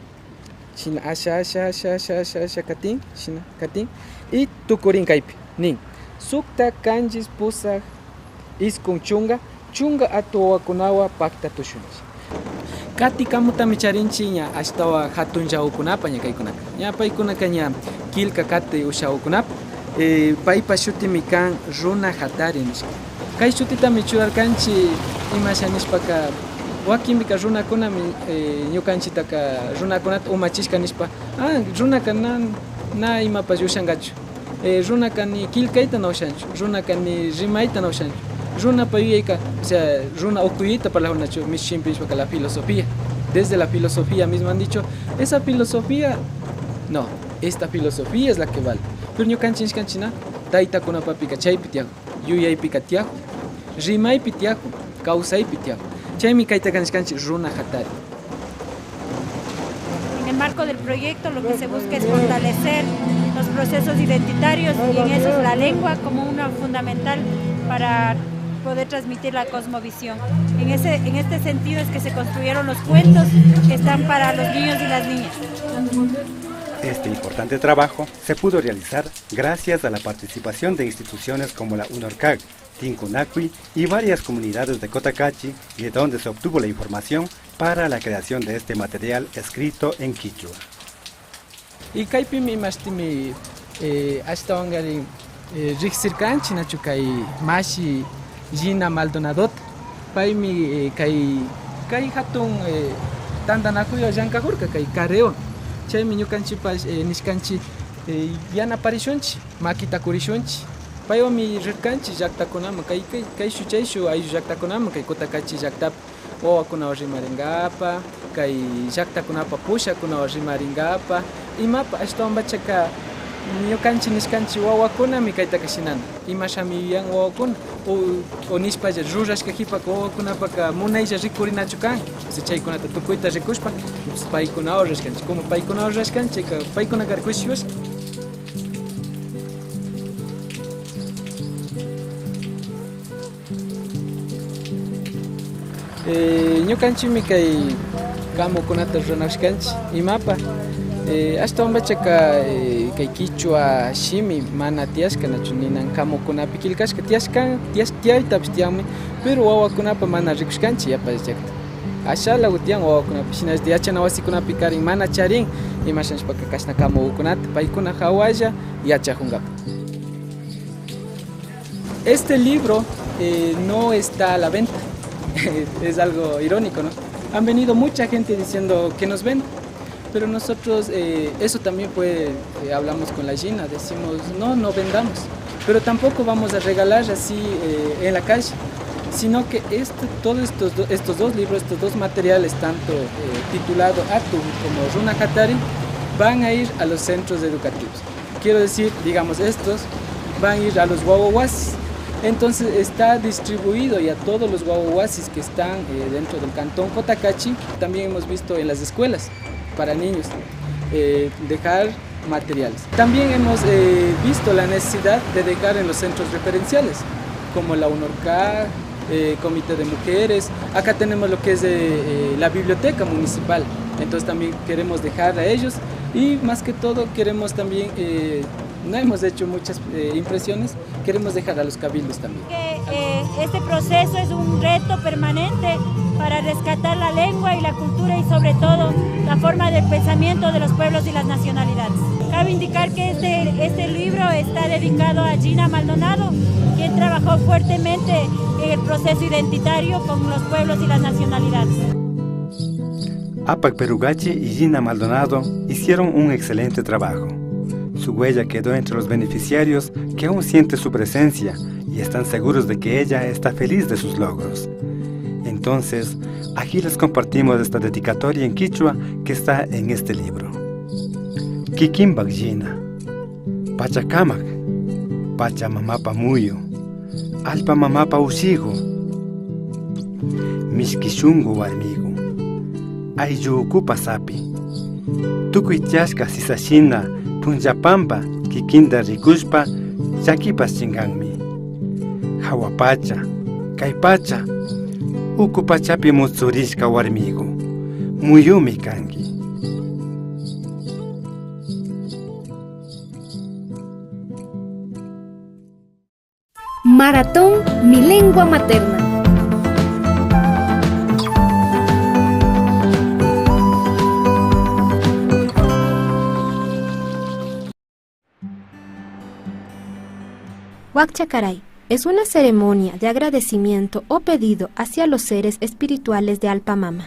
Shina asha asha asha asha asha asha katin, shina katin y tukurin kaypi nin. Sukta kanchis pusaq iskun chunga, chunga atuwakunawa pakta tushunchik. Kati kamutami charinchik ña ashtawa hatun llawkunapa ña kaykunaka. Ña paykunaka ña killka kati ushawkunapa. Paypa shutimi kan runa hatari nishka. Kay shutitami churarkanchik imasha nishpaka wakinpika runakunami ñukanchitaka runakunata umachishka nishpa, ah, runaka na imapash ushankachu. Runaka ni killkayta na ushanchu, runaka ni rimayta na ushanchu, runapa yuyayka, o sea, runa ukuyita parlajunachu, mishimpi nishpaka la filosofía. Desde la filosofía mismo han dicho, esa filosofía, no, esta filosofía es la que vale. Pero ñukanchik nishkanchik na, taytakunapapika chaypi tiyaku, yuyaypika tiyaku, rimaypi tiyaku, kawsaypi tiyaku. Chaymi kaytaka nishkanchik runa hatari. En el marco del proyecto lo que se busca es fortalecer los procesos identitarios y en eso es la lengua como una fundamental para poder transmitir la cosmovisión. En este sentido es que se construyeron los cuentos que están para los niños y las niñas. Este importante trabajo se pudo realizar gracias a la participación de instituciones como la UNORCAC, Tinkunacui y varias comunidades de Cotacachi, de donde se obtuvo la información para la creación de este material escrito en quichua. Y kaypimi imashtimi ashtawankarin riqsirkanchik nachu kay mashi Gina Maldonadota. Paymi kay hatun tantanakuywan llankajurka kay Careo. Chaymi ñukanchikpash nishkanchik yanaparishunchik, makita kurishunchik. Paywanmi rirkanchik llaqtakunaman, kayshu chayshu ayllu llaqtakunaman, kay Cotacachi llaqtapi wawakunawan rimarinkapa, kay llaqtakunapa pushakunawan rimarinkapa. Imapa ashtawan pachaka ñukanchik nishkanchik wawakunami kaytaka shinana. Imashami yuyan wawakuna o nishpalla rurashka qhipaka wawakunapaka munaylla rikurinachu kan. Chaykunata tukuyta rikushpa paykunawan rurashkanchik. Como paykunawan rurashkanchik, paykunaka kushiwashka. Ñukanchikmi kay kamukunata ruranashkanchik imapa ashtawan pachaka kay kichwa shimi mana tiyashka nachu ninan kamukunapi killkashka tiyashkan tiyaytapish tiyanmi, pero wawakunapa mana rikushkanchik yapa llaqta. Ashala tiyan wawakunapi shinallata yachana wasikunapi karin mana charin imashanishpaka kashna kamukunata paykuna hawalla yachajunkapa. Este libro no está a la venta. Es algo irónico, ¿no? Han venido mucha gente diciendo que nos ven, pero nosotros, eso también fue, hablamos con la Gina, decimos, no, no vendamos, pero tampoco vamos a regalar así en la calle, sino que todos estos dos libros, estos dos materiales, tanto titulado Atu como Runa Hatari, van a ir a los centros educativos. Quiero decir, digamos, estos van a ir a los guaguaguas. Entonces está distribuido ya todos los guaguasis que están dentro del cantón Cotacachi. También hemos visto en las escuelas para niños dejar materiales. También hemos visto la necesidad de dejar en los centros referenciales, como la UNORCA, Comité de Mujeres. Acá tenemos lo que es la biblioteca municipal, entonces también queremos dejar a ellos y más que todo queremos también, no hemos hecho muchas impresiones, queremos dejar a los cabildos también. Este proceso es un reto permanente para rescatar la lengua y la cultura y sobre todo la forma de pensamiento de los pueblos y las nacionalidades. Cabe indicar que este libro está dedicado a Gina Maldonado, quien trabajó fuertemente en el proceso identitario con los pueblos y las nacionalidades. Apac Perugachi y Gina Maldonado hicieron un excelente trabajo. Su huella quedó entre los beneficiarios que aún sienten su presencia y están seguros de que ella está feliz de sus logros. Entonces, aquí les compartimos esta dedicatoria en quichua que está en este libro. Kikimbak Gina, Pachakamak, Pachamamapa Muyo, Alpa Mamapa Usigo, Mishkishungu Warmigu, Ayllukupa Sapi, Tukuy chashka sisashina, Punllapampa, kikinta rikushpa, llakipas chinkanmi. Hawa pacha, kay pacha, uku pachapi mutsurishka warmigu, muyumi kanki. Maratón Mi Lengua Materna. Huacchacaray es una ceremonia de agradecimiento o pedido hacia los seres espirituales de Alpamama.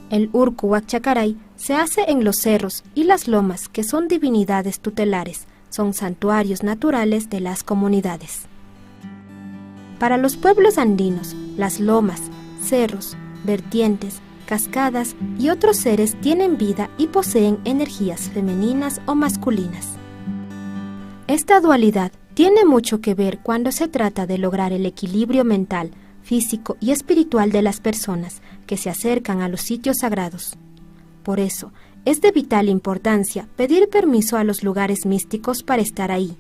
El Urku Huacchacaray se hace en los cerros y las lomas, que son divinidades tutelares, son santuarios naturales de las comunidades. Para los pueblos andinos, las lomas, cerros, vertientes, cascadas y otros seres tienen vida y poseen energías femeninas o masculinas. Esta dualidad tiene mucho que ver cuando se trata de lograr el equilibrio mental, físico y espiritual de las personas que se acercan a los sitios sagrados. Por eso, es de vital importancia pedir permiso a los lugares místicos para estar ahí.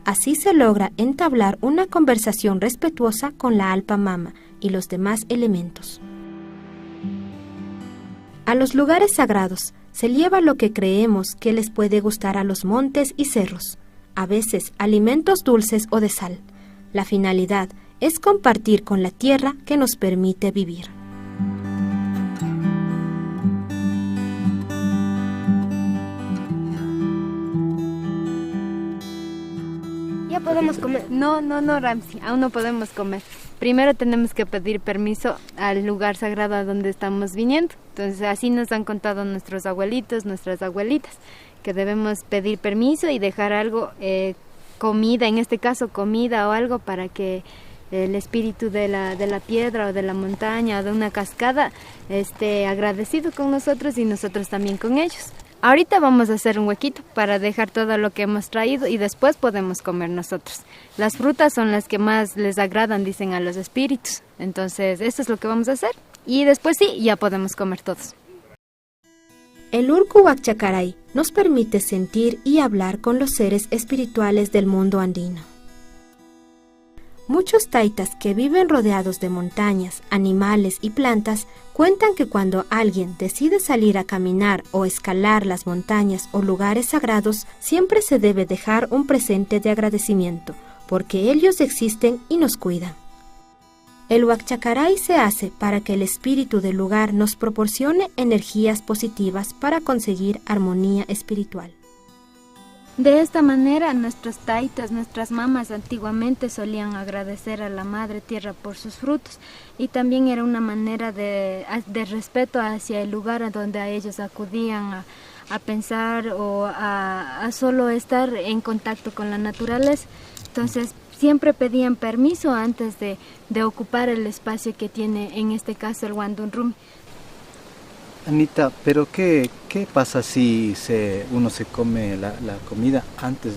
Así se logra entablar una conversación respetuosa con la Alpamama y los demás elementos. A los lugares sagrados se lleva lo que creemos que les puede gustar a los montes y cerros, a veces alimentos dulces o de sal. La finalidad es compartir con la tierra que nos permite vivir. ¿Ya podemos comer? No, no, no, Ramsey, aún no podemos comer. Primero tenemos que pedir permiso al lugar sagrado a donde estamos viniendo. Entonces así nos han contado nuestros abuelitos, nuestras abuelitas, que debemos pedir permiso y dejar algo, comida, en este caso comida o algo, para que el espíritu de la piedra o de la montaña o de una cascada esté agradecido con nosotros y nosotros también con ellos. Ahorita vamos a hacer un huequito para dejar todo lo que hemos traído y después podemos comer nosotros. Las frutas son las que más les agradan, dicen, a los espíritus. Entonces, esto es lo que vamos a hacer. Y después sí, ya podemos comer todos. El Urku Huacchacaray nos permite sentir y hablar con los seres espirituales del mundo andino. Muchos taitas que viven rodeados de montañas, animales y plantas cuentan que cuando alguien decide salir a caminar o escalar las montañas o lugares sagrados, siempre se debe dejar un presente de agradecimiento, porque ellos existen y nos cuidan. El Huacchacaray se hace para que el espíritu del lugar nos proporcione energías positivas para conseguir armonía espiritual. De esta manera, nuestros taitas, nuestras mamas antiguamente solían agradecer a la Madre Tierra por sus frutos, y también era una manera de respeto hacia el lugar a donde a ellos acudían a pensar o a solo estar en contacto con la naturaleza. Entonces, siempre pedían permiso antes de ocupar el espacio que tiene, en este caso, el Wandun Rumi. Anita, pero ¿qué pasa si uno se come la comida antes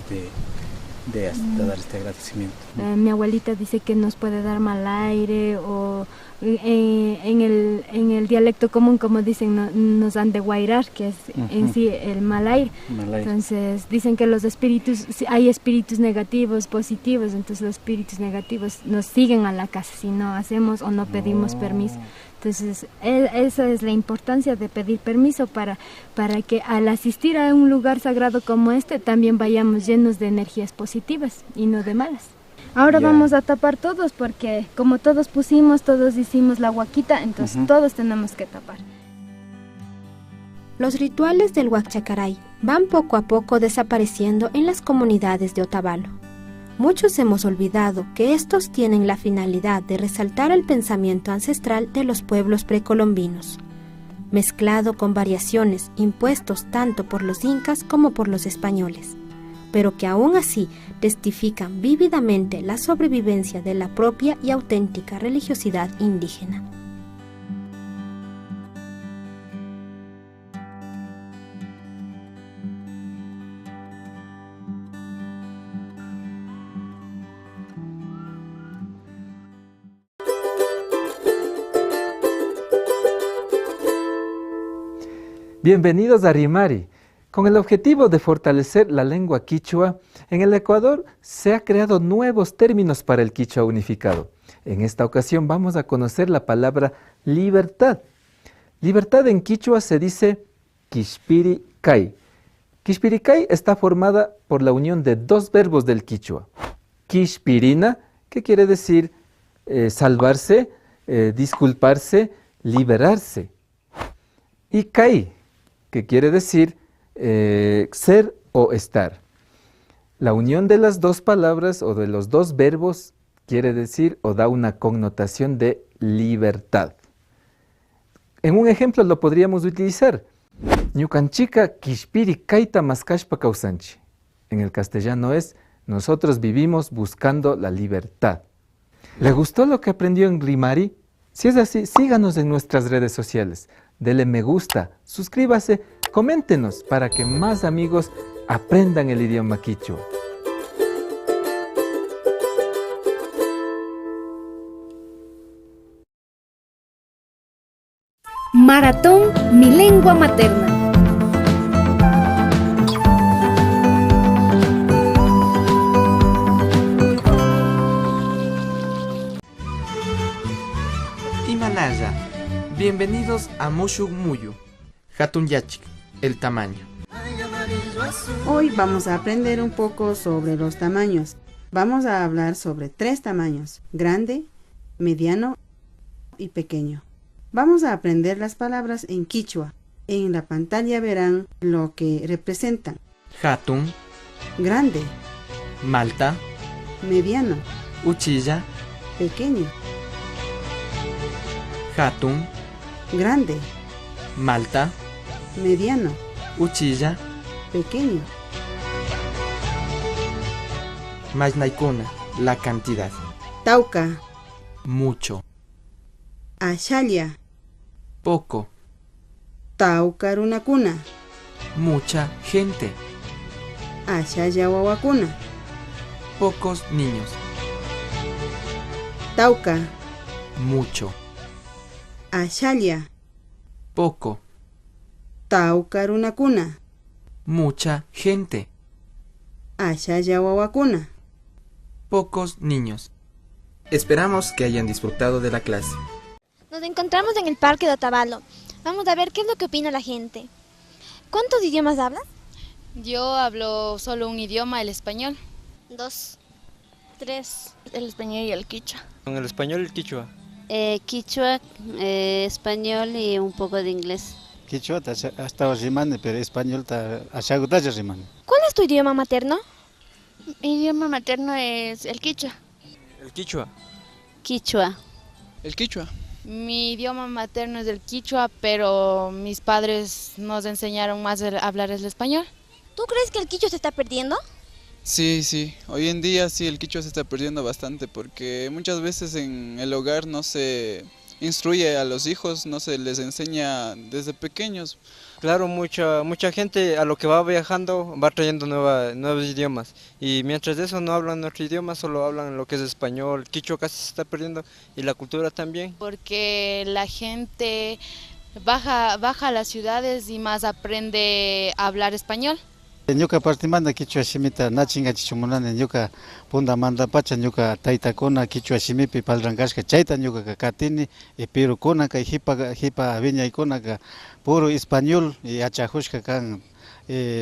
de dar este agradecimiento. Mi abuelita dice que nos puede dar mal aire o en el dialecto común, como dicen, nos han de guairar, que es en sí el mal aire. Entonces dicen que los espíritus, hay espíritus negativos, positivos, entonces los espíritus negativos nos siguen a la casa si no hacemos o no pedimos permiso. Entonces esa es la importancia de pedir permiso para que al asistir a un lugar sagrado como este también vayamos llenos de energías positivas y no de malas. Ahora vamos a tapar todos porque como todos pusimos, todos hicimos la huaquita, entonces todos tenemos que tapar. Los rituales del Huacchacaray van poco a poco desapareciendo en las comunidades de Otavalo. Muchos hemos olvidado que estos tienen la finalidad de resaltar el pensamiento ancestral de los pueblos precolombinos, mezclado con variaciones impuestos tanto por los incas como por los españoles, pero que aún así testifican vívidamente la sobrevivencia de la propia y auténtica religiosidad indígena. Bienvenidos a Rimari. Con el objetivo de fortalecer la lengua quichua, en el Ecuador se ha creado nuevos términos para el quichua unificado. En esta ocasión vamos a conocer la palabra libertad. Libertad en quichua se dice Quishpiricay. Quishpiricay está formada por la unión de dos verbos del quichua. Quishpirina, que quiere decir salvarse, disculparse, liberarse. Y kai, que quiere decir ser o estar. La unión de las dos palabras o de los dos verbos quiere decir o da una connotación de libertad. En un ejemplo lo podríamos utilizar. Ñukanchika kishpiri kaita maskashpa kawsanchi. En el castellano es, nosotros vivimos buscando la libertad. ¿Le gustó lo que aprendió en Rimari? Si es así, síganos en nuestras redes sociales. Dele me gusta, suscríbase, coméntenos para que más amigos aprendan el idioma quichua. Maratón Mi Lengua Materna. Imanaya. Bienvenidos a Mushuk Muyu, Hatun Yachik, el tamaño. Hoy vamos a aprender un poco sobre los tamaños. Vamos a hablar sobre tres tamaños: grande, mediano y pequeño. Vamos a aprender las palabras en quichua. En la pantalla verán lo que representan. Hatun. Grande. Malta. Mediano. Uchilla. Pequeño. Hatun. Grande. Malta. Mediano. Uchilla. Pequeño. Masnaikuna, la cantidad. Tauca. Mucho. Ashalia. Poco. Tauca runakuna. Mucha gente. Ashalla wawakuna. Pocos niños. Tauca. Mucho. Ashalia. Poco. Tauca runakuna. Mucha gente. Ashalla wawakuna. Pocos niños. Esperamos que hayan disfrutado de la clase. Nos encontramos en el parque de Otavalo. Vamos a ver qué es lo que opina la gente. ¿Cuántos idiomas hablas? Yo hablo solo un idioma, el español. 2, 3. El español y el quichua. Con el español y el quichua. Quichua, español y un poco de inglés. Quichua hasta rimane, pero español hasta rimane. ¿Cuál es tu idioma materno? Mi idioma materno es el quichua. El quichua. Quichua. El quichua. Mi idioma materno es el quichua, pero mis padres nos enseñaron más a hablar el español. ¿Tú crees que el quichua se está perdiendo? Sí, sí. Hoy en día sí, el quichua se está perdiendo bastante porque muchas veces en el hogar no se instruye a los hijos, no se les enseña desde pequeños. Claro, mucha gente a lo que va viajando va trayendo nuevos idiomas y mientras de eso no hablan nuestro idioma, solo hablan lo que es español, quichua casi se está perdiendo y la cultura también. Porque la gente baja a las ciudades y más aprende a hablar español. Ñuka partimanta kichwa shimita na chingachichu munani, ñuka pundamanta pacha ñuka taytakuna kichwa shimipi parlan kashka chayta ñukaka katini, pero kunaka jipa wiñaykunaka puro español yachajushka kan,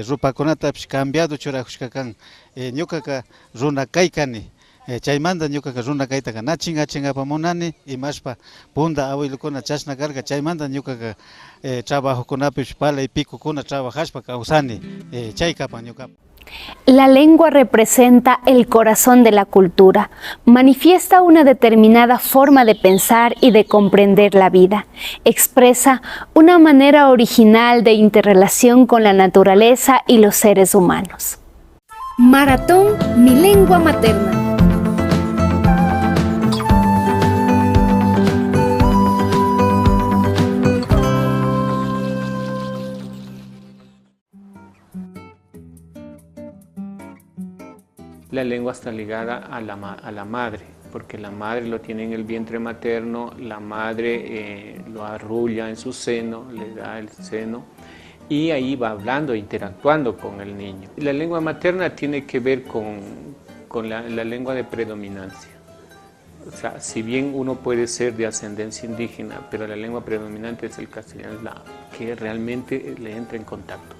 rupakunatapish cambiado churajushka kan, ñukaka runa kay kani, chaymanta ñukaka runa kaytaka na chingachinkapak munani, imashpa punda abuelokuna chashna karka, chaymanta ñukaka trabajokunapish pala y picokuna trabajashpa kawsani, chay kapan ñuka. La lengua representa el corazón de la cultura, manifiesta una determinada forma de pensar y de comprender la vida, expresa una manera original de interrelación con la naturaleza y los seres humanos. Maratón Mi Lengua Materna. La lengua está ligada a la madre, porque la madre lo tiene en el vientre materno, la madre lo arrulla en su seno, le da el seno, y ahí va hablando, interactuando con el niño. La lengua materna tiene que ver con la lengua de predominancia. O sea, si bien uno puede ser de ascendencia indígena, pero la lengua predominante es el castellano, es la que realmente le entra en contacto.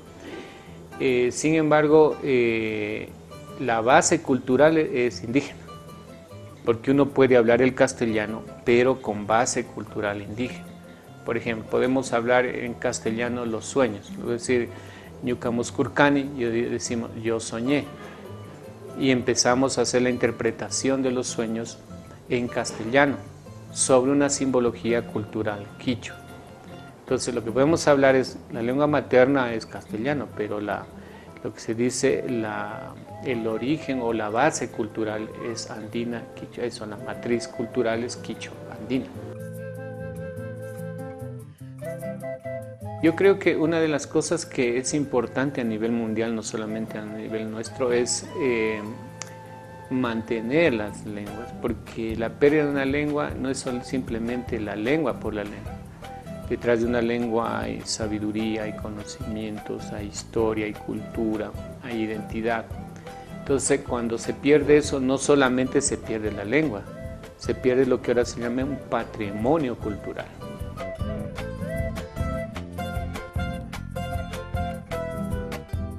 Sin embargo, la base cultural es indígena, porque uno puede hablar el castellano, pero con base cultural indígena. Por ejemplo, podemos hablar en castellano los sueños, es decir, ñuka muskurkani, yo decimos yo soñé, y empezamos a hacer la interpretación de los sueños en castellano, sobre una simbología cultural quichua. Entonces, lo que podemos hablar es, la lengua materna es castellano, pero lo que se dice, el origen o la base cultural es andina, quichua, eso, la matriz cultural es quichua, andina. Yo creo que una de las cosas que es importante a nivel mundial, no solamente a nivel nuestro, es mantener las lenguas, porque la pérdida de una lengua no es solo simplemente la lengua por la lengua. Detrás de una lengua hay sabiduría, hay conocimientos, hay historia, hay cultura, hay identidad. Entonces, cuando se pierde eso, no solamente se pierde la lengua, se pierde lo que ahora se llama un patrimonio cultural.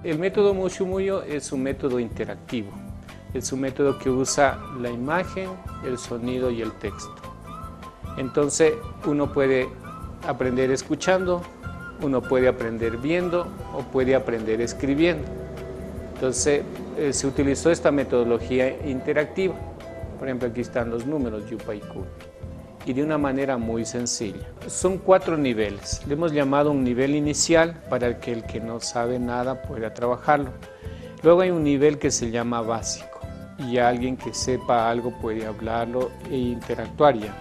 El método Mushuc Muyu es un método interactivo, es un método que usa la imagen, el sonido y el texto. Entonces, uno puede aprender escuchando, uno puede aprender viendo o puede aprender escribiendo. Entonces, se utilizó esta metodología interactiva. Por ejemplo, aquí están los números Yupaykuna, y de una manera muy sencilla. Son 4 niveles. Le hemos llamado un nivel inicial para que el que no sabe nada pueda trabajarlo. Luego hay un nivel que se llama básico, y alguien que sepa algo puede hablarlo e interactuar ya.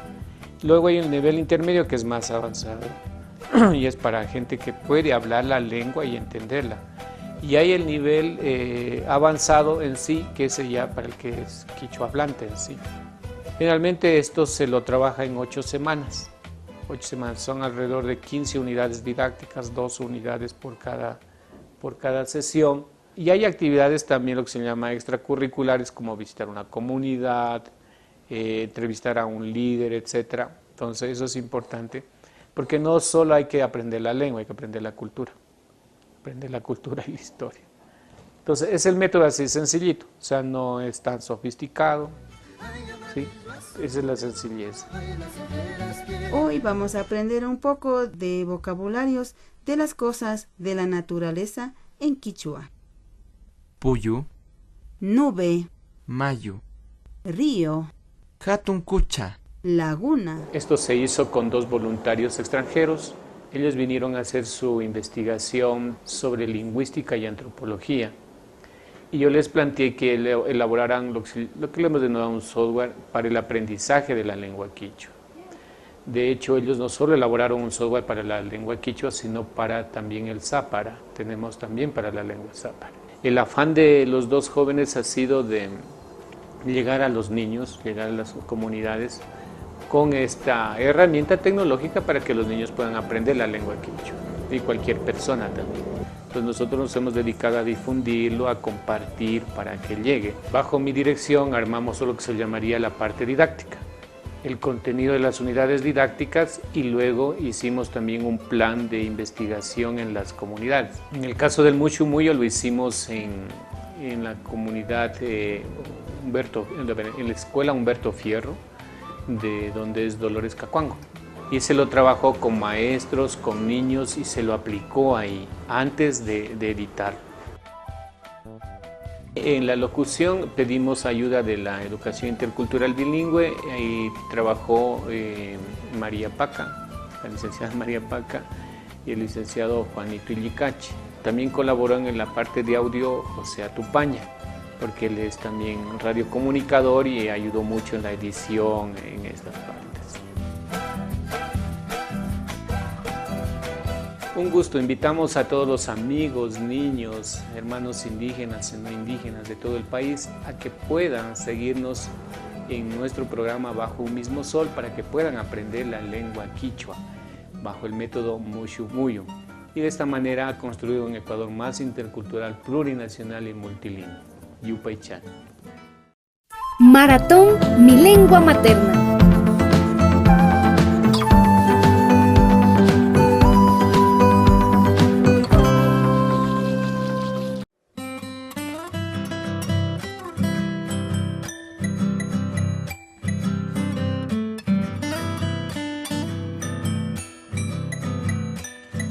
Luego hay un nivel intermedio que es más avanzado y es para gente que puede hablar la lengua y entenderla. Y hay el nivel avanzado en sí, que es ya para el que es quichua hablante en sí. Generalmente esto se lo trabaja en 8 semanas. 8 semanas, son alrededor de 15 unidades didácticas, 2 unidades por cada sesión. Y hay actividades también, lo que se llama extracurriculares, como visitar una comunidad, entrevistar a un líder, etcétera. Entonces eso es importante, porque no solo hay que aprender la lengua, hay que aprender la cultura. Aprender la cultura y la historia. Entonces es el método así sencillito, o sea, no es tan sofisticado, ¿sí? Esa es la sencillez. Hoy vamos a aprender un poco de vocabularios de las cosas de la naturaleza en quichua. Puyu. Nube. Mayu. Río. Hatun Kucha. Laguna. Esto se hizo con 2 voluntarios extranjeros. Ellos vinieron a hacer su investigación sobre lingüística y antropología. Y yo les planteé que elaboraran lo que le hemos denominado un software para el aprendizaje de la lengua quichua. De hecho, ellos no solo elaboraron un software para la lengua quichua, sino para también el zápara. Tenemos también para la lengua zápara. El afán de los dos jóvenes ha sido de llegar a los niños, llegar a las comunidades con esta herramienta tecnológica para que los niños puedan aprender la lengua quichua y cualquier persona también. Entonces nosotros nos hemos dedicado a difundirlo, a compartir para que llegue. Bajo mi dirección armamos lo que se llamaría la parte didáctica, el contenido de las unidades didácticas, y luego hicimos también un plan de investigación en las comunidades. En el caso del Mushumuyo lo hicimos en la comunidad en la escuela Humberto Fierro, de donde es Dolores Cacuango. Y se lo trabajó con maestros, con niños, y se lo aplicó ahí antes de editar. En la locución pedimos ayuda de la educación intercultural bilingüe. Ahí trabajó María Paca, la licenciada María Paca, y el licenciado Juanito Illicachi. También colaboró en la parte de audio José Atupaña, porque él es también radiocomunicador y ayudó mucho en la edición en estas partes. Un gusto, invitamos a todos los amigos, niños, hermanos indígenas y no indígenas de todo el país a que puedan seguirnos en nuestro programa Bajo un Mismo Sol para que puedan aprender la lengua quichua bajo el método Mushumuyo y de esta manera construir un Ecuador más intercultural, plurinacional y multilingüe. Yupaychan. Maratón Mi Lengua Materna.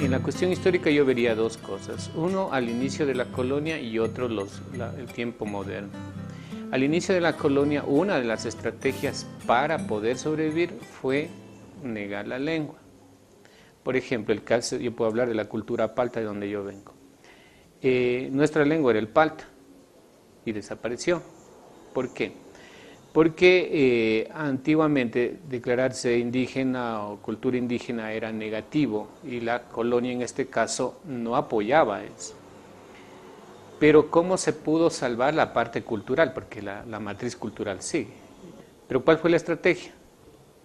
En la cuestión histórica yo vería dos cosas. Uno, al inicio de la colonia, y otro, el tiempo moderno. Al inicio de la colonia, una de las estrategias para poder sobrevivir fue negar la lengua. Por ejemplo, el caso, yo puedo hablar de la cultura palta, de donde yo vengo. Nuestra lengua era el palta y desapareció. ¿Por qué? Porque antiguamente declararse indígena o cultura indígena era negativo y la colonia en este caso no apoyaba eso. Pero ¿cómo se pudo salvar la parte cultural? Porque la matriz cultural sigue. Pero ¿cuál fue la estrategia?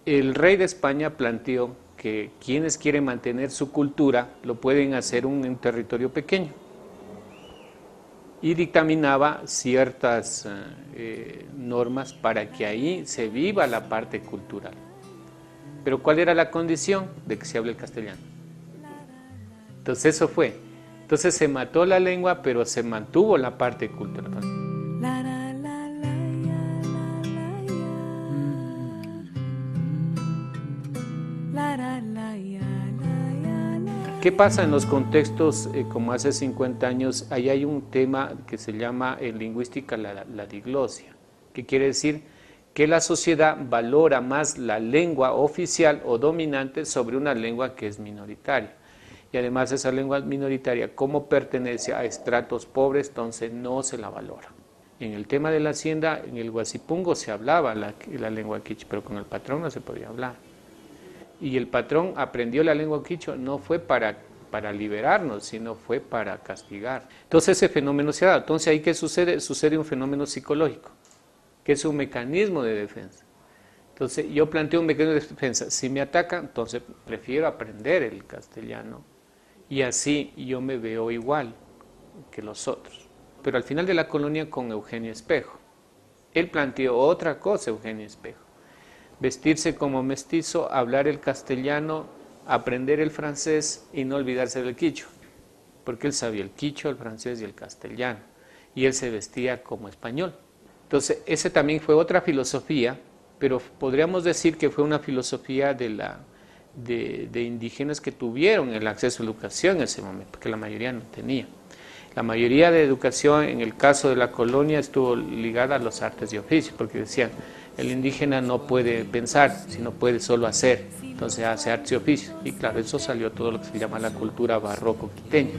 El rey de España planteó que quienes quieren mantener su cultura lo pueden hacer en un territorio pequeño. Y dictaminaba ciertas normas para que ahí se viva la parte cultural. Pero ¿cuál era la condición? De que se hable el castellano. Entonces eso fue. Entonces se mató la lengua, pero se mantuvo la parte cultural. ¿Qué pasa en los contextos como hace 50 años? Ahí hay un tema que se llama en lingüística la diglosia, que quiere decir que la sociedad valora más la lengua oficial o dominante sobre una lengua que es minoritaria. Y además esa lengua minoritaria, como pertenece a estratos pobres, entonces no se la valora. En el tema de la hacienda, en el Huasipungo se hablaba la lengua quichua, pero con el patrón no se podía hablar. Y el patrón aprendió la lengua quichua, no fue para liberarnos, sino fue para castigar. Entonces ese fenómeno se da. Entonces ahí ¿qué sucede? Sucede un fenómeno psicológico, que es un mecanismo de defensa. Entonces yo planteo un mecanismo de defensa. Si me atacan, entonces prefiero aprender el castellano. Y así yo me veo igual que los otros. Pero al final de la colonia con Eugenio Espejo. Él planteó otra cosa, Eugenio Espejo. Vestirse como mestizo, hablar el castellano, aprender el francés y no olvidarse del quichua, porque él sabía el quichua, el francés y el castellano, y él se vestía como español. Entonces, ese también fue otra filosofía, pero podríamos decir que fue una filosofía de indígenas que tuvieron el acceso a la educación en ese momento, porque la mayoría no tenía. La mayoría de educación, en el caso de la colonia, estuvo ligada a los artes y oficios, porque decían, el indígena no puede pensar, sino puede solo hacer, entonces hace artes y oficios. Y claro, eso salió todo lo que se llama la cultura barroco quiteña.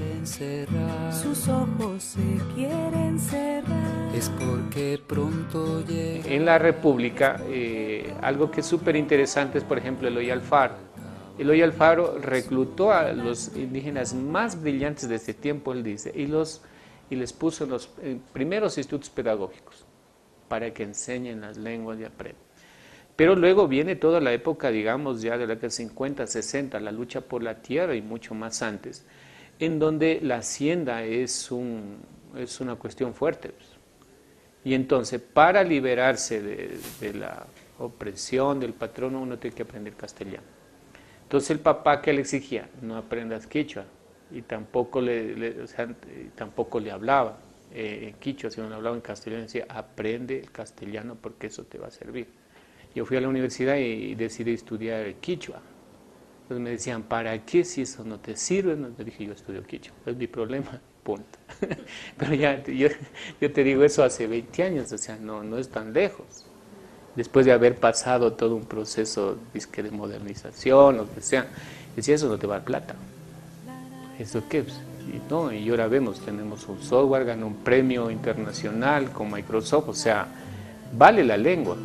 Sus ojos se quieren cerrar. Es porque pronto llega. En la República, algo que es súper interesante es, por ejemplo, Eloy Alfaro. Eloy Alfaro reclutó a los indígenas más brillantes de ese tiempo, él dice, y les puso en los primeros institutos pedagógicos para que enseñen las lenguas y aprendan. Pero luego viene toda la época, digamos, ya de la que 50, 60, la lucha por la tierra y mucho más antes, en donde la hacienda es una cuestión fuerte, pues. Y entonces, para liberarse de la opresión del patrono, uno tiene que aprender castellano. Entonces el papá, ¿qué le exigía? No aprendas quichua. Y tampoco le hablaba en quichua, sino le hablaba en castellano. Decía, aprende el castellano porque eso te va a servir. Yo fui a la universidad y decidí estudiar quichua. Entonces me decían, ¿para qué si eso no te sirve? No, le dije, yo estudio quichua, es mi problema, punto. Pero ya, yo te digo eso hace 20 años, o sea, no es tan lejos. Después de haber pasado todo un proceso dizque de modernización, lo que sea, decía, eso no te va a dar plata. ¿Eso qué? Pues, y no, y ahora vemos, tenemos un software, ganó un premio internacional con Microsoft, o sea, vale la lengua.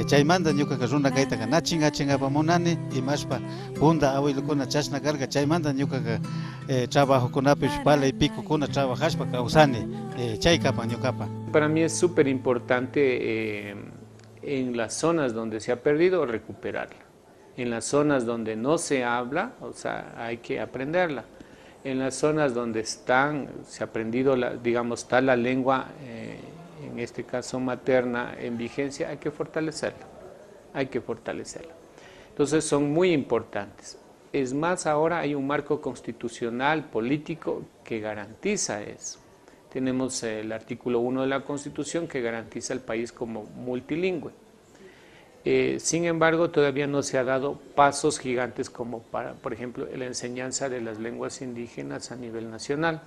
Chaymanta ñukaqa runa kaytaqa na chinkachinkapak munani imashpa punda awilukuna chashna karka chaymanta ñukaqa trabajokunapish palay picokuna trabajashpa kawsani chaykapan ñukapa. Para mí es súper importante en las zonas donde se ha perdido recuperarla. En las zonas donde no se habla, o sea, hay que aprenderla. En las zonas donde están, se ha aprendido, digamos, está la lengua, en este caso materna, en vigencia, hay que fortalecerla, hay que fortalecerla. Entonces son muy importantes. Es más, ahora hay un marco constitucional, político, que garantiza eso. Tenemos el artículo 1 de la Constitución que garantiza al país como multilingüe. Sin embargo, todavía no se ha dado pasos gigantes como para, por ejemplo, la enseñanza de las lenguas indígenas a nivel nacional,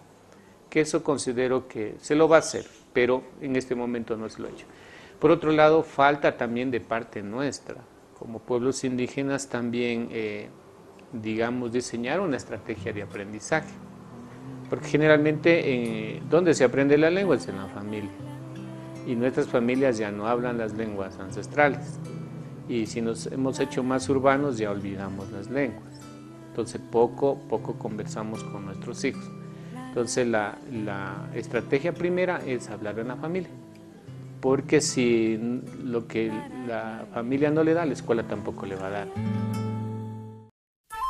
que eso considero que se lo va a hacer, pero en este momento no se lo ha hecho. Por otro lado, falta también de parte nuestra, como pueblos indígenas también, digamos, diseñar una estrategia de aprendizaje, porque generalmente donde se aprende la lengua es en la familia, y nuestras familias ya no hablan las lenguas ancestrales, y si nos hemos hecho más urbanos ya olvidamos las lenguas, entonces poco conversamos con nuestros hijos. Entonces la estrategia primera es hablar en la familia, porque si lo que la familia no le da, la escuela tampoco le va a dar.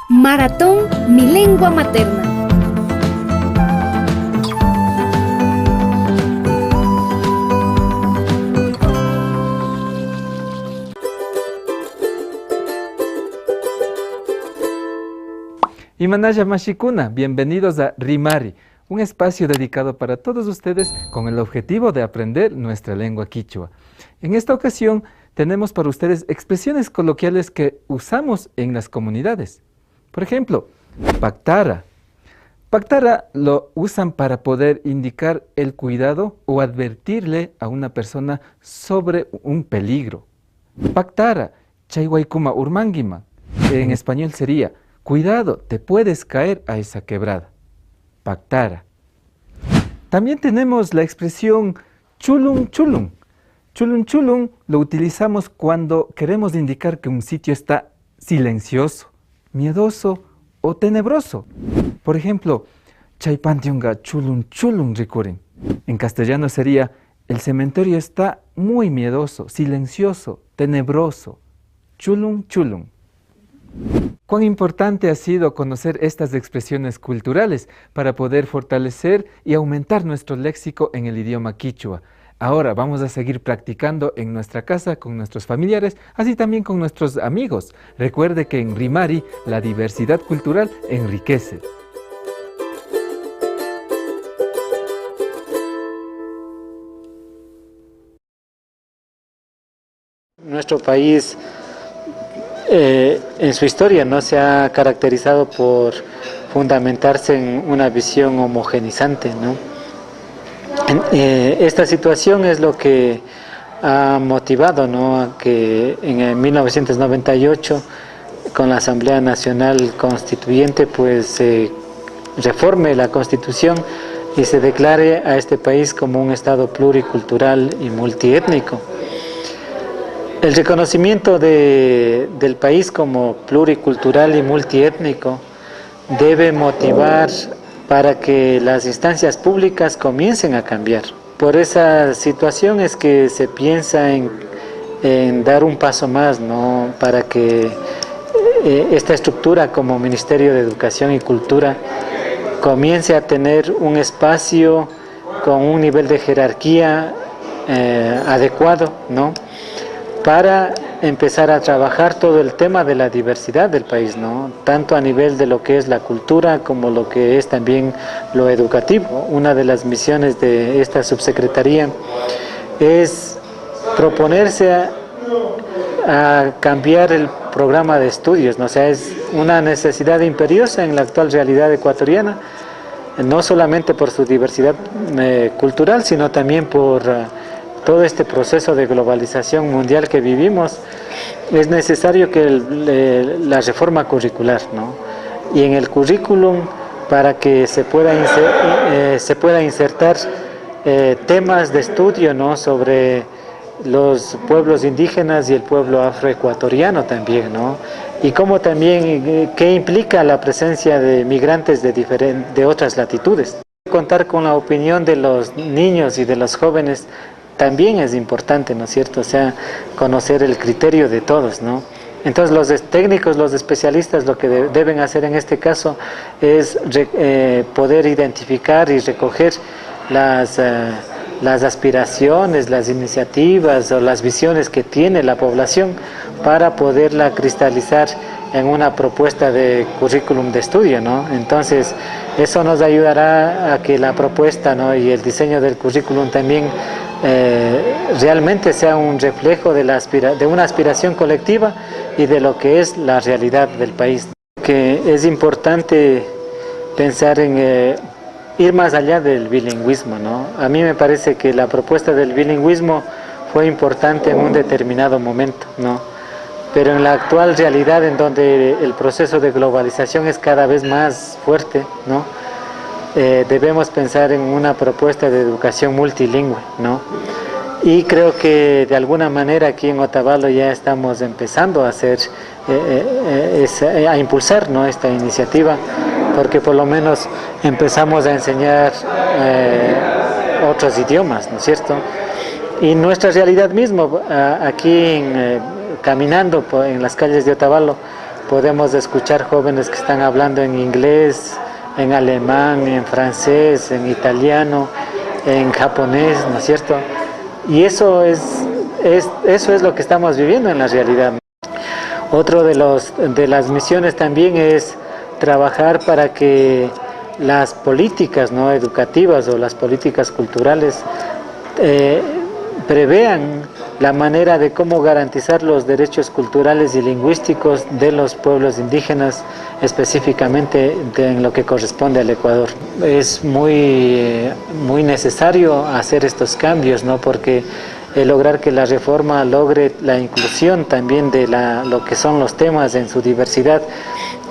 Maratón Mi Lengua Materna. Imanaya Mashikuna, bienvenidos a Rimari, un espacio dedicado para todos ustedes con el objetivo de aprender nuestra lengua quichua. En esta ocasión tenemos para ustedes expresiones coloquiales que usamos en las comunidades. Por ejemplo, pactara. Pactara lo usan para poder indicar el cuidado o advertirle a una persona sobre un peligro. Pactara, chaywaykuma urmanguima. En español sería, cuidado, te puedes caer a esa quebrada. Pactara. También tenemos la expresión chulun chulun. Chulun chulun lo utilizamos cuando queremos indicar que un sitio está silencioso, miedoso o tenebroso. Por ejemplo, chaypantionga chulun chulun rikurin. En castellano sería, el cementerio está muy miedoso, silencioso, tenebroso. Chulun chulun. Cuán importante ha sido conocer estas expresiones culturales para poder fortalecer y aumentar nuestro léxico en el idioma quichua. Ahora vamos a seguir practicando en nuestra casa con nuestros familiares, así también con nuestros amigos. Recuerde que en Rimari la diversidad cultural enriquece. Nuestro país en su historia no se ha caracterizado por fundamentarse en una visión homogenizante, ¿no? Esta situación es lo que ha motivado, ¿no?, a que en 1998, con la Asamblea Nacional Constituyente, pues se reforme la Constitución Y se declare a este país como un estado pluricultural y multiétnico. El reconocimiento del país como pluricultural y multiétnico debe motivar para que las instancias públicas comiencen a cambiar. Por esa situación es que se piensa en dar un paso más, ¿no? Para que esta estructura como Ministerio de Educación y Cultura comience a tener un espacio con un nivel de jerarquía adecuado, ¿no? Para empezar a trabajar todo el tema de la diversidad del país, ¿no? Tanto a nivel de lo que es la cultura como lo que es también lo educativo. Una de las misiones de esta subsecretaría es proponerse a cambiar el programa de estudios, ¿no? O sea, es una necesidad imperiosa en la actual realidad ecuatoriana, no solamente por su diversidad cultural, sino también por todo este proceso de globalización mundial que vivimos. Es necesario que la reforma curricular, ¿no? Y en el currículum, para que se pueda insertar temas de estudio, ¿no? Sobre los pueblos indígenas y el pueblo afroecuatoriano también, ¿no? Y cómo también, qué implica la presencia de migrantes de otras latitudes. Contar con la opinión de los niños y de los jóvenes también es importante, ¿no es cierto? O sea, conocer el criterio de todos, ¿no? Entonces los técnicos, los especialistas, lo que deben hacer en este caso es poder identificar y recoger las aspiraciones, las iniciativas o las visiones que tiene la población para poderla cristalizar en una propuesta de currículum de estudio, ¿no? Entonces, eso nos ayudará a que la propuesta, ¿no?, y el diseño del currículum también realmente sea un reflejo de una aspiración colectiva y de lo que es la realidad del país. Que es importante pensar en ir más allá del bilingüismo, ¿no? A mí me parece que la propuesta del bilingüismo fue importante en un determinado momento, ¿no? Pero en la actual realidad, en donde el proceso de globalización es cada vez más fuerte, ¿no? Debemos pensar en una propuesta de educación multilingüe, ¿no? Y creo que de alguna manera aquí en Otavalo ya estamos empezando a hacer, a impulsar, ¿no?, esta iniciativa, porque por lo menos empezamos a enseñar otros idiomas, ¿no es cierto? Y nuestra realidad mismo, aquí caminando en las calles de Otavalo, podemos escuchar jóvenes que están hablando en inglés, en alemán, en francés, en italiano, en japonés, ¿no es cierto? Y eso es lo que estamos viviendo en la realidad. Otro de las misiones también es trabajar para que las políticas, ¿no?, educativas o las políticas culturales prevean la manera de cómo garantizar los derechos culturales y lingüísticos de los pueblos indígenas, específicamente en lo que corresponde al Ecuador. Es muy, muy necesario hacer estos cambios, ¿no?, porque lograr que la reforma logre la inclusión también de lo que son los temas en su diversidad,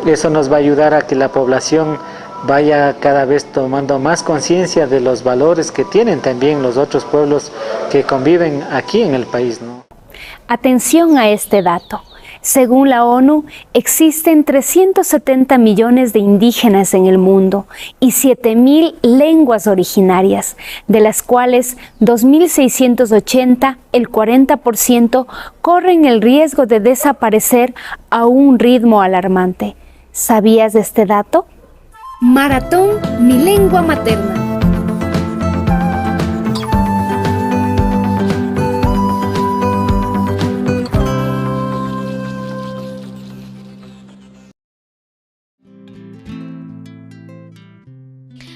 eso nos va a ayudar a que la población vaya cada vez tomando más conciencia de los valores que tienen también los otros pueblos que conviven aquí en el país, ¿no? Atención a este dato. Según la ONU, existen 370 millones de indígenas en el mundo y 7.000 lenguas originarias, de las cuales 2.680, el 40%, corren el riesgo de desaparecer a un ritmo alarmante. ¿Sabías de este dato? Maratón Mi Lengua Materna.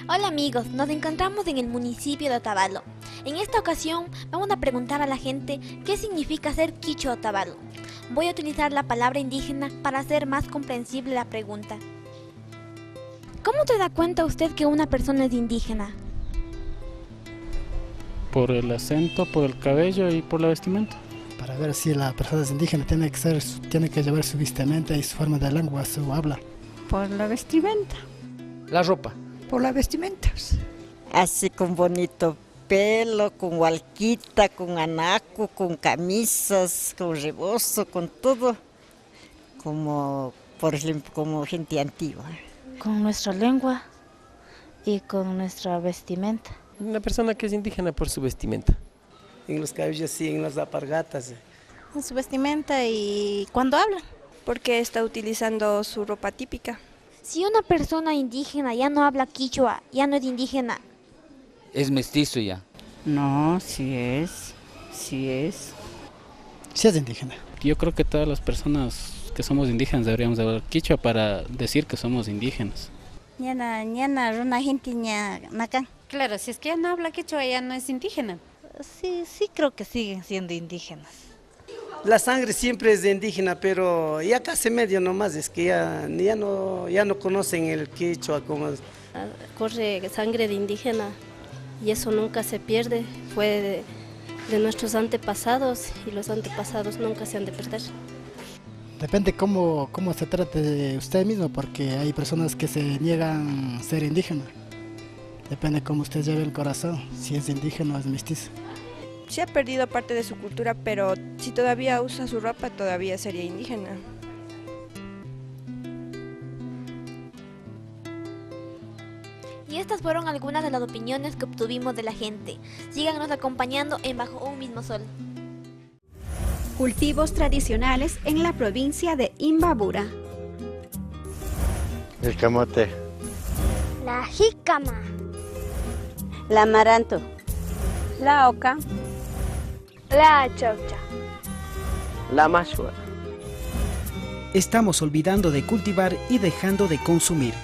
Hola amigos, nos encontramos en el municipio de Otavalo. En esta ocasión vamos a preguntar a la gente qué significa ser quichua Otavalo. Voy a utilizar la palabra indígena para hacer más comprensible la pregunta. ¿Cómo te da cuenta usted que una persona es indígena? Por el acento, por el cabello y por la vestimenta. Para ver si la persona es indígena tiene que llevar su vestimenta y su forma de lengua, su habla. Por la vestimenta. La ropa. Por las vestimentas. Así con bonito pelo, con hualquita, con anaco, con camisas, con rebozo, con todo, como por ejemplo, como gente antigua. Con nuestra lengua y con nuestra vestimenta. Una persona que es indígena por su vestimenta. En los cabellos sí, en las alpargatas. En su vestimenta y cuando hablan. Porque está utilizando su ropa típica. Si una persona indígena ya no habla quichua, ya no es indígena. Es mestizo ya. No, sí es, sí es. Sí es indígena. Yo creo que todas las personas que somos indígenas deberíamos hablar quichua para decir que somos indígenas. Claro, si es que ya no habla quichua, ya no es indígena. Sí, sí creo que siguen siendo indígenas. La sangre siempre es de indígena, pero ya casi medio nomás, es que ya no conocen el quichua como... Corre sangre de indígena y eso nunca se pierde, fue de nuestros antepasados y los antepasados nunca se han de perder. Depende cómo se trate de usted mismo, porque hay personas que se niegan a ser indígena. Depende cómo usted lleve el corazón, si es indígena o es mestizo. Se ha perdido parte de su cultura, pero si todavía usa su ropa, todavía sería indígena. Y estas fueron algunas de las opiniones que obtuvimos de la gente. Síganos acompañando en Bajo un Mismo Sol. Cultivos tradicionales en la provincia de Imbabura. El camote. La jícama. La amaranto. La oca. La chaucha. La mashua. Estamos olvidando de cultivar y dejando de consumir.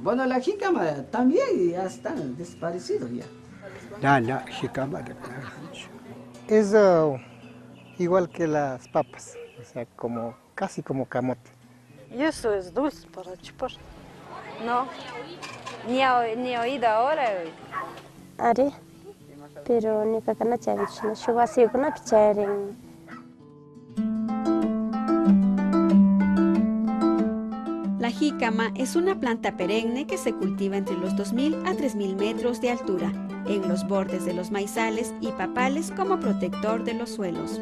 Bueno, la jícama también ya está desaparecido ya. No, jícama. Es igual que las papas, o sea, como, casi como camote. Y eso es dulce para chupar. No, ni he oído ahora. Are, pero ni cacanacha, no picharen. La jícama es una planta perenne que se cultiva entre los 2.000 a 3.000 metros de altura, en los bordes de los maizales y papales como protector de los suelos.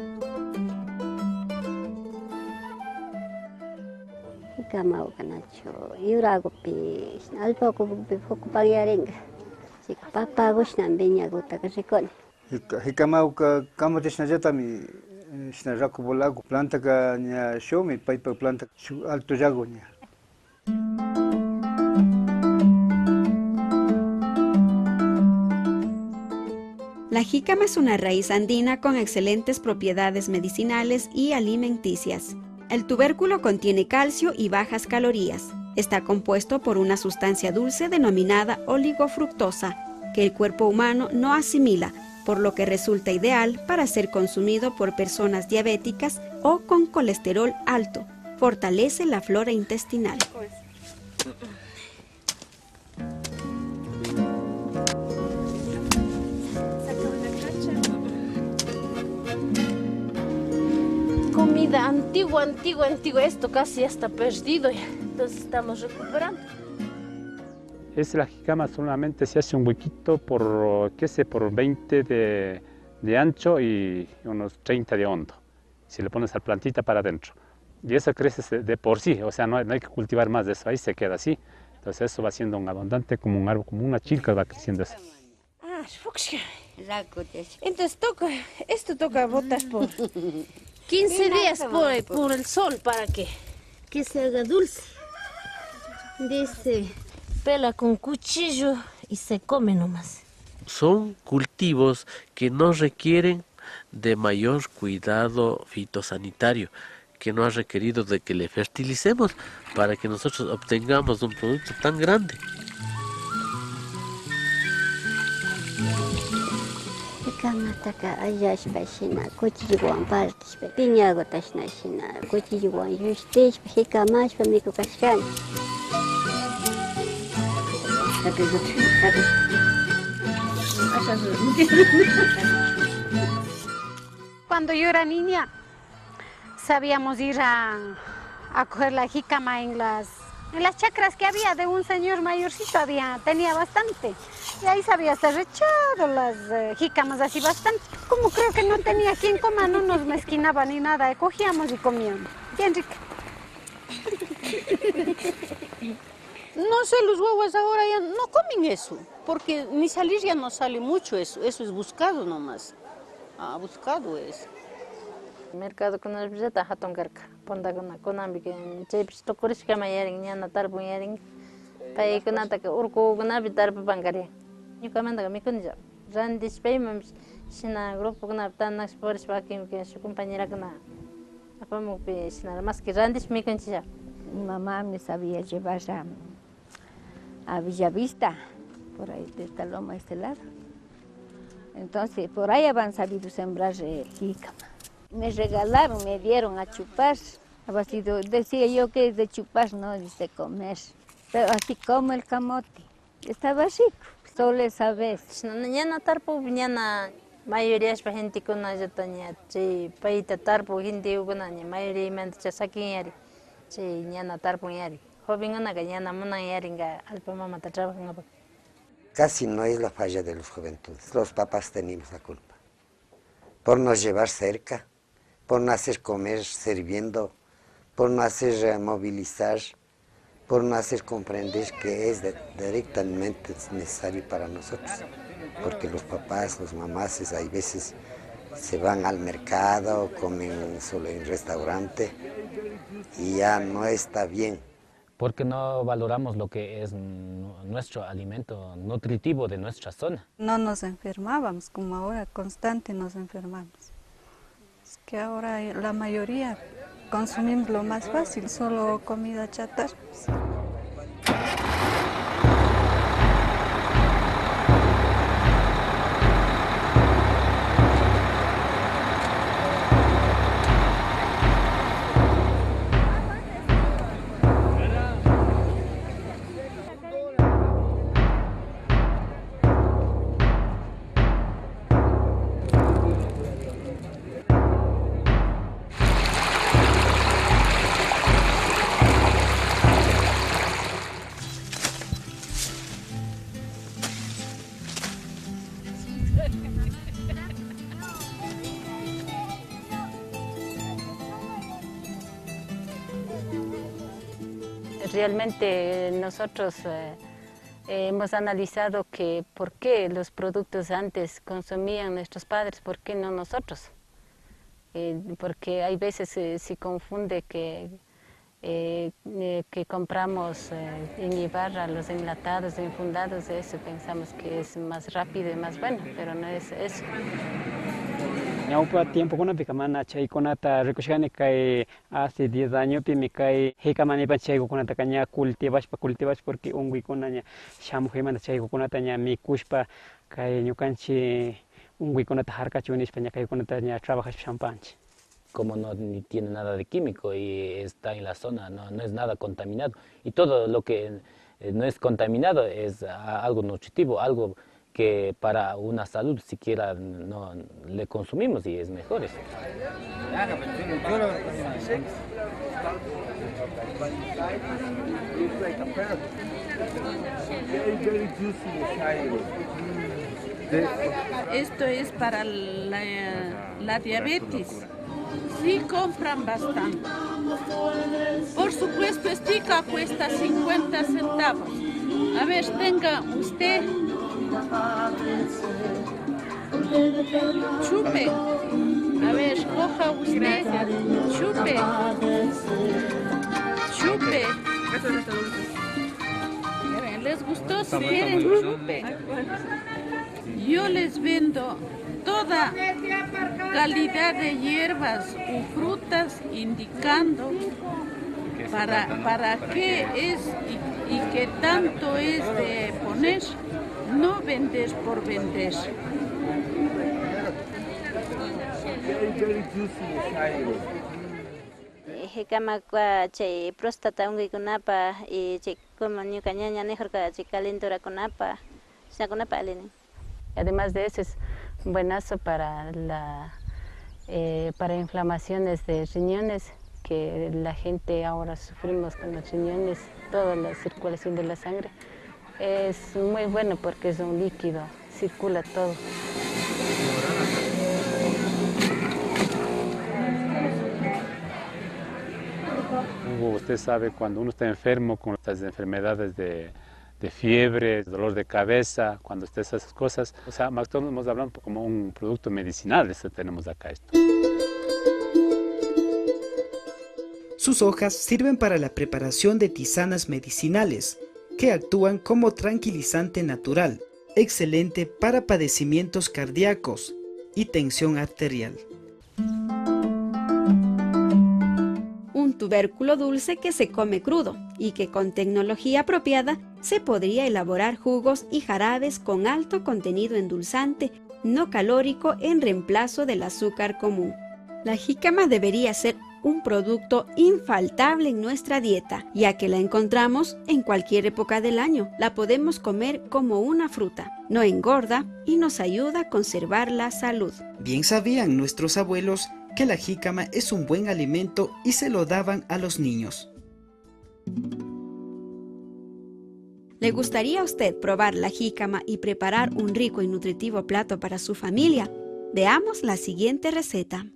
Planta alto. La jícama es una raíz andina con excelentes propiedades medicinales y alimenticias. El tubérculo contiene calcio y bajas calorías. Está compuesto por una sustancia dulce denominada oligofructosa, que el cuerpo humano no asimila, por lo que resulta ideal para ser consumido por personas diabéticas o con colesterol alto. Fortalece la flora intestinal. Comida antigua, antigua, antigua. Esto casi ya está perdido, entonces estamos recuperando. Es la jícama, solamente se hace un huequito por, qué sé, por 20 de ancho y unos 30 de hondo. Si le pones a la plantita para adentro. Y eso crece de por sí, o sea, no hay que cultivar más de eso, ahí se queda así. Entonces eso va siendo un abundante, como un árbol, como una chilca va creciendo eso. Ah, entonces toca, esto toca botar por 15 días por el sol para que se haga dulce. Dice, pela con cuchillo y se come nomás. Son cultivos que no requieren de mayor cuidado fitosanitario, que no ha requerido de que le fertilicemos para que nosotros obtengamos un producto tan grande. Cuando yo era niña, sabíamos ir a coger la jícama en las chacras que había de un señor mayorcito, tenía bastante. Y ahí se había echado las jícamas así bastante. Como creo que no tenía quien coma, no nos mezquinaba ni nada, cogíamos y comíamos. Bien rica. No sé, los guaguas ahora ya no comen eso, porque ni salir ya no sale mucho eso, eso es buscado nomás. Ah, buscado es. Mercado con el billete hatun karka puntakuna kunanpi chaypish tukurishkama yarin ñana tarpun yarin paykunataka urkukunapi tarpupankariyan ñukamantaka mikunilla rantishpa imapish shina grupokunapi tandakshpa purishpa wakinpi shuk compañerakuna apamukpi shina más que rantishpa mikunchilla. Mi mamá me sabía llevar a Bellavista, por ahí de esta loma, este lado. Entonces, por ahí habían sabido sembrar jícama. Me regalaron, me dieron a chupar. Decía yo que es de chupar, no es de comer. Pero así como el camote. Estaba rico, solo esa vez. Ñana tarpu, ñana mayoría gentekuna llata ña chay payta tarpu gentekuna ña mayoríamanta sakin yari chay ñana tarpun yari. Jovenkunaka ñana munan yarinka allpa mamata trabajankapak. Casi no es la falla de los juventudes, los papás tenemos la culpa. Por no llevar cerca, por no hacer comer sirviendo, por no hacer movilizar, por no hacer comprender que es directamente necesario para nosotros. Porque los papás, los mamás, hay veces se van al mercado, comen solo en restaurante y ya no está bien. Porque no valoramos lo que es nuestro alimento nutritivo de nuestra zona. No nos enfermábamos como ahora, constante nos enfermamos. Es que ahora la mayoría consumimos lo más fácil, solo comida chatarra. Realmente nosotros hemos analizado que por qué los productos antes consumían nuestros padres, por qué no nosotros. Porque hay veces se confunde que compramos en Ibarra los enlatados, enfundados, eso pensamos que es más rápido y más bueno, pero no es eso. Ñawpa tiempokunapika mana chaykunata rikushkani kay hace 10 añopimi kay jikamanipan chaykukunataka ña cultivashpa porque unkuykuna ña shamuqmanta chaykukunata ña mikushpa kay ñukanchik unkuykunata harkachun nishpa ña kaykunata ña trabajashpa shampanchik. Como no tiene nada de químico y está en la zona, no es nada contaminado y todo lo que no es contaminado es algo nutritivo, algo que para una salud siquiera no le consumimos y es mejor eso. Esto es para la diabetes. Sí compran bastante. Por supuesto, estica cuesta 50 centavos. A ver, tenga usted. Chupe. A ver, coja usted. Chupe. Chupe. ¿Les gustó? Si quieren, chupe. Yo les vendo toda calidad de hierbas o frutas indicando para qué es y qué tanto es de poner. No vender por vender. Jicamakua chay próstata unkuykunapa y chay como ñuka ñaña nijurka chay calenturakunapa, chaykunapa allini. Además de eso es buenazo para inflamaciones de riñones, que la gente ahora sufrimos con los riñones, toda la circulación de la sangre. Es muy bueno porque es un líquido, circula todo. Hugo, usted sabe, cuando uno está enfermo con estas enfermedades de fiebre, dolor de cabeza, cuando usted hace esas cosas, o sea, más todos hemos hablado como un producto medicinal, eso tenemos acá esto. Sus hojas sirven para la preparación de tisanas medicinales, que actúan como tranquilizante natural, excelente para padecimientos cardíacos y tensión arterial. Un tubérculo dulce que se come crudo y que con tecnología apropiada se podría elaborar jugos y jarabes con alto contenido endulzante, no calórico, en reemplazo del azúcar común. La jícama debería ser un producto infaltable en nuestra dieta, ya que la encontramos en cualquier época del año. La podemos comer como una fruta, no engorda y nos ayuda a conservar la salud. Bien sabían nuestros abuelos que la jícama es un buen alimento y se lo daban a los niños. ¿Le gustaría a usted probar la jícama y preparar un rico y nutritivo plato para su familia? Veamos la siguiente receta.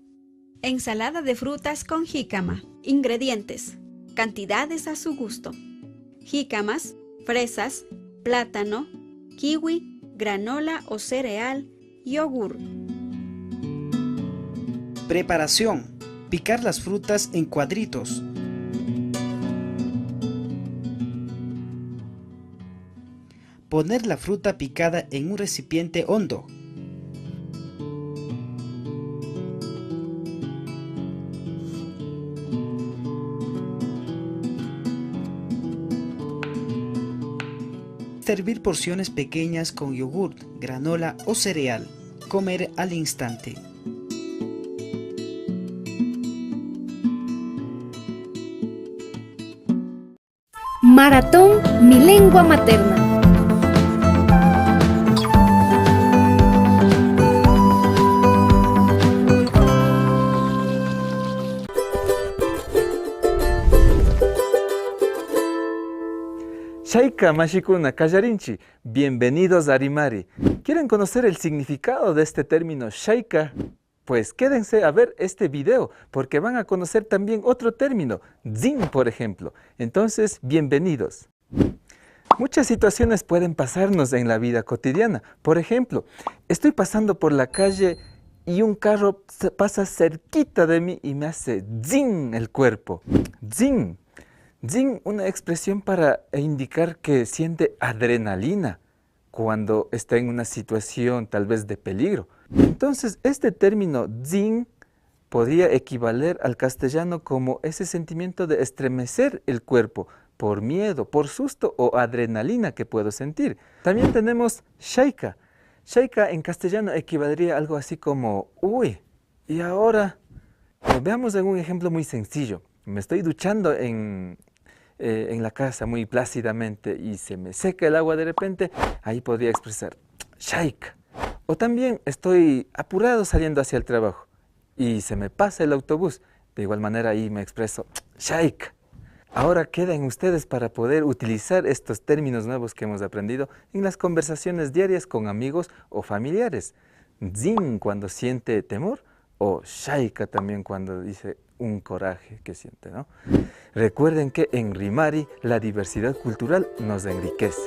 Ensalada de frutas con jícama. Ingredientes. Cantidades a su gusto. Jícamas, fresas, plátano, kiwi, granola o cereal, yogur. Preparación. Picar las frutas en cuadritos. Poner la fruta picada en un recipiente hondo. Servir porciones pequeñas con yogurt, granola o cereal. Comer al instante. Maratón Mi Lengua Materna. Shaika Mashikuna Kallarinchi, bienvenidos a Rimari. ¿Quieren conocer el significado de este término Shaika? Pues quédense a ver este video, porque van a conocer también otro término, Dzin, por ejemplo. Entonces, bienvenidos. Muchas situaciones pueden pasarnos en la vida cotidiana. Por ejemplo, estoy pasando por la calle y un carro pasa cerquita de mí y me hace Dzin el cuerpo. Dzin. Dzin, una expresión para indicar que siente adrenalina cuando está en una situación tal vez de peligro. Entonces, este término dzin podría equivaler al castellano como ese sentimiento de estremecer el cuerpo por miedo, por susto o adrenalina que puedo sentir. También tenemos shaika. Shaika en castellano equivaldría a algo así como, uy, y ahora. Veamos en un ejemplo muy sencillo. Me estoy duchando en la casa muy plácidamente y se me seca el agua de repente, ahí podría expresar shaika. O también estoy apurado saliendo hacia el trabajo y se me pasa el autobús. De igual manera ahí me expreso shaika. Ahora quedan ustedes para poder utilizar estos términos nuevos que hemos aprendido en las conversaciones diarias con amigos o familiares. Dzin cuando siente temor o shaika también cuando dice un coraje que siente, ¿no? Recuerden que en Rimari la diversidad cultural nos enriquece.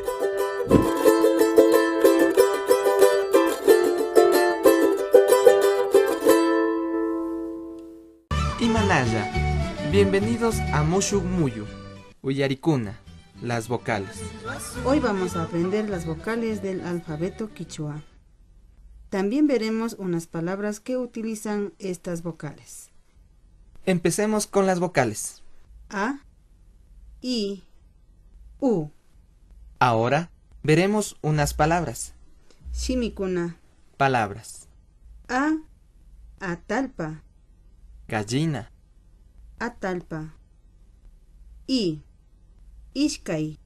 Himalaya, bienvenidos a Mushuk Muyu, Uyarikuna, las vocales. Hoy vamos a aprender las vocales del alfabeto quichua. También veremos unas palabras que utilizan estas vocales. Empecemos con las vocales. A, I, U. Ahora veremos unas palabras. Shimikuna. Palabras. A, atalpa. Gallina. Atalpa. I, ishkay.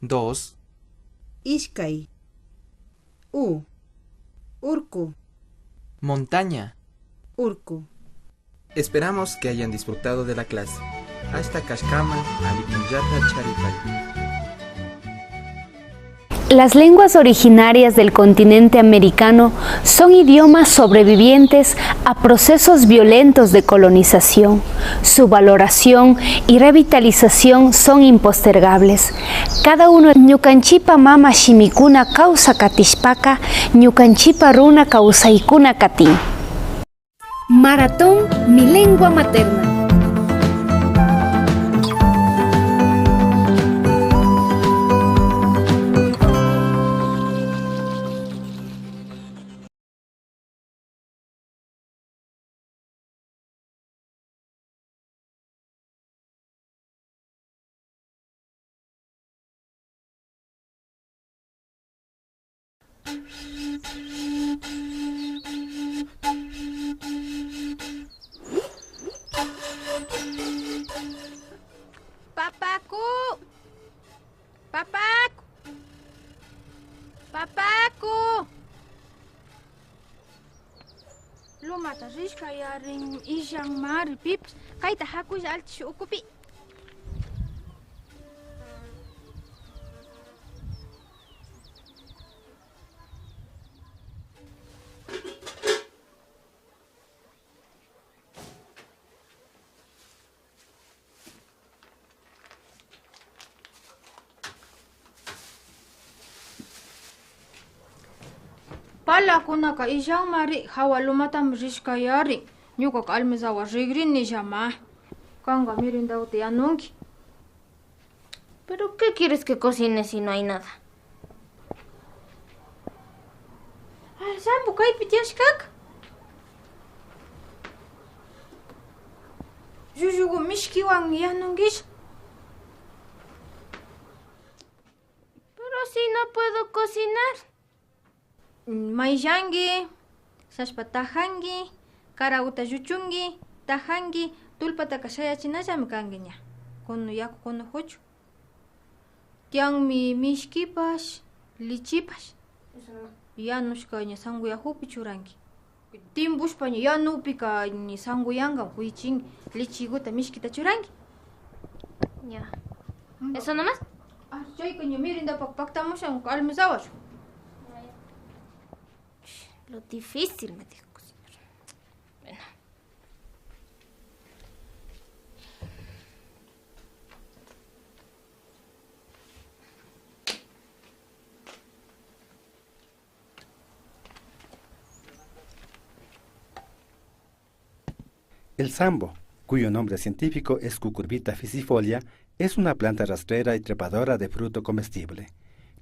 2. Ishkay. U. Urku. Montaña. Urku. Esperamos que hayan disfrutado de la clase. Hasta Kashkama, Alipunyata Charipay. Las lenguas originarias del continente americano son idiomas sobrevivientes a procesos violentos de colonización. Su valoración y revitalización son impostergables. Cada uno ñukanchipa mama shimikuna kawsa katishpaka, ñukanchipa runa kawsaykuna katin. Maratón Mi Lengua Materna. Papaku! Papaku! Papaku! Lumata rishka yarin ishan mari pips kayta hakush alchish ukupi. Palakunaka illanmari hawa lumatami rishka yarin ñukaka almizawa rigrini llama. Kanka merindawta yanunki. ¿Pero qué quieres que cocine si no hay nada? Ay, sambo kaypi tiyashkaka. Llulluku mishkiwan yanunkish. Pero si no puedo cocinar. Mayllanki, sashpa tajanki, karawta lluchunki, tajanki, tulpataka shayachinallami kanki ña. Kunu yaku kunu huchu. Tiyanmi mishkipash, lichipash. Yanushka ña sanguyajupi churanki. Timpushpa ña yanupika ña sanguyanka kuychinki, lichiguta mishkita churanki. Ya. ¿Eso nomás? Ah, chayka ña mirindapak paktamushan almizawashun. Lo difícil me dijo cocinar. Bueno. El sambo, cuyo nombre científico es Cucurbita ficifolia, es una planta rastrera y trepadora de fruto comestible.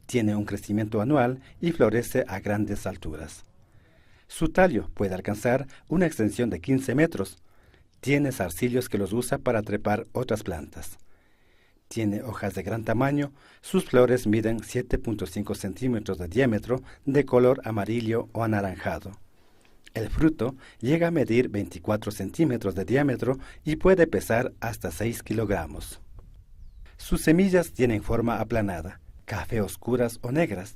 Tiene un crecimiento anual y florece a grandes alturas. Su tallo puede alcanzar una extensión de 15 metros. Tiene zarcillos que los usa para trepar otras plantas. Tiene hojas de gran tamaño, sus flores miden 7.5 centímetros de diámetro de color amarillo o anaranjado. El fruto llega a medir 24 centímetros de diámetro y puede pesar hasta 6 kilogramos. Sus semillas tienen forma aplanada, café oscuras o negras.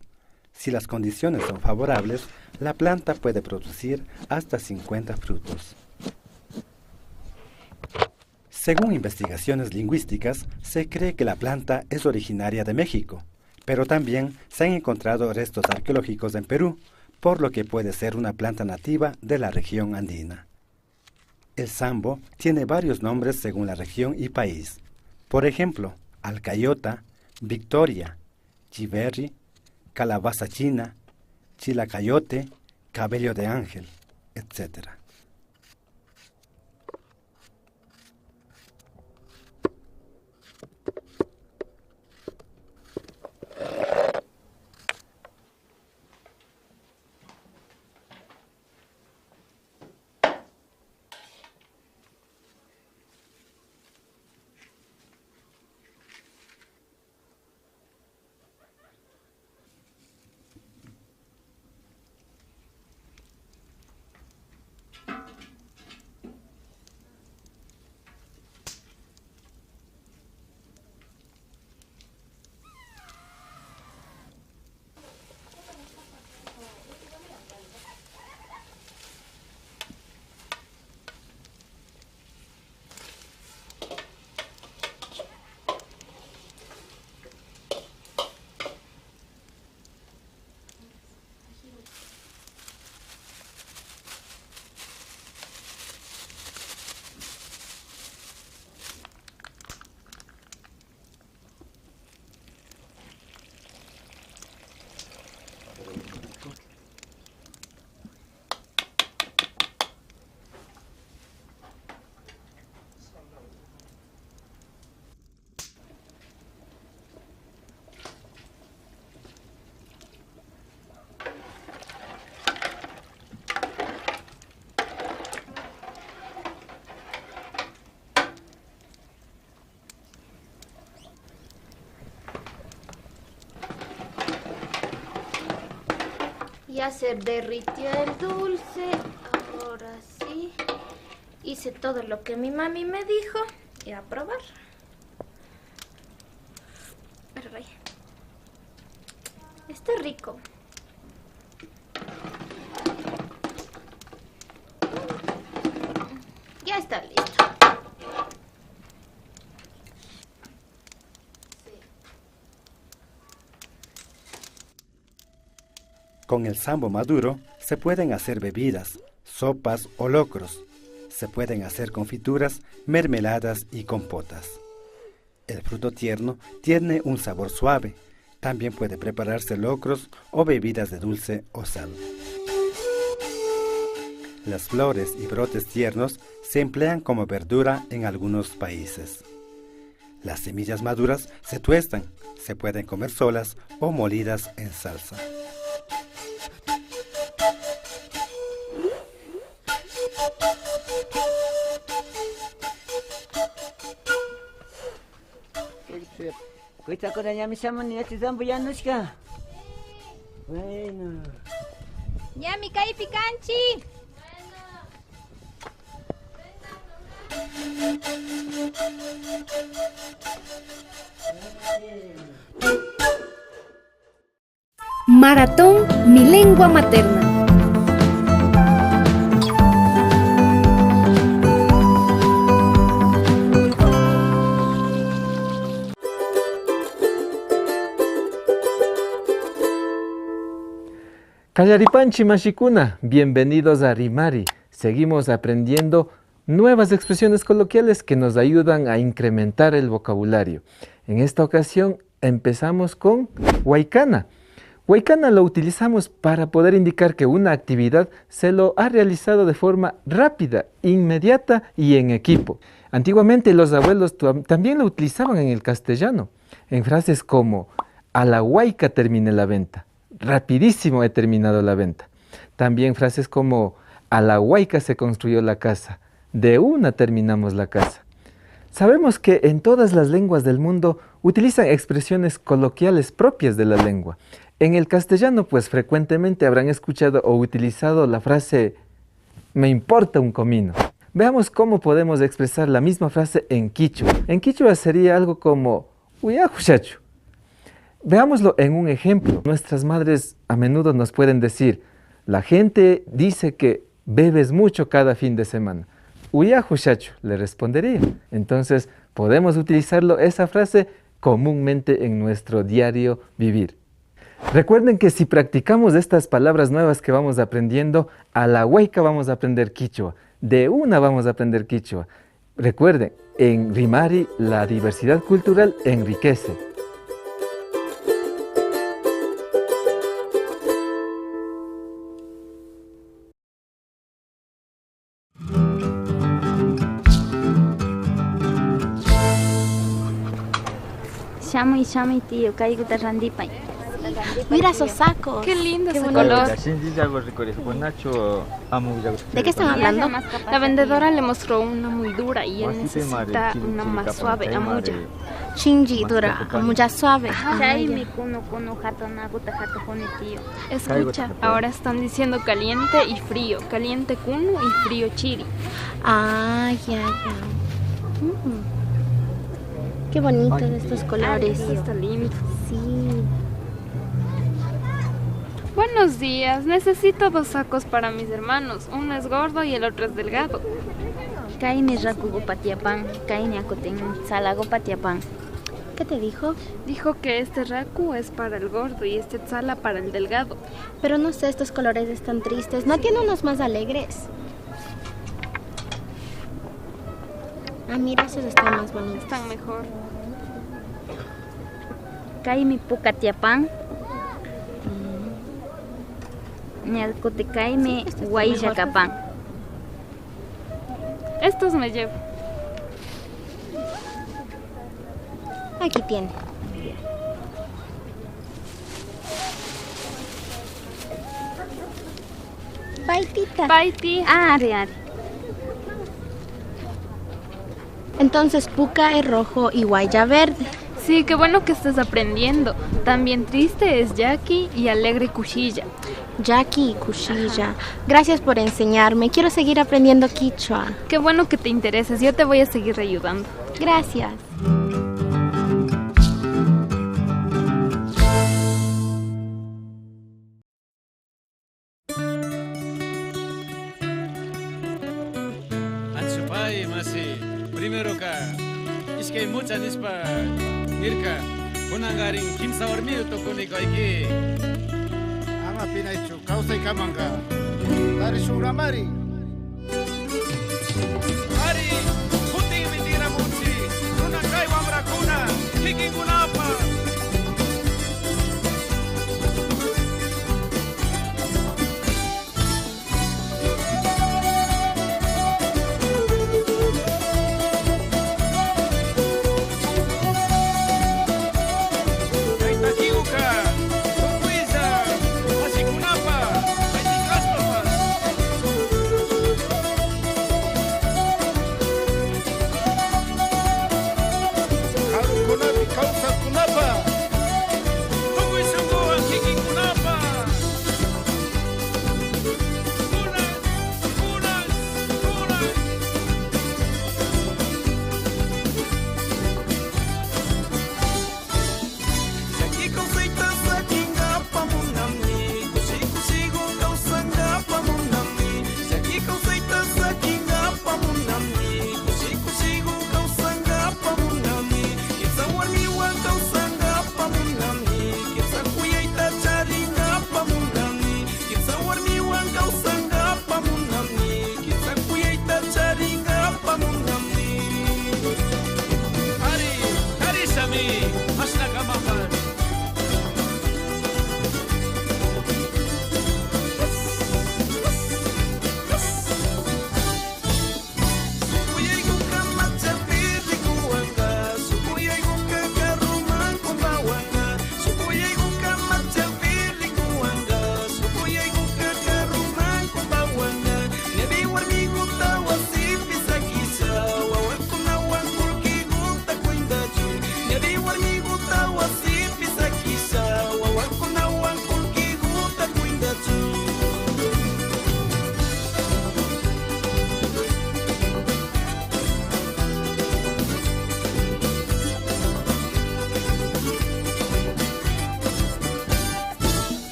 Si las condiciones son favorables, la planta puede producir hasta 50 frutos. Según investigaciones lingüísticas, se cree que la planta es originaria de México, pero también se han encontrado restos arqueológicos en Perú, por lo que puede ser una planta nativa de la región andina. El sambo tiene varios nombres según la región y país. Por ejemplo, alcayota, victoria, chiverri, calabaza china, chilacayote, cabello de ángel, etc. Ya se derritió el dulce, ahora sí. Hice todo lo que mi mami me dijo y a probar. Está rico. Ya está listo. Con el sambo maduro se pueden hacer bebidas, sopas o locros. Se pueden hacer confituras, mermeladas y compotas. El fruto tierno tiene un sabor suave. También puede prepararse locros o bebidas de dulce o sal. Las flores y brotes tiernos se emplean como verdura en algunos países. Las semillas maduras se tuestan, se pueden comer solas o molidas en salsa. Bueno. Ñami kaypi kanchi. Maratón Mi Lengua Materna. Kallaripanchi mashikuna, bienvenidos a Rimari. Seguimos aprendiendo nuevas expresiones coloquiales que nos ayudan a incrementar el vocabulario. En esta ocasión empezamos con huaycana. Huaycana lo utilizamos para poder indicar que una actividad se lo ha realizado de forma rápida, inmediata y en equipo. Antiguamente los abuelos también lo utilizaban en el castellano, en frases como a la huayca terminé la venta. Rapidísimo he terminado la venta. También frases como a la huayca se construyó la casa, de una terminamos la casa. Sabemos que en todas las lenguas del mundo utilizan expresiones coloquiales propias de la lengua. En el castellano, pues frecuentemente habrán escuchado o utilizado la frase me importa un comino. Veamos cómo podemos expresar la misma frase en quichua. En quichua sería algo como uyajuchachu. Veámoslo en un ejemplo. Nuestras madres a menudo nos pueden decir, la gente dice que bebes mucho cada fin de semana. Uyajuchachu, le respondería. Entonces, podemos utilizarlo esa frase comúnmente en nuestro diario vivir. Recuerden que si practicamos estas palabras nuevas que vamos aprendiendo, a la huayca vamos a aprender quichua. De una vamos a aprender quichua. Recuerden, en Rimari la diversidad cultural enriquece. Shamuy, shamuy, tío, kaykuta rantipay. Mira esos sacos. Qué lindo ese color. ¿De qué están hablando? La vendedora le mostró una muy dura y él necesita una más suave, amulla. Shinji dura, amulla suave. Escucha, ahora están diciendo caliente y frío, caliente kunu y frío chiri. Ah, ya, ya. Qué bonitos estos colores. Está lindo. Sí. Buenos días, necesito dos sacos para mis hermanos. Uno es gordo y el otro es delgado. ¿Qué te dijo? Dijo que este raku es para el gordo y este tzala para el delgado. Pero no sé, estos colores están tristes. ¿No tiene unos más alegres? Ah, mira, esos están más bonitos. Están mejor. Kaymi puka tiapan. Ñalcotecaime guayacapán. Estos me llevo. Aquí tiene. Bye, tita. Bye, tía. Are, are. Entonces, puka es rojo y guaya verde. Sí, qué bueno que estás aprendiendo. También triste es Jackie y alegre Cuchilla. Jackie y Cuchilla. Gracias por enseñarme. Quiero seguir aprendiendo quichua. Qué bueno que te intereses. Yo te voy a seguir ayudando. Gracias. Anchupay, masi. Primero ka. Iskay mucha nispa. Nirka. Kunangarin kimsa warmiyu tukunikayki. Ama pinaychu kawsaykamanqa. Tarishunramari. Ari, kutinmi tiramunchik. Runa kay wamrakuna kikinkunapa.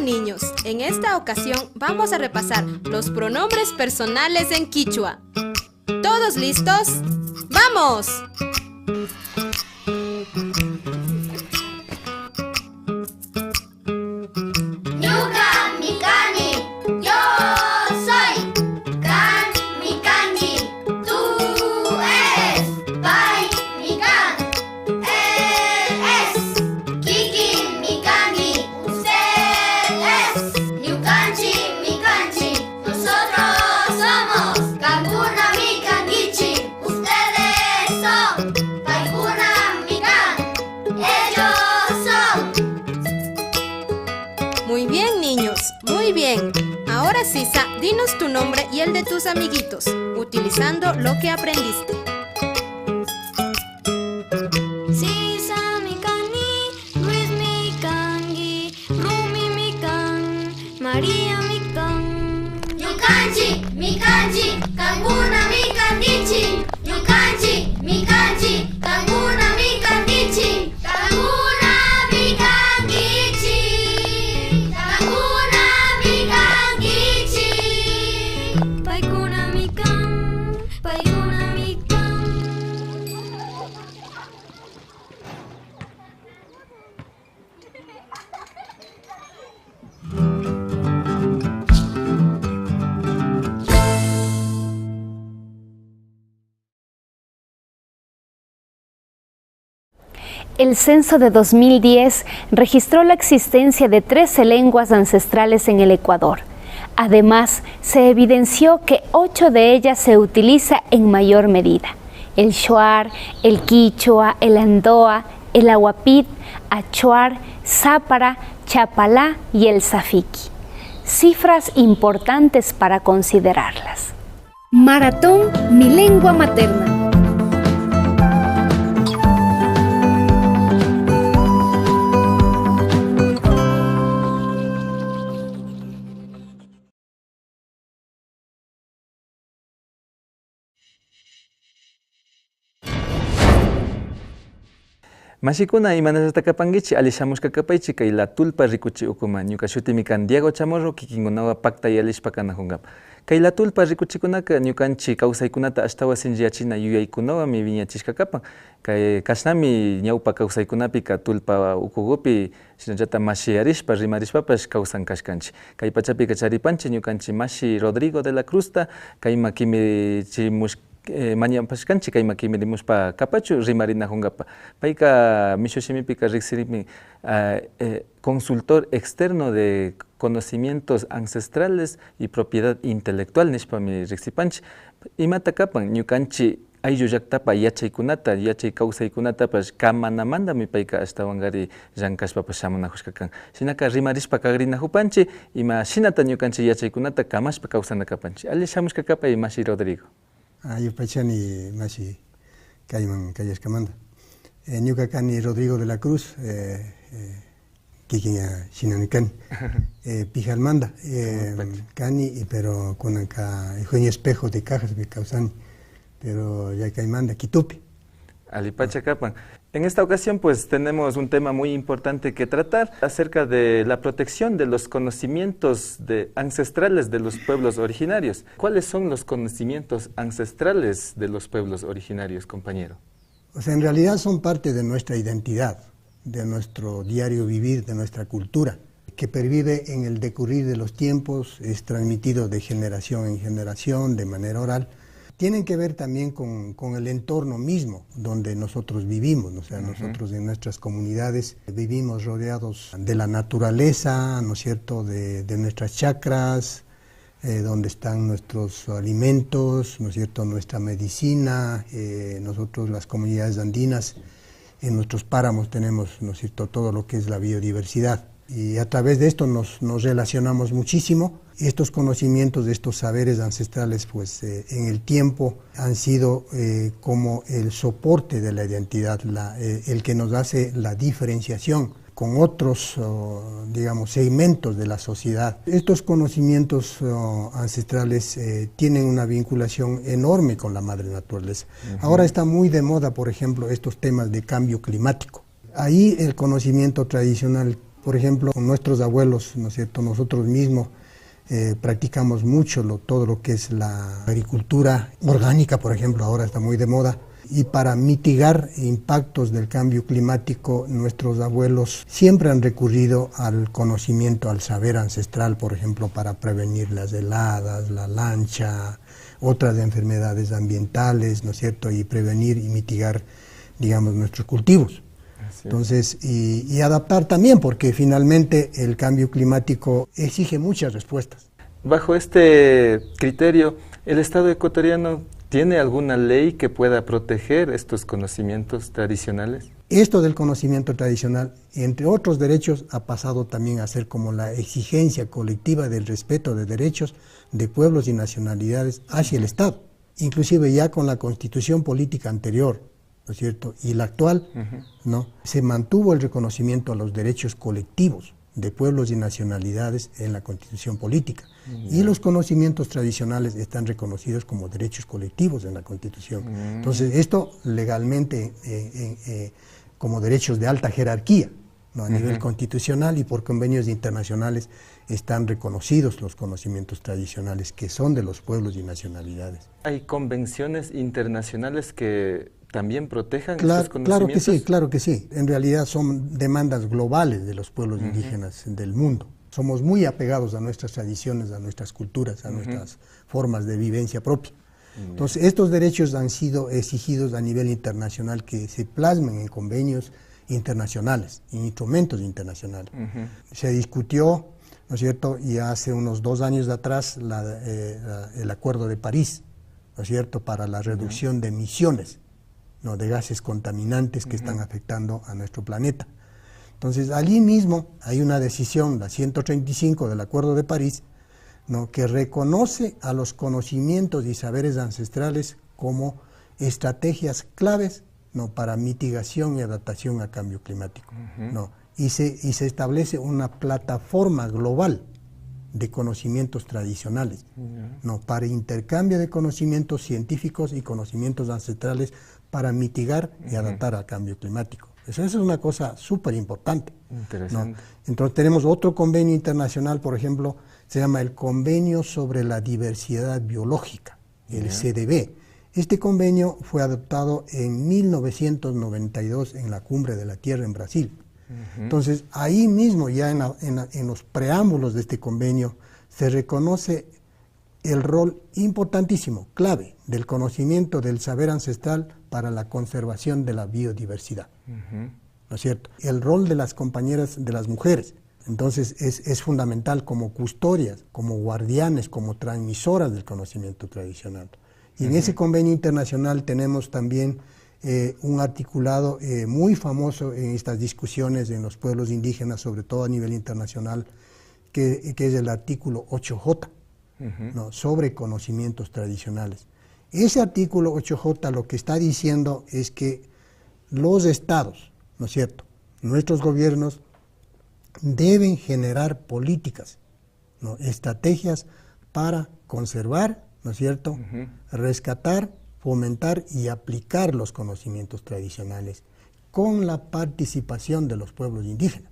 niños, en esta ocasión vamos a repasar los pronombres personales en quichua. ¿Todos listos? ¡Vamos! Ñuqami kani, yo soy. Qammi kanki, tú eres. Paymi kan, él es. Kikiymi kani, usted es. Ñuqanchikmi kanchik, nosotros somos. Qamkunami kankichik, ustedes son. Paykunami kan, ellos son. Muy bien, niños, muy bien. Ahora, Sisa, dinos tu nombre y el de tus amiguitos, utilizando lo que aprendiste. Sisami kani, Luismi kanki, Rumimi kan, Mariami kan. Ñuqanchikmi kanchik, qamkunami kankichik. Ñuqanchikmi kanchik, qamkunami kankichik. Qamkunami kankichik. Qamkunami kankichik. Paykunami kan, paykunami kan. El censo de 2010 registró la existencia de 13 lenguas ancestrales en el Ecuador. Además, se evidenció que 8 de ellas se utiliza en mayor medida: el shuar, el quichua, el andoa, el aguapit, achuar, zápara, chapalá y el zafiki. Cifras importantes para considerarlas. Maratón Mi Lengua Materna. Mashikuna imanasatakapankichik alli shamushkakapaychik kay La Tulpa rikuchi ukuman. Ñuka shutimi kan Diego Chamorro kikinkunawan pakta yalishpa kanajunkapa. Kay La Tulpa rikuchikunaka ñukanchik kawsaykunata ashtawan sinchiyachina yuyaykunawami wiñachishkakapan. Kay kashnami ñawpa kawsaykunapika tulpa ukukupi shinallata mashiyarishpa rimarishpapash kawsan kashkanchik. Kay pachapika charipanchik ñukanchik mashi Rodrigo de la Cruzta kayma kimichimushka mañapashkanchik kayma kimirimushpa kapachu rimarinajunkapa. Payka mishu shimipika riksirimi consultor externo de conocimientos ancestrales y propiedad intelectual nishpami riksipanchik. Imata kapan ñukanchik ayllu llaktapa yachaykunata, yachay kawsaykunatapash kamanamantami payka ashtawankari llankashpapash shamunajushka kan. Shinaka rimarishpa kagrinajupanchik ima shinata ñukanchik yachaykunata kamashpa kawsana kapanchik. Alli shamushka kapay mashi Rodrigo. Yupaychani mashi kayman kallashkamanta. Ñuka kani Rodrigo de la Cruz, kikin shinani kani. Pijalmanta kani, pero kunanka Eugenio Espejo de Cajas mi kawsani, pero ya kaymanta Quitupi. Alipacha kapan. En esta ocasión pues tenemos un tema muy importante que tratar acerca de la protección de los conocimientos ancestrales de los pueblos originarios. ¿Cuáles son los conocimientos ancestrales de los pueblos originarios, compañero? O sea, en realidad son parte de nuestra identidad, de nuestro diario vivir, de nuestra cultura, que pervive en el decurrir de los tiempos, es transmitido de generación en generación, de manera oral. Tienen que ver también con el entorno mismo donde nosotros vivimos, o sea, nosotros en nuestras comunidades vivimos rodeados de la naturaleza, ¿no es cierto?, de nuestras chacras, donde están nuestros alimentos, ¿no es cierto?, nuestra medicina. Nosotros las comunidades andinas, en nuestros páramos tenemos, ¿no es cierto?, todo lo que es la biodiversidad. Y a través de esto nos relacionamos muchísimo. Estos conocimientos, estos saberes ancestrales, pues en el tiempo han sido como el soporte de la identidad, el que nos hace la diferenciación con otros, digamos, segmentos de la sociedad. Estos conocimientos ancestrales tienen una vinculación enorme con la madre naturaleza. Ahora está muy de moda, por ejemplo, estos temas de cambio climático. Ahí el conocimiento tradicional Por ejemplo, con nuestros abuelos, ¿no es cierto?, nosotros mismos practicamos mucho todo lo que es la agricultura orgánica, por ejemplo, ahora está muy de moda. Y para mitigar impactos del cambio climático, nuestros abuelos siempre han recurrido al conocimiento, al saber ancestral, por ejemplo, para prevenir las heladas, la lancha, otras enfermedades ambientales, ¿no es cierto?, y prevenir y mitigar, digamos, nuestros cultivos. Entonces, y adaptar también, porque finalmente el cambio climático exige muchas respuestas. Bajo este criterio, ¿el Estado ecuatoriano tiene alguna ley que pueda proteger estos conocimientos tradicionales? Esto del conocimiento tradicional, entre otros derechos, ha pasado también a ser como la exigencia colectiva del respeto de derechos de pueblos y nacionalidades hacia el Estado. Inclusive ya con la constitución política anterior, ¿no es cierto?, y la actual, ¿no?, se mantuvo el reconocimiento a los derechos colectivos de pueblos y nacionalidades en la constitución política. Y los conocimientos tradicionales están reconocidos como derechos colectivos en la constitución. Entonces, esto legalmente como derechos de alta jerarquía, ¿no?, a nivel constitucional y por convenios internacionales están reconocidos los conocimientos tradicionales que son de los pueblos y nacionalidades. ¿Hay convenciones internacionales que también protejan estos conocimientos? Claro que sí, claro que sí. En realidad son demandas globales de los pueblos indígenas del mundo. Somos muy apegados a nuestras tradiciones, a nuestras culturas, a nuestras formas de vivencia propia. Entonces, estos derechos han sido exigidos a nivel internacional que se plasmen en convenios internacionales, en instrumentos internacionales. Se discutió, ¿no es cierto?, y hace unos 2 años de atrás el Acuerdo de París, ¿no es cierto?, para la reducción de emisiones, ¿no?, de gases contaminantes que están afectando a nuestro planeta. Entonces, allí mismo hay una decisión, la 135 del Acuerdo de París, ¿no?, que reconoce a los conocimientos y saberes ancestrales como estrategias claves, ¿no?, para mitigación y adaptación a cambio climático, ¿no? Y se establece una plataforma global de conocimientos tradicionales, ¿no?, para intercambio de conocimientos científicos y conocimientos ancestrales para mitigar y adaptar al cambio climático. Eso es una cosa súper importante, Interesante. ¿no? Entonces tenemos otro convenio internacional, por ejemplo, se llama el Convenio sobre la Diversidad Biológica, el CDB. Este convenio fue adoptado en 1992 en la Cumbre de la Tierra en Brasil. Entonces, ahí mismo, ya en los preámbulos de este convenio, se reconoce el rol importantísimo, clave, del conocimiento del saber ancestral para la conservación de la biodiversidad, ¿no es cierto? El rol de las compañeras, de las mujeres, entonces es fundamental como custodias, como guardianes, como transmisoras del conocimiento tradicional. Y en ese convenio internacional tenemos también un articulado muy famoso en estas discusiones en los pueblos indígenas, sobre todo a nivel internacional, que es el artículo 8J, ¿no?, sobre conocimientos tradicionales. Ese artículo 8J lo que está diciendo es que los estados, ¿no es cierto?, nuestros gobiernos deben generar políticas, ¿no?, estrategias para conservar, ¿no es cierto?, rescatar, fomentar y aplicar los conocimientos tradicionales con la participación de los pueblos indígenas,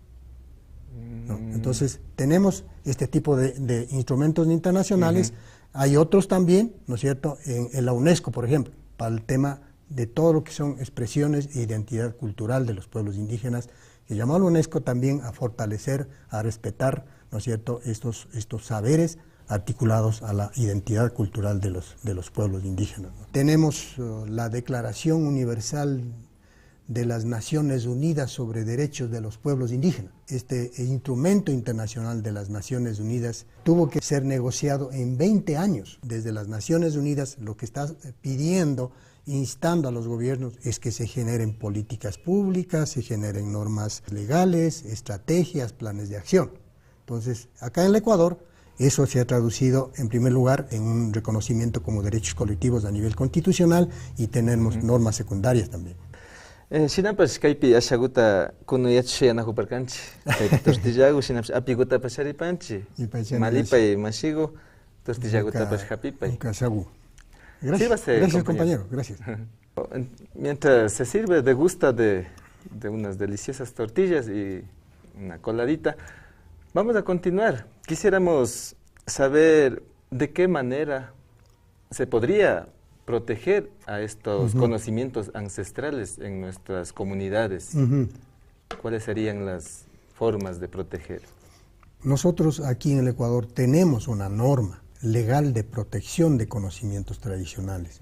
¿no? Entonces, tenemos este tipo de instrumentos internacionales. Hay otros también, ¿no es cierto?, en la UNESCO, por ejemplo, para el tema de todo lo que son expresiones e identidad cultural de los pueblos indígenas, que llamó a la UNESCO también a fortalecer, a respetar, ¿no es cierto?, estos saberes articulados a la identidad cultural de los pueblos indígenas, ¿no? Tenemos la Declaración Universal de las Naciones Unidas sobre Derechos de los Pueblos Indígenas. Este instrumento internacional de las Naciones Unidas tuvo que ser negociado en 20 años. Desde las Naciones Unidas lo que está pidiendo, instando a los gobiernos, es que se generen políticas públicas, se generen normas legales, estrategias, planes de acción. Entonces, acá en el Ecuador, eso se ha traducido, en primer lugar, en un reconocimiento como derechos colectivos a nivel constitucional y tenemos normas secundarias también. Shinapash kaypi ashaguta kunuyachishayanajuparkanchik, kaypi tortillagu, shinapash apigutapash aripanchik, malipay mashigu, tortillagutapash hapipay. Gracias, gracias compañero, gracias. Mientras se sirve, degusta de unas deliciosas tortillas y una coladita. Vamos a continuar. Quisiéramos saber de qué manera se podría proteger a estos conocimientos ancestrales en nuestras comunidades. ¿Cuáles serían las formas de proteger? Nosotros aquí en el Ecuador tenemos una norma legal de protección de conocimientos tradicionales.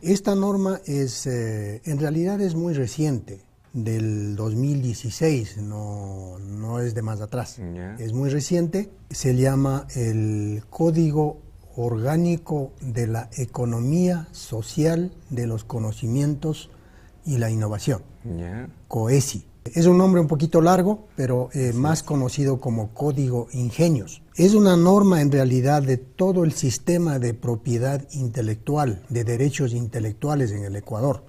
Esta norma es, en realidad es muy reciente, del 2016, no es de más atrás. Es muy reciente, se llama el Código Orgánico de la Economía Social de los Conocimientos y la Innovación, COESI. Es un nombre un poquito largo, pero más conocido como Código Ingenios. Es una norma en realidad de todo el sistema de propiedad intelectual, de derechos intelectuales en el Ecuador.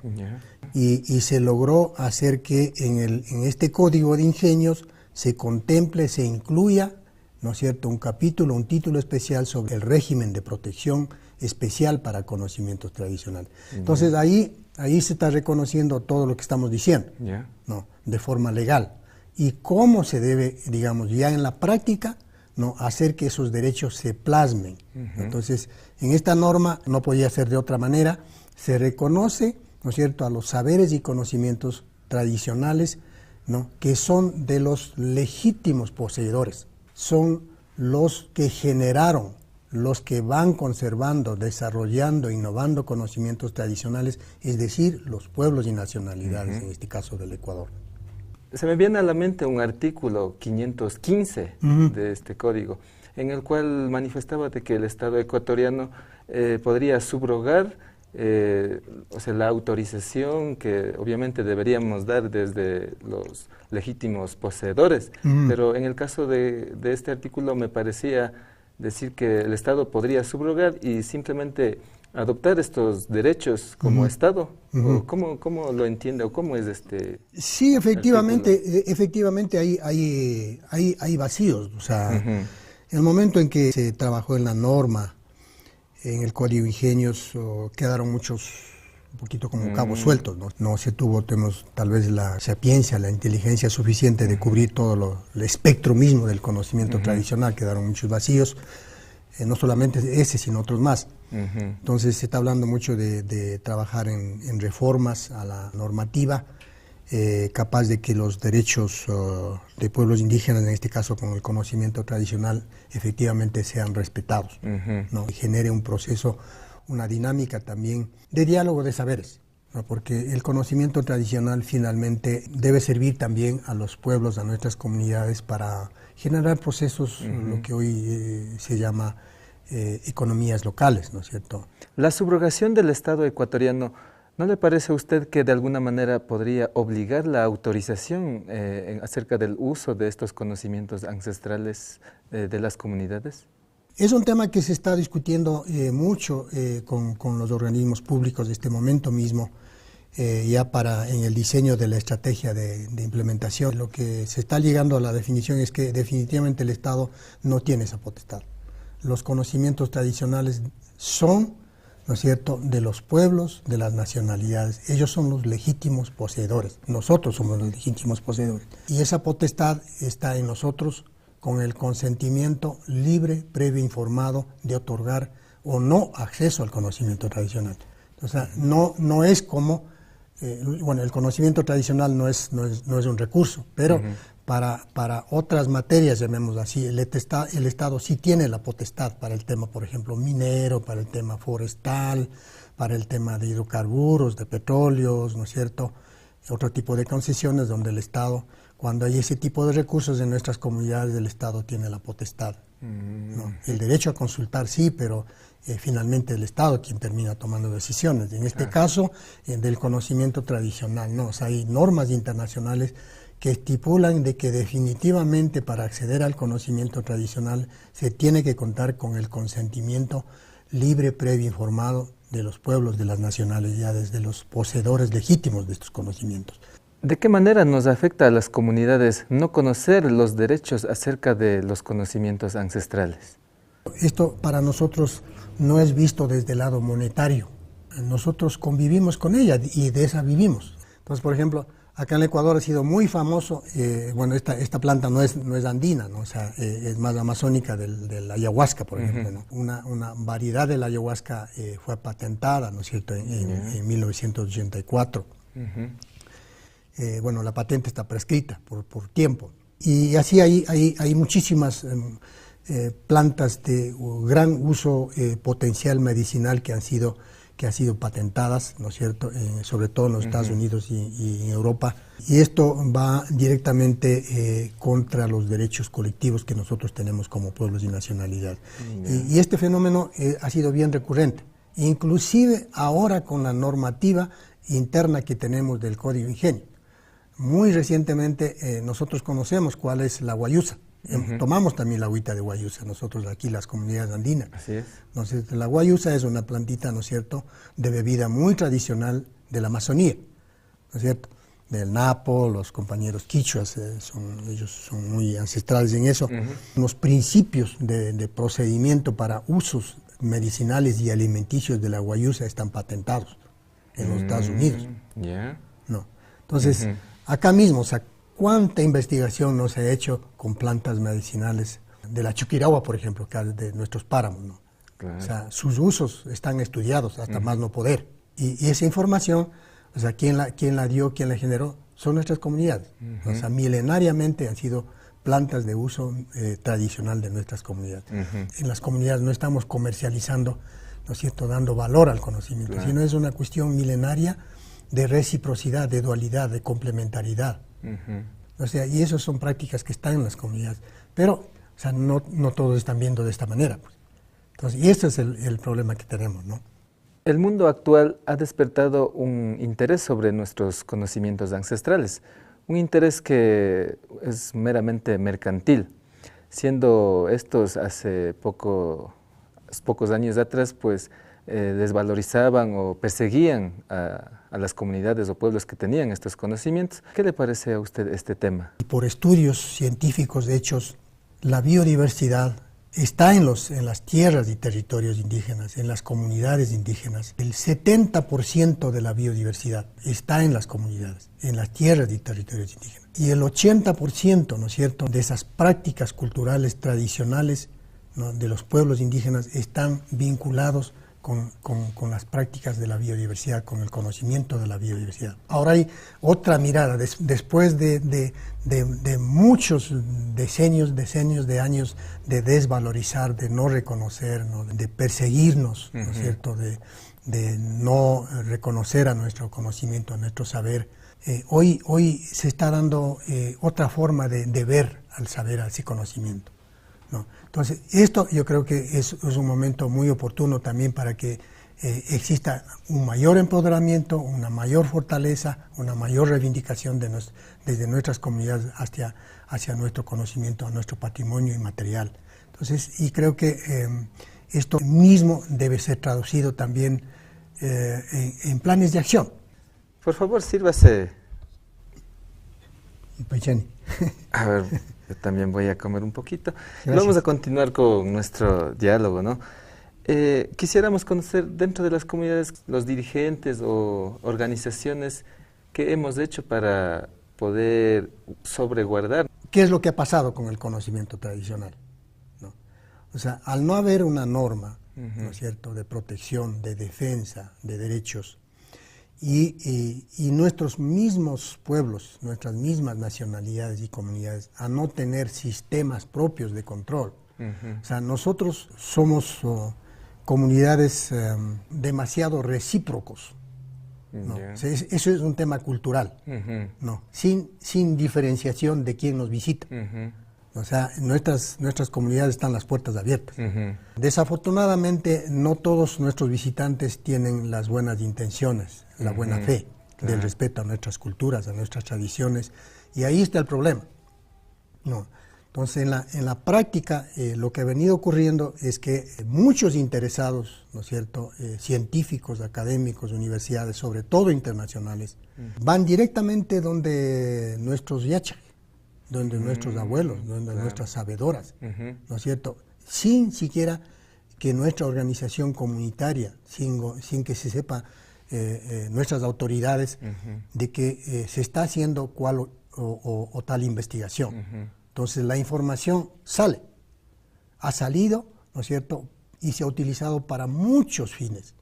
Y se logró hacer que en este Código de Ingenios se contemple, se incluya, ¿no es cierto?, un capítulo, un título especial sobre el régimen de protección especial para conocimientos tradicionales. Entonces ahí se está reconociendo todo lo que estamos diciendo, ¿no?, de forma legal. Y cómo se debe, digamos, ya en la práctica, ¿no?, hacer que esos derechos se plasmen. Entonces, en esta norma no podía ser de otra manera, se reconoce, ¿no es cierto?, a los saberes y conocimientos tradicionales, ¿no?, que son de los legítimos poseedores, son los que generaron, los que van conservando, desarrollando, innovando conocimientos tradicionales, es decir, los pueblos y nacionalidades, en este caso del Ecuador. Se me viene a la mente un artículo 515 de este código, en el cual manifestaba de que el Estado ecuatoriano podría subrogar o sea, la autorización que obviamente deberíamos dar desde los legítimos poseedores, pero en el caso de este artículo me parecía decir que el Estado podría subrogar y simplemente adoptar estos derechos como Estado. ¿O cómo lo entiende o cómo es este? Sí, efectivamente, efectivamente hay vacíos. O sea, en el momento en que se trabajó en la norma, en el Código Ingenios, quedaron muchos, un poquito como cabos sueltos, ¿no? No se tuvo, tenemos tal vez la sapiencia, la inteligencia suficiente de cubrir todo el espectro mismo del conocimiento tradicional, quedaron muchos vacíos, no solamente ese, sino otros más. Entonces se está hablando mucho de trabajar en reformas a la normativa, capaz de que los derechos de pueblos indígenas, en este caso con el conocimiento tradicional, efectivamente sean respetados, ¿no? Y genere un proceso, una dinámica también de diálogo de saberes, ¿no? Porque el conocimiento tradicional finalmente debe servir también a los pueblos, a nuestras comunidades, para generar procesos, lo que hoy se llama economías locales, ¿no es cierto? La subrogación del Estado ecuatoriano, ¿no le parece a usted que de alguna manera podría obligar la autorización acerca del uso de estos conocimientos ancestrales de las comunidades? Es un tema que se está discutiendo mucho con los organismos públicos de este momento mismo, ya en el diseño de la estrategia de implementación. Lo que se está llegando a la definición es que definitivamente el Estado no tiene esa potestad. Los conocimientos tradicionales son, ¿no es cierto?, de los pueblos, de las nacionalidades. Ellos son los legítimos poseedores. Nosotros somos los legítimos poseedores. Y esa potestad está en nosotros con el consentimiento libre, previo, informado de otorgar o no acceso al conocimiento tradicional. O sea, no es como, bueno, el conocimiento tradicional no es un recurso, pero para otras materias, llamemos así, el Estado sí tiene la potestad para el tema, por ejemplo, minero, para el tema forestal, para el tema de hidrocarburos, de petróleos, ¿no es cierto?, otro tipo de concesiones donde el Estado, cuando hay ese tipo de recursos en nuestras comunidades, el Estado tiene la potestad, ¿no? El derecho a consultar sí, pero finalmente el Estado quien termina tomando decisiones. En este caso, del conocimiento tradicional, ¿no? O sea, hay normas internacionales que estipulan de que definitivamente para acceder al conocimiento tradicional se tiene que contar con el consentimiento libre, previo, informado de los pueblos, de las nacionalidades, de los poseedores legítimos de estos conocimientos. ¿De qué manera nos afecta a las comunidades no conocer los derechos acerca de los conocimientos ancestrales? Esto para nosotros no es visto desde el lado monetario. Nosotros convivimos con ella y de esa vivimos. Entonces, por ejemplo, Acá en el Ecuador ha sido muy famoso, bueno, esta planta no es andina, ¿no? O sea, es más amazónica de la ayahuasca, por ejemplo, ¿no? Una variedad de la ayahuasca fue patentada, ¿no es cierto?, en 1984. Bueno, la patente está prescrita por tiempo. Y así hay muchísimas plantas de gran uso potencial medicinal que han sido patentadas, ¿no es cierto?, sobre todo en los Estados Unidos y en Europa. Y esto va directamente contra los derechos colectivos que nosotros tenemos como pueblos y nacionalidad. Y este fenómeno ha sido bien recurrente, inclusive ahora con la normativa interna que tenemos del Código Ingenio. Muy recientemente nosotros conocemos cuál es la guayusa. Tomamos también la agüita de guayusa, nosotros aquí las comunidades andinas. Así es. Entonces, la guayusa es una plantita, ¿no es cierto?, de bebida muy tradicional de la Amazonía, ¿no es cierto?, del Napo, los compañeros quichuas, ellos son muy ancestrales en eso. Los principios de procedimiento para usos medicinales y alimenticios de la guayusa están patentados en los Estados Unidos. No. Entonces, acá mismo, o sea, ¿cuánta investigación no se ha hecho con plantas medicinales de la chuquiragua, por ejemplo, que de nuestros páramos, ¿no? Claro. O sea, sus usos están estudiados hasta más no poder. Y esa información, o sea, ¿quién la dio, quién la generó? Son nuestras comunidades. O sea, milenariamente han sido plantas de uso tradicional de nuestras comunidades. En las comunidades no estamos comercializando, ¿no es cierto?, dando valor al conocimiento, sino es una cuestión milenaria de reciprocidad, de dualidad, de complementariedad. O sea, y esas son prácticas que están en las comunidades, pero, o sea, no todos están viendo de esta manera, pues. Entonces, y este es el problema que tenemos, ¿no? El mundo actual ha despertado un interés sobre nuestros conocimientos ancestrales, un interés que es meramente mercantil, siendo estos hace pocos años atrás, pues, desvalorizaban o perseguían a las comunidades o pueblos que tenían estos conocimientos. ¿Qué le parece a usted este tema? Por estudios científicos hechos, la biodiversidad está en las tierras y territorios indígenas, en las comunidades indígenas. El 70% de la biodiversidad está en las comunidades, en las tierras y territorios indígenas. Y el 80%, ¿no es cierto?, de esas prácticas culturales tradicionales, ¿no?, de los pueblos indígenas están vinculados con las prácticas de la biodiversidad, con el conocimiento de la biodiversidad. Ahora hay otra mirada, después de muchos decenios de años de desvalorizar, de no reconocer, ¿no?, de perseguirnos, ¿no es cierto?, de no reconocer a nuestro conocimiento, a nuestro saber. Hoy se está dando otra forma de ver al saber, a ese conocimiento, ¿no? Entonces, esto yo creo que es un momento muy oportuno también para que exista un mayor empoderamiento, una mayor fortaleza, una mayor reivindicación desde nuestras comunidades hacia nuestro conocimiento, a nuestro patrimonio inmaterial. Entonces, y creo que esto mismo debe ser traducido también en planes de acción. Por favor, sírvase. Paichani. A ver, yo también voy a comer un poquito. Gracias. Vamos a continuar con nuestro diálogo, ¿no? Quisiéramos conocer dentro de las comunidades los dirigentes o organizaciones que hemos hecho para poder sobreguardar. ¿Qué es lo que ha pasado con el conocimiento tradicional? ¿No? O sea, al no haber una norma, ¿no es cierto?, de protección, de defensa, de derechos, y nuestros mismos pueblos, nuestras mismas nacionalidades y comunidades, a no tener sistemas propios de control. O sea, nosotros somos comunidades demasiado recíprocos, ¿no? O sea, eso es un tema cultural, ¿no? Sin diferenciación de quién nos visita. O sea, nuestras comunidades están las puertas abiertas. Desafortunadamente, no todos nuestros visitantes tienen las buenas intenciones, la buena fe, del respeto a nuestras culturas, a nuestras tradiciones, y ahí está el problema, ¿no? Entonces, en la práctica, lo que ha venido ocurriendo es que muchos interesados, ¿no es cierto?, científicos, académicos, universidades, sobre todo internacionales, van directamente donde nuestros yachak, donde nuestros abuelos, donde nuestras sabedoras, ¿no es cierto?, sin siquiera que nuestra organización comunitaria, sin que se sepa nuestras autoridades de que se está haciendo cual o tal investigación. Entonces la información sale, ha salido, ¿no es cierto?, y se ha utilizado para muchos fines.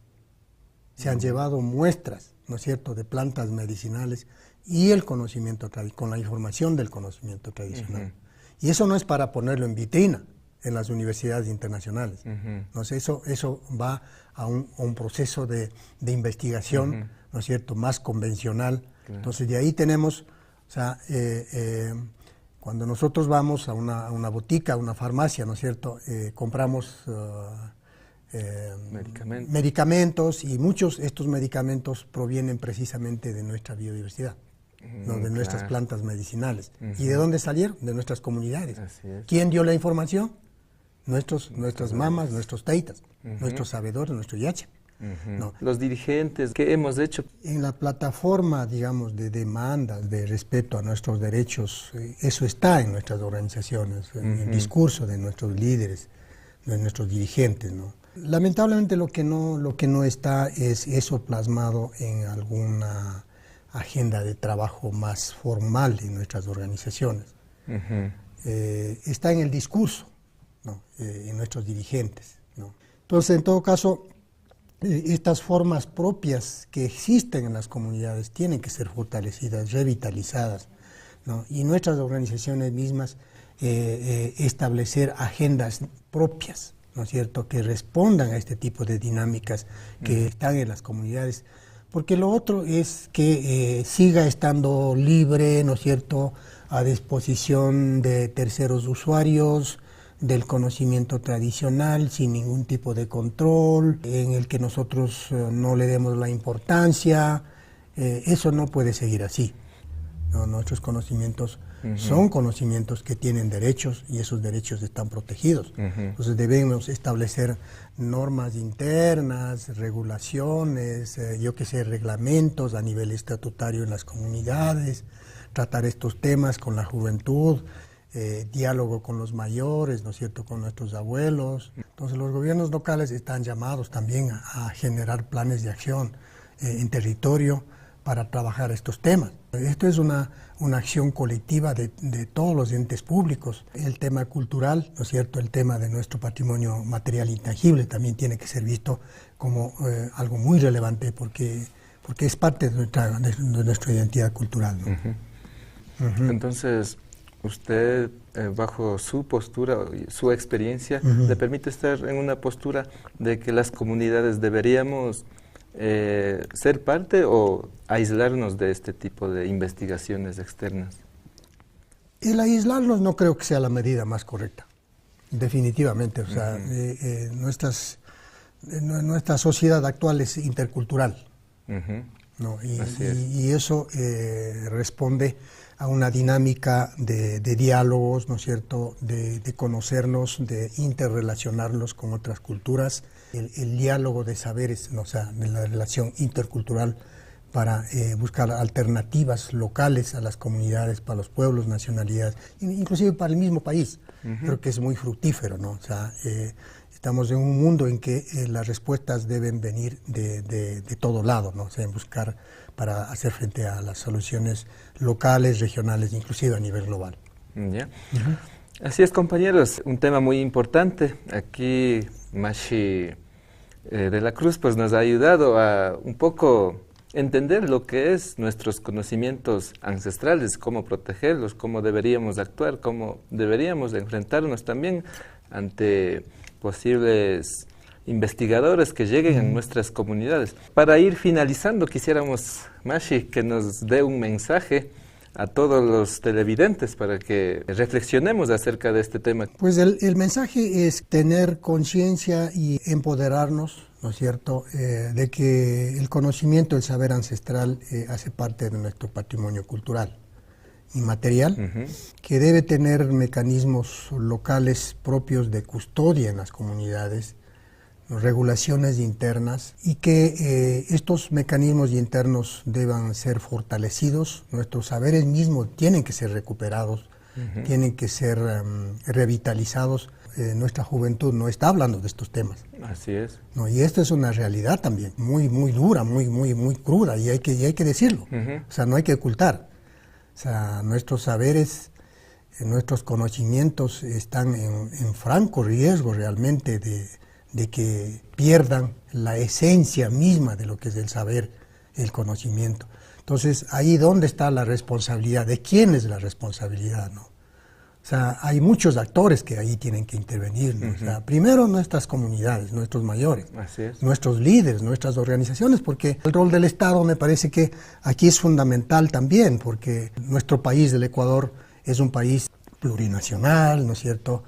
Se han llevado muestras, ¿no es cierto?, de plantas medicinales y el conocimiento, con la información del conocimiento tradicional. Y eso no es para ponerlo en vitrina en las universidades internacionales. Entonces, eso va a un proceso de investigación, ¿no es cierto?, más convencional. Claro. Entonces, de ahí tenemos, o sea, cuando nosotros vamos a una botica, a una farmacia, ¿no es cierto?, compramos medicamentos, y muchos de estos medicamentos provienen precisamente de nuestra biodiversidad, ¿no?, de nuestras plantas medicinales. ¿Y de dónde salieron? De nuestras comunidades. ¿Quién dio la información? Nuestras mamas, nuestros teitas, nuestros sabedores, nuestro yacha. No. Los dirigentes, ¿qué hemos hecho? En la plataforma, digamos, de demandas, de respeto a nuestros derechos, eso está en nuestras organizaciones, en el discurso de nuestros líderes, de nuestros dirigentes, ¿no? Lamentablemente lo que no está es eso plasmado en alguna agenda de trabajo más formal en nuestras organizaciones. Está en el discurso, ¿no?, en nuestros dirigentes, ¿no? Entonces, en todo caso, estas formas propias que existen en las comunidades tienen que ser fortalecidas, revitalizadas, ¿no? Y nuestras organizaciones mismas establecer agendas propias, ¿no es cierto?, que respondan a este tipo de dinámicas que están en las comunidades. Porque lo otro es que siga estando libre, ¿no es cierto?, a disposición de terceros usuarios, del conocimiento tradicional, sin ningún tipo de control, en el que nosotros no le demos la importancia. Eso no puede seguir así, ¿no? Nuestros conocimientos son conocimientos que tienen derechos y esos derechos están protegidos. Entonces debemos establecer normas internas, regulaciones, yo qué sé, reglamentos a nivel estatutario en las comunidades, tratar estos temas con la juventud, diálogo con los mayores, ¿no es cierto?, con nuestros abuelos. Entonces los gobiernos locales están llamados también a generar planes de acción en territorio para trabajar estos temas. Esto es una acción colectiva de todos los entes públicos. El tema cultural, ¿no es cierto?, el tema de nuestro patrimonio material intangible también tiene que ser visto como algo muy relevante porque es parte de nuestra identidad cultural, ¿no? Entonces, usted, bajo su postura, su experiencia, le permite estar en una postura de que las comunidades deberíamos ser parte o aislarnos de este tipo de investigaciones externas. El aislarnos no creo que sea la medida más correcta, definitivamente. O sea, nuestra sociedad actual es intercultural, ¿no? Y eso responde a una dinámica de diálogos, ¿no es cierto?, de conocernos, de interrelacionarnos con otras culturas, el diálogo de saberes, ¿no?, o sea, de la relación intercultural para buscar alternativas locales a las comunidades, para los pueblos, nacionalidades, inclusive para el mismo país. Creo que es muy fructífero, ¿no? O sea, estamos en un mundo en que las respuestas deben venir de todo lado, ¿no? O sea, en buscar para hacer frente a las soluciones locales, regionales, inclusive a nivel global. Ya. Así es, compañeros, un tema muy importante. Aquí Mashi de la Cruz pues nos ha ayudado a un poco entender lo que es nuestros conocimientos ancestrales, cómo protegerlos, cómo deberíamos actuar, cómo deberíamos enfrentarnos también ante posibles investigadores que lleguen a nuestras comunidades. Para ir finalizando, quisiéramos, Mashi, que nos dé un mensaje a todos los televidentes para que reflexionemos acerca de este tema. Pues el mensaje es tener conciencia y empoderarnos, ¿no es cierto?, de que el conocimiento, el saber ancestral hace parte de nuestro patrimonio cultural y material, que debe tener mecanismos locales propios de custodia en las comunidades, regulaciones internas, y que estos mecanismos internos deban ser fortalecidos. Nuestros saberes mismos tienen que ser recuperados, tienen que ser revitalizados. Nuestra juventud no está hablando de estos temas. Así es. No, y esto es una realidad también, muy, muy dura, muy, muy, muy cruda, y hay que decirlo. O sea, no hay que ocultar. O sea, nuestros saberes, nuestros conocimientos están en franco riesgo realmente de que pierdan la esencia misma de lo que es el saber, el conocimiento. Entonces, ahí dónde está la responsabilidad, de quién es la responsabilidad, ¿no? O sea, hay muchos actores que ahí tienen que intervenir, ¿no? O sea, primero nuestras comunidades, nuestros mayores, Así es. Nuestros líderes, nuestras organizaciones, porque el rol del Estado me parece que aquí es fundamental también, porque nuestro país, el Ecuador, es un país plurinacional, ¿no es cierto?,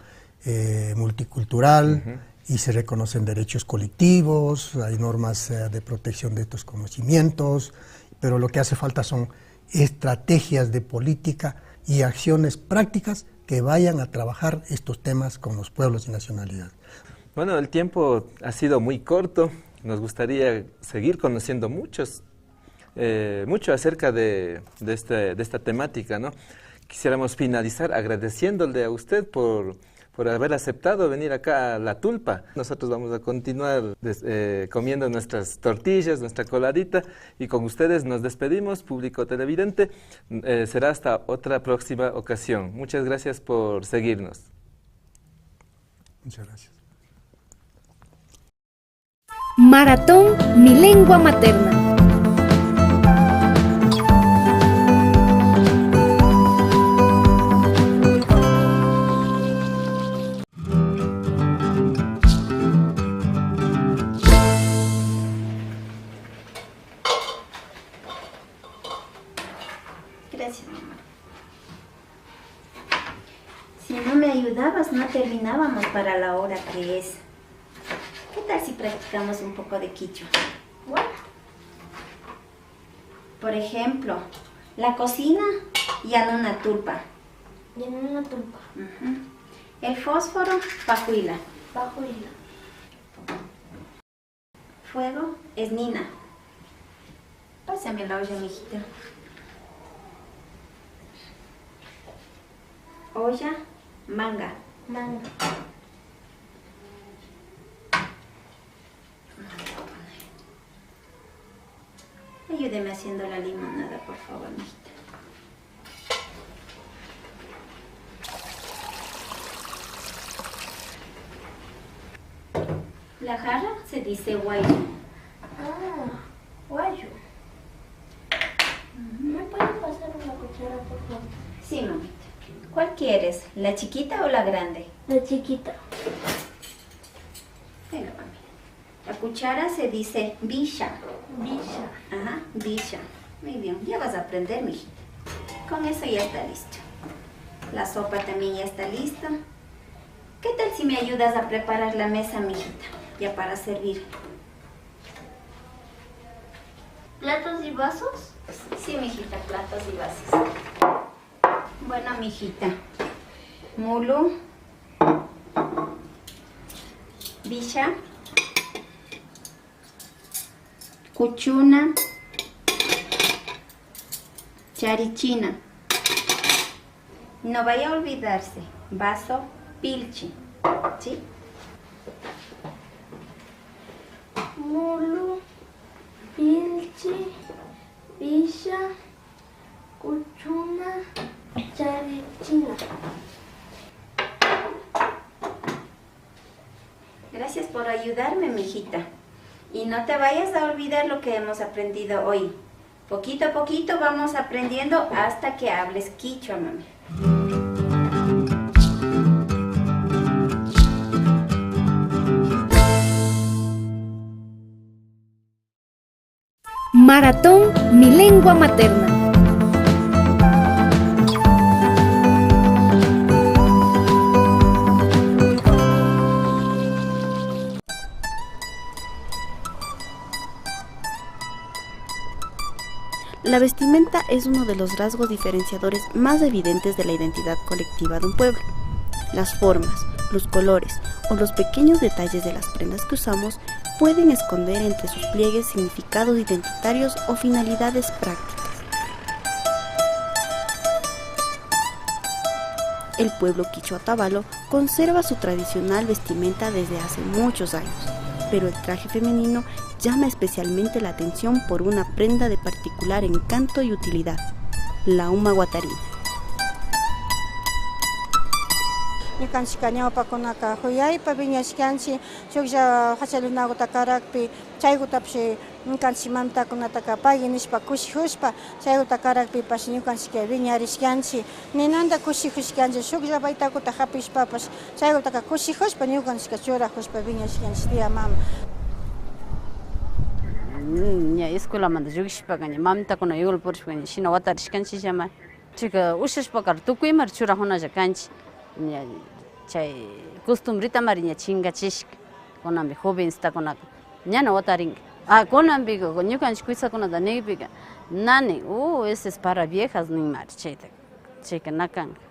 multicultural, y se reconocen derechos colectivos, hay normas de protección de estos conocimientos, pero lo que hace falta son estrategias de política y acciones prácticas que vayan a trabajar estos temas con los pueblos y nacionalidades. Bueno, el tiempo ha sido muy corto, nos gustaría seguir conociendo mucho acerca de esta temática, ¿no? Quisiéramos finalizar agradeciéndole a usted por haber aceptado venir acá a La Tulpa. Nosotros vamos a continuar comiendo nuestras tortillas, nuestra coladita, y con ustedes nos despedimos, público televidente. Será hasta otra próxima ocasión. Muchas gracias por seguirnos. Muchas gracias. Maratón Mi Lengua Materna. Gracias, mi amor. Si no me ayudabas, no terminábamos para la hora que es. ¿Qué tal si practicamos un poco de quichua? What? Por ejemplo, la cocina yanuna tulpa. Yanuna tulpa. El fósforo, pajuila. Pajuila. Fuego es nina. Pásame la olla, mijita. Olla, manga. Manga. Ayúdeme haciendo la limonada, por favor, mijita. La jarra se dice guayo. Ah, guayo. ¿Me pueden pasar una cuchara, por favor? Sí, mamita. ¿Cuál quieres? ¿La chiquita o la grande? La chiquita. Venga, mami. La cuchara se dice bisha. Bisha. Ajá, bisha. Muy bien, ya vas a aprender, mijita. Con eso ya está listo. La sopa también ya está lista. ¿Qué tal si me ayudas a preparar la mesa, mijita? Ya para servir. ¿Platos y vasos? Sí, mijita, platos y vasos. Bueno, mijita. Mulu. Bisha. Cuchuna. Charichina. No vaya a olvidarse. Vaso pilchi. ¿Sí? Mulu, pilchi, bisha, cuchuna, charichina. Gracias por ayudarme, mijita. Y no te vayas a olvidar lo que hemos aprendido hoy. Poquito a poquito vamos aprendiendo hasta que hables quichua, mami. Maratón Mi Lengua Materna. La vestimenta es uno de los rasgos diferenciadores más evidentes de la identidad colectiva de un pueblo. Las formas, los colores o los pequeños detalles de las prendas que usamos pueden esconder entre sus pliegues significados identitarios o finalidades prácticas. El pueblo quichua Otavalo conserva su tradicional vestimenta desde hace muchos años, pero el traje femenino llama especialmente la atención por una prenda de particular encanto y utilidad, la uma huatarina. Ñukanchika ñawpakunaka huyaypa viñashkanchik shuklla hachalunakuta karakpi chaykutapish ñukanchik mamitakunataka pagui nishpa kushijushpa chaykuta karakpipash ñukanchika viñarishkanchik ninanta kushijushkanchik shuklla paytakuta hapishpapash chaykutaka kushijushpa ñukanchika churajushpa viñashkanchik tía mama. Ña escuelamanta llukshishpaka ña mamitakuna igual purishpa ña shina watarishkanchikllama chayka ushashpaka tukuymari churajunalla kanchik. Ña chay costumbritamari ña chingachishka kunanpi jovencitakunaka ñana watarinka. Ah, kunanpika ñukanchik kuysakunata niypika nani, ese es para viejas ninmari chayta chayka na kanka.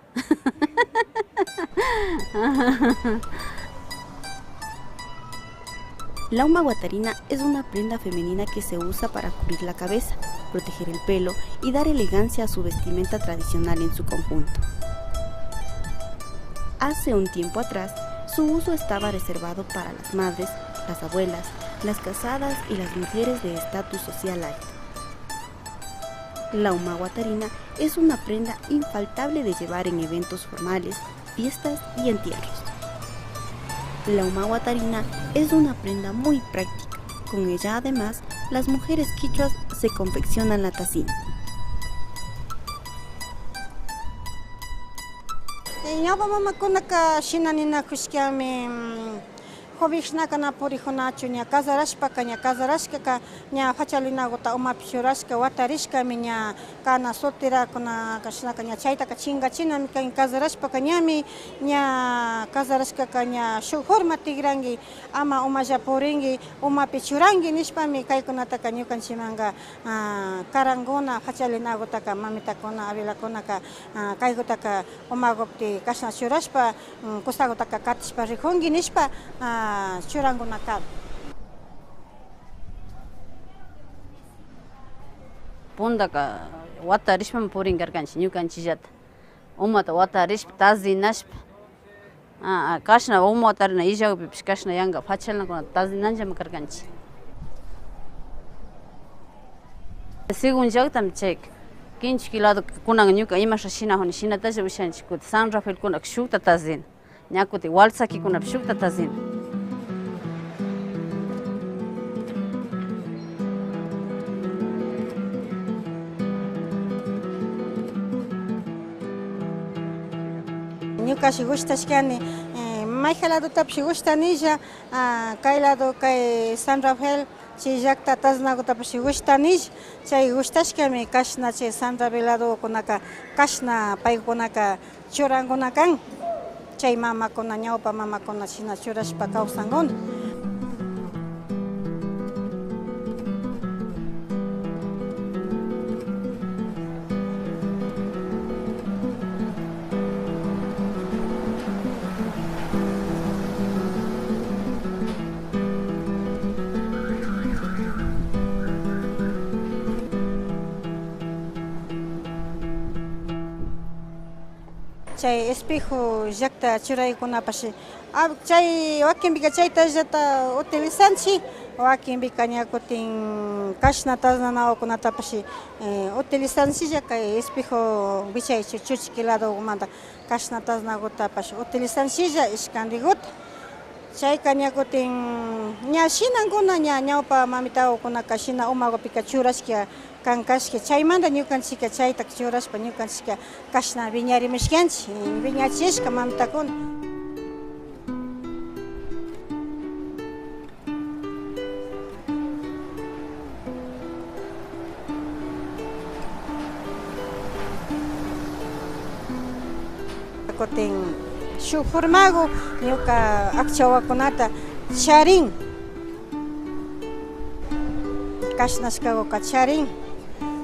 La uma huatarina es una prenda femenina que se usa para cubrir la cabeza, proteger el pelo y dar elegancia a su vestimenta tradicional en su conjunto. Hace un tiempo atrás, su uso estaba reservado para las madres, las abuelas, las casadas y las mujeres de estatus social alto. La uma huatarina es una prenda infaltable de llevar en eventos formales, fiestas y entierros. La uma huatarina es una prenda muy práctica. Con ella, además, las mujeres quichuas se confeccionan la tacina. Ñawpa mamakunaka shina ninakushkami jovenkunaka na purijunachu ña casarashpaka ña casarashkaka ña fachalinakuta umapi churashka watarishkami ña kana solterakunaka shinaka ña chaytaka chingachinami kan casarashpaka ñami ña casarashkaka ña shuk forma tigranki ama umalla purinki umapi churanki nishpami kaykunataka ñukanchikmanka karankuna fachalinakutaka mamitakuna abuelakunaka kaykutaka umakupti kashna churashpa kusakutaka katishpa rijunki nishpa churankunaka. Puntaka watarishpami purinkarkanchik ñukanchikllata umata watarishpa tazinashpa kashna uma watarina illakpipish kashna yanka fachalinakunata tazinanllami karkanchik. Según llaktami chayka Quinchiki lado kunan ñuka imasha shinajuni shinatalla ushanchik kutin San Rafael kunaka shukta tazina ña kutin Walsakikunapish shukta tazina. Ñukashi gushtashkani mayja ladotapish gushtanilla kay lado kay San Rafael chay llakta tazinakutapish gushtanilla chay gushtashkami kashna chay San Rafael ladokunaka kashna paykunaka churankuna kan chay mamakuna ñawpa mamakuna shina churashpa kawsankuna. Chay espejo llakta churaykunapash chay wakinpika chaytallata utilizanchik wakinpika ña kutin kashna tazinanawakunatapash utilizanchiklla kay espejo wichay chuchiki ladokumanta kashna tazinakutapash utilizanchiklla ishkantikuta chayka ña kutin ña shinankuna ña ñawpa mamitawakunaka shina umakupika churashka kankashka chaymanta ñukanchika chayta churashpa ñukanchika kashna viñarimishkanchik viñachishka mamitakuna. Kutin shuk formagu ñuka akchawakunata charin kashnashkakuka charin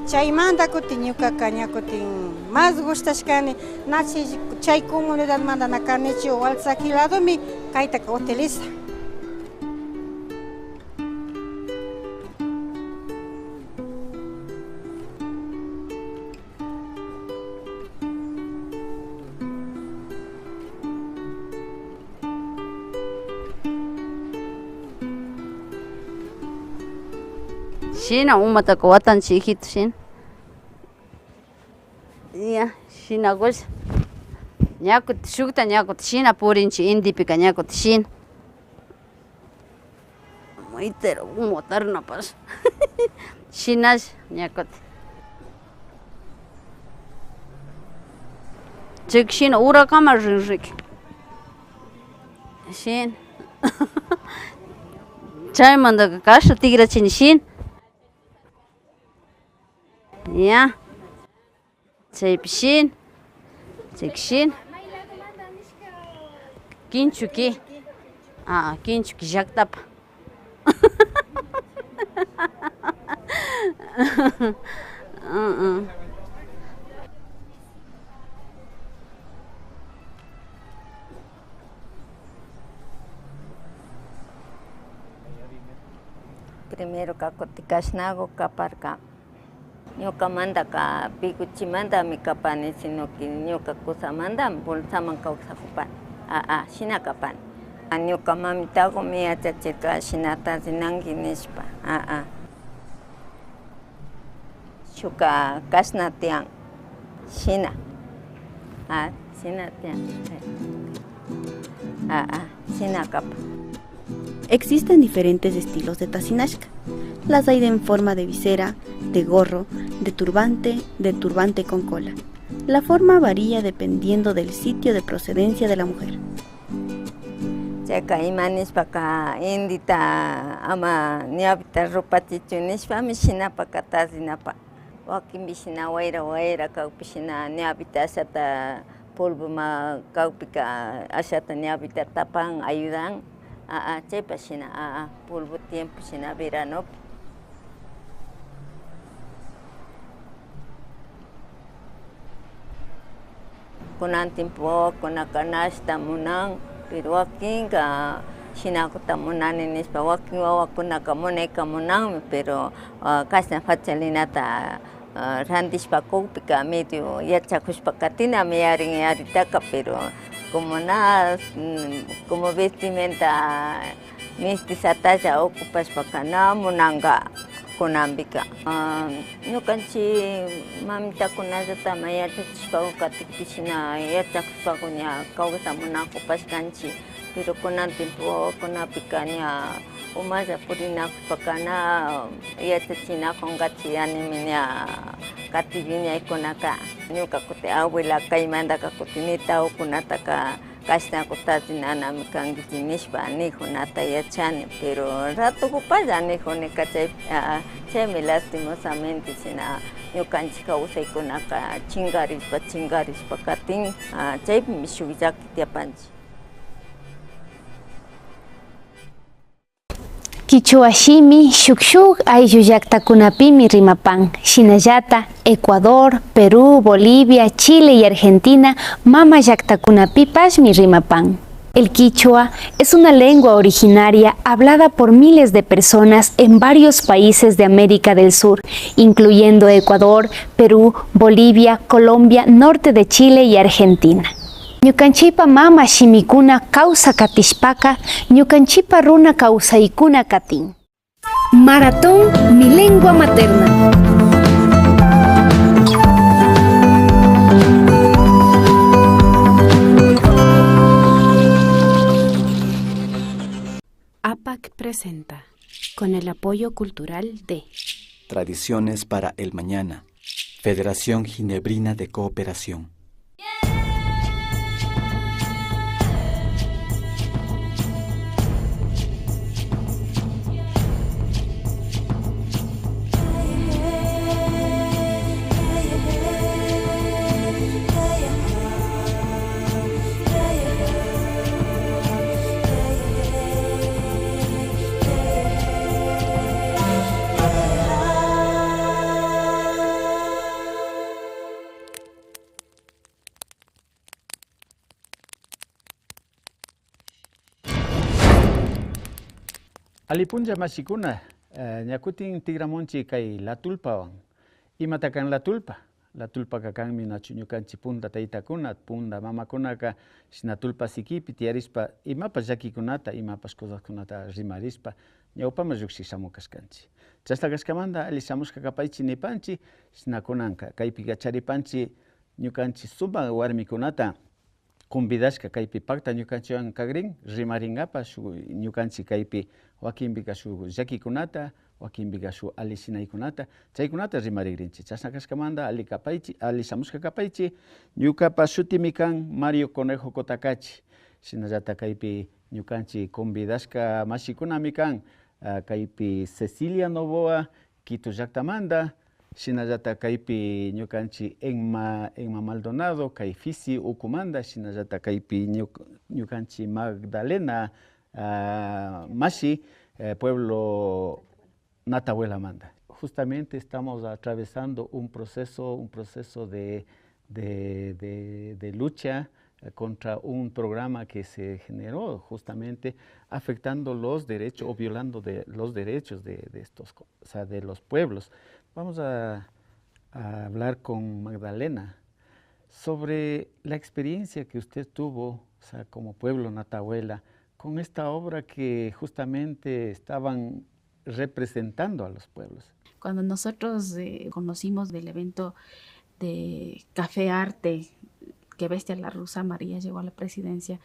chaymanta kutin ñukaka ña kutin mas gushtashkani na chay comunidadmanta na kanichu Walsaki ladomi kaytaka utiliza. Shina umataka watanchik hijito shina. Ya, shina kusha. Ñakuti shukta ñakuti shina purinchik intipika ñakuti shina. Itero motarnapash. Shinash ñakuti. Chik shina urakama rinriki. Shina. Chaymantaka kasha tikrachini shina. Ya. Chaypi shina. Chayka shina. Kinchuki. Ah, kinchuki llaktapa. Primero kakutikashnago kaparka. Ñukamantaka pikuchimantami kapani, sino que ñuka kusamantami bolsaman kawsakupani. Shina kapani. Ñuka mamitaku mi yachachirka shinata rinanki nishpa. Shuka kashna tiyan. Shina. Shina tiyan. Shina kapa. Existen diferentes estilos de tasinashka. Las hay en forma de visera, de gorro, de turbante con cola. La forma varía dependiendo del sitio de procedencia de la mujer. Chayka ima nishpaka indita ama ñawita rupachichu nishpami shinapaka tasinapa. Wakinpi shina wayra wayra kawpi shina ñawita ashata polvoma kawpika ashata ñawita tapan ayudan. Chaypa shina polvo tiempo shina veranopi. Kunan tiempo wawakunaka nashta munan, pero wakinka shinakuta munani nishpa, wakin wawakunaka munayka munanmi, pero kashna fachalinata rantishpa kukpika medio yachakushpa katinami yarin yaritaka, pero como na como vestimenta mestizatalla ocupashpaka na munanka kunanpika. Ñukanchik mamitakunallatama yachachishpa katikpi shina yachakushpa ña kawsamunakupashkanchik, pero kunan tiempo wawakunapika ña umalla purinakushpaka na yachachinakunkachi yanimi ña kativiñaykunaka. Ñuka kutin abuela kaymantaka kutin nitawkunataka kashnakuta kankichik nishpa nijunata yachani, pero ratukupalla nijunika chay chaymi lastimosamente shina ñukanchik kawsaykunaka chinkarishpa chinkarishpa katin, chaypimi shuk llaki tiyapanchik. Kichwa shimi shuk shuk ayllu llaktakunapimi rimapan, shinallata Ecuador, Perú, Bolivia, Chile y Argentina mama llaktakunapipashmi rimapan. El quichua es una lengua originaria hablada por miles de personas en varios países de América del Sur, incluyendo Ecuador, Perú, Bolivia, Colombia, norte de Chile y Argentina. Ñukanchipa mama shimikuna kawsa katishpaka, ñukanchipa runa kawsaykuna katin. Maratón, mi lengua materna. APAC presenta, con el apoyo cultural de Tradiciones para el Mañana, Federación Ginebrina de Cooperación. Alipunlla mashikuna, ñakutin tigramunchi kay la tulpawan. Imatakan la tulpa. La tulpaka kanmi nachu ñukanchik punta taytakuna, punta mamakunaka shina tulpa sikipi tiyarishpa imapash llakikunata, imapash cosaskunata rimarishpa ñawpaman llukshik shamukashkanchik. Chashna kashkamanta alli shamushka kapaychik nipanchik, shina kunanka kaypika charipanchik ñukanchik sumak warmikunata convidashka kaypi pakta ñukanchikwan kakrin rimarinkapak shuk ñukanchik kaypi wakinpika shuk llakikunata, wakinpika shuk alli shinaykunata, chaykunata rimarikrinchik. Chashna kashkamanta alli kapaychik, alli shamushka kapaychik. Ñukapa shutimi kan Mario Conejo Cotacachi. Shinallata kaypi ñukanchik convidashka mashikunami kan, kaypi Cecilia Novoa, Quito llaktamanta, shinallata kaypi ñukanchik Emma, Emma Maldonado, kay Fisi ukumanta, shinallata kaypi ñukanchik Magdalena mashi, pueblo Natabuelamanta. Justamente estamos atravesando un proceso de lucha contra un programa que se generó justamente afectando los derechos o violando los derechos de estos, o sea, de los pueblos. Vamos a hablar con Magdalena sobre la experiencia que usted tuvo, o sea, como pueblo Natabuela, con esta obra que justamente estaban representando a los pueblos. Cuando nosotros conocimos del evento de Café Arte, que Bestia la Rusa María llegó a la presidencia,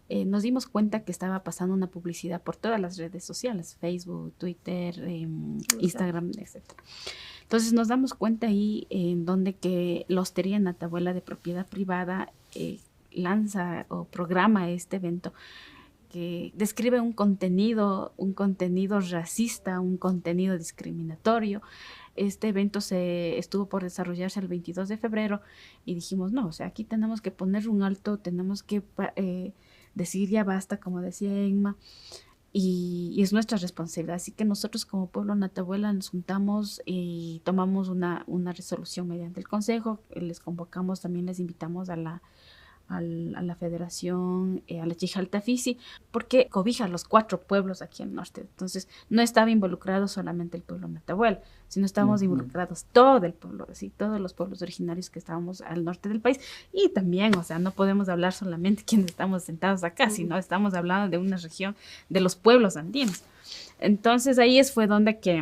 nos dimos cuenta que estaba pasando una publicidad por todas las redes sociales, Facebook, Twitter, Instagram, etc. Entonces nos damos cuenta ahí en donde que la Hostería Natabuela de propiedad privada lanza o programa este evento que describe un contenido racista, un contenido discriminatorio. Este evento se estuvo por desarrollarse el 22 de febrero y dijimos, no, o sea, aquí tenemos que poner un alto, tenemos que decir ya basta, como decía Emma, y es nuestra responsabilidad. Así que nosotros como pueblo Natabuela nos juntamos y tomamos una resolución mediante el consejo, les convocamos, también les invitamos a la federación, a la Chijaltafisi, porque cobija los 4 pueblos aquí en el norte. Entonces, no estaba involucrado solamente el pueblo Natabuela, sino estábamos involucrados todo el pueblo, ¿sí? Todos los pueblos originarios que estábamos al norte del país. Y también, o sea, no podemos hablar solamente quienes estamos sentados acá, sino estamos hablando de una región de los pueblos andinos. Entonces, ahí fue donde que...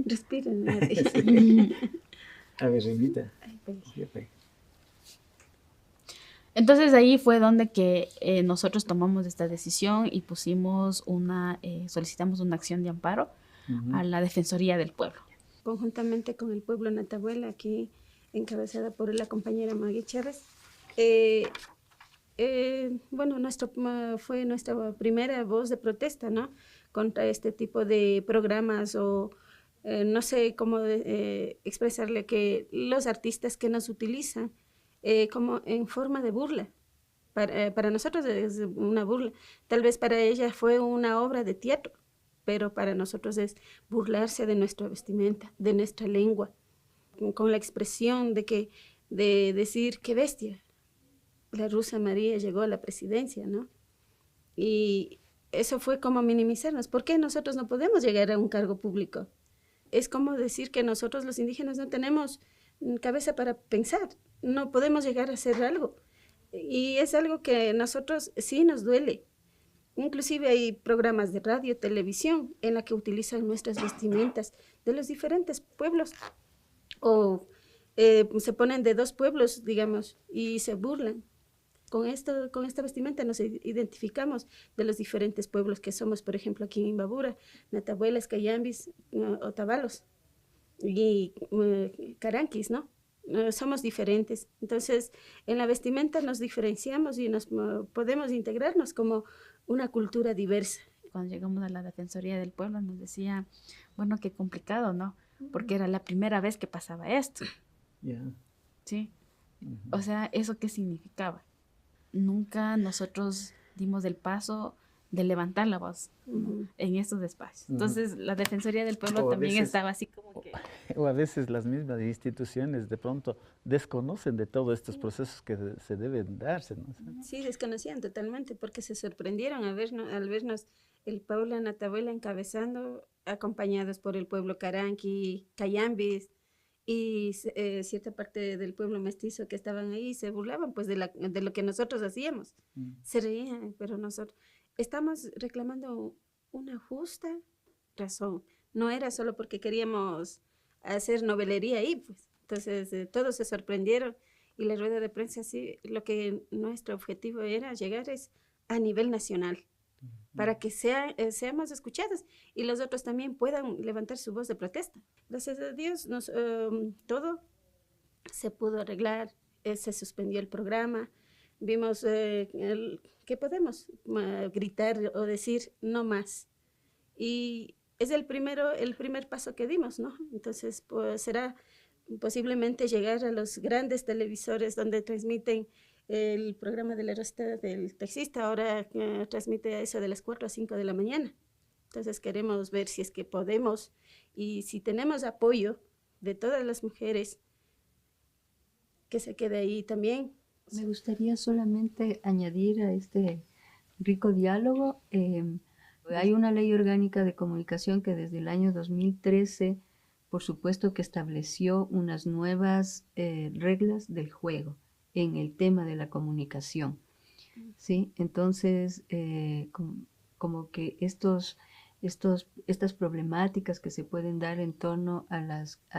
Respiren. A ver, invita. Entonces ahí fue donde que nosotros tomamos esta decisión y pusimos solicitamos una acción de amparo a la Defensoría del Pueblo. Conjuntamente con el pueblo Natabuela, aquí encabezada por la compañera Maggie Chávez, bueno, fue nuestra primera voz de protesta, ¿no? Contra este tipo de programas o no sé cómo expresarle que los artistas que nos utilizan como en forma de burla. Para nosotros es una burla. Tal vez para ella fue una obra de teatro, pero para nosotros es burlarse de nuestra vestimenta, de nuestra lengua, con la expresión de decir, qué bestia, la rusa María llegó a la presidencia, ¿no? Y eso fue como minimizarnos. ¿Por qué nosotros no podemos llegar a un cargo público? Es como decir que nosotros los indígenas no tenemos cabeza para pensar, no podemos llegar a hacer algo. Y es algo que a nosotros sí nos duele. Inclusive hay programas de radio, televisión, en la que utilizan nuestras vestimentas de los diferentes pueblos. O se ponen de 2 pueblos, digamos, y se burlan. Con esta vestimenta nos identificamos de los diferentes pueblos que somos, por ejemplo, aquí en Imbabura, Natabuelas, Cayambis, Otavalos y Caranquis, ¿no? Somos diferentes. Entonces, en la vestimenta nos diferenciamos y nos podemos integrarnos como una cultura diversa. Cuando llegamos a la Defensoría del Pueblo nos decía, bueno, qué complicado, ¿no? Porque era la primera vez que pasaba esto. Yeah. Sí. O sea, ¿eso qué significaba? Nunca nosotros dimos el paso de levantar la voz, ¿no? En estos espacios. Entonces, la Defensoría del Pueblo también veces, estaba así como que... O a veces las mismas instituciones de pronto desconocen de todos estos procesos que se deben darse, ¿no? Sí, desconocían totalmente porque se sorprendieron al vernos El Paula Natabuela encabezando, acompañados por el pueblo Caranqui, Cayambis y cierta parte del pueblo mestizo que estaban ahí, se burlaban pues de lo que nosotros hacíamos. Se reían, pero nosotros estamos reclamando una justa razón. No era solo porque queríamos hacer novelería ahí, pues. Entonces todos se sorprendieron y la rueda de prensa, sí, lo que nuestro objetivo era llegar es a nivel nacional, para que seamos escuchados y los otros también puedan levantar su voz de protesta. Gracias a Dios, todo se pudo arreglar, se suspendió el programa, vimos que podemos gritar o decir no más. Y es el primer paso que dimos, ¿no? Entonces, pues, será posiblemente llegar a los grandes televisores donde transmiten el programa de la rosita del taxista, ahora transmite a eso de las 4 a 5 de la mañana. Entonces queremos ver si es que podemos y si tenemos apoyo de todas las mujeres, que se quede ahí también. Me gustaría solamente añadir a este rico diálogo, hay una ley orgánica de comunicación que desde el año 2013, por supuesto que estableció unas nuevas reglas del juego en el tema de la comunicación, ¿sí? Entonces, como que estas problemáticas que se pueden dar en torno a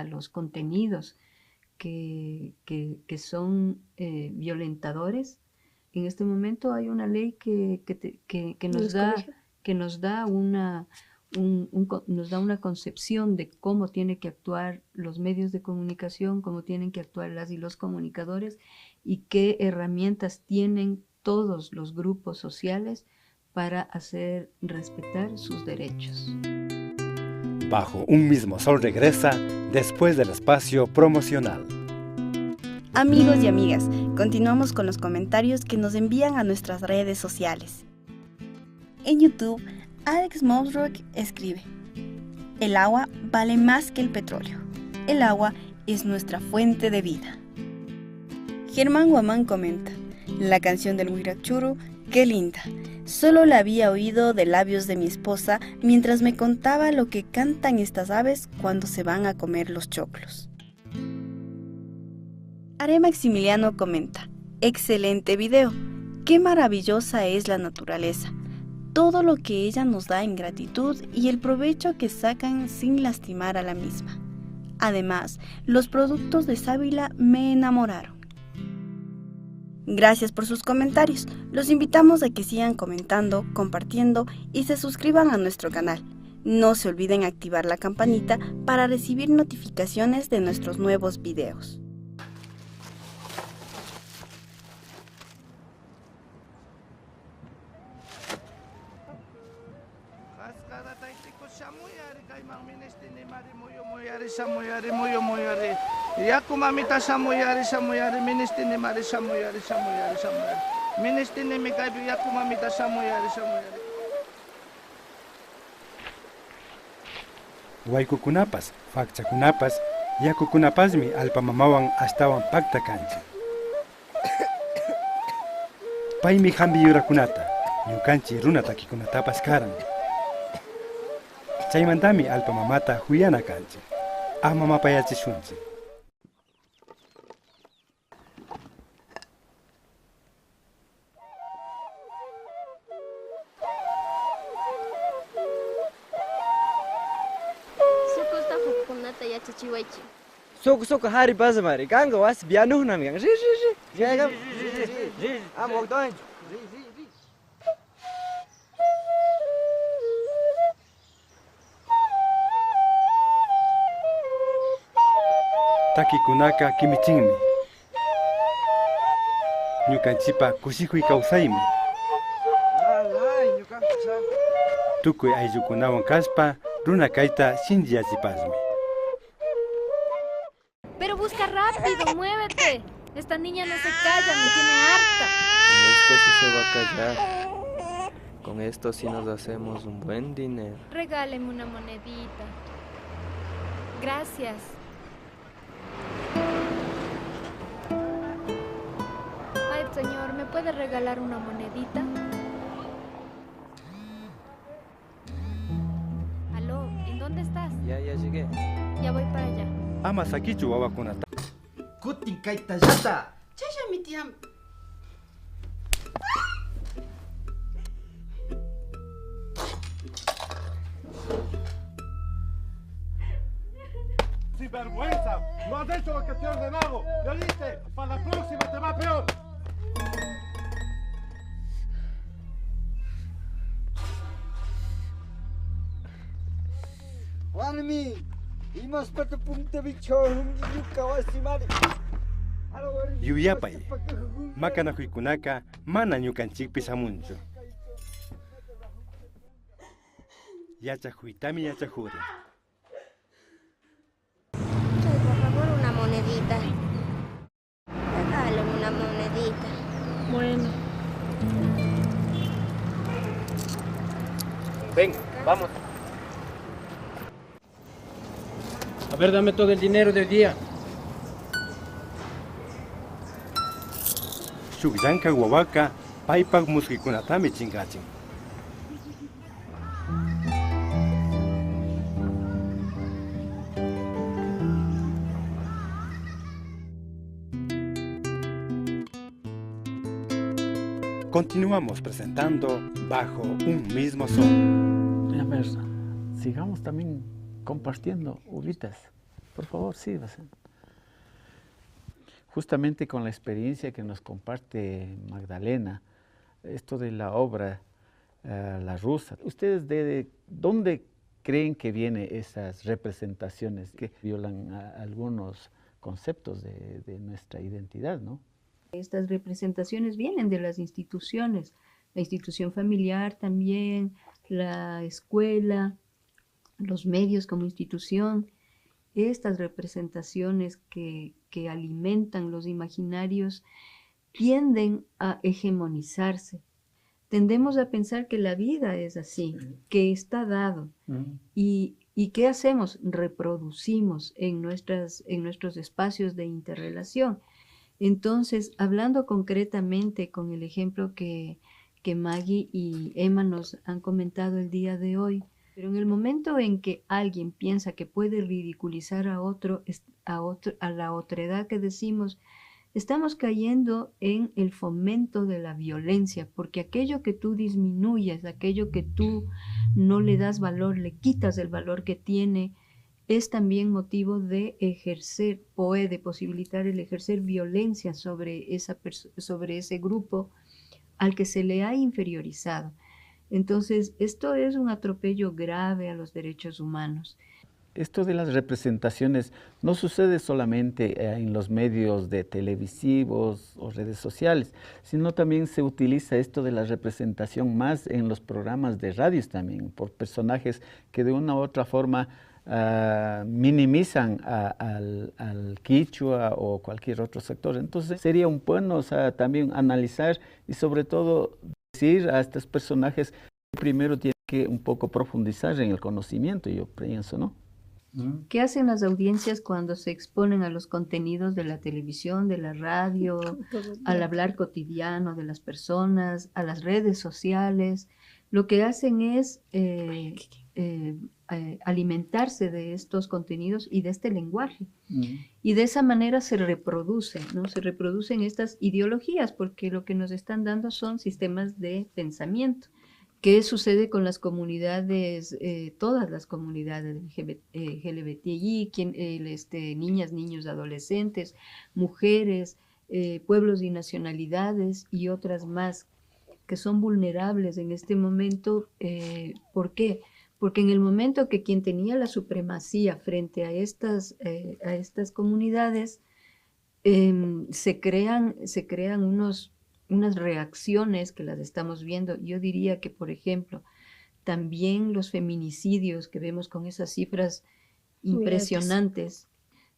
los contenidos que son violentadores, en este momento hay una ley que nos da una concepción de cómo tienen que actuar los medios de comunicación, cómo tienen que actuar las y los comunicadores y qué herramientas tienen todos los grupos sociales para hacer respetar sus derechos. Bajo un mismo sol regresa después del espacio promocional. Amigos y amigas, continuamos con los comentarios que nos envían a nuestras redes sociales. En YouTube, Alex Mosrock escribe: el agua vale más que el petróleo. El agua es nuestra fuente de vida. Germán Guamán comenta: la canción del Huirachuru, qué linda. Solo la había oído de labios de mi esposa mientras me contaba lo que cantan estas aves cuando se van a comer los choclos. Are Maximiliano comenta: excelente video. Qué maravillosa es la naturaleza. Todo lo que ella nos da en gratitud y el provecho que sacan sin lastimar a la misma. Además, los productos de sábila me enamoraron. Gracias por sus comentarios. Los invitamos a que sigan comentando, compartiendo y se suscriban a nuestro canal. No se olviden activar la campanita para recibir notificaciones de nuestros nuevos videos. Waykukunapas, fakchakunapas, yakukunapasmi allpamamawan ashtawan pakta kanchik. Paymi hampi yurakunata, ñukanchik runa takikunatapas karan. Chaymantami allpamamata huyana kanchik. Ama mapayachishunchik. Sukusta hukkunata yachachiwaychik. Suku suku hari pasamari, kanka wasi bianuhnami kan. Ri ri ri. Ri ri ri. Am waqtanchu. Ri ri ri. Takikunaka kimichinmi. Ñukanchikpa kushikuy kawsaymi. Tukuy ayllukunawan kashpa runa kayta shinlliyachipasmi. Pero busca rápido, muévete. Esta niña no se calla, me tiene harta. Con esto sí se va a callar. Con esto sí nos hacemos un buen dinero. Regáleme una monedita. Gracias. Ay, señor, ¿me puede regalar una monedita? Ya voy para allá. Ama sakichu wawakunata. Kutin kaytallata. Chayllami tiyan. ¡Sinvergüenza! ¡No has hecho lo que te he ordenado! ¡Ya viste! ¡Para la próxima te va peor! Warmi, imaspata puntapi ñuka wasimari. Yuyapay, makanakuykunaka mana ñukanchikpi shamunchu. Yachakuytami yachakuri. Por favor, una monedita. Regálame una monedita. Bueno. Ven, vamos. A ver, dame todo el dinero del día. Shuk llankak wawaka paypak mushkikunatami chinkachin. Continuamos presentando Bajo un mismo sol. A ver, sigamos también compartiendo uvitas. Por favor, sírvase. Justamente con la experiencia que nos comparte Magdalena, esto de la obra La Rusa, ¿ustedes de dónde creen que vienen esas representaciones que violan algunos conceptos de nuestra identidad, ¿no? Estas representaciones vienen de las instituciones, la institución familiar también, la escuela, los medios como institución. Estas representaciones que alimentan los imaginarios tienden a hegemonizarse. Tendemos a pensar que la vida es así, que está dado. ¿Y qué hacemos? Reproducimos en nuestros espacios de interrelación. Entonces, hablando concretamente con el ejemplo que Maggie y Emma nos han comentado el día de hoy, pero en el momento en que alguien piensa que puede ridiculizar a otro, a la otredad que decimos, estamos cayendo en el fomento de la violencia, porque aquello que tú disminuyes, aquello que tú no le das valor, le quitas el valor que tiene, es también motivo de ejercer, puede posibilitar el ejercer violencia sobre ese grupo al que se le ha inferiorizado. Entonces, esto es un atropello grave a los derechos humanos. Esto de las representaciones no sucede solamente en los medios de televisivos o redes sociales, sino también se utiliza esto de la representación más en los programas de radios también, por personajes que de una u otra forma minimizan al quichua o cualquier otro sector. Entonces sería un bueno, o sea, también analizar y sobre todo decir a estos personajes que primero tienen que un poco profundizar en el conocimiento, yo pienso, ¿no? ¿Qué hacen las audiencias cuando se exponen a los contenidos de la televisión, de la radio, al hablar cotidiano de las personas, a las redes sociales? Lo que hacen es alimentarse de estos contenidos y de este lenguaje. Y de esa manera se reproducen, ¿no? Se reproducen estas ideologías, porque lo que nos están dando son sistemas de pensamiento. ¿Qué sucede con las comunidades, todas las comunidades LGBTI, niñas, niños, adolescentes, mujeres, pueblos y nacionalidades y otras más que son vulnerables en este momento? ¿Por qué? Porque en el momento que quien tenía la supremacía frente a estas comunidades, se crean unas reacciones que las estamos viendo. Yo diría que, por ejemplo, también los feminicidios que vemos con esas cifras impresionantes,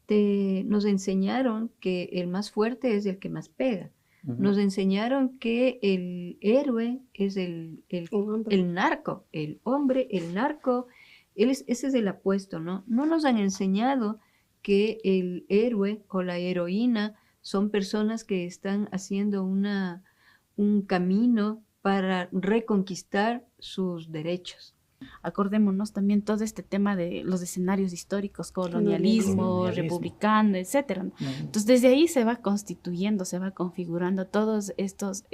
nos enseñaron que el más fuerte es el que más pega. Nos enseñaron que el héroe es el narco, el hombre, el narco, ese es el apuesto, ¿no? No nos han enseñado que el héroe o la heroína son personas que están haciendo un camino para reconquistar sus derechos. Acordémonos también todo este tema de los escenarios históricos, colonialismo, republicano, etcétera, ¿no? Entonces, desde ahí se va constituyendo, se va configurando todos estos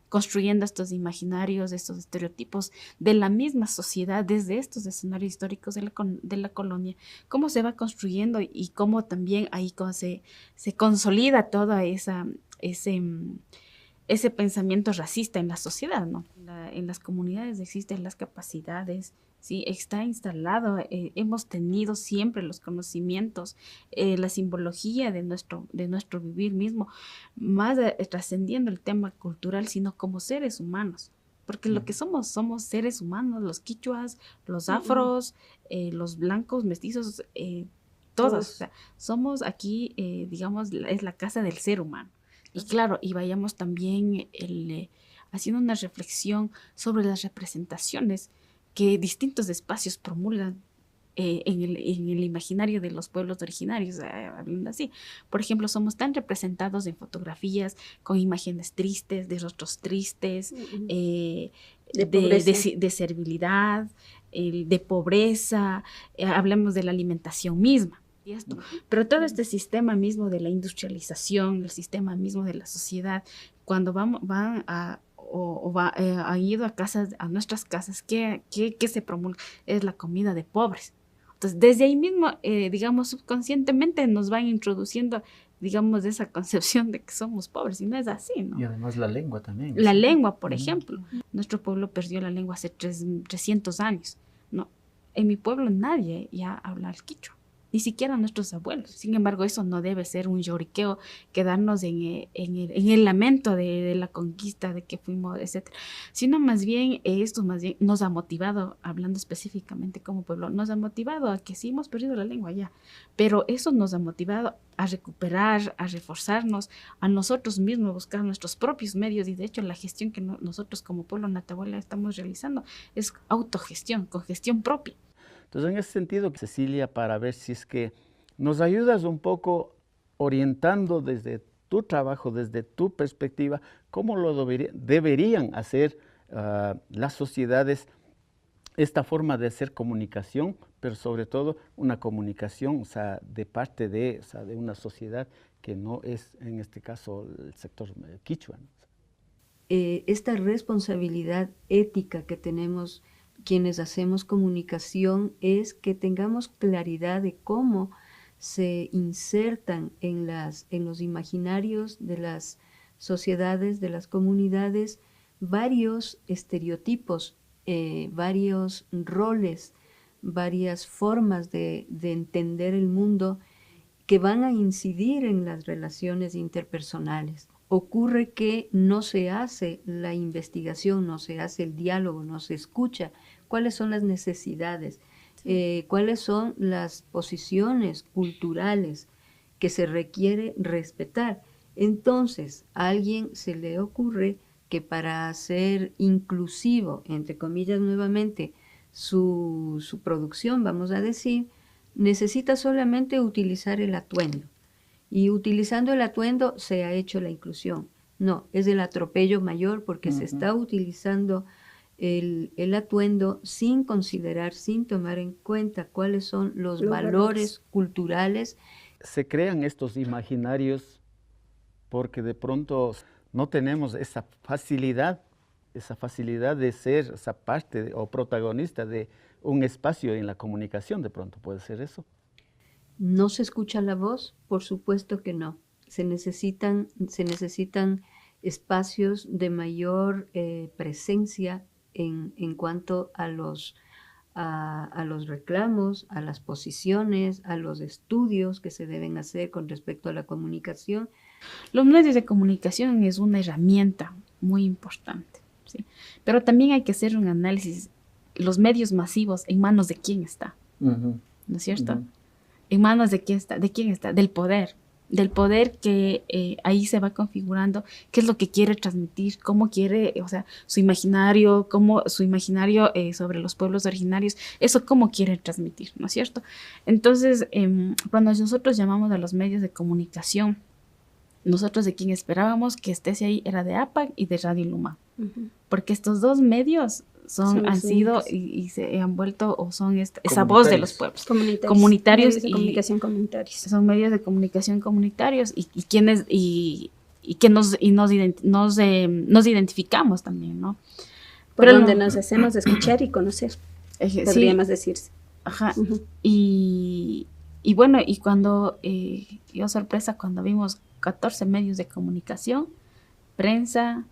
construyendo estos imaginarios, estos estereotipos de la misma sociedad desde estos escenarios históricos de la colonia, cómo se va construyendo y cómo también ahí se consolida todo ese pensamiento racista en la sociedad, ¿no? En las comunidades existen las capacidades, ¿sí? Está instalado, hemos tenido siempre los conocimientos, la simbología de nuestro vivir mismo, más trascendiendo el tema cultural, sino como seres humanos, porque lo que somos, somos seres humanos, los quichuas, los afros, los blancos, mestizos, todos. O sea, somos aquí, digamos, es la casa del ser humano. Y claro, y vayamos también haciendo una reflexión sobre las representaciones que distintos espacios promulgan en el imaginario de los pueblos originarios, hablando así. Por ejemplo, somos tan representados en fotografías con imágenes tristes, de rostros tristes, de servilidad, de pobreza, hablemos de la alimentación misma. Y esto. Pero todo este sistema mismo de la industrialización, el sistema mismo de la sociedad, cuando han ido a casas, a nuestras casas, ¿qué se promulga? Es la comida de pobres. Entonces, desde ahí mismo, digamos, subconscientemente nos van introduciendo, digamos, esa concepción de que somos pobres, y no es así, ¿no? Y además la lengua también. La lengua, por ejemplo. Nuestro pueblo perdió la lengua hace 300 años, ¿no? En mi pueblo nadie ya habla el quichua, ni siquiera nuestros abuelos. Sin embargo, eso no debe ser un lloriqueo, quedarnos en el lamento de la conquista, de que fuimos, etcétera. Sino más bien, esto más bien nos ha motivado, hablando específicamente como pueblo, nos ha motivado a que sí hemos perdido la lengua ya, pero eso nos ha motivado a recuperar, a reforzarnos, a nosotros mismos, buscar nuestros propios medios, y de hecho la gestión que nosotros como pueblo Natabuela estamos realizando es autogestión, con gestión propia. Entonces, en ese sentido, Cecilia, para ver si es que nos ayudas un poco orientando desde tu trabajo, desde tu perspectiva, cómo lo deberían hacer las sociedades esta forma de hacer comunicación, pero sobre todo una comunicación, o sea, de parte de, o sea, de una sociedad que no es, en este caso, el sector quichua, ¿no? Esta responsabilidad ética que tenemos quienes hacemos comunicación es que tengamos claridad de cómo se insertan en los imaginarios de las sociedades, de las comunidades, varios estereotipos, varios roles, varias formas de entender el mundo que van a incidir en las relaciones interpersonales. Ocurre que no se hace la investigación, no se hace el diálogo, no se escucha cuáles son las necesidades, sí, cuáles son las posiciones culturales que se requiere respetar. Entonces, a alguien se le ocurre que para hacer inclusivo, entre comillas nuevamente, su producción, vamos a decir, necesita solamente utilizar el atuendo. Y utilizando el atuendo se ha hecho la inclusión. No, es el atropello mayor porque se está utilizando el atuendo sin considerar, sin tomar en cuenta cuáles son los valores culturales. Se crean estos imaginarios porque de pronto no tenemos esa facilidad de ser esa parte o protagonista de un espacio en la comunicación, de pronto puede ser eso. ¿No se escucha la voz? Por supuesto que no. Se necesitan espacios de mayor presencia en cuanto a los reclamos, a las posiciones, a los estudios que se deben hacer con respecto a la comunicación. Los medios de comunicación es una herramienta muy importante, ¿sí? Pero también hay que hacer un análisis, los medios masivos, en manos de quién está, ¿no es cierto? ¿En manos de quién está? ¿De quién está? Del poder. Del poder que ahí se va configurando qué es lo que quiere transmitir, cómo quiere, o sea, su imaginario, cómo su imaginario sobre los pueblos originarios, eso cómo quiere transmitir, ¿no es cierto? Entonces, cuando nosotros llamamos a los medios de comunicación, nosotros de quien esperábamos que esté ahí era de APAC y de Radio Luma, porque estos dos medios son han sido y se han vuelto o son esa voz de los pueblos. Comunitarios. Medios de comunicación comunitarios. Son medios de comunicación comunitarios y quienes y que nos identificamos también, ¿no? Por pero donde nos hacemos escuchar y conocer, podríamos decirse. Ajá. Uh-huh. Y bueno, y cuando, yo sorpresa cuando vimos 14 medios de comunicación, prensa,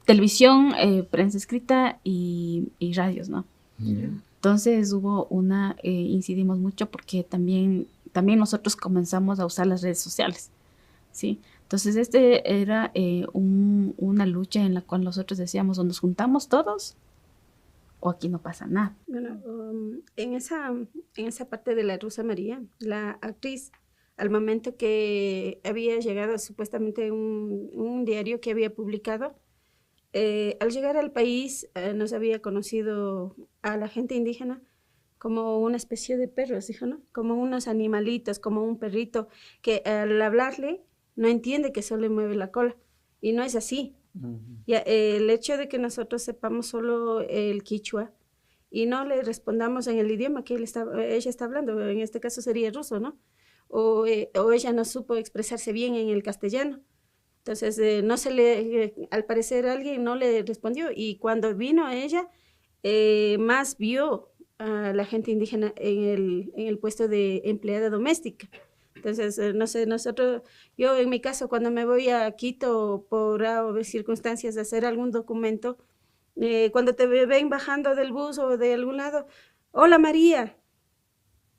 televisión, prensa escrita y radios, ¿no? Yeah. Entonces hubo una, incidimos mucho porque también nosotros comenzamos a usar las redes sociales, ¿sí? Entonces este era una lucha en la cual nosotros decíamos, o nos juntamos todos o aquí no pasa nada. Bueno, en esa parte de la Rusa María, la actriz, al momento que había llegado supuestamente un diario que había publicado, al llegar al país nos había conocido a la gente indígena como una especie de perros, dijo, ¿no? Como unos animalitos, como un perrito que al hablarle no entiende que solo mueve la cola, y no es así. Uh-huh. Ya, el hecho de que nosotros sepamos solo el quichua y no le respondamos en el idioma que ella está hablando, en este caso sería ruso, ¿no? O ella no supo expresarse bien en el castellano. Entonces, no se le, al parecer alguien no le respondió, y cuando vino ella, más vio a la gente indígena en el puesto de empleada doméstica. Entonces, no sé, nosotros, yo en mi caso, cuando me voy a Quito por A o B circunstancias de hacer algún documento, cuando te ven bajando del bus o de algún lado, hola María,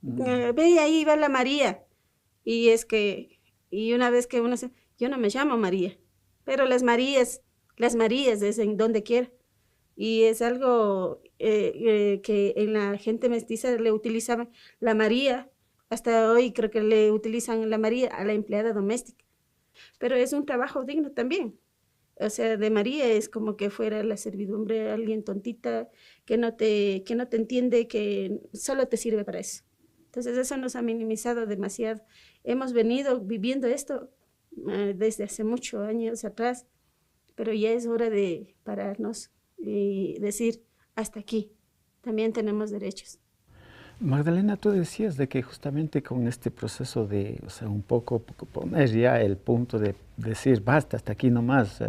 ve ahí va la María. Y es que, y una vez que uno se, yo no me llamo María, pero las Marías es en donde quiera. Y es algo que en la gente mestiza le utilizaban la María. Hasta hoy creo que le utilizan la María a la empleada doméstica. Pero es un trabajo digno también. O sea, de María es como que fuera la servidumbre, alguien tontita, que no te entiende, que solo te sirve para eso. Entonces eso nos ha minimizado demasiado. Hemos venido viviendo esto desde hace muchos años atrás, pero ya es hora de pararnos y decir, hasta aquí, también tenemos derechos. Magdalena, tú decías de que justamente con este proceso de, o sea, un poco poner ya el punto de decir basta, hasta aquí nomás,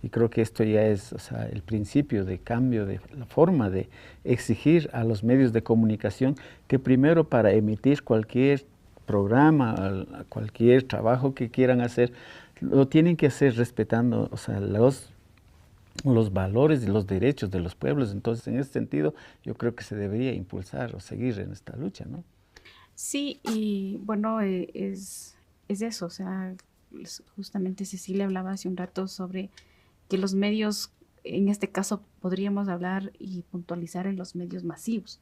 y creo que esto ya es, o sea, el principio de cambio de la forma de exigir a los medios de comunicación que primero para emitir cualquier programa, cualquier trabajo que quieran hacer, lo tienen que hacer respetando, o sea, los valores y los derechos de los pueblos. Entonces, en ese sentido, yo creo que se debería impulsar o seguir en esta lucha, ¿no? Sí, y bueno, es eso, o sea, justamente Cecilia hablaba hace un rato sobre que los medios, en este caso podríamos hablar y puntualizar en los medios masivos,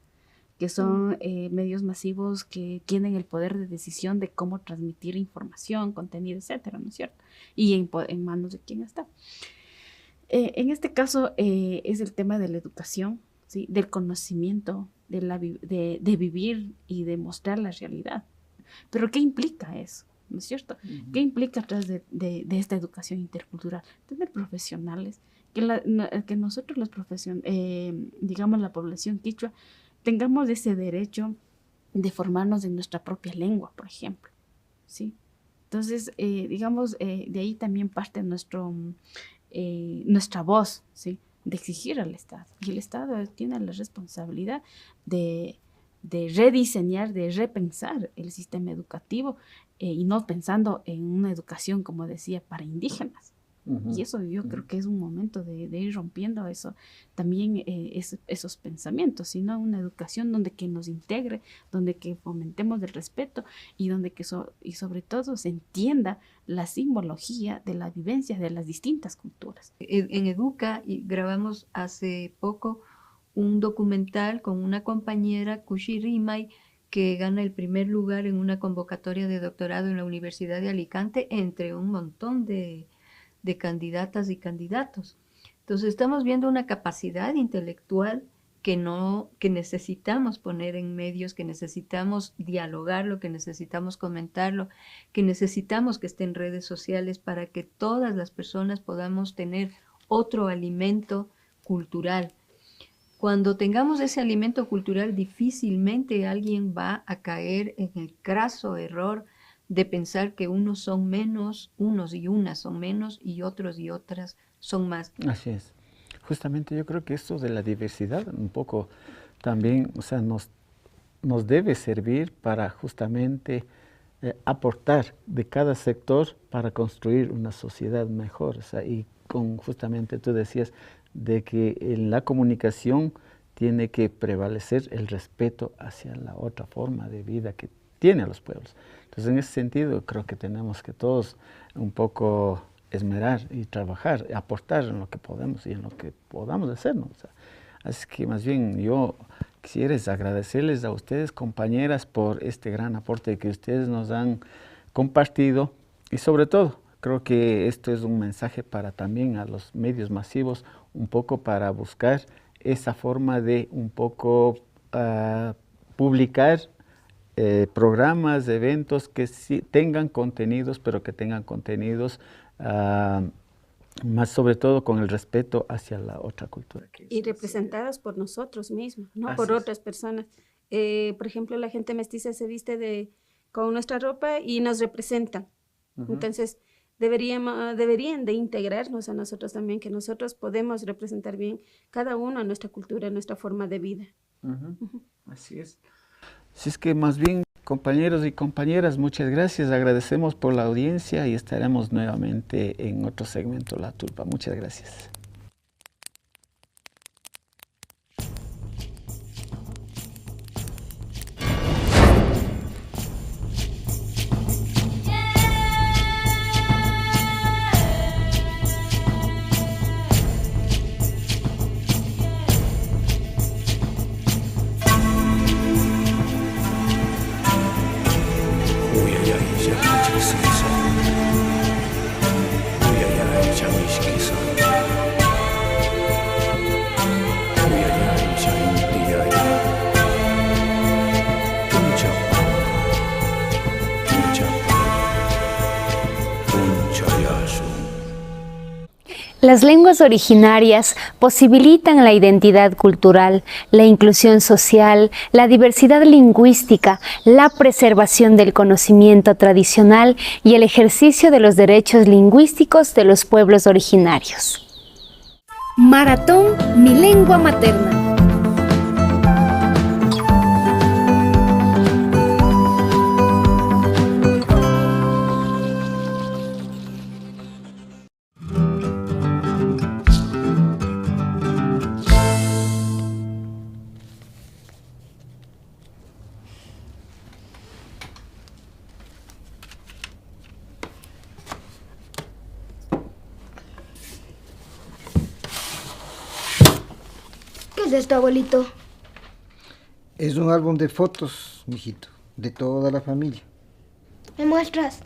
que son medios masivos que tienen el poder de decisión de cómo transmitir información, contenido, etcétera, ¿no es cierto? Y en manos de quién está. En este caso es el tema de la educación, ¿sí? Del conocimiento, de vivir y de mostrar la realidad. Pero ¿qué implica eso? ¿No es cierto? Uh-huh. ¿Qué implica atrás de esta educación intercultural? Tener profesionales, que nosotros los digamos la población quichua, tengamos ese derecho de formarnos en nuestra propia lengua, por ejemplo, ¿sí? Entonces, digamos, de ahí también parte nuestra voz, ¿sí? De exigir al Estado. Y el Estado tiene la responsabilidad de rediseñar, de repensar el sistema educativo y no pensando en una educación, como decía, para indígenas. Uh-huh. Y eso yo creo que es un momento de ir rompiendo eso, también esos pensamientos, sino una educación donde que nos integre, donde que fomentemos el respeto y donde que y sobre todo se entienda la simbología de la vivencia de las distintas culturas. En Educa grabamos hace poco un documental con una compañera, Kushi Rimay, que gana el primer lugar en una convocatoria de doctorado en la Universidad de Alicante entre un montón de candidatas y candidatos. Entonces estamos viendo una capacidad intelectual que necesitamos poner en medios, que necesitamos dialogarlo, que necesitamos comentarlo, que necesitamos que esté en redes sociales para que todas las personas podamos tener otro alimento cultural. Cuando tengamos ese alimento cultural, difícilmente alguien va a caer en el craso error de pensar que unos son menos, unos y unas son menos y otros y otras son más. Así es. Justamente yo creo que esto de la diversidad un poco también, o sea, nos debe servir para justamente aportar de cada sector para construir una sociedad mejor. O sea, y con justamente tú decías de que en la comunicación tiene que prevalecer el respeto hacia la otra forma de vida que tienen los pueblos. Entonces, en ese sentido, creo que tenemos que todos un poco esmerar y trabajar, aportar en lo que podemos y en lo que podamos hacer, ¿no? O sea, así que más bien yo quisiera agradecerles a ustedes, compañeras, por este gran aporte que ustedes nos han compartido y sobre todo, creo que esto es un mensaje para también a los medios masivos, un poco para buscar esa forma de un poco publicar programas, eventos que sí tengan contenidos, pero que tengan contenidos más sobre todo con el respeto hacia la otra cultura. Y representadas por nosotros mismos, no Así por es. otras personas. Por ejemplo, la gente mestiza se viste con nuestra ropa y nos representa. Entonces, deberían de integrarnos a nosotros también, que nosotros podemos representar bien cada uno a nuestra cultura, nuestra forma de vida. Así es. Así es que más bien, compañeros y compañeras, muchas gracias. Agradecemos por la audiencia y estaremos nuevamente en otro segmento La Tulpa. Muchas gracias. Las lenguas originarias posibilitan la identidad cultural, la inclusión social, la diversidad lingüística, la preservación del conocimiento tradicional y el ejercicio de los derechos lingüísticos de los pueblos originarios. Maratón Mi Lengua Materna. ¿Qué es esto, abuelito? Es un álbum de fotos, mijito, de toda la familia. ¿Me muestras?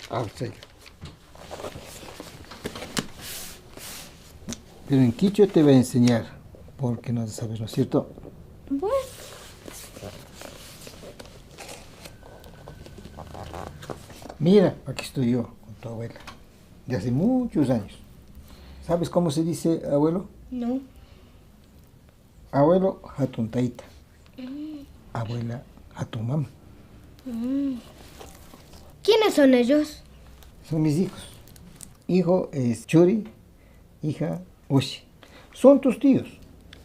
Ah, sí. Pero en quichua te voy a enseñar, porque no sabes, ¿no es cierto? Bueno. Mira, aquí estoy yo con tu abuela, de hace muchos años. ¿Sabes cómo se dice abuelo? No. Abuelo, hatuntaita. Abuela, hatumama. ¿Quiénes son ellos? Son mis hijos. Hijo es Churi, hija Ushi. Son tus tíos.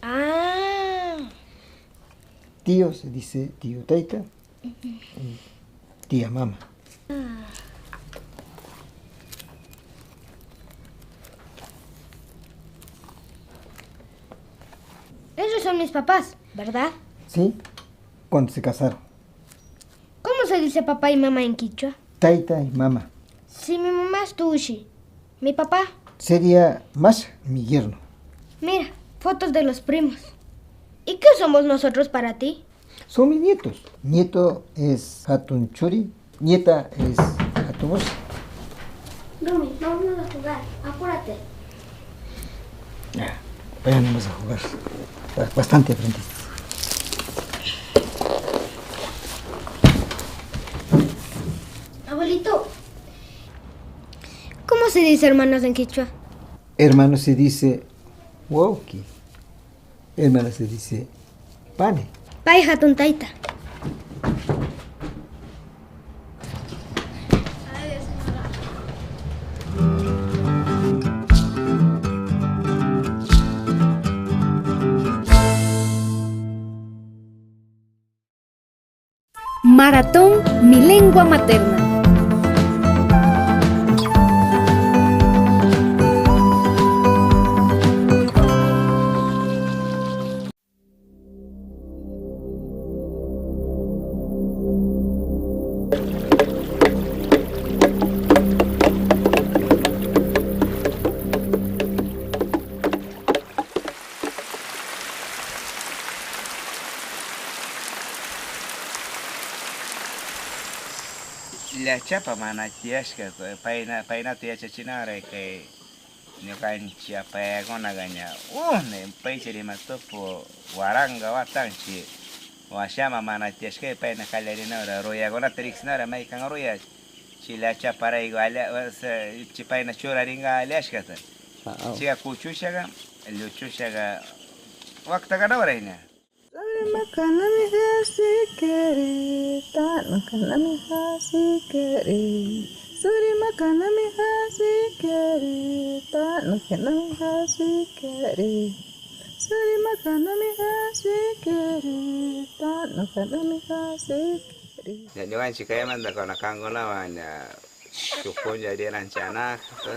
Ah. Tío se dice tío taita y tía mama. Ah. Esos son mis papás, ¿verdad? Sí, cuando se casaron. ¿Cómo se dice papá y mamá en quichua? Taita y mamá. Sí, mi mamá es Tushi. ¿Mi papá? Sería más mi yerno. Mira, fotos de los primos. ¿Y qué somos nosotros para ti? Son mis nietos. Nieto es Hatun Churi, nieta es Hatun Oshi. Rumi, vamos a jugar, apúrate. Ya, vayan nomás a jugar. Bastante aprendiste. Abuelito, ¿cómo se dice hermanos en quichua? Hermano se dice wauki, Hermana se dice pane. Pay hatun tayta. Maratón Mi Lengua Materna. Llachapa mana tiyashka paynata yachachinara kay ñukanchik apayakuna ña paycha rimatupu waranqa watanchik washama mana tiyashka payna qallarinawra ruyakunata riqsinawra maykan ruya chay llachaparayku chay payna churarinqa allashkata chayqa kuchushaqa lluchushaqa waqtakanawra hina. Ñukanchik kaymanta kankunawan shuk punlla riranchik anaqta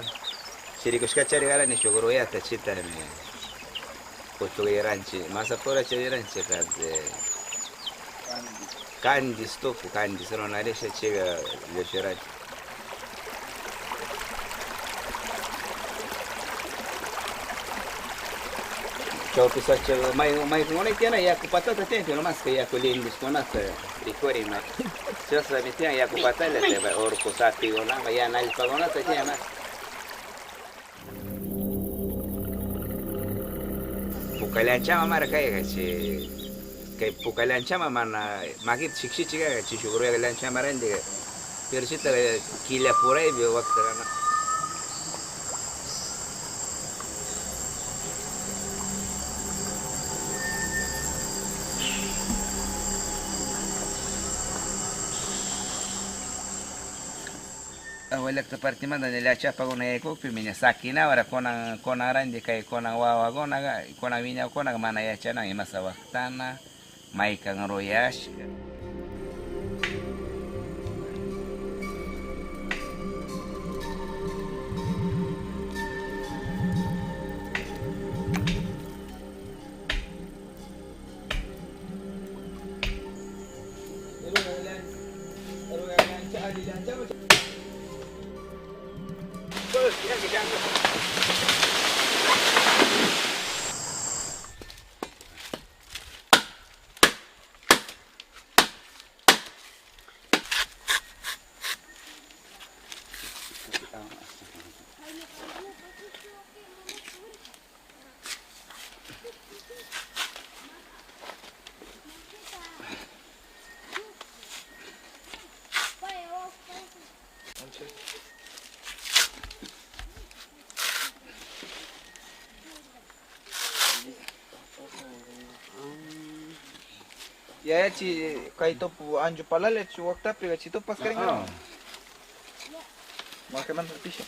chirikushka charikarani shuk ruyata chitami kuchukiranchik masapura chariranchik kanchis tupu kanchis runarisha chika llushiranchik. Chawpi sacha maykunkuna tiyana yaku patata tiyan pero más que yaku lindiskunata rikurin chashnami tiyan yaku patallata urku sapikunaman yana allpakunata tiyan más. Pukallanchama mara kayqa chay kay pukallanchama mana makita shikshichikaqa chay shuk ruyaqa llanchamaranchik pero chita killapuraypi waqtaqana. Llaqta partimanta llachapakuna yaykukpimi ña sakinawara kunan kay kunan wawakunaqa kunan wiñakunaqa mana yachanan imasa waqtana maykan ruyashka. Yayachi kay topu anju palale chi waqtapi chi tupas karin. Marcamanta pisha.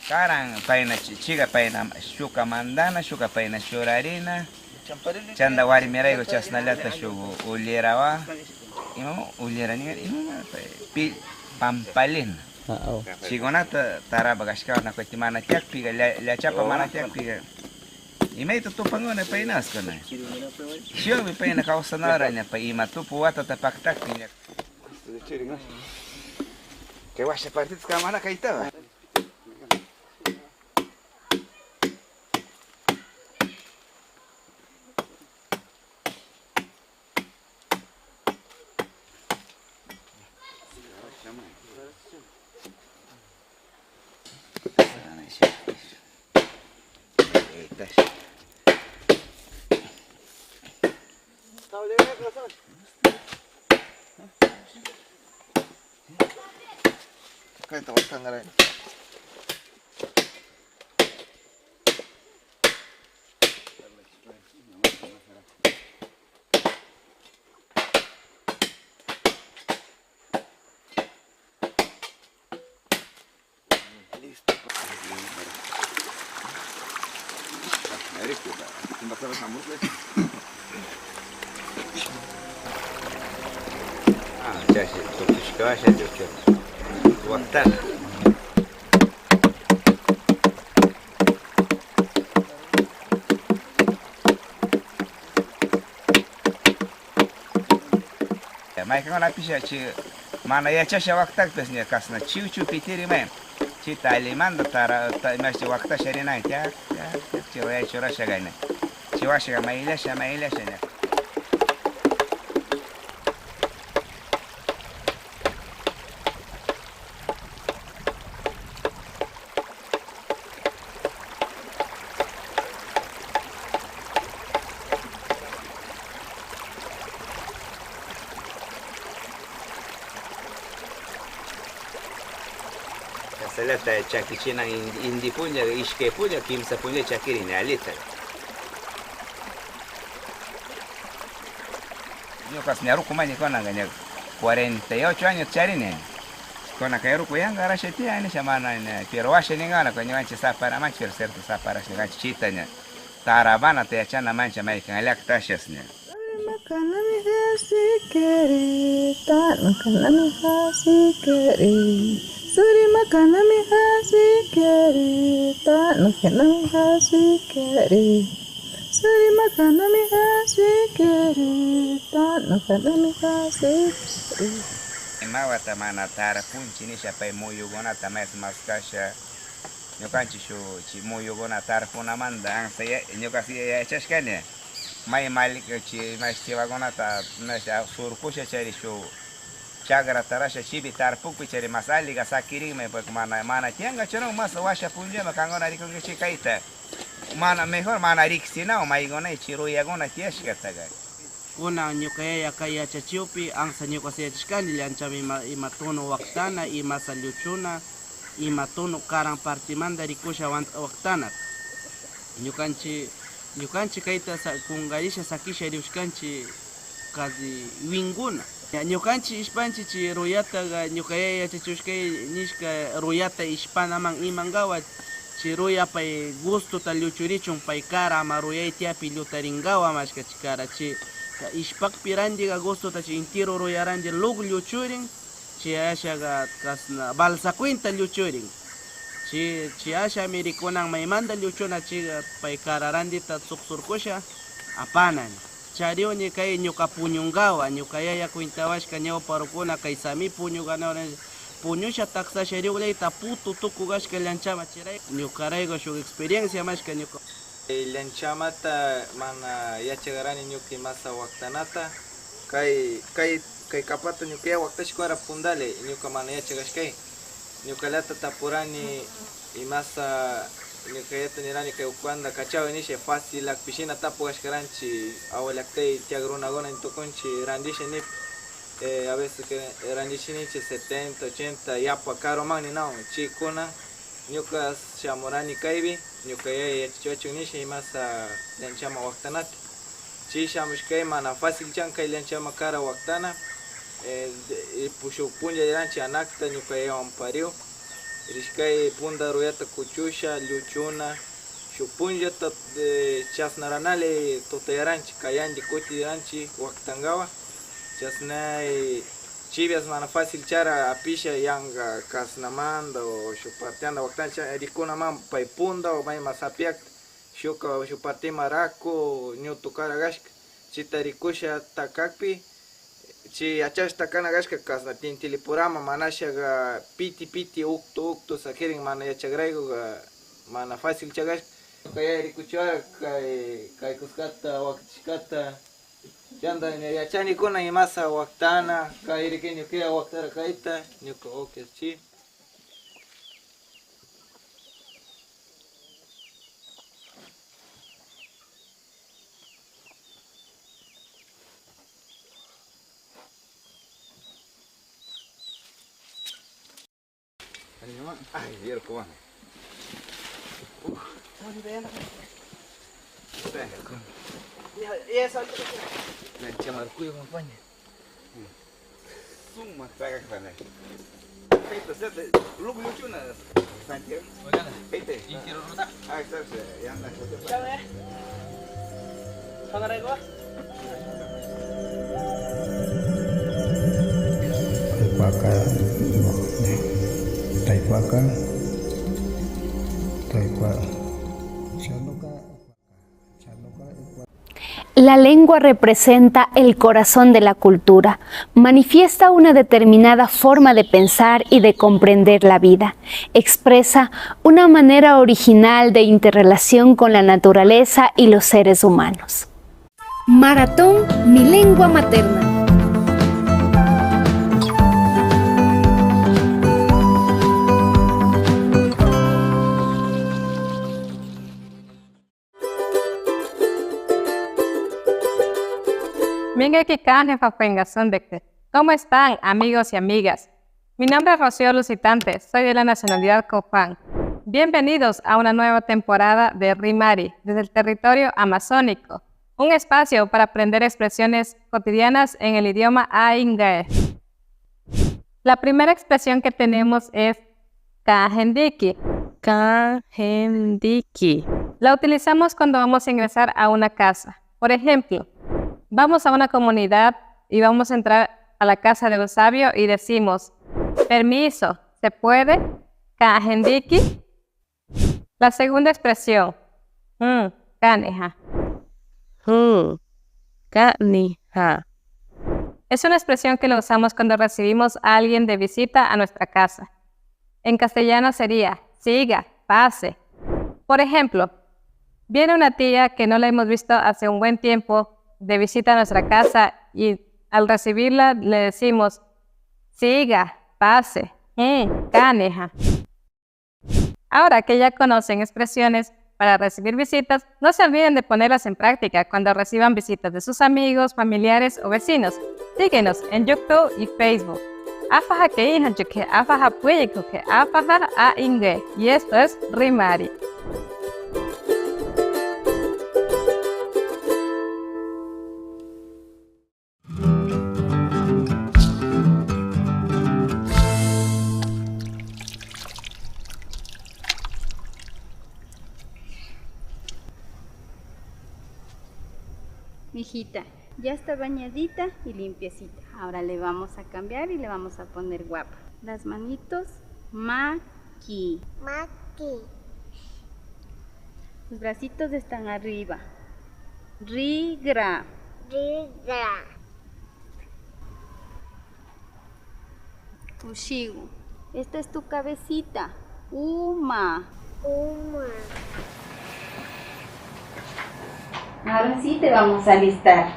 Karan payna chiga payna shuka mandana shuka payna churarina chanda warmirayku chasnallata shuk ullirawa imama ullira ninqa imama pi pampalina. Chikunata tarapa kashkawana kuti mana tiyakpiqa llachapa mana tiyakpiqa imayta tupankuna paynaskuna shukmi payna kawsanawra ña pay ima tupu watata paktakpi ña. Kay washa partitas kamana kaytawa. Kayta waqtangarayni. Listo. Ah, chashi, tukushka washa waqtana. Mayqankunapish chay mana yachasha waqtakpis ña kasna chiwchu pitiri may chita alimanta tara imashi waqtasha rinay tiak tiak tiak chay ruyay churasha kayna chay washaqa mayllasha mayllasha ña. Salata chakichina indi punlla, ishkay punlla, kimsa punlla chakirin allita. Ñuqas ñaruku mani kunanqa ña 48 años charini. Kuna kay ruku yanqa rasha tiyani mana pero washa ningana ñuqanchik saparamanchik pero cierto saparasha ñuqanchik chita ña tarabana yachana mancha maykan llaqtashas ña. Imawata mana tarpunchik nisha pay muyukunata mas maskasha ñuqanchik shuk chay muyukuna tarpunamanta ansa ñuqa si yachashkani may malika chay chiwakunata surkusha chayri shuk chagra tarasha chipi tarpukpi chayri mas alliqa sakirinmi porque mana mana tiyanqa churun mas washa punllama qankuna rikunkichik kayta mana mejor mana riqsinaw maykuna chay ruyakuna tiyashkataqa. Kunan ñuka yaya kay yachachiwpi ansa ñuka yachashkani llanchami ima tunu waqtana ima lluchuna ima tunu karan partimanta rikusha waqtana ñukanchik kayta kunkarisha sakisha riushkanchik kazi winguna. Ñukanchik ishpanchik chay ruyataqa ñuka yaya yachachiwashkay nishka ruyata ishpanaman imankawa chay ruya pay gustota lluchurichun pay kara ama ruyay tiyapi llutarinkawa mashka chay kara chay ishpakpi randiqa gustota chay intiro ruya randi luk lluchurin chay ashaqa kasna balsakuinta lluchurin chay ashami rikunan maymanta lluchuna chayqa pay kara randita suqsurkusha apanan. Chariuni kay ñuka puñunkawa ñuka yaya kwintawashka ñawpa rukuna kay sami puñukanawara puñusha taksasha riwlayta putu tukukashka llanchama chiray ñukarayku shuk experiencia mashka ñuka. Llanchamata mana yachagarani ñuka imasa waqtanata kay kay kay kapata ñuka ya waqtashkara pundale ñuka mana yachagashkay ñukalata tapurani imasa ñuka yata nirani kay ukwanda kachawi nisha fácil akpishina tapugashkaranchik awallaqtay tiyak runakuna tukunchik randisha nip a veces que randishinichik 70, 80 yapa karuman ninawun chaykuna ñuka shamurani kaypi ñuka yaya yachachiwachun nisha imasa llanchama waqtanata chay shamushkay mana fácil chan kay llanchama kara waqtana shuk punlla riranchik anakta ñuka yayawan pariw rishkay punda ruyata kuchusha lluchuna shuk punllata chasnaranali tutayaranchik kayanchik kutiriranchik waqtankawa chasnay chivyas mana fácil chara apisha yanka kasnamanta o shuk parteanta waqtanchik rikunaman pay punda o mayma sapiakta shuka shuk partima raku ñutu kara kashka chayta rikusha takakpi chay yachasha takana kashka kasna tintilipurama manashaqa piti piti uktu uktu sakirin mana yachakraykuqa mana fácil chakashka. Ñuka yaya rikuchiwara kay kay kuskata waqtishkata chanta yachanikuna imasa waqtana kay riki ñuka waqtara kayta ñuka okay chi. Ay, vieron. La lengua representa el corazón de la cultura, manifiesta una determinada forma de pensar y de comprender la vida, expresa una manera original de interrelación con la naturaleza y los seres humanos. Maratón Mi Lengua Materna. ¿Cómo están, amigos y amigas? Mi nombre es Rocío Lucitante, soy de la nacionalidad Cofán. Bienvenidos a una nueva temporada de Rimari, desde el territorio amazónico, un espacio para aprender expresiones cotidianas en el idioma Aingae. La primera expresión que tenemos es Kahendiki. Kahendiki. La utilizamos cuando vamos a ingresar a una casa. Por ejemplo, vamos a una comunidad y vamos a entrar a la casa de un sabio y decimos, permiso, ¿se puede? Kahendiki. La segunda expresión, kaneja. Kanija. Es una expresión que la usamos cuando recibimos a alguien de visita a nuestra casa. En castellano sería, siga, pase. Por ejemplo, viene una tía que no la hemos visto hace un buen tiempo de visita a nuestra casa y al recibirla le decimos, siga, pase, kaneja. Ahora que ya conocen expresiones para recibir visitas, no se olviden de ponerlas en práctica cuando reciban visitas de sus amigos, familiares o vecinos. Síguenos en YouTube y Facebook. Afaja que que afaja que afaja a inge. Y esto es Rimari. Mijita, ya está bañadita y limpiecita. Ahora le vamos a cambiar y le vamos a poner guapa. Las manitos, maqui. Maqui. Los bracitos están arriba. Rigra. Rigra. Ushigu. Esta es tu cabecita. Uma. Uma. Ahora sí te vamos a alistar.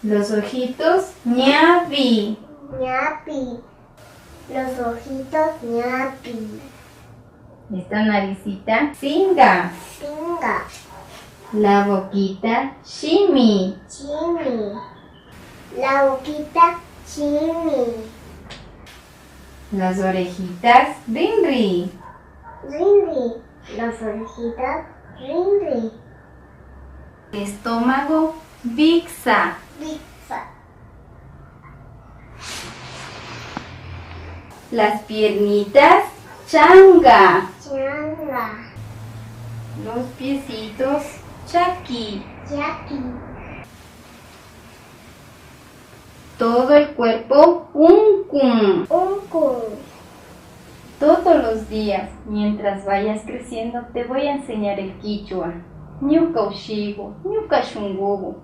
Los ojitos, ñapi. Ñapi. Los ojitos, ñapi. Esta naricita, singa. Singa. La boquita, shimi. Shimi. La boquita, shimi. Las orejitas, rinri. Rinri. Las orejitas, rinri. Estómago, bixa. Bixa. Las piernitas, changa. Changa. Los piecitos, chaqui. Chaqui. Todo el cuerpo, uncum. Uncum. Todos los días, mientras vayas creciendo, te voy a enseñar el quichua. Ñuka ushigu, ñuka shungugu,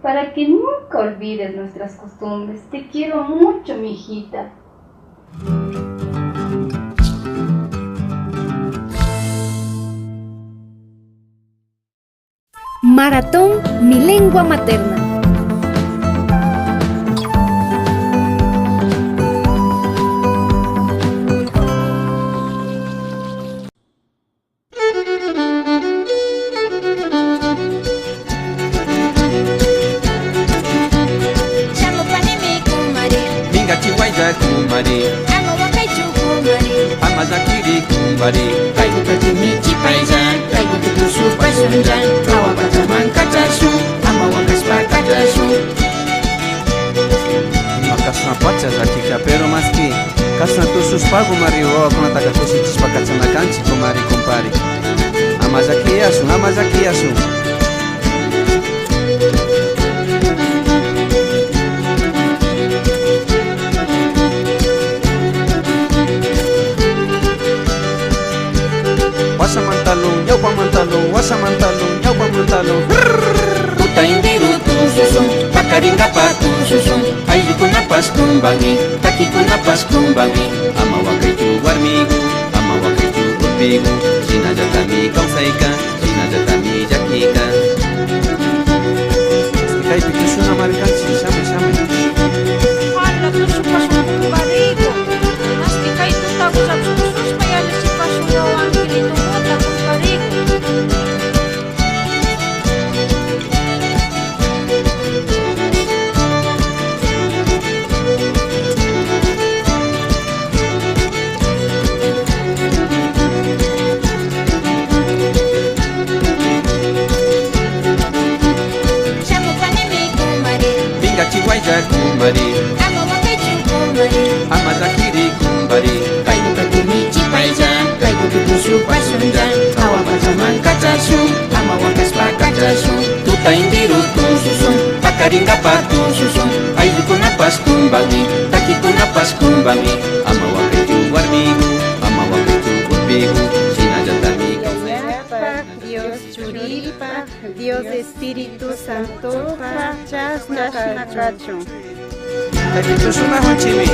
para que nunca olvides nuestras costumbres. Te quiero mucho, mi hijita. Maratón Mi Lengua Materna. kumbari. Kaykuta chimichipaylla, kaykuta tushupashunlla, hawa pachaman kachashun, ama wakashpa kachashun. Ima kasna pacha llakika, pero maski kasna tushushpa kumari wawakunataka kushichishpa kachanakanchik kumari kumpari. Ama llakiyashun, ama llakiyashun. Wasamantalun, ñawpamantalun, wasamantalun, ñawpamantalun. Tuta indiru tususun, pakaringapa tususun, ayllukunapas kumbani, takikunapas kumbani. Ama wakaychu warmigu, ama wakaychu urpigu, shinallatami kawsayka, shinallatami llakika. Kaypi tushuna markanchik, shamuy shamuy. Hala tushupashun kumpariku, mashki kay tutakullapish tushushpa yallichipashun wawa Angelitomuta kumpariku. Shamupanimi kumari. Minga chiwaylla kumbari, Ama wakaychu kumari. ama llakiri kumbari. Kaykuta tumichipaylla, kaykuta tushupashunlla, hawa pachaman kachashun, ama wakashpa kachashun. Tuta indiru tususun, pakaringapa tususun, ayllukunapas kumbani, takikunapas kumbani. Ama wakaychu warmigu, ama wakaychu urpigu, shinallatami kawsayka. Dios Churipa, Dios Espíritu Santopa, chasna kachun. Kaypi tushunahunchikmi.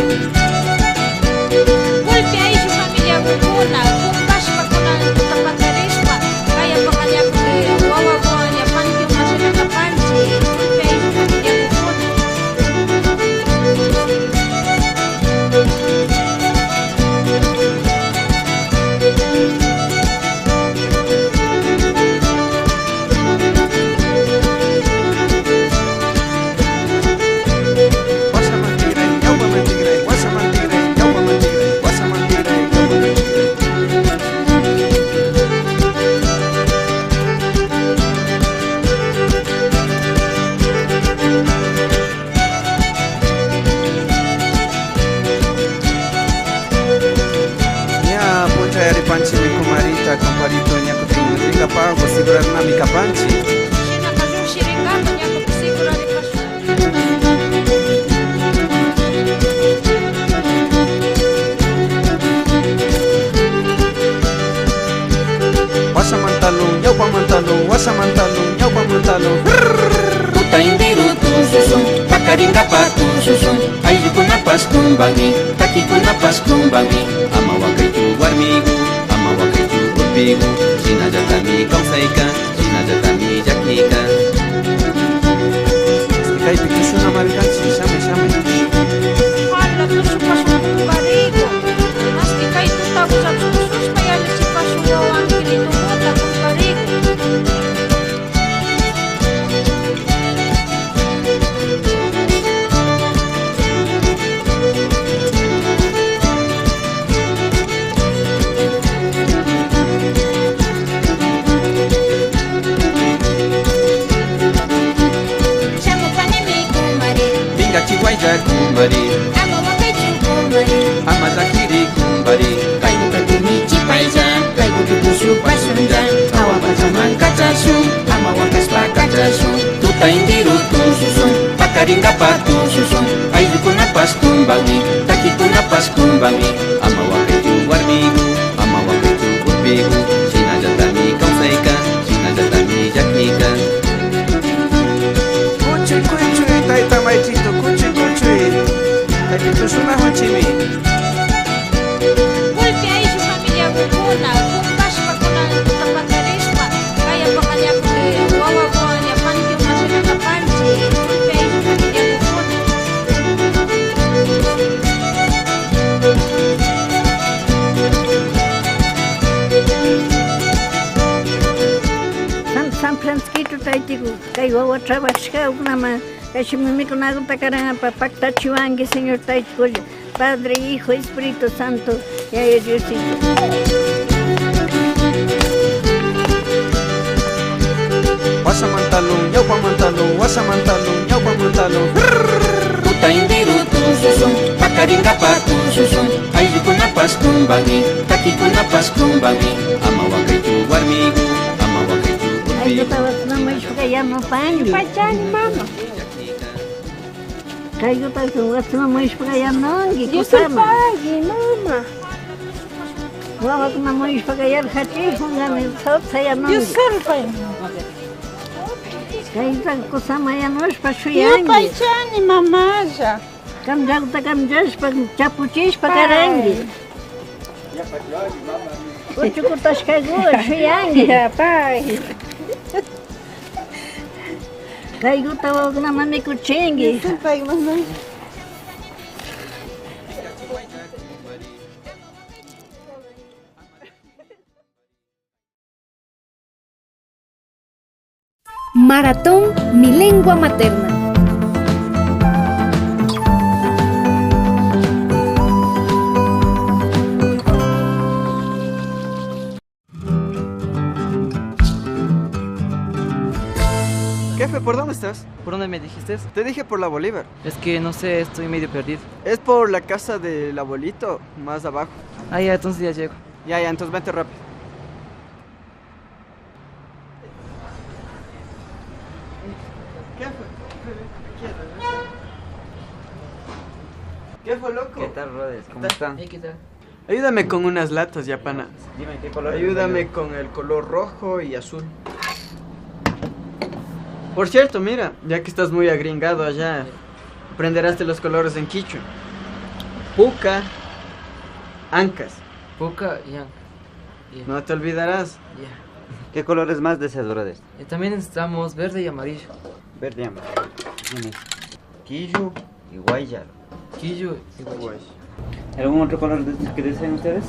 Gulpi ayllu familiakuna, kumpashpa kunan tutapakarishpa, kaya pakallapi wawakuwan panteonman rinakapanchik, gulpi ayllu familiakuna. Wasaman tigray, ñawpaman tigray, wasaman tigray, ñawpaman tigray, wasaman tigray, ñawpaman tigray. Ña puncha yaripanchimi kumarita, comparito, ñakutin rinkapago sigurarnami kapanchik. Shinaka llukshiringapa ñakupi siguraripashun. Wasamantalun, ñawpamantalun, wasamantalun, ñawpamantalun. Tuta indiru tususun, pakaringapa tususun, ayllukunapas kumbani, takikunapas kumbani. Ama wakaychu warmigu, ama wakaychu urpigu, shinallatami kawsayka, shinallatami llakika. Kaypi tushuna markanchik, shamuy shamuy. Hala tushupashun kumpariku, mashki kay tutakullapish tushushpa yallichipashun wawa Angelitomuta kumpariku. Shamupanimi kumari. Minga chiwaylla kumbari, Ama wakaychu kumari. ama llakiri kumbari. Kaykuta tumichipaylla, kaykuta tushupashunlla, hawa pachaman kachashun, ama wakashpa kachashun. Tuta indiru tususun, pakaringapa tususun, ayllukunapas kumbani, takikunapas kumbani. Ama wakaychu warmigu, ama wakaychu urpigu, shinallatami kawsayka, shinallatami llakika. Kuchuy kuchuy tayta maychito, kuchuy kuchuy. Kaypi tushunahunchikmi. Gulpi ayllu familiakuna, kumpashpa kunan tutapakarishpa, kaya pakallapi wawakuwan panteonman rinakapanchik, gulpi ayllu familiakuna. San Francisquito taytiku kay wawa trabajashkakunaman kay shimimikunakuta karanapa paktachiwanki Señor taytikulla, Padre, Hijo, Espíritu Santo, Yaya Diosito. Ñawpamantalun, wasamantalun, ñawpamantalun. Tuta indiru tususun, pakaringapa tususun, ayllukunapas kumbani, takikunapas kumbani, ama wakaychu warmigu, ama wakaychu Ayllutapas mama yanupanki. Yupaychani mama. Kaykutapas wasiman muyushpaqa yanunki kusaman. Yupaypaqui mama. Wawakuna muyushpaqa yarqachijungami sawta yanunki. Yusulpay. Kayta kusaman yanushpa shuyanki. Yupaychani mamalla. Kamllakuta kamllashpa chapuchishpa karanki. Uchukurtashkaykuwan shuyanki. Yapay. Kaykuta wawakunaman mikuchinki. Yusulpay mama. Maratón Mi Lengua Materna. Jefe, ¿por dónde estás? ¿Por dónde me dijiste? Te dije por la Bolívar. Es que no sé, estoy medio perdido. Es por la casa del abuelito, más abajo. Ah, ya, entonces ya llego. Ya, ya, entonces vente rápido. ¿Qué fue? ¿Qué fue, loco? ¿Qué tal, brothers? ¿Cómo están? Hey, ¿qué tal? Ayúdame con unas latas, ya, pana. Dime, ¿qué color? Ayúdame con el color rojo y azul. Por cierto, mira, ya que estás muy agringado allá, aprenderás de los colores en quichua. Puca, ancas. Puca y ancas. Yeah. No te olvidarás. Ya. ¿Qué colores más deseas, brothers? También necesitamos verde y amarillo. Verde y amarillo. Tienes quillo y guayalo. Quillo y guayalo. ¿Algún otro color que deseen ustedes?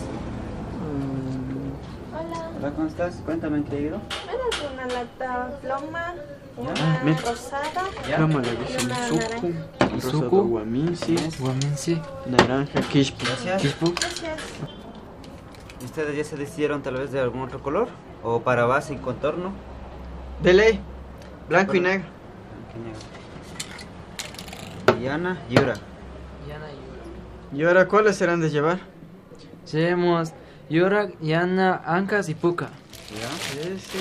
Hola. Hola, ¿cómo estás? Cuéntame, ¿en qué ayudo? ¿Me das una lata ploma, una Mira. rosada Ploma le y dicen una sucu, naranja? rosado Sucu. guaminsi, Guaminsi. naranja quispu. Gracias. Quispu. Gracias. ¿Y ustedes ya se decidieron tal vez de algún otro color? ¿O para base y contorno? De ley, blanco y negro. Blanco y negro. Diana, Yura. Yana y Yura. ¿Y ahora cuáles serán de llevar? Llevemos Yura, Yana, Ancas y Puca. ¿Ya? Ese.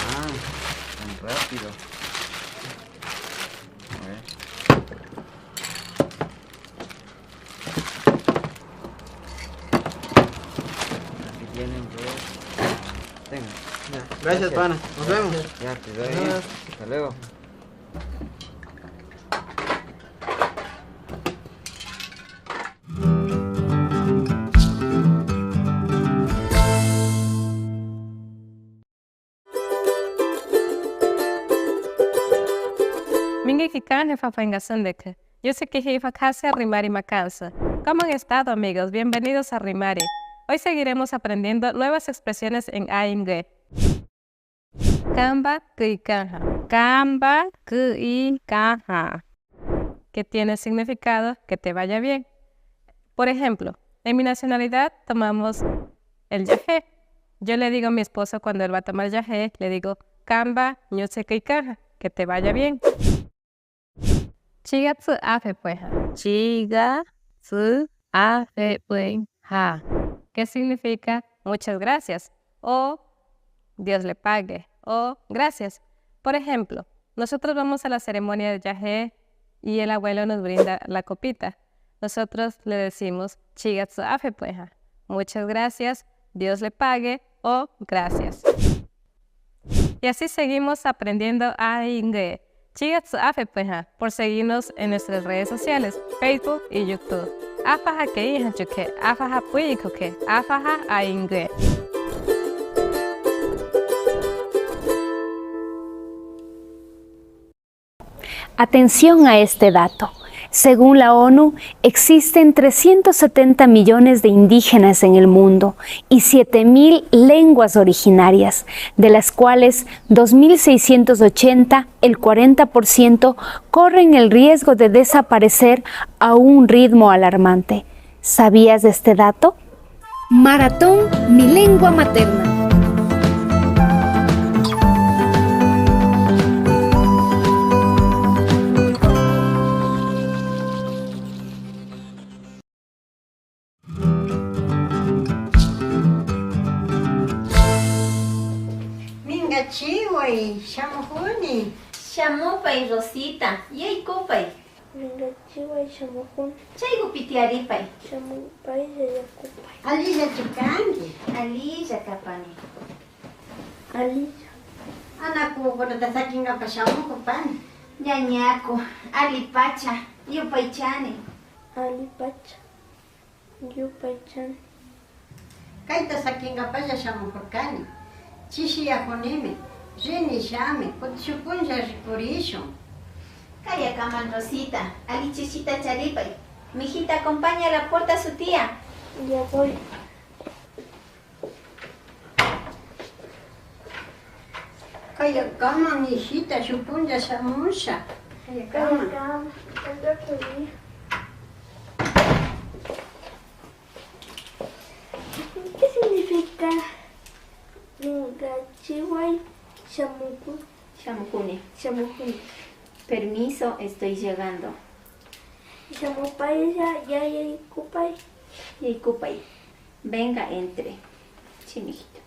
Ah, tan rápido. A ver. Aquí tienen, pues. Tengan. Ya. Gracias, pana. Nos vemos. Ya, te doy. Hasta luego. Mingi kikane fafaingasandeke. Yo sé que jefa Rimari Macansa. ¿Cómo han estado, amigos? Bienvenidos a Rimari. Hoy seguiremos aprendiendo nuevas expresiones en AMG. Kamba kuikanja. Kamba kuikanja. Que tiene significado que te vaya bien. Por ejemplo, en mi nacionalidad tomamos el yagé. Yo le digo a mi esposo cuando él va a tomar yagé, le digo Kamba ñuse kuikanja, que te vaya bien. Chiga tsu afe pueja. Chiga tsu afe pueja. ¿Qué significa muchas gracias? O Dios le pague. O gracias. Por ejemplo, nosotros vamos a la ceremonia de yagé y el abuelo nos brinda la copita. Nosotros le decimos chiga tsu afe pueja. Muchas gracias, Dios le pague o gracias. Y así seguimos aprendiendo a inglés. Chigatsu afe pueja por seguirnos en nuestras redes sociales, Facebook y YouTube. Afaja que hija chuque, afaja puicoque, afaja a inglés. Atención a este dato. Según la ONU, existen 370 millones de indígenas en el mundo y 7.000 lenguas originarias, de las cuales 2.680, el 40%, corren el riesgo de desaparecer a un ritmo alarmante. ¿Sabías de este dato? Maratón Mi Lengua Materna. Mingachiway, shamujuni. Shamupay, Rosita, yaykupay. Mingachiway shamujuni. Chaykupi tiyaripay. Shamupay yayakupay. Allillachu kanki. Allilla kapani. Alilla. Anaku kunata sakinkapa shamukupani. Ñañaku, allipacha, yupaychani. Allipacha, yupaychani. Kayta sakinkapalla shamujurkani. Chishiyajunimi, rini shami, kutin shuk punlla rikurishun. Kayakaman, Rosita, alli chishita charipay. Mijita, acompaña a la puerta a su tía. Ya voy. Kayakaman, mijita, shuk punlla shamusha. Kayakaman. Kayakaman, el otro día. ¿Qué significa Mingachiway shamuku? Shamukuni. Shamukuni. Permiso, estoy llegando. Shamupay yaykupay. Yaykupay. Venga, entre. Sí, mijito.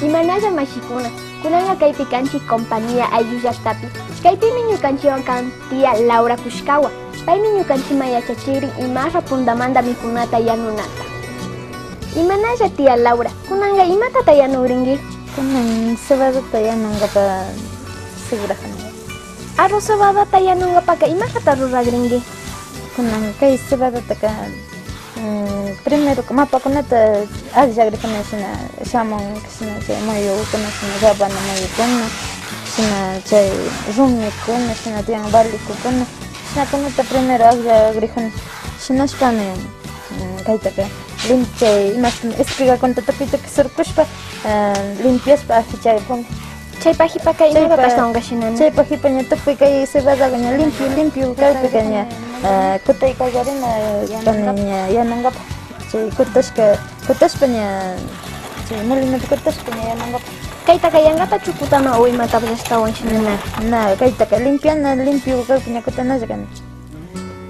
Imanalla mashikuna, kunanqa kaypi kanchik compañía ayllu llaqtapi. Kaypimi ñukanchikwan kan tía Laura Kushkawa. Paymi ñukanchikman yachachikrin imasha puntamanta mikunata yanunata. Imanalla tía Laura, kunanqa imatata yanukrinki? Kunan cebadata yanunkapa segurajani. Arroz cebadata yanunkapaka imashata rurakrinki? Kunan kay cebadataka primero mapakunata akllakrijuna shina shamun shina chay muyukuna shina rabano muyukuna shina chay rumikuna shina tiyan balikukuna shinakunata primero akllakrijuna shinashpami kaytaka chay imashpami espigakunata tukuyta surkushpa limpiashpa ajichakuna. Chaypa qhipaka imatata ashtawanka shinani? Chaypa qhipa ña tukuy kay cebadaqa ña limpio limpio kaypika ña kutay qallarina ña yanunkapa chay kutashka kutashpa ña chay molinopi kutashpa ña yanunkapa. Kaytaka yanqatachu kutana o imatapas ashtawan shinana? Na kaytaka limpiana limpio kaypi ña kutanalla kani.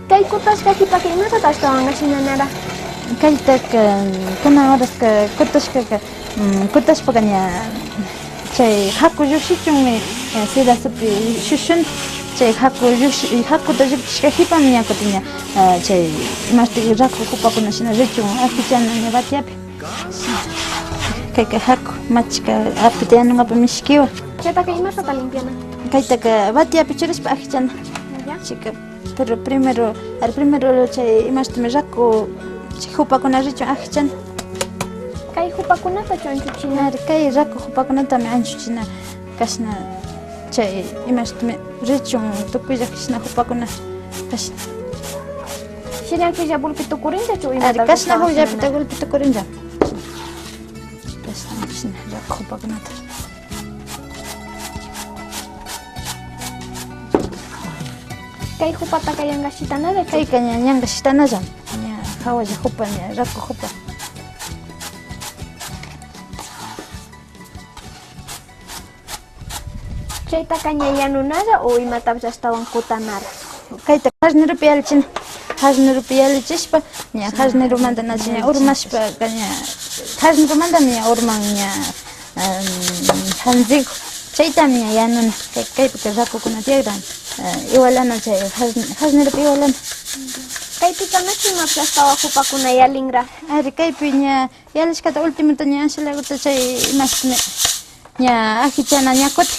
Kay kutashka qhipaka imatata ashtawanka shinanara? Kaytaka kunan horaska kutashkaka kutashpaka ña chay haku llukshichunmi sedazopi shushun chay haku hakuta llukchishka qhipami ña kutin ña chay imashtik raku qupakuna shina richun ajichana ña batiapi. Kayka haku machka apita yanunkapa mishkiwan. Chaytaka imashtata limpiana? Kaytaka batiapi churashpa ajichana. Chayka pero primero al primero chay imashtimi raku chay qupakuna richun ajichana. Kay hupakunata anchuchina? Kay raku hupakunatami anchuchina kashna chay imashtimi richun tukuylla kashna hupakuna kashna. Shinakilla gulpi tukurinllachu imata? Kashna hukllapita gulpi tukurinlla. Kashna kashna raku hupakunata. Kay hupataka yanqa shitanallachu? Kayka ña yanqa shitanalla. Ña hawalla hupa ña raku hupa. Chaytaka ña yanunalla o imatapas ashtawan kutanara? Kayta jarnirupi yallichina. Jarnirupi yallichishpa ña jarnirumanta ña urmashpa ña jarnirumantami ña urman ña hanziku. Chaytami ña yanuna. Kaypika rakukuna tiyakran igualana chay jarnirupi igualana. Kaypika nachu imapas ashtawan hupakuna yalinra? Ari kaypi ña yallishkata ultimota ña ashalaguta chay imashtimi ña ajichana ña kuti.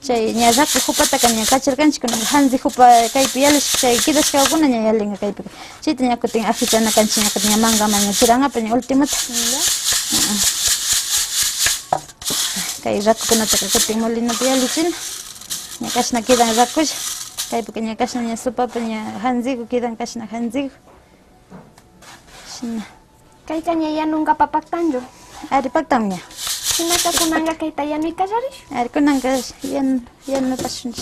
Chay ña raku jupataka ña kacharkanchik kunan hanzi jupa kaypi yalishka chay kidashkakuna ña yalinka kaypika. Chayta ña kutin ajichana kanchik ña kutin ña mankaman ña churankapak ña ultimota. Kay rakukunataka kutin molinopi yallichina. Ña kashna quedan rakulla. Kaypika ña kashna ña sopapa ña hanziku quedan kashna hanziku. Shina. Kayka ña yanunka paktanchu. Ari paktan ña. Shinaka kunanka kayta yanuy kallarish. Ari kunanka yanupashun.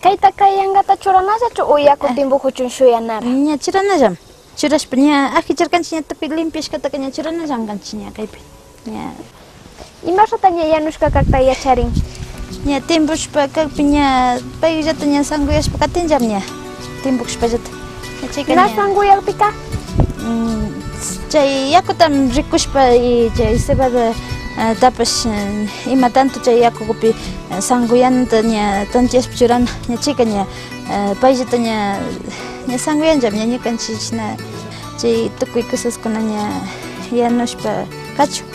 Kayta kay yankata churanallachu o yaku timpujuchun shuyanara. Ña churanallam. Churashpa ña ajicharkanchik ña tukuy limpiashkataka ña churanallam kanchik ña kaypi. Ña. Imashata ña yanushka kakta yacharin. Ña timpushpa kakpi ña payllata ña sanguyashpa katinllam ña. Timpushpallata. Chayka Na sanguyakpika. Chay yakutam rikushpa y chay cebada tapash ima tanto chay yakupi sanguyanata ña tantiashpa churana ña chayka ña payllata ña ña sanguyanllam ña ñukanchik chishna chay tukuy cosaskuna ña yanushpa kachun.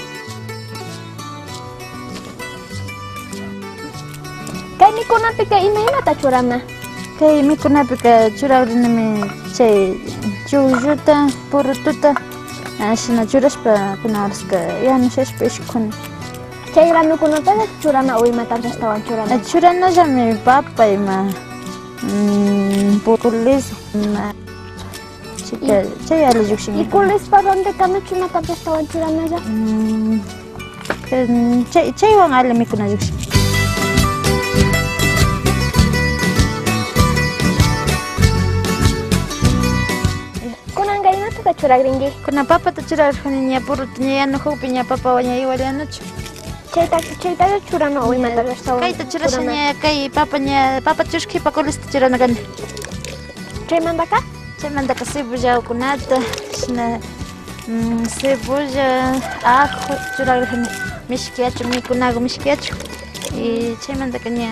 Kay mikunapika imaymata churana. Kay mikunapika churarrinimi chay chuqlluta, purututa shina churashpa kunan horaska yanushashpa ishkuna. Chay granukunataqa churana o imatapish ashtawan churana. Churanallami papa ima kulis ima chayka chay alli llukshin. Y kulispa randikanachu imatapish ashtawan churanalla. Chaywan alli mikuna llukshin. Kunanka imatata churagrinki. Kunan papata churarjuni ña puruta ña yanujukpi ña papa ña igual yanuchu. Chaytaqa churana o imatapish ashtawan. Kayta churasha ña kay papa ña papa churashka kulista churana kani. Chaymantaka? Chaymantaka cebollakunata shina cebolla, ajo churarjuni mishkiyachu mikunaku mishkiyachu. Y chaymantaka ña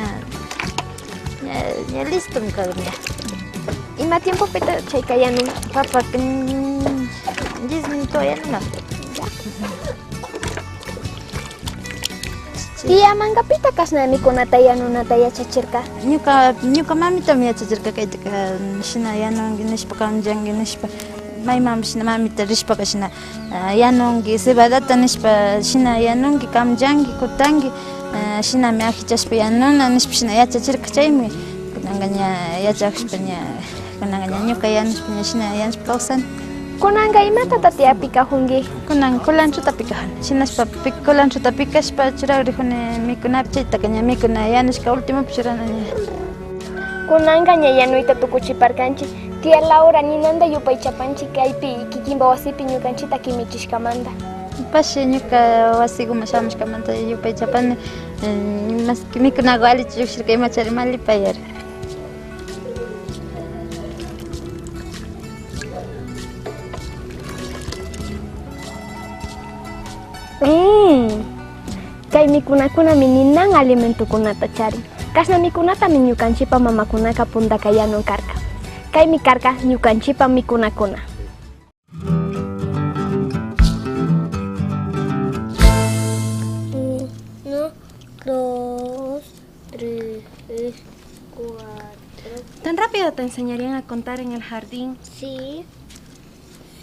ña listo kan ña. Ima tiempopita chayka yanun. Papa 10 minutos yanuna. Tía mankapita kashna mikunata yanunata yachachirka. Ñuka mamitami yachachirka kaytaka shina yanunki nishpa kamllanki nishpa maymanpish shina mamita rishpaka shina yanunki cebadata nishpa shina yanunki kamllanki kutanki shinami ajichashpa yanuna nishpa shina yachachirka chaymi kunanka ña yachakushpa ña kunanka ña ñuka yanushpa ña shina yanushpa kawsani. Kunanka imatata tía pikajunki. Kunan culantruta pikajuni. Shinashpa culantruta pikashpa churagrijuni mikunapi chaytaka ña mikuna yanushka ultimopi churana ña. Kunanka ña yanuyta tukuchiparkanchik. Tía Laura ninanta yupaychapanchik kaypi kikinpa wasipi ñukanchikta kimichishkamanta. Pashi ñuka wasikuma shamushkamanta yupaychapani mikunaku allichi llukshirka imachari malipayari. Kay mikunakunami ninan alimentokunata charin. Kashna mikunatami ñukanchikpa mamakunaka puntaka yanun karka. Kaymi karka ñukanchikpa mikunakuna. Uno, dos, tres, cuatro. ¿Tan rápido te enseñarían a contar en el jardín? Sí.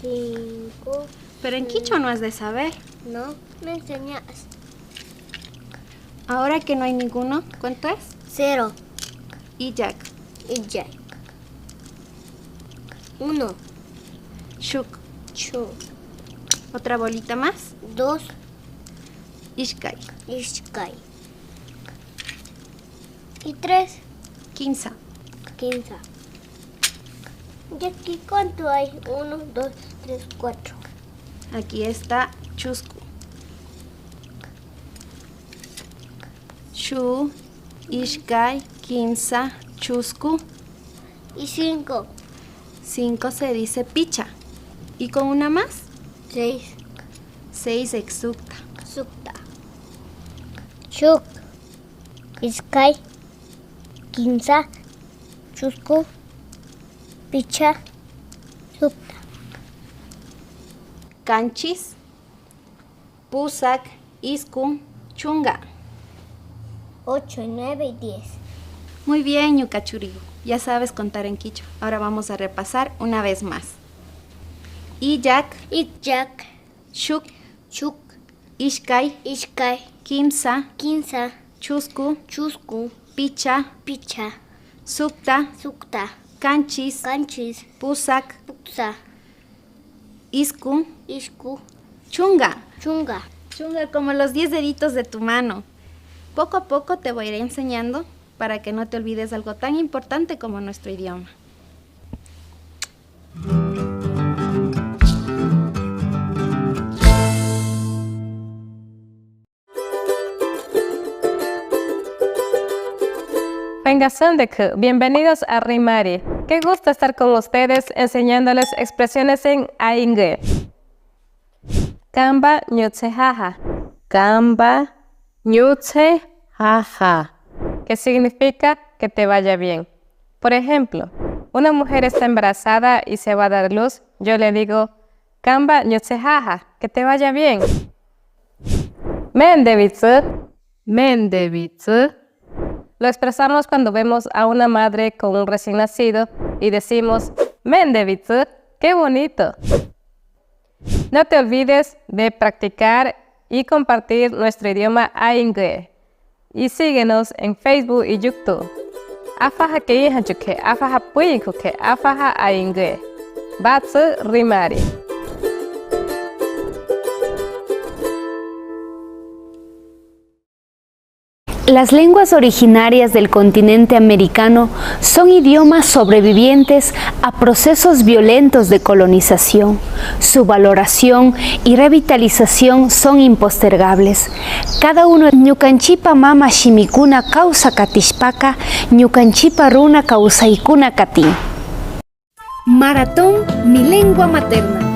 5. Pero en quichua no has de saber. No, me enseñas. Ahora que no hay ninguno, ¿cuánto es? 0. Y Jack. Y Jack. 1. Shuk. Shuk. ¿Otra bolita más? 2. Ishkay. Ishkay. Y 3. 15. 15. ¿Y aquí cuánto hay? 1, 2, 3, 4. Aquí está chusku. Shu, ishkay, 15, chusku. Y 5. 5 se dice picha. ¿Y con una más? 6. 6 exucta. Sucta. Shuk, ishkay, 15, chusku, picha, sucta. Canchis, pusak, iskun, chunga. 8, 9 y 10. Muy bien, ñuka churigu. Ya sabes contar en quichua. Ahora vamos a repasar una vez más. Illac. Illac. Shuk. Shuk. Ishkay. Ishkay. Kimsa. Kimsa. Chusku. Chusku. Picha. Picha. Sukta. Sukta. Kanchis. Kanchis. Pusak. Pusak. Isku. Isku. Chunga. Chunga. Chunga, como los 10 deditos de tu mano. Poco a poco te voy a ir enseñando para que no te olvides algo tan importante como nuestro idioma. Venga, bienvenidos a Rimari. Qué gusto estar con ustedes enseñándoles expresiones en Aingüe. Kamba ñutse jaja. Kamba ñutse jaja. Que significa que te vaya bien. Por ejemplo, una mujer está embarazada y se va a dar luz, yo le digo, Kamba ñutse jaja, que te vaya bien. Mendebitsu, mendebitsu. Lo expresamos cuando vemos a una madre con un recién nacido y decimos, Mendebitsu, qué bonito. No te olvides de practicar y compartir nuestro idioma Aingüe. Y síguenos en Facebook y YouTube. Afaja que ihanchuke, afaja puyikuke, afaja Aingüe. Batsu Rimari. Las lenguas originarias del continente americano son idiomas sobrevivientes a procesos violentos de colonización. Su valoración y revitalización son impostergables. Cada uno ñukanchipa mama shimikuna kawsa katishpaka, ñukanchipa runa kawsaykuna katin. Maratón, mi lengua materna.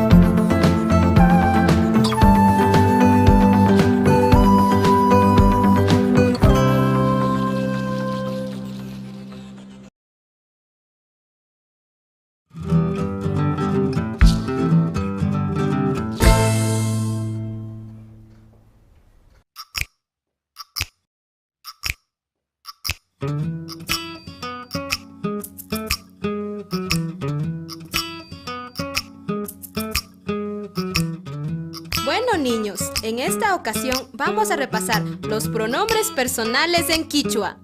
Bueno, niños, en esta ocasión vamos a repasar los pronombres personales en quichua.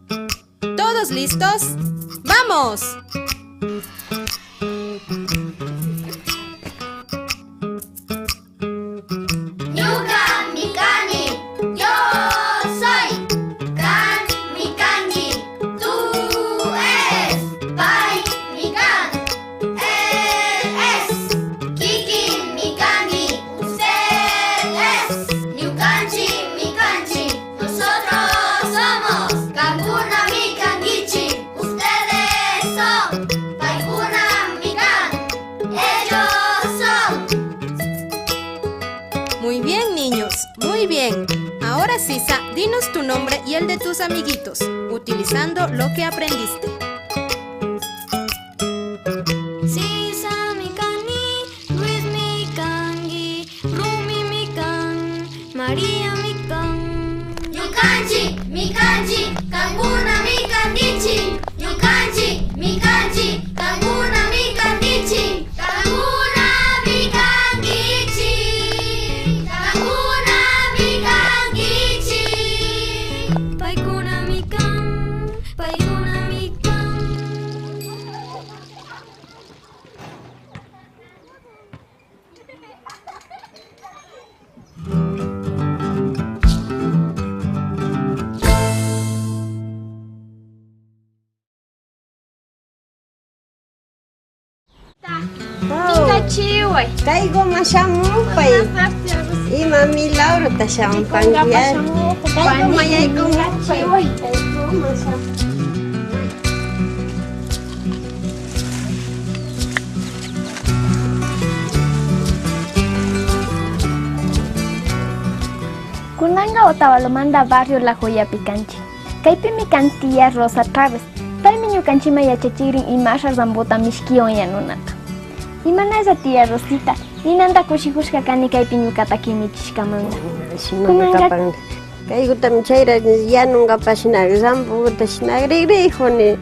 ¿Todos listos? ¡Vamos! Ñuka mikani, yo soy. Kan mikanki, tú eres. Pay mikan, él es. Kikin mikanki, usted es. Ñukanchi mikanchi, nosotros somos. Kankuna mikankichi, ustedes son. Paykuna mikan, ellos son. Muy bien, niños, muy bien. Ahora, Sisa, dinos tu nombre y el de tus amiguitos, utilizando lo que aprendiste. Sisa mikani, Luis mikangi, Rumi mikan, María mikan. Ñukanchi, mikanchi, kankuna mikankichi. Ñukanchi, mikanchi, kankuna mikankichi. Kankuna mikankichi. Kankuna mikankichi. Paykuna mikan, paykuna mikan. Minkachiway. Kaykuma shamupay. Ima milagrota shamupankiari. Kaykuma yaykumupay. Kaykuma shamupanki. Kunanga Otavalo-manta barrio La Joya pikanchik. Kaypimi kan tía Rosa Traves. Paymi ñukanchikman yachachikrin imasha zambuta mishkiwan yanunata. Imanalla tía Rosita, ninanta kushikushka kani kaypi ñuqata kimichishkamanta. Kunanga Kaygutami chayra yanunkapak shina zambuguta shina rigrijuni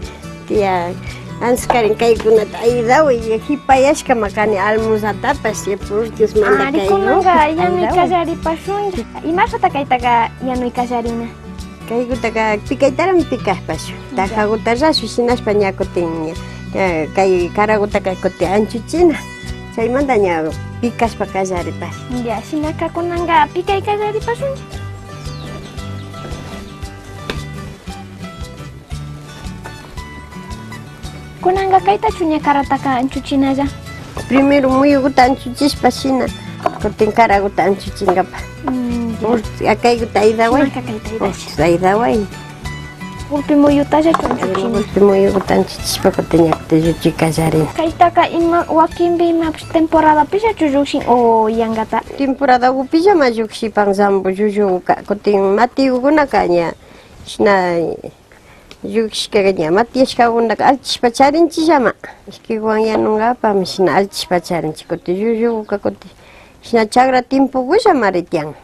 tía. Anskarin kaykunata ayudaway hipayashkama kani almuzatapash purtius manda Ari kaygu. kunanka yanuy kallaripashunlla. Imashata kaytaka yanuy kallarina? Kaygutaka pikaytarami pikashpash. Tajaguta rashu shinashpa ña kutin kay karagutaka kutin anchuchina. Chaymanta ña pikashpa kallaripash. Ya, shinaka kunanka pikay kallaripashunlla. Kunanka kayta chuña karataka anchuchinalla. Primero muyuguta anchuchishpa shina kutin karaguta anchuchinkapa. Kayguta aydaway. Shinaka kayta aydasha. Aydaway. Urpi muyutallachu anchuchina. Urpi muyuguta anchuchishpa kutin ña kutin lluchi kallarina. Kaytaka ima wakinpi imapish temporadapillachu llukshin o yankata? Temporada upillama llukshipan zambu llulluka kutin matigukunaka ña shina llukshishkaka ña matiyashkakunaka alchishpa charinchillama. Ishkikuwan yanunkapami shina alchishpa charinchik kutin llulluka kutin shina chagra timpukullamari tiyan.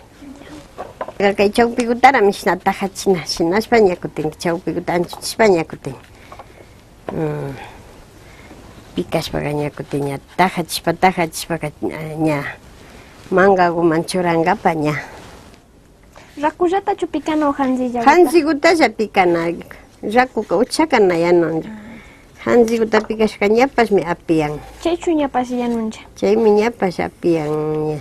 Kay chawpikutarami shina tajachina shinashpa ña kutin chawpikuta anchuchishpa ña kutin. Pikashpaka ña kutin ña tajachishpa tajachishpaka ña mankakuman churankapa ña. Rakullatachu pikana o hanzillaguta? Hanzigutalla pikana. Rakuka uchakana yanunlla. Hanziguta pikashka ñapashmi apiyan. Chaychu ñapash yanunlla? Chaymi ñapash apiyan ña.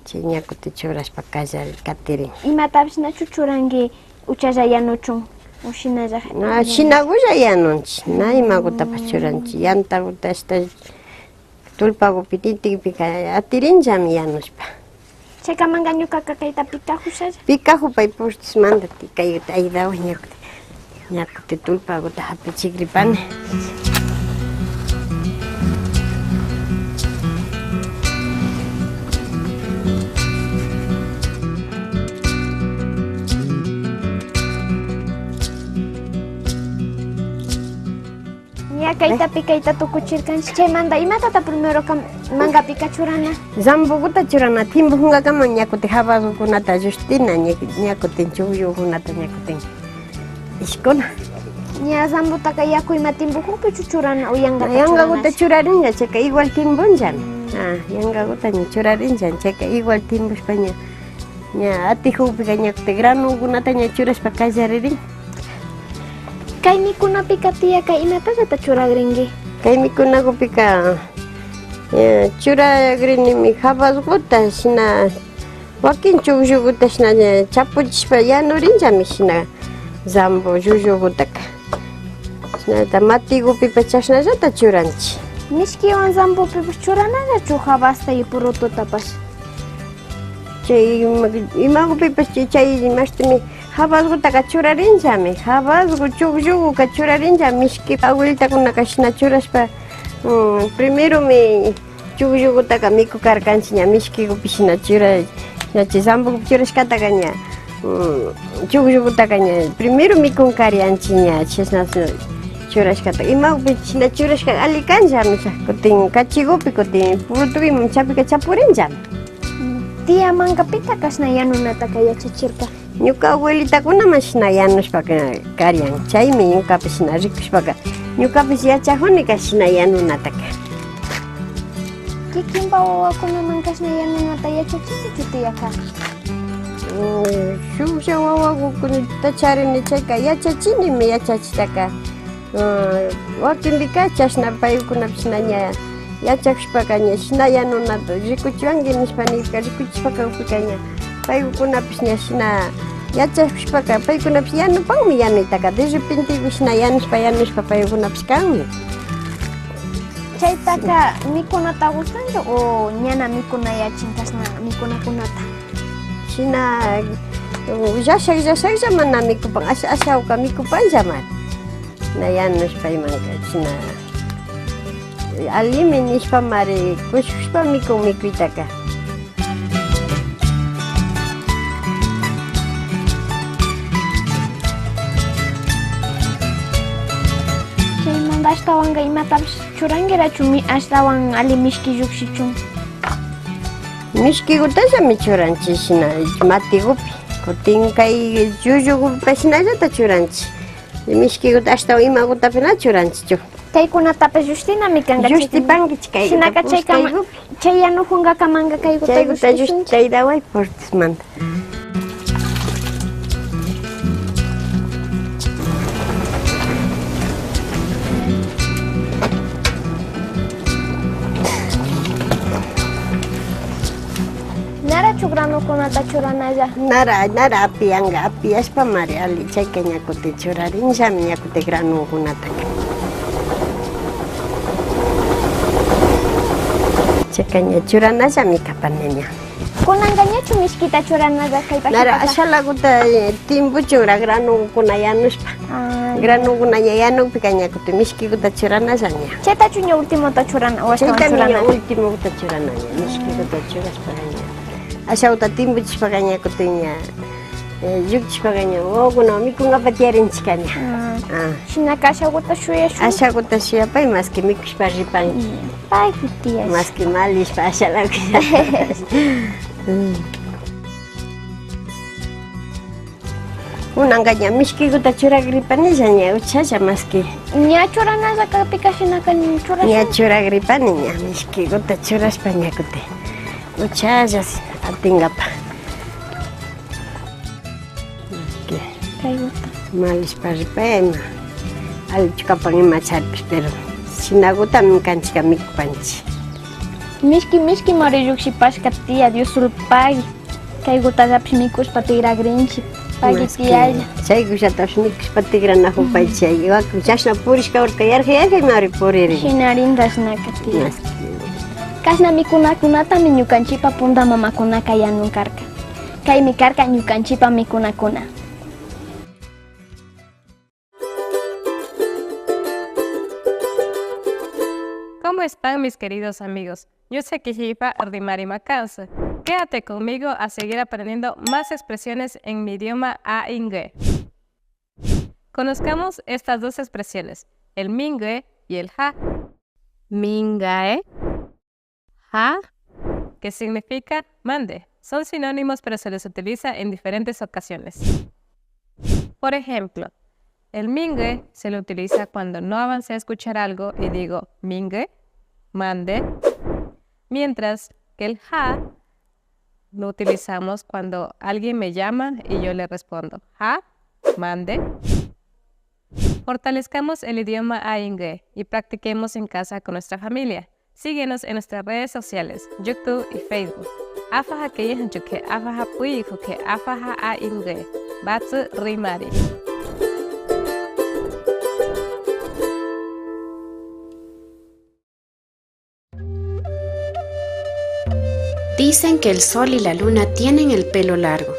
Chay ña kutin churashpa kallari katirin. Imatapish nachu churanki uchalla yanuchun o shinalla? Na shinagulla yanunchik, na imagutapash churanchik. Yantaguta ashta tulpagupi titikpika atirinllami yanushpa. Chaykamanka ñukaka kayta pikajushalla? Pikajupay pushtismanta kayguta aydaway ña kutin. Ña kutin tulpaguta hapichikripani. Ña kayta pikayta tukuchirkanchik. Chaymanta imatata primero mankapika churana? Zambuguta churana timpujunkakaman ña kutin jabadukunata llushtina ña kutin chukllukunata ña kutin ishkuna. Ña zambutaka yaku ima timpujunpichu churana o yankata Yankaguta churanashi? churarinlla chayka igual timpunllami. Ah, yankaguta ña churarinlla chayka igual timpushpa ña ña atijupika ña kutin granukunata ña churashpa kallaririn. Kay mikunapika tiyaka imatallata churagrinki? Kay mikunakupika churagrinimi jabasguta shina wakin chuklluguta shina chapuchishpa yanurinllami shina zambu llullugutaka. Shinallata matigupipash chashnallata churanchik. Mishkiwan zambupipash churanallachu jabasta y purututapash? Chay imagupipash chay imashtimi jabasgutaka churarinllami. Jabasgu chuklluguka churarinlla mishki abuelitakunaka shina churashpa primeromi chuklluguta mikukarkanchik ña mishkigupi shina chura shina chay zambugupi churashkataka ña chuklluguta ña primero mikunkarianchik ña chashna churashkata. Imagupi shina churashka alli kanllami kutin kachigupi kutin purutupi chapika chapurinllami. Tía mankapita kashna yanunataka yachachirka? Ñuka abuelitakunaman shina yanushpaka karian. Chaymi ñukapish shina rikushpaka ñukapish yachajunika shina yanunataka. Kikinpa wawakunaman kashna yanunata yachachinkichu tiyaka? Shuklla wawakunata charini chayka yachachinimi yachachitaka. Wakinpika chashna paykunapish shina ña yachakushpaka ña shina yanunata rikuchiwanki nishpa nirka rikuchishpaka upika ña paykunapish ña shina yachakushpaka paykunapish yanupanmi yanuytaka. De repente shina yanushpa yanushpa paykunapish kanmi. Chaytaka mikunata gustanchu o ñana mikunayachin kashna mikunakunata? Shina llashak llashaklla mana mikupan asha ashawka mikupanllamari. Na yanushpa imanka shina allimi nishpa mari kushushpa mikun mikuytaka. Chaymanta ashtawanka imatapish churankirachu ashtawan alli mishki llukshichun? Mishkigutallami churanchik shina matigupi. Kutin kay llullugupipash shinallata churanchik. Mishkiguta ashtawan imagutapish na churanchikchu. Kaykunatapash llushtinami kanka. Llushtipankichik kayguta. Shinaka chaykama chay yanujunkakamanka kayguta Chayguta llushtisunchik. llushtaydaway portismanta. Narachu granukunata churanalla. Nara, nara apiyanka, apiyashpamari ali chayka ña kutin churarinllami ña kutin granukunataka. Chayka ña churanallami kapani ña. Kunanka ñachu mishkita churanalla kay Nara pajipaka? ashalaguta timbuchunra granukuna yanushpa. Granukuna ña yanukpika ña kutin mishkiguta churanalla ña. Chaytachu ña ultimota churana o ashtawan Chaytami ña churana? ultimota churana ña, mishkiguta churashpaka ña. Ashawta timbuchishpaka ña kutin ña llukchishpaka ña wawakuna mikunkapa tiyarinchika ña. Shinaka ashaguta shuyashun. Ashaguta shuyapay maski mikushpa ripanki. Payki tiyash. Maski malishpa ashalakushpa. Kunanka ña mishkiguta churagripanilla ña uchalla maski. Ña churanalla kaypika shinaka churashun. Ña churagripani ña mishkiguta churashpa ña kutin uchalla atinkapa. Kayguta. Malishpa ripay ima. Allichu kapan ima charpish, pero shinagutami kanchika mikupanchik. Mishki mishki mari llukshipashka tiya Diosulpagui. Kaygutallapish mikushpa tigragrinchik. Pagui tiyalla. Chaykullatapish mikushpa tigranajupay chay wakin chashna purishka urka yarja yarja mari puririn. Shinarinrashnaka tiya. Kashna mikunakunatami ñukanchikpa punta mamakunaka yanun karka. Kaymi karka ñukanchikpa mikunakuna. ¿Cómo están mis queridos amigos? Yo soy Kijipa Rimari Macanza. Quédate conmigo a seguir aprendiendo más expresiones en mi idioma Aingüe. Conozcamos estas dos expresiones, el mingue y el ja. Mingae, ja, que significa mande. Son sinónimos, pero se les utiliza en diferentes ocasiones. Por ejemplo, el mingue se lo utiliza cuando no avancé a escuchar algo y digo mingue, mande, mientras que el ja lo utilizamos cuando alguien me llama y yo le respondo ja, mande. Fortalezcamos el idioma Aingüe y practiquemos en casa con nuestra familia. Síguenos en nuestras redes sociales, YouTube y Facebook. Afaja que que afaja puijo que afaja Aingüe. Batsu Rimari. Dicen que el sol y la luna tienen el pelo largo,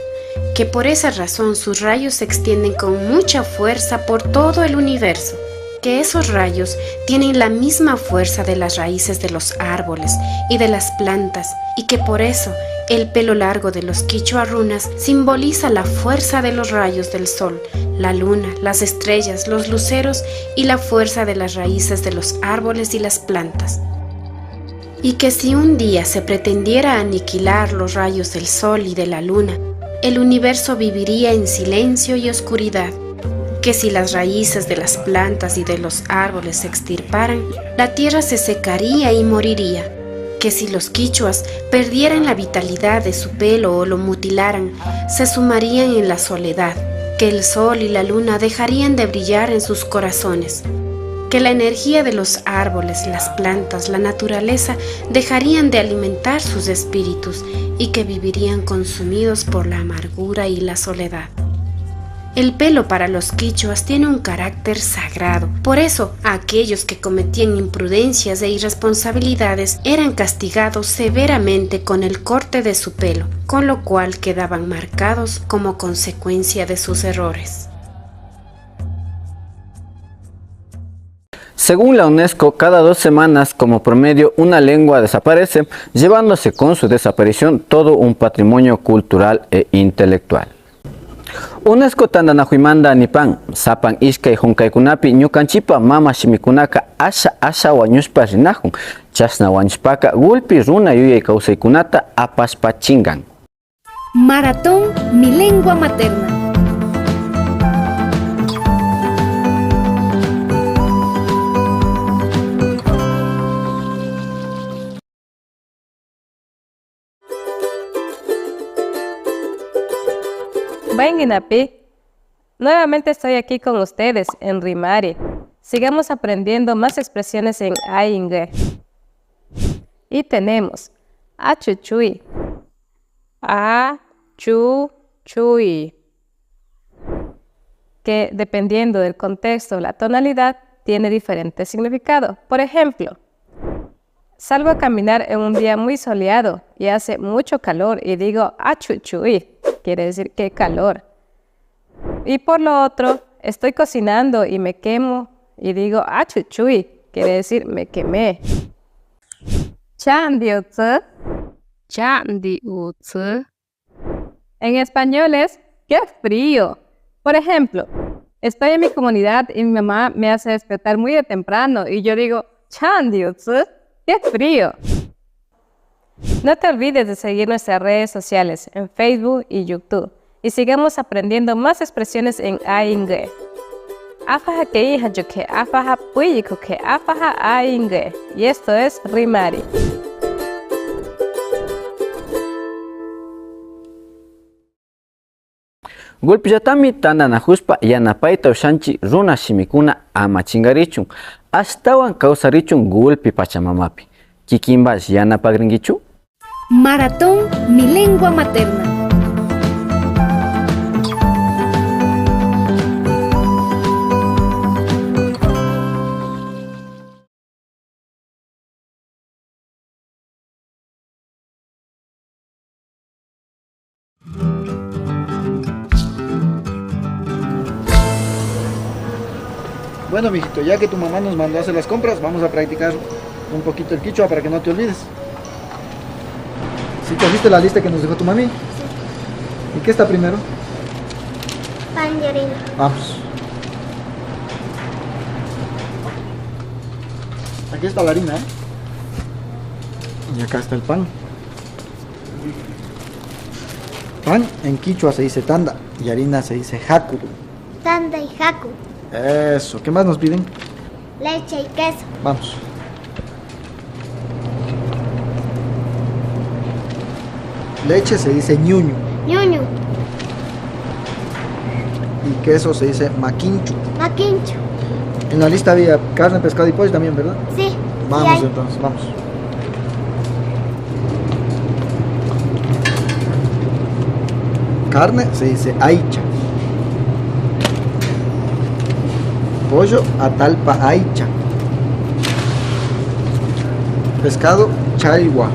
que por esa razón sus rayos se extienden con mucha fuerza por todo el universo, que esos rayos tienen la misma fuerza de las raíces de los árboles y de las plantas, y que por eso el pelo largo de los quichua runas simboliza la fuerza de los rayos del sol, la luna, las estrellas, los luceros y la fuerza de las raíces de los árboles y las plantas. Y que si un día se pretendiera aniquilar los rayos del sol y de la luna, el universo viviría en silencio y oscuridad, que si las raíces de las plantas y de los árboles se extirparan, la tierra se secaría y moriría, que si los quichuas perdieran la vitalidad de su pelo o lo mutilaran, se sumarían en la soledad, que el sol y la luna dejarían de brillar en sus corazones, que la energía de los árboles, las plantas, la naturaleza dejarían de alimentar sus espíritus y que vivirían consumidos por la amargura y la soledad. El pelo para los quichuas tiene un carácter sagrado. Por eso, aquellos que cometían imprudencias e irresponsabilidades eran castigados severamente con el corte de su pelo, con lo cual quedaban marcados como consecuencia de sus errores. Según la UNESCO, cada 2 semanas como promedio una lengua desaparece, llevándose con su desaparición todo un patrimonio cultural e intelectual. UNESCO tantanakuymanta nipan, sapan ishkay hunkaykunapi ñukanchikpa mama shimikunaka asha asha wañushpa rinahun, chashna wañushpaka gulpi runa yuyay kawsaykunata apashpa chingan. Maratón Mi Lengua Materna. Buen Inapi. Nuevamente estoy aquí con ustedes en Rimari. Sigamos aprendiendo más expresiones en Aingue. Y tenemos achuchui. A-chu-chui. Que dependiendo del contexto o la tonalidad, tiene diferente significado. Por ejemplo, salgo a caminar en un día muy soleado y hace mucho calor y digo achuchui, quiere decir qué calor. Y por lo otro, estoy cocinando y me quemo y digo achuchui, quiere decir me quemé. Chandiutsu. Chandiutsu. En español es qué frío. Por ejemplo, estoy en mi comunidad y mi mamá me hace despertar muy de temprano y yo digo chandiutsu, qué frío. No te olvides de seguir nuestras redes sociales en Facebook y YouTube y sigamos aprendiendo más expresiones en Aingue. Afaja que hija yo que afaja puyico que afaja aingue. Y esto es Rimari. Gulpillatami tandanajuspa yanapayta ushanchik runa shimikuna ama chinkarichun, ashtawan kawsarichun gulpi pachamamapi. Kikinpash yanapakrinkichu? Maratón Mi Lengua Materna. Bueno, mijito, ya que tu mamá nos mandó a hacer las compras, vamos a practicar un poquito el quichua para que no te olvides. ¿Sí cogiste la lista que nos dejó tu mami? Sí. ¿Y qué está primero? Pan y harina. Vamos. Aquí está la harina, ¿eh? Y acá está el pan. Pan en quichua se dice tanda y harina se dice jacu. Tanda y jacu. Eso, ¿qué más nos piden? Leche y queso. Vamos. Leche se dice ñuñu. Ñuñu. Y queso se dice maquinchu. Maquinchu. En la lista había carne, pescado y pollo también, ¿verdad? Sí. Vamos sí entonces, vamos. Carne se dice aicha. Pollo, atalpa aicha. Pescado, chalwa.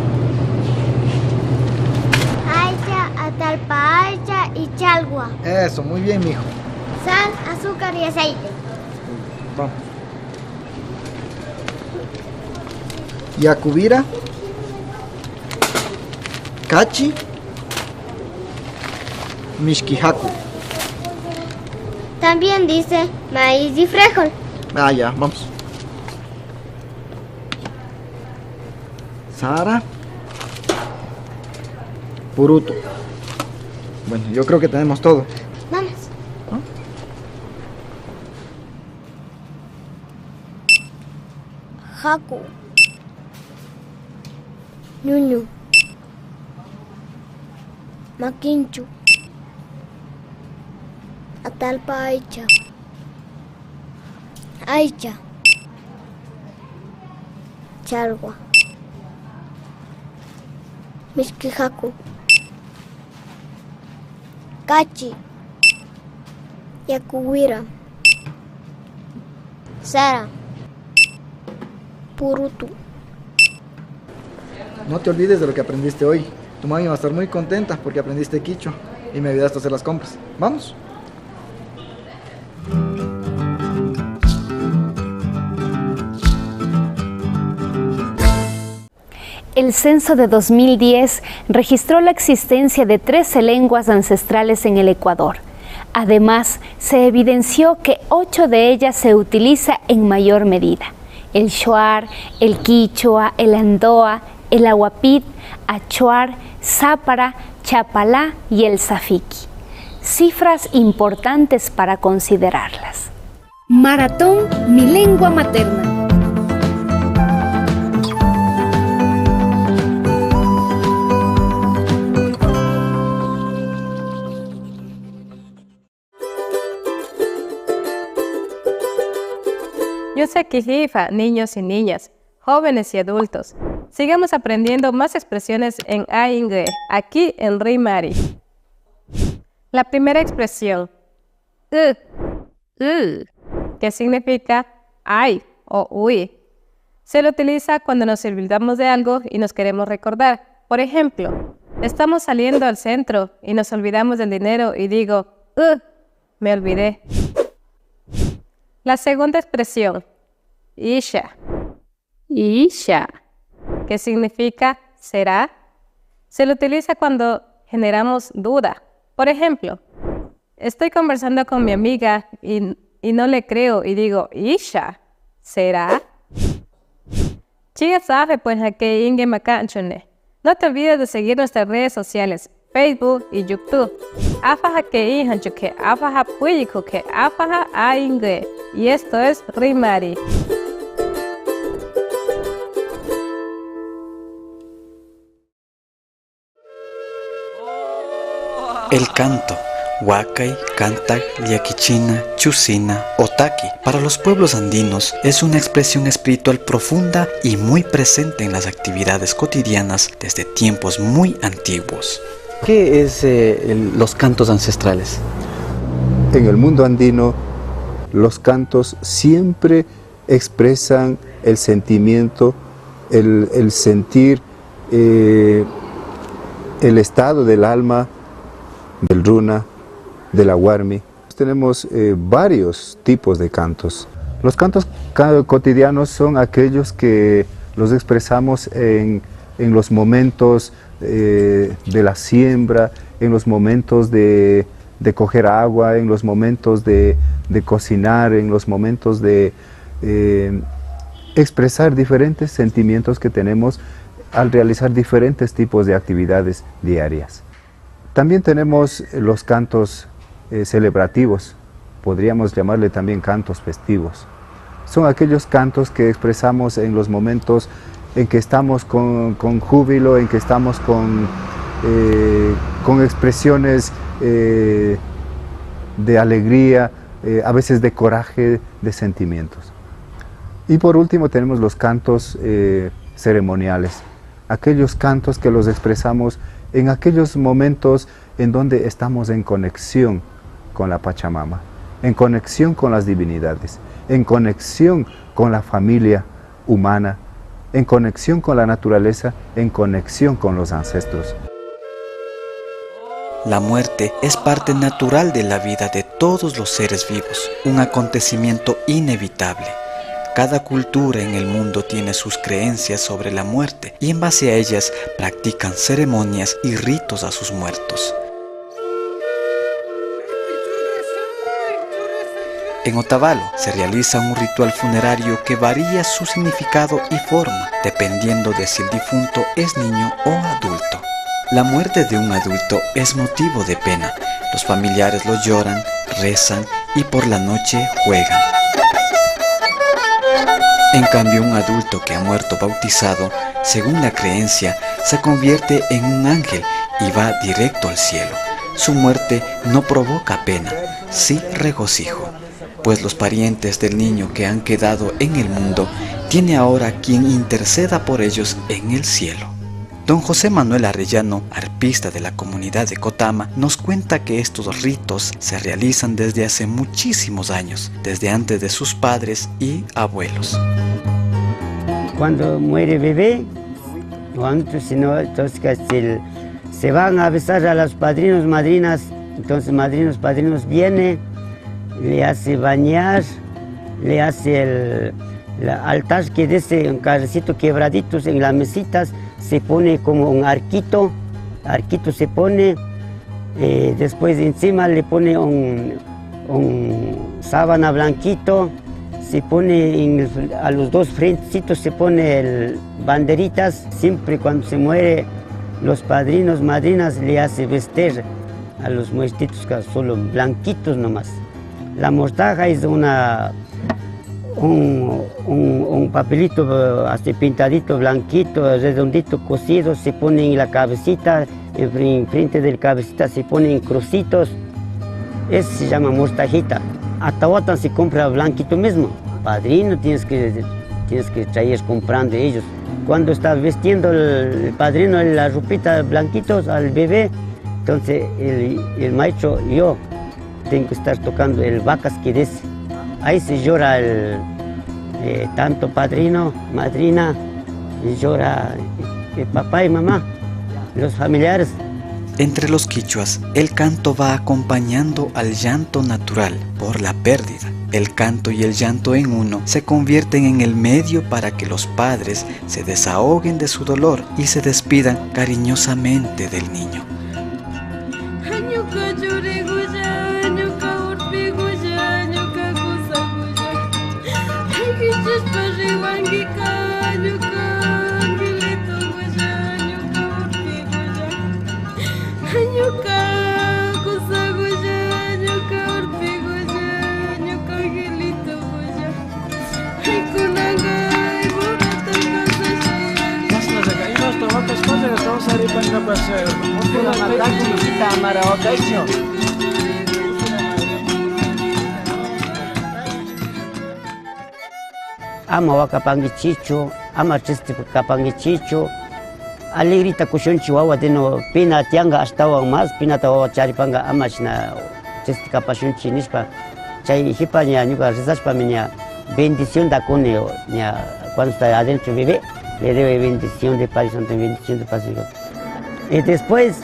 Aicha, atalpa aicha y chalwa. Eso, muy bien, mijo. Sal, azúcar y aceite. Vamos. Yacubira, cachi, mishkijaku. También dice maíz y frijol. Ah, ya, vamos. Sara. Puruto. Bueno, yo creo que tenemos todo. Vamos. ¿No? Jacu. Ñuñu. Maquinchu. Atalpa aicha. Aicha. Chalwa. Mishkijaku. Cachi. Yacuwira. Sara. Purutu. No te olvides de lo que aprendiste hoy. Tu mami va a estar muy contenta porque aprendiste quichua y me ayudaste a hacer las compras. ¿Vamos? El censo de 2010 registró la existencia de 13 lenguas ancestrales en el Ecuador. Además, se evidenció que 8 de ellas se utiliza en mayor medida: el shuar, el quichua, el andoa, el aguapit, achuar, zápara, Chapalá y el Safiki. Cifras importantes para considerarlas. Maratón Mi Lengua Materna. Yo sé Kijifa, niños y niñas, jóvenes y adultos. Sigamos aprendiendo más expresiones en Aingue, aquí en Rimari. La primera expresión, u, u, que significa ay o uy. Se lo utiliza cuando nos olvidamos de algo y nos queremos recordar. Por ejemplo, estamos saliendo al centro y nos olvidamos del dinero y digo, me olvidé. La segunda expresión, isha, isha, que significa será, se lo utiliza cuando generamos duda. Por ejemplo, estoy conversando con mi amiga y no le creo y digo, isha, ¿será? Chiga sabe pues que inge macanchone. No te olvides de seguir nuestras redes sociales, Facebook y YouTube. Afaja que inhanchuque, afaja puyikuke, afaja aingue. Y esto es Rimari. El canto, Huacay, Canta, Liaquichina, Chusina o Taqui, para los pueblos andinos es una expresión espiritual profunda y muy presente en las actividades cotidianas desde tiempos muy antiguos. ¿Qué es los cantos ancestrales? En el mundo andino, los cantos siempre expresan el sentimiento, el sentir, el estado del alma, del runa, de la warmi. Tenemos varios tipos de cantos. Los cantos cotidianos son aquellos que los expresamos en los momentos de la siembra, en los momentos de coger agua, en los momentos de cocinar, en los momentos de expresar diferentes sentimientos que tenemos al realizar diferentes tipos de actividades diarias. También tenemos los cantos celebrativos, podríamos llamarle también cantos festivos. Son aquellos cantos que expresamos en los momentos en que estamos con júbilo, en que estamos con expresiones de alegría, a veces de coraje, de sentimientos. Y por último tenemos los cantos ceremoniales, aquellos cantos que los expresamos en aquellos momentos en donde estamos en conexión con la Pachamama, en conexión con las divinidades, en conexión con la familia humana, en conexión con la naturaleza, en conexión con los ancestros. La muerte es parte natural de la vida de todos los seres vivos, un acontecimiento inevitable. Cada cultura en el mundo tiene sus creencias sobre la muerte y en base a ellas practican ceremonias y ritos a sus muertos. En Otavalo se realiza un ritual funerario que varía su significado y forma, dependiendo de si el difunto es niño o adulto. La muerte de un adulto es motivo de pena. Los familiares lo lloran, rezan y por la noche juegan. En cambio, un adulto que ha muerto bautizado, según la creencia, se convierte en un ángel y va directo al cielo. Su muerte no provoca pena, sí regocijo, pues los parientes del niño que han quedado en el mundo tiene ahora quien interceda por ellos en el cielo. Don José Manuel Arellano, arpista de la comunidad de Cotama, nos cuenta que estos ritos se realizan desde hace muchísimos años, desde antes de sus padres y abuelos. Cuando muere bebé, o antes, si no, entonces se van a besar a los padrinos, madrinas, entonces madrinos, padrinos vienen, le hace bañar, le hace el altar que dice un carrecito quebraditos en las mesitas, se pone como un arquito, arquito se pone, después encima le pone un sábana blanquito, se pone a los dos frentecitos se pone el banderitas. Siempre cuando se muere Los padrinos, madrinas le hace vestir a los muertitos solo blanquitos nomás. La mortaja es un papelito así pintadito, blanquito, redondito, cosido, se pone en la cabecita, en frente de la cabecita se ponen crucitos. Eso se llama mortajita. Hasta se compra blanquito mismo. Padrino tienes que traer comprando ellos. Cuando está vestiendo el padrino la ropita blanquitos al bebé, entonces el maestro, yo tengo que estar tocando el vacas que dice. Ahí se llora tanto padrino, madrina, y llora el papá y mamá, los familiares. Entre los quichuas, el canto va acompañando al llanto natural por la pérdida. El canto y el llanto en uno se convierten en el medio para que los padres se desahoguen de su dolor y se despidan cariñosamente del niño. Ama wakapangichicho, ama chiste kapangichicho, alegrita kushunchi wawa dino pina tianga ashtawan más, pina tawawa charipanga ama shina chiste kapashunchi nishpa, chay hipa ña ñuka rezashpa miña bendición da kuni ña cuando está adentro bebé, le debe bendición de Padre Santo, bendición de Padre Santo. Y después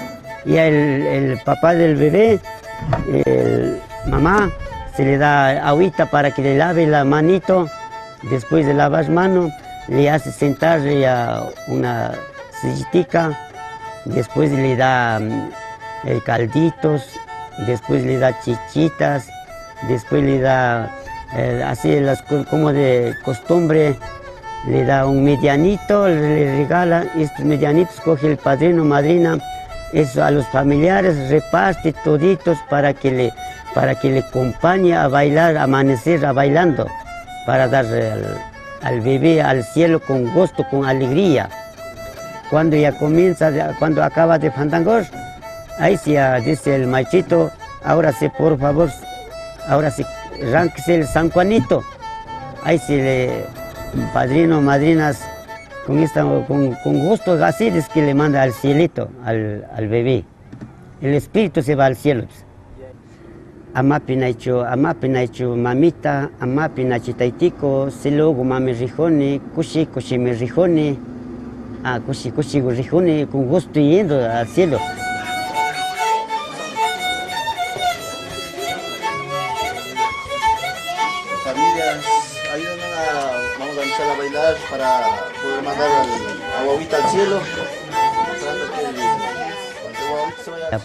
ya el papá del bebé, el mamá, se le da agüita para que le lave la manito. Después de lavar mano, le hace sentar a una sillitica, después le da calditos, después le da chichitas, después le da, así las, como de costumbre, le da un medianito, le regala, estos medianitos coge el padrino, madrina, eso a los familiares reparte toditos para que le acompañe a bailar, a amanecer, a bailando, para dar al bebé al cielo con gusto, con alegría. Cuando ya comienza, cuando acaba de fandangor, ahí sí ya dice el machito, ahora sí, por favor, ahora sí, ránquese el San Juanito. Ahí sí le, padrino, madrinas, con gusto, así es que le manda al cielito, al bebé. El espíritu se va al cielo. Amapi naichu mamita, amapi nachitaitico, silugu mami rijoni, kushi kushi mi rijoni, ah, kushi kushi rijoni, con gusto yendo al cielo. Familias, ayúdenos vamos a empezar a bailar para poder mandar a guaguita al cielo.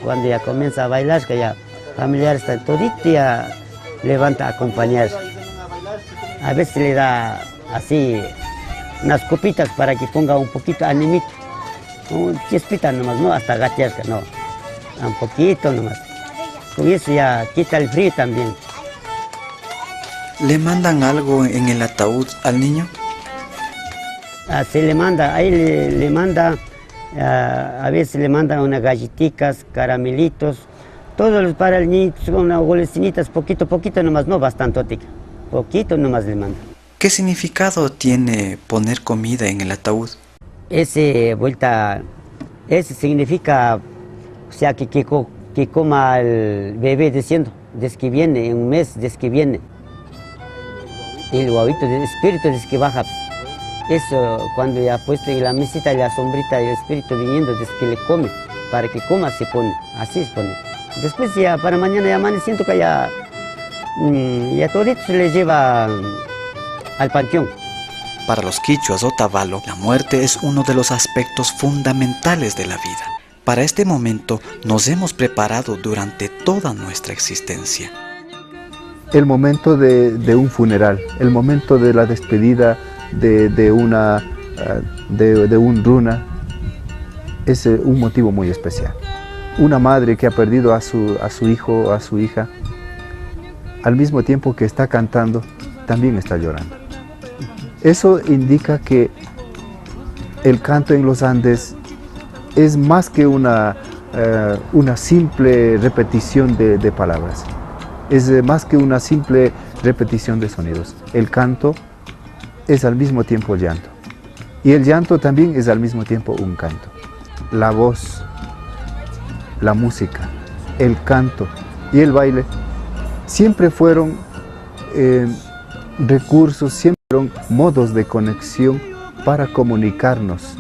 Cuando ya comienza a bailar, que ya familiares están todito, ya levanta a acompañar. A veces le da así unas copitas para que ponga un poquito animito. Un chispita nomás, no hasta gatear, no. Un poquito nomás. Con eso ya quita el frío también. ¿Le mandan algo en el ataúd al niño? Ah, se le manda, ahí le manda, a veces le mandan unas galletitas, caramelitos, todos para el niño, unas golosinitas, poquito, poquito nomás, no bastante, poquito nomás le manda. ¿Qué significado tiene poner comida en el ataúd? Ese vuelta, ese significa, o sea, que coma el bebé diciendo, desde que viene, en un mes, desde que viene. El guavito del espíritu desde que baja. Eso cuando ya ha puesto en la mesita, la sombrita, el espíritu viniendo desde que le come, para que coma se pone, así se pone. Después ya para mañana ya amaneciendo que ya, ya todito se le lleva al panteón. Para los quichuas o Otavalo, la muerte es uno de los aspectos fundamentales de la vida. Para este momento nos hemos preparado durante toda nuestra existencia. El momento de un funeral, el momento de la despedida de un runa, Es un motivo muy especial. Una madre que ha perdido a su hijo o a su hija, al mismo tiempo que está cantando, también está llorando. Eso indica que el canto en los Andes es más que una simple repetición de palabras, es más que una simple repetición de sonidos. El canto es al mismo tiempo llanto, y el llanto también es al mismo tiempo un canto. La voz, la música, el canto y el baile siempre fueron recursos, siempre fueron modos de conexión para comunicarnos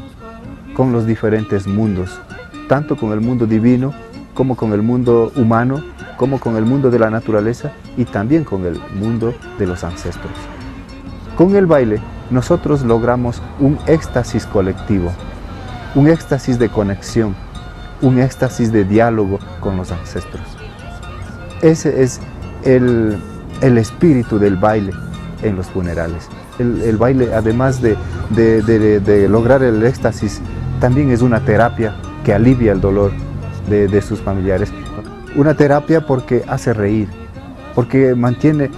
con los diferentes mundos, tanto con el mundo divino, como con el mundo humano, como con el mundo de la naturaleza y también con el mundo de los ancestros. Con el baile nosotros logramos un éxtasis colectivo, un éxtasis de conexión, un éxtasis de diálogo con los ancestros. Ese es el espíritu del baile en los funerales. El baile, además de lograr el éxtasis, también es una terapia que alivia el dolor de sus familiares. Una terapia porque hace reír, porque mantiene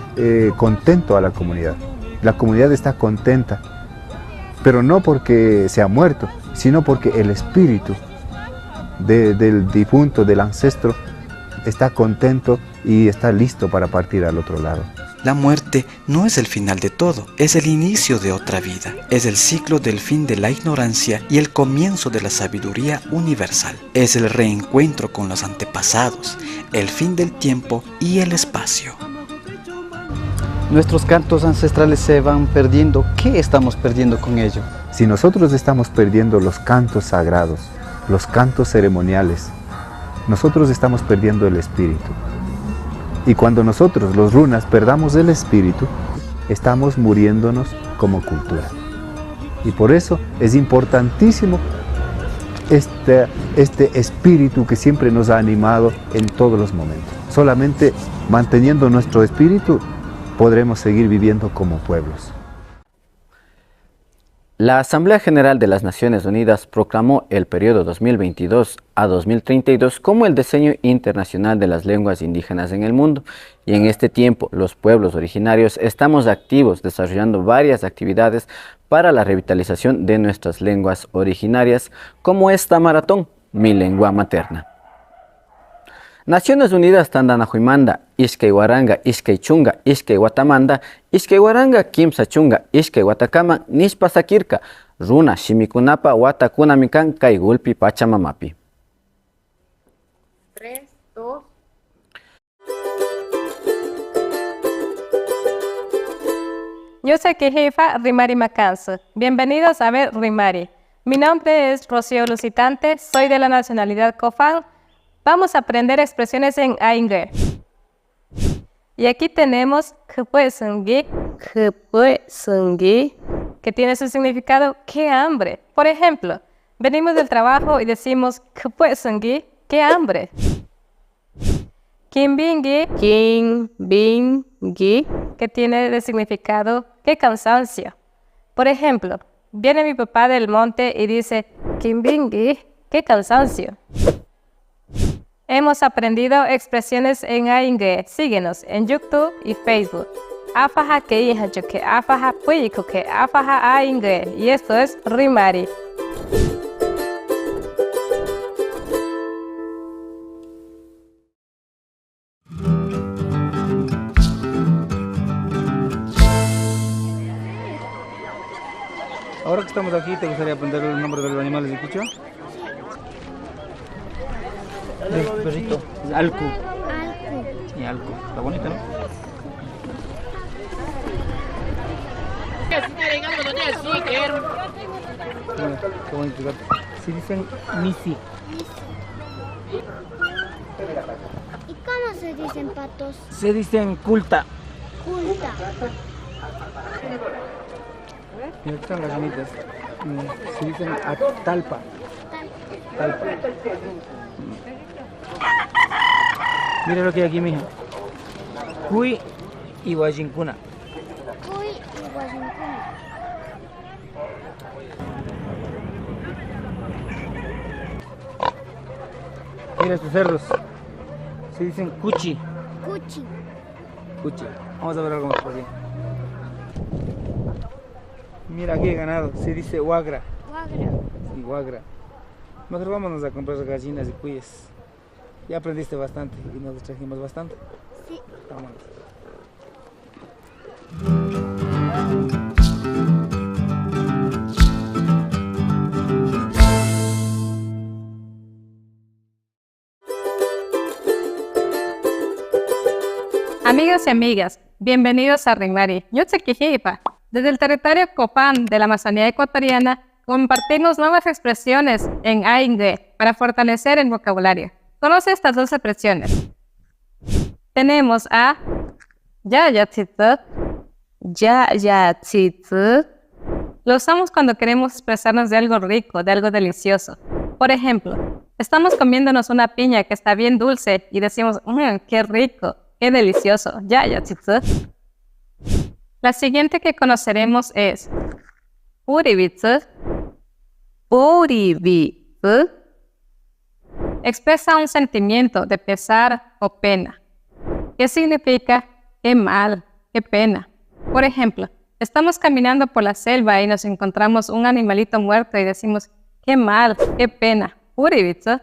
contento a la comunidad. La comunidad está contenta, pero no porque se ha muerto, sino porque el espíritu del difunto, del ancestro, está contento y está listo para partir al otro lado. La muerte no es el final de todo, es el inicio de otra vida. Es el ciclo del fin de la ignorancia y el comienzo de la sabiduría universal. Es el reencuentro con los antepasados, el fin del tiempo y el espacio. Nuestros cantos ancestrales se van perdiendo. ¿Qué estamos perdiendo con ello? Si nosotros estamos perdiendo los cantos sagrados, los cantos ceremoniales, nosotros estamos perdiendo el espíritu. Y cuando nosotros, los runas, perdamos el espíritu, estamos muriéndonos como cultura. Y por eso es importantísimo este espíritu que siempre nos ha animado en todos los momentos. Solamente manteniendo nuestro espíritu podremos seguir viviendo como pueblos. La Asamblea General de las Naciones Unidas proclamó el periodo 2022 a 2032 como el diseño internacional de las lenguas indígenas en el mundo. Y en este tiempo, los pueblos originarios estamos activos desarrollando varias actividades para la revitalización de nuestras lenguas originarias, como esta maratón, Mi Lengua Materna. Naciones Unidas Tandanajuimanda, Iskay Waranga, Iskay Chunga, Iskay Watamanda, Iskay Waranga, Kimsa Chunga, Iskay Watakama, Nispa Sakirka, Runa, Shimikunapa, Watakunamikan, Kay Gulpi, Pachamamapi. 3, 2. Yo soy Kijifa Rimari Macanso. Bienvenidos a ver Rimari. Mi nombre es Rocío Lucitante, soy de la nacionalidad Cofán. Vamos a aprender expresiones en Aingüe. Y aquí tenemos que tiene su significado qué hambre. Por ejemplo, venimos del trabajo y decimos qué hambre. Kimbingui, kimbingui, que tiene de significado qué cansancio. Por ejemplo, viene mi papá del monte y dice kimbingui, qué cansancio. Hemos aprendido expresiones en Aingüe. Síguenos en YouTube y Facebook. Afaja que hija que afaja puico que afaja Aingüe. Y esto es Rimari. Ahora que estamos aquí, ¿te gustaría aprender el nombre de los animales de Quichua? El perrito, es Alcu. Alcu. Sí, Alcu. Está bonito, ¿no? Qué bonito gato. Sí dicen Misi. ¿Y cómo se dicen patos? Se dicen culta. Culta. Mira, aquí están las gallinitas. Se dicen atalpa. Talpa. Mira lo que hay aquí, mija. Cuy y guayincuna. Cuy y guayincuna. Mira estos cerdos. Se dicen cuchi. Cuchi. Cuchi. Vamos a ver algo más por aquí. Mira aquí hay ganado. Se dice guagra. Guagra. Sí, guagra. Mejor vámonos a comprar gallinas y cuyes. Ya aprendiste bastante y nos distrajimos bastante. Sí. Vámonos. Amigos y amigas, bienvenidos a Rimari. Desde el territorio Copán de la Amazonía ecuatoriana, compartimos nuevas expresiones en Aingüe para fortalecer el vocabulario. Conoce estas dos expresiones. Tenemos a ya ya ya ya. Lo usamos cuando queremos expresarnos de algo rico, de algo delicioso. Por ejemplo, estamos comiéndonos una piña que está bien dulce y decimos, qué rico, qué delicioso, ya ya. La siguiente que conoceremos es puribitsu. Puribitsu. Expresa un sentimiento de pesar o pena. ¿Qué significa? Qué mal, qué pena. Por ejemplo, estamos caminando por la selva y nos encontramos un animalito muerto y decimos, qué mal, qué pena. Puribitsu.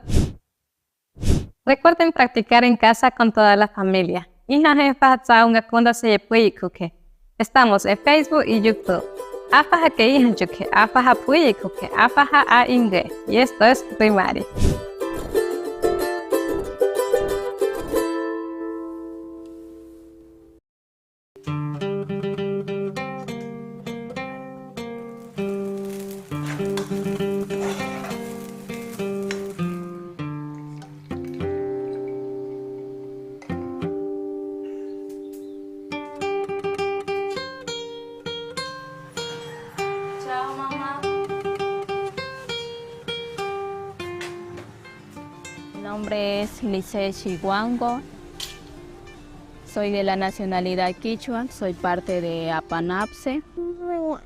Recuerden practicar en casa con toda la familia. Estamos en Facebook y YouTube. Y esto es Rimari. Chao, mamá. Mi nombre es Lice Chiguango, soy de la nacionalidad quichua, soy parte de APANAPSE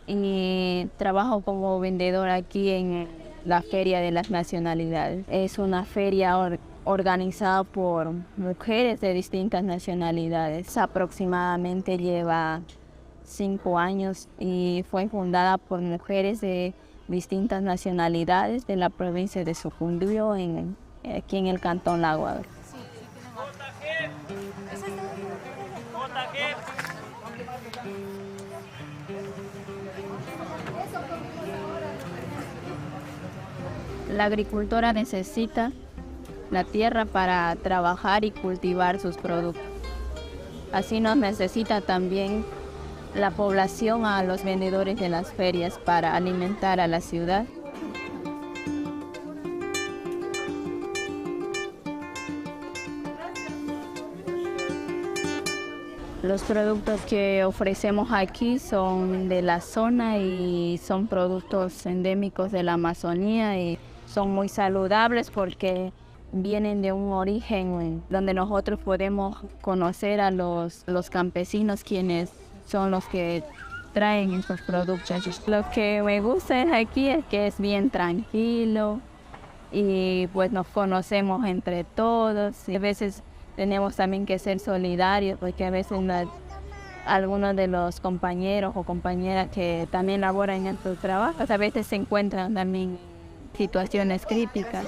y trabajo como vendedora aquí en la Feria de las Nacionalidades. Es una feria organizada por mujeres de distintas nacionalidades. Aproximadamente lleva 5 años y fue fundada por mujeres de distintas nacionalidades de la provincia de Sucumbíos, aquí en el Cantón La Guagra. La agricultora necesita la tierra para trabajar y cultivar sus productos. Así nos necesita también la población a los vendedores de las ferias para alimentar a la ciudad. Los productos que ofrecemos aquí son de la zona y son productos endémicos de la Amazonía y son muy saludables porque vienen de un origen donde nosotros podemos conocer a los campesinos quienes son los que traen estos productos. Lo que me gusta aquí es que es bien tranquilo y pues nos conocemos entre todos. Y a veces tenemos también que ser solidarios porque a veces algunos de los compañeros o compañeras que también laboran en estos trabajos a veces se encuentran también en situaciones críticas.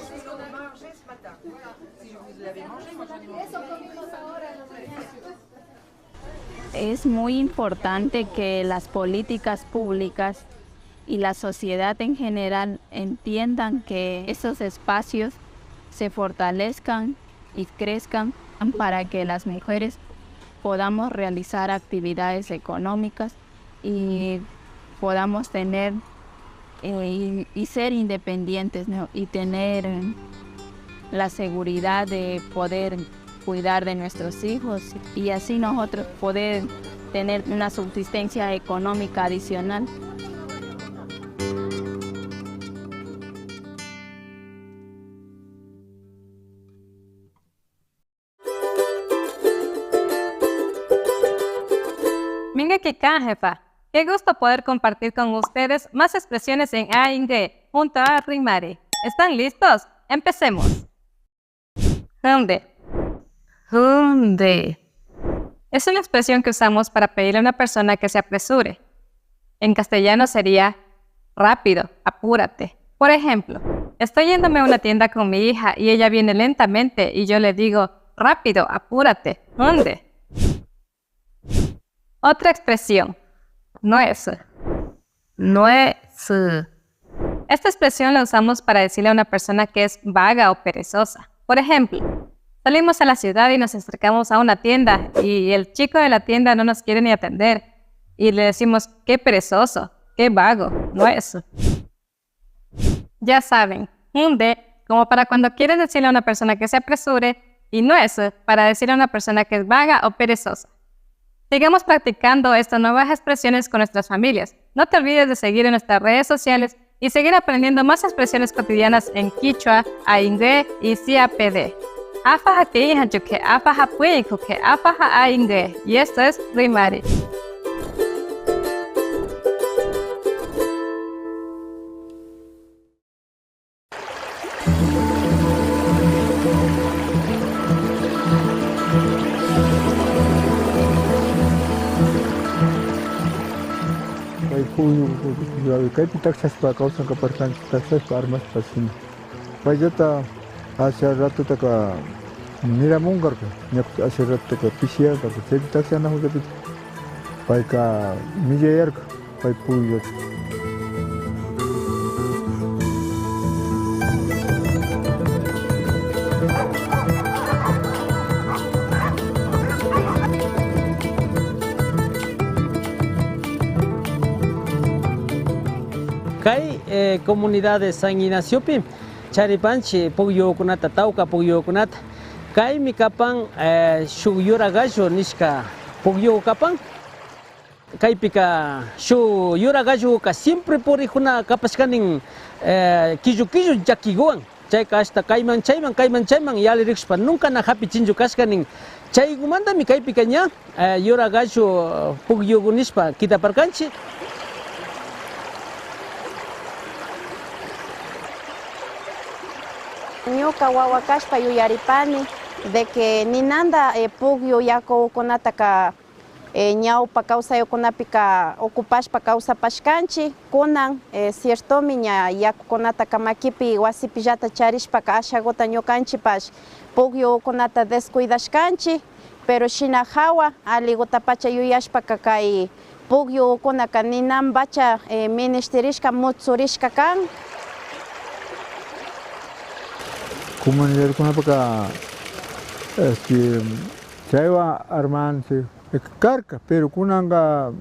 Es muy importante que las políticas públicas y la sociedad en general entiendan que esos espacios se fortalezcan y crezcan para que las mujeres podamos realizar actividades económicas y podamos tener y ser independientes, ¿no? Y tener la seguridad de poder cuidar de nuestros hijos y así nosotros poder tener una subsistencia económica adicional. Minga Kikan, jefa. Qué gusto poder compartir con ustedes más expresiones en Aingüe junto a Rimari. ¿Están listos? ¡Empecemos! Hunde. Hunde. Es una expresión que usamos para pedirle a una persona que se apresure. En castellano sería rápido, apúrate. Por ejemplo, estoy yéndome a una tienda con mi hija y ella viene lentamente y yo le digo, rápido, apúrate, ¿dónde? Otra expresión, nuez. Nuez. Esta expresión la usamos para decirle a una persona que es vaga o perezosa. Por ejemplo, salimos a la ciudad y nos acercamos a una tienda y el chico de la tienda no nos quiere ni atender. Y le decimos, qué perezoso, qué vago, nuez. Ya saben, hunde como para cuando quieres decirle a una persona que se apresure y nuez para decirle a una persona que es vaga o perezosa. Sigamos practicando estas nuevas expresiones con nuestras familias. No te olvides de seguir en nuestras redes sociales y seguir aprendiendo más expresiones cotidianas en quichua, aingüe y CAPD. Afaja que afaja que afaja aingüe. Y esto es Rimari. Kaypi taksaspa kawsankaparkanchik taksaspa armaspa shina payllata asha ratutaka miramunkarka ñakuta asha ratutaka pishiyarka chaypi taksanajullapika payka millayarka pay puyllata. Kay comunidad de San Ignaciopi, charipanchi pukyukunata, tawka pukyukunata, kaymi kapan shuk yura gallo nishka pukyu kapan, kaypika shuk yura galloka siempre purikuna kapashkanin killu killu llakikuwan, chayka hasta kayman chayman kayman chayman yalirikushpa nunca na hapichinchu kashkanin, chaykumantami kaypika ña yura gallo pukyuku nishpa kitaparkanchik. Ñuka wawa kashpa yuyaripani de que ninanda pukyu yakukunataka ñawpa kawsaykunapika ocupashpa kawsapashkanchik kunan ciertomi ña yakukunataka makipi wasipillata charishpaka ashaguta ñukanchikpash pukyukunata descuidashkanchik, pero shina hawa alligutapacha yuyashpaka kay pukyukunaka ninanpacha ministerishka mutsurishka kan. Comunidadkunapaka chaywan armanchik karka, pero kunanka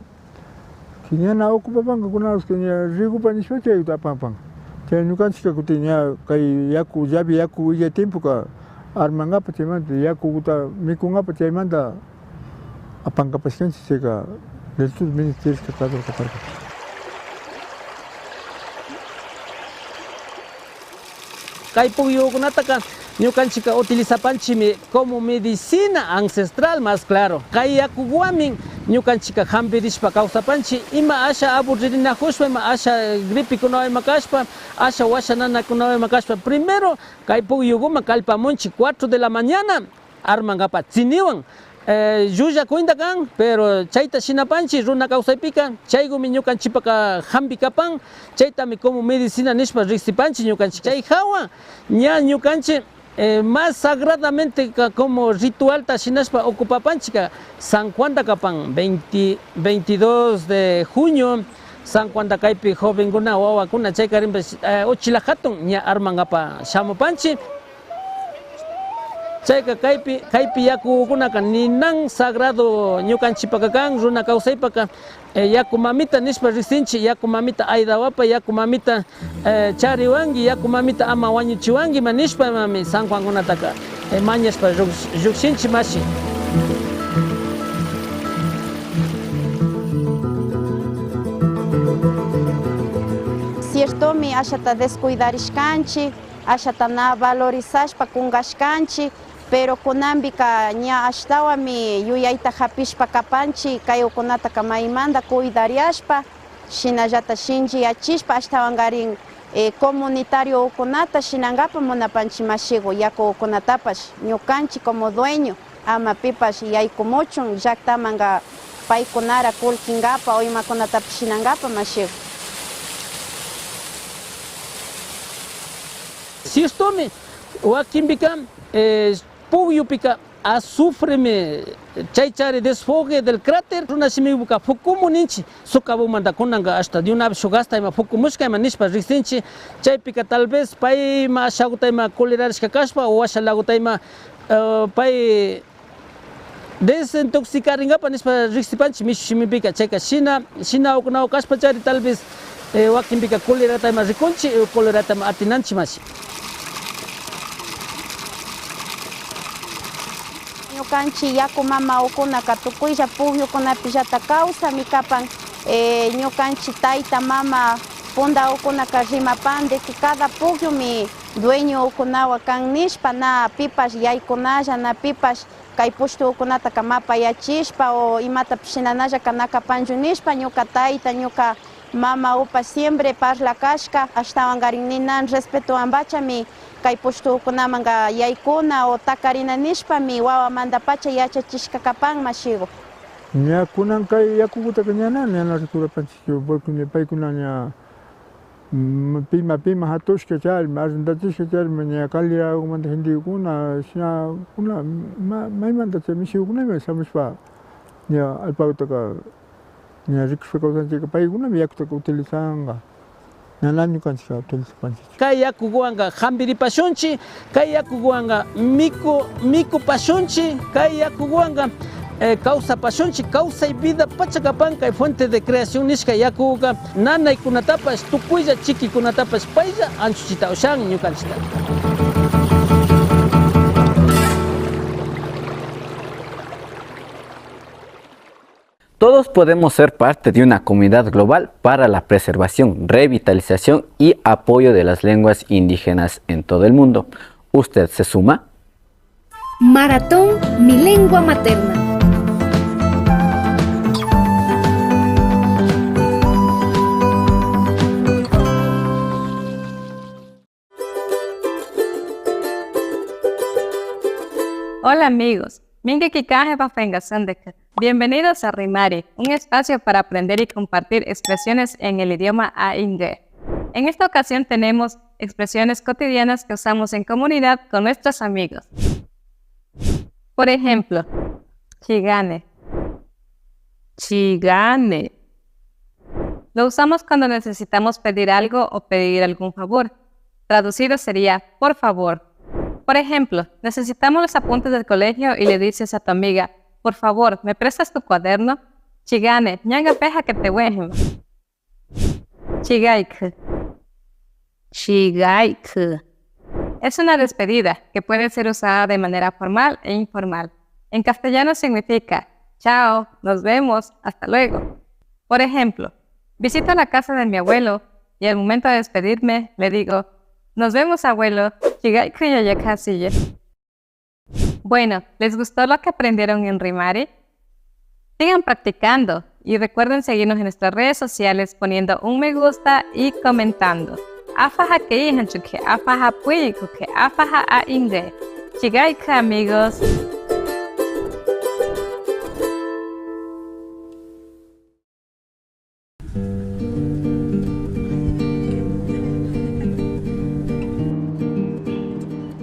ñana ocupapanka kunanka ña rigupa nishpa chayta apanpanka chay ñukanchikka kutin ña kay yaku llavi yaku willay tiempoka armankapa chaymanta yakuta mikunkapa chaymanta apankapashkanchik chayka del todo ministerishka kaparka. Kay pukyukunataka ñukanchika utilizapanchimi como medicina ancestral más claro. Kay yakuwanmi ñukanchika hampirishpa kawsapanchik ima asha aburririnajushpa ima asha gripikunawan ima kashpa asha washa nanakunawan ima kashpa primero kay pukyukuma kallpamunchik 4 de la mañana armankapa tziniwan llulla cuenta kan, pero chayta shinapanchi runa kawsaypika chaykumi ñukanchipaka hampi kapan chaytami como medicina nishpa riksipanchik ñukanchik chay hawa ña ñukanchik más sagradamente como ritualta shinashpa ocupapanchika San Juan da kapan 22 de junio San Juan da kaypi jovenkuna wawakuna chaykarinpash uchila hatun ña armankapa shamupanchik. Chayka kaypi kaypi yakukunaka ninan sagrado ñukanchipaka kan runa kawsaypaka yaku mamita nishpa riqsinchik yaku mamita aydawapa yaku mamita chariwanki yaku mamita ama wañuchiwanki ma nishpa mami San Juankunataka mañashpa lluqshinchik mashi. Ciertomi ashata descuidarishkanchik ashata na valorizashpa kunkashkanchik, pero kunanpika ña ashtawami yuyayta hapishpa kapanchik kayukunataka maymanta cuidariashpa shinallata shinchiyachishpa ashtawankarin Comunitario ukunata shinangapa munapanchi mashigu yaku ukunatapash ñukanchik como dueño ama pipash yaykumuchun llaktamanga paykunara kullkinkapa o imakunatapash shinangapa mashigu. Ciertomi wakinpika pukyupika azufremi chaychari desfogue del cráter runa shimibuka fukumu ninchi socavomanta kunanka hasta de una vez shugasta ima fukumushka ima nishpa riqsinchi chaypika tal vez pay ima ashaguta ima colerarishka kashpa o asha laguta ima pay desintoxicarinkapa nishpa riqsipanchi mishu shimipika chayka shina shina ukunawan kashpa chari tal vez wakinpika colerata ima rikunchi colerata ima atinanchi mashi. Ñukanchik yaku mama ukunaka tukuylla pukyukunapillata kawsami kapan ñukanchik tayta mama punda ukunaka rimapan de que cada pukyumi dueño ukunawan kan nishpa na pipash yaykunalla na pipash kay pushtu ukunataka mapayachishpa o imatapish shinanalla kanakapanchu nishpa ñuka tayta ñuka mama upa siempre parlakashka ashtawankarin ninan respeto ambachami kay pushtukunamanka yaykuna o takarina nishpami wawamantapacha yachachishka kapan mashigu. Ña kunan kay yakukutaka ña na ña rikurapanchikchu porque paykuna ña pima pima hatushka charmi arrendachishka charmi ña Caliragumanta gentekuna shina kuna maymanta chay mishikukunami shamushpa ña allpakutaka ña rikushpa kawsanchika paykunami yakutaka utilizanka. Ña ñukanchika utilizapanchik. Kay yakuwanka hampiripashunchik, kay yakuwanka mikupashunchik, kay yakuwanka kawsapashunchik, kawsay vida pachakapan kay fuente de creación nishka yakuka nanaykunatapash tukuylla chikikunatapash paylla anchuchita ushan ñukanchikta. Todos podemos ser parte de una comunidad global para la preservación, revitalización y apoyo de las lenguas indígenas en todo el mundo. ¿Usted se suma? Maratón Mi Lengua Materna. Hola amigos, bienvenidos a Rimari, un espacio para aprender y compartir expresiones en el idioma A'ingue. En esta ocasión tenemos expresiones cotidianas que usamos en comunidad con nuestros amigos. Por ejemplo, chigane. Chigane. Lo usamos cuando necesitamos pedir algo o pedir algún favor. Traducido sería, por favor. Por ejemplo, necesitamos los apuntes del colegio y le dices a tu amiga, por favor, ¿me prestas tu cuaderno? Chigane, ñanga peja que te wejem. Chigaik. Chigaik. Es una despedida que puede ser usada de manera formal e informal. En castellano significa, chao, nos vemos, hasta luego. Por ejemplo, visito la casa de mi abuelo y al momento de despedirme le digo, nos vemos, abuelo. Bueno, ¿les gustó lo que aprendieron en Rimari? Sigan practicando y recuerden seguirnos en nuestras redes sociales poniendo un me gusta y comentando. Afaja que afaja que afaja a inge. Chigaika, amigos.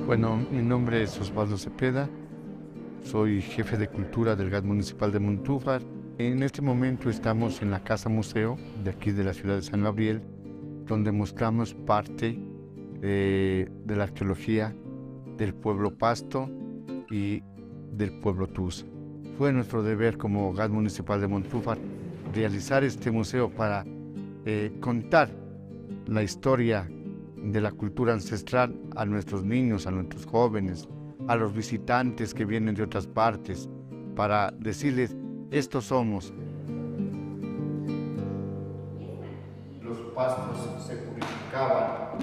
Bueno, mi nombre es Osvaldo Cepeda, soy jefe de cultura del GAD Municipal de Montúfar. En este momento estamos en la Casa Museo de aquí de la ciudad de San Gabriel, donde mostramos parte de la arqueología del pueblo Pasto y del pueblo Tusa. Fue nuestro deber como GAD Municipal de Montúfar realizar este museo para contar la historia de la cultura ancestral a nuestros niños, a nuestros jóvenes, a los visitantes que vienen de otras partes, para decirles, estos somos. Los pastos se purificaban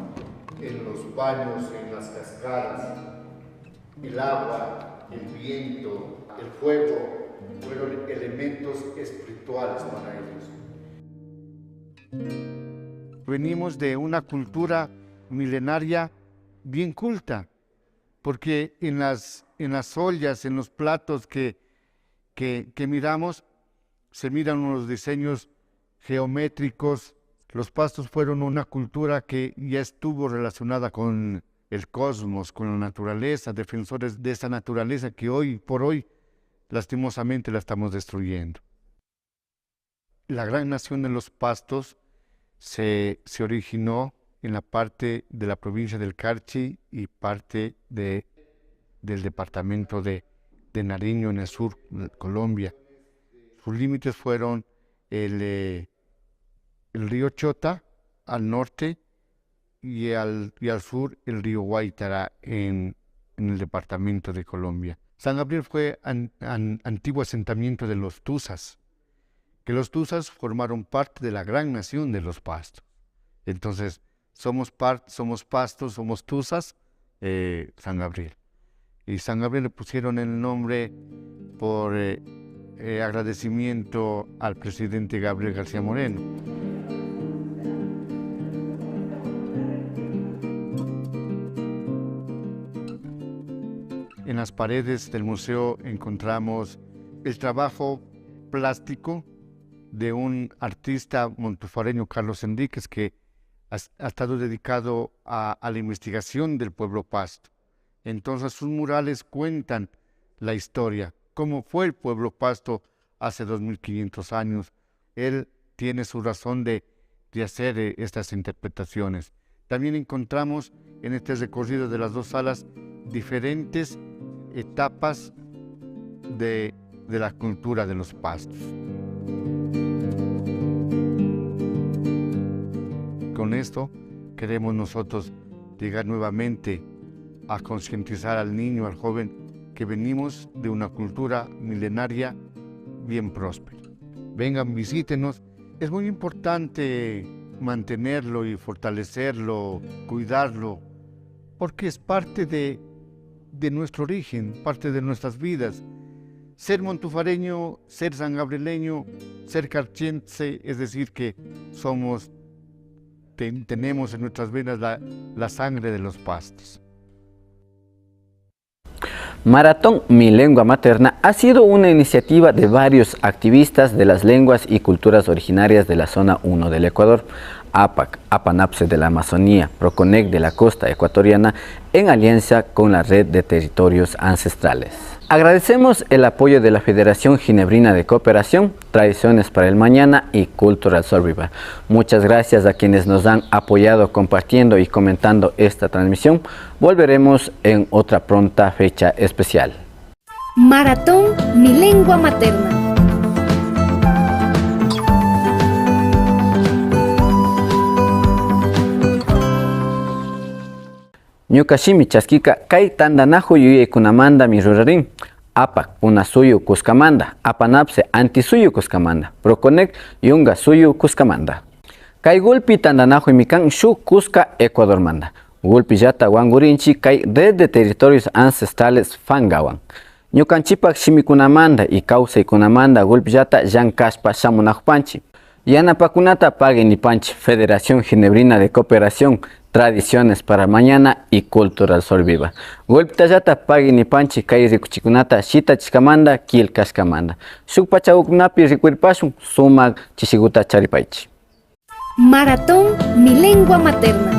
en los baños, en las cascadas. El agua, el viento, el fuego fueron elementos espirituales para ellos. Venimos de una cultura milenaria bien culta, porque en las ollas, en los platos que miramos, se miran unos diseños geométricos. Los pastos fueron una cultura que ya estuvo relacionada con el cosmos, con la naturaleza, defensores de esa naturaleza que hoy por hoy, lastimosamente, la estamos destruyendo. La gran nación de los pastos se originó en la parte de la provincia del Carchi y parte del departamento de Nariño, en el sur de Colombia. Sus límites fueron el río Chota al norte y al sur el río Guáitara en el departamento de Colombia. San Gabriel fue antiguo asentamiento de los Tuzas, que los Tuzas formaron parte de la gran nación de los pastos. Entonces, somos pastos, somos Tuzas, San Gabriel. Y San Gabriel le pusieron el nombre por agradecimiento al presidente Gabriel García Moreno. En las paredes del museo encontramos el trabajo plástico de un artista montufareño, Carlos Enríquez, que ha estado dedicado a la investigación del pueblo pasto. Entonces sus murales cuentan la historia, cómo fue el pueblo pasto hace 2500 años. Él tiene su razón de hacer estas interpretaciones. También encontramos en este recorrido de las dos salas diferentes etapas de la cultura de los pastos. Con esto queremos nosotros llegar nuevamente a concientizar al niño, al joven, que venimos de una cultura milenaria bien próspera. Vengan, visítenos. Es muy importante mantenerlo y fortalecerlo, cuidarlo, porque es parte de nuestro origen, parte de nuestras vidas. Ser montufareño, ser sangabrieleño, ser carchense, es decir que somos, tenemos en nuestras venas la sangre de los pastos. Maratón Mi Lengua Materna ha sido una iniciativa de varios activistas de las lenguas y culturas originarias de la zona 1 del Ecuador, APAC, APANAPSE de la Amazonía, Proconec de la costa ecuatoriana, en alianza con la Red de Territorios Ancestrales. Agradecemos el apoyo de la Federación Ginebrina de Cooperación, Tradiciones para el Mañana y Cultural Survival. Muchas gracias a quienes nos han apoyado compartiendo y comentando esta transmisión. Volveremos en otra pronta fecha especial. Maratón Mi Lengua Materna. Ñuka shimi chaskika kay tantanakuy yuyaykunamanta mi rurarin. APAC Punasuyu Cuscamanda, APANAPSE Antisuyu Cuscamanda, Proconec Yunga Suyu Cuscamanda. Kay gulpi tantanakuy mikan shuk Cusca Ecuadormanda. Gulpi llata wangurinchi kay Red de Territorios Ancestrales Fangawan. Ñukanchipak shimikunamanda y kawsaykunamanda gulpi llata llankashpa shamunakpanchi. Yanapakunata paguen nipanchi Federación Ginebrina de Cooperación, Tradiciones para Mañana y Cultural Sol Viva. Golpitallata paguen nipanchi kay rikuchikunata shita chishkamanda kilkashkamanda. Shuk pachawkunapi rikuirpashun sumak chishiguta charipaychi. Maratón Mi Lengua Materna.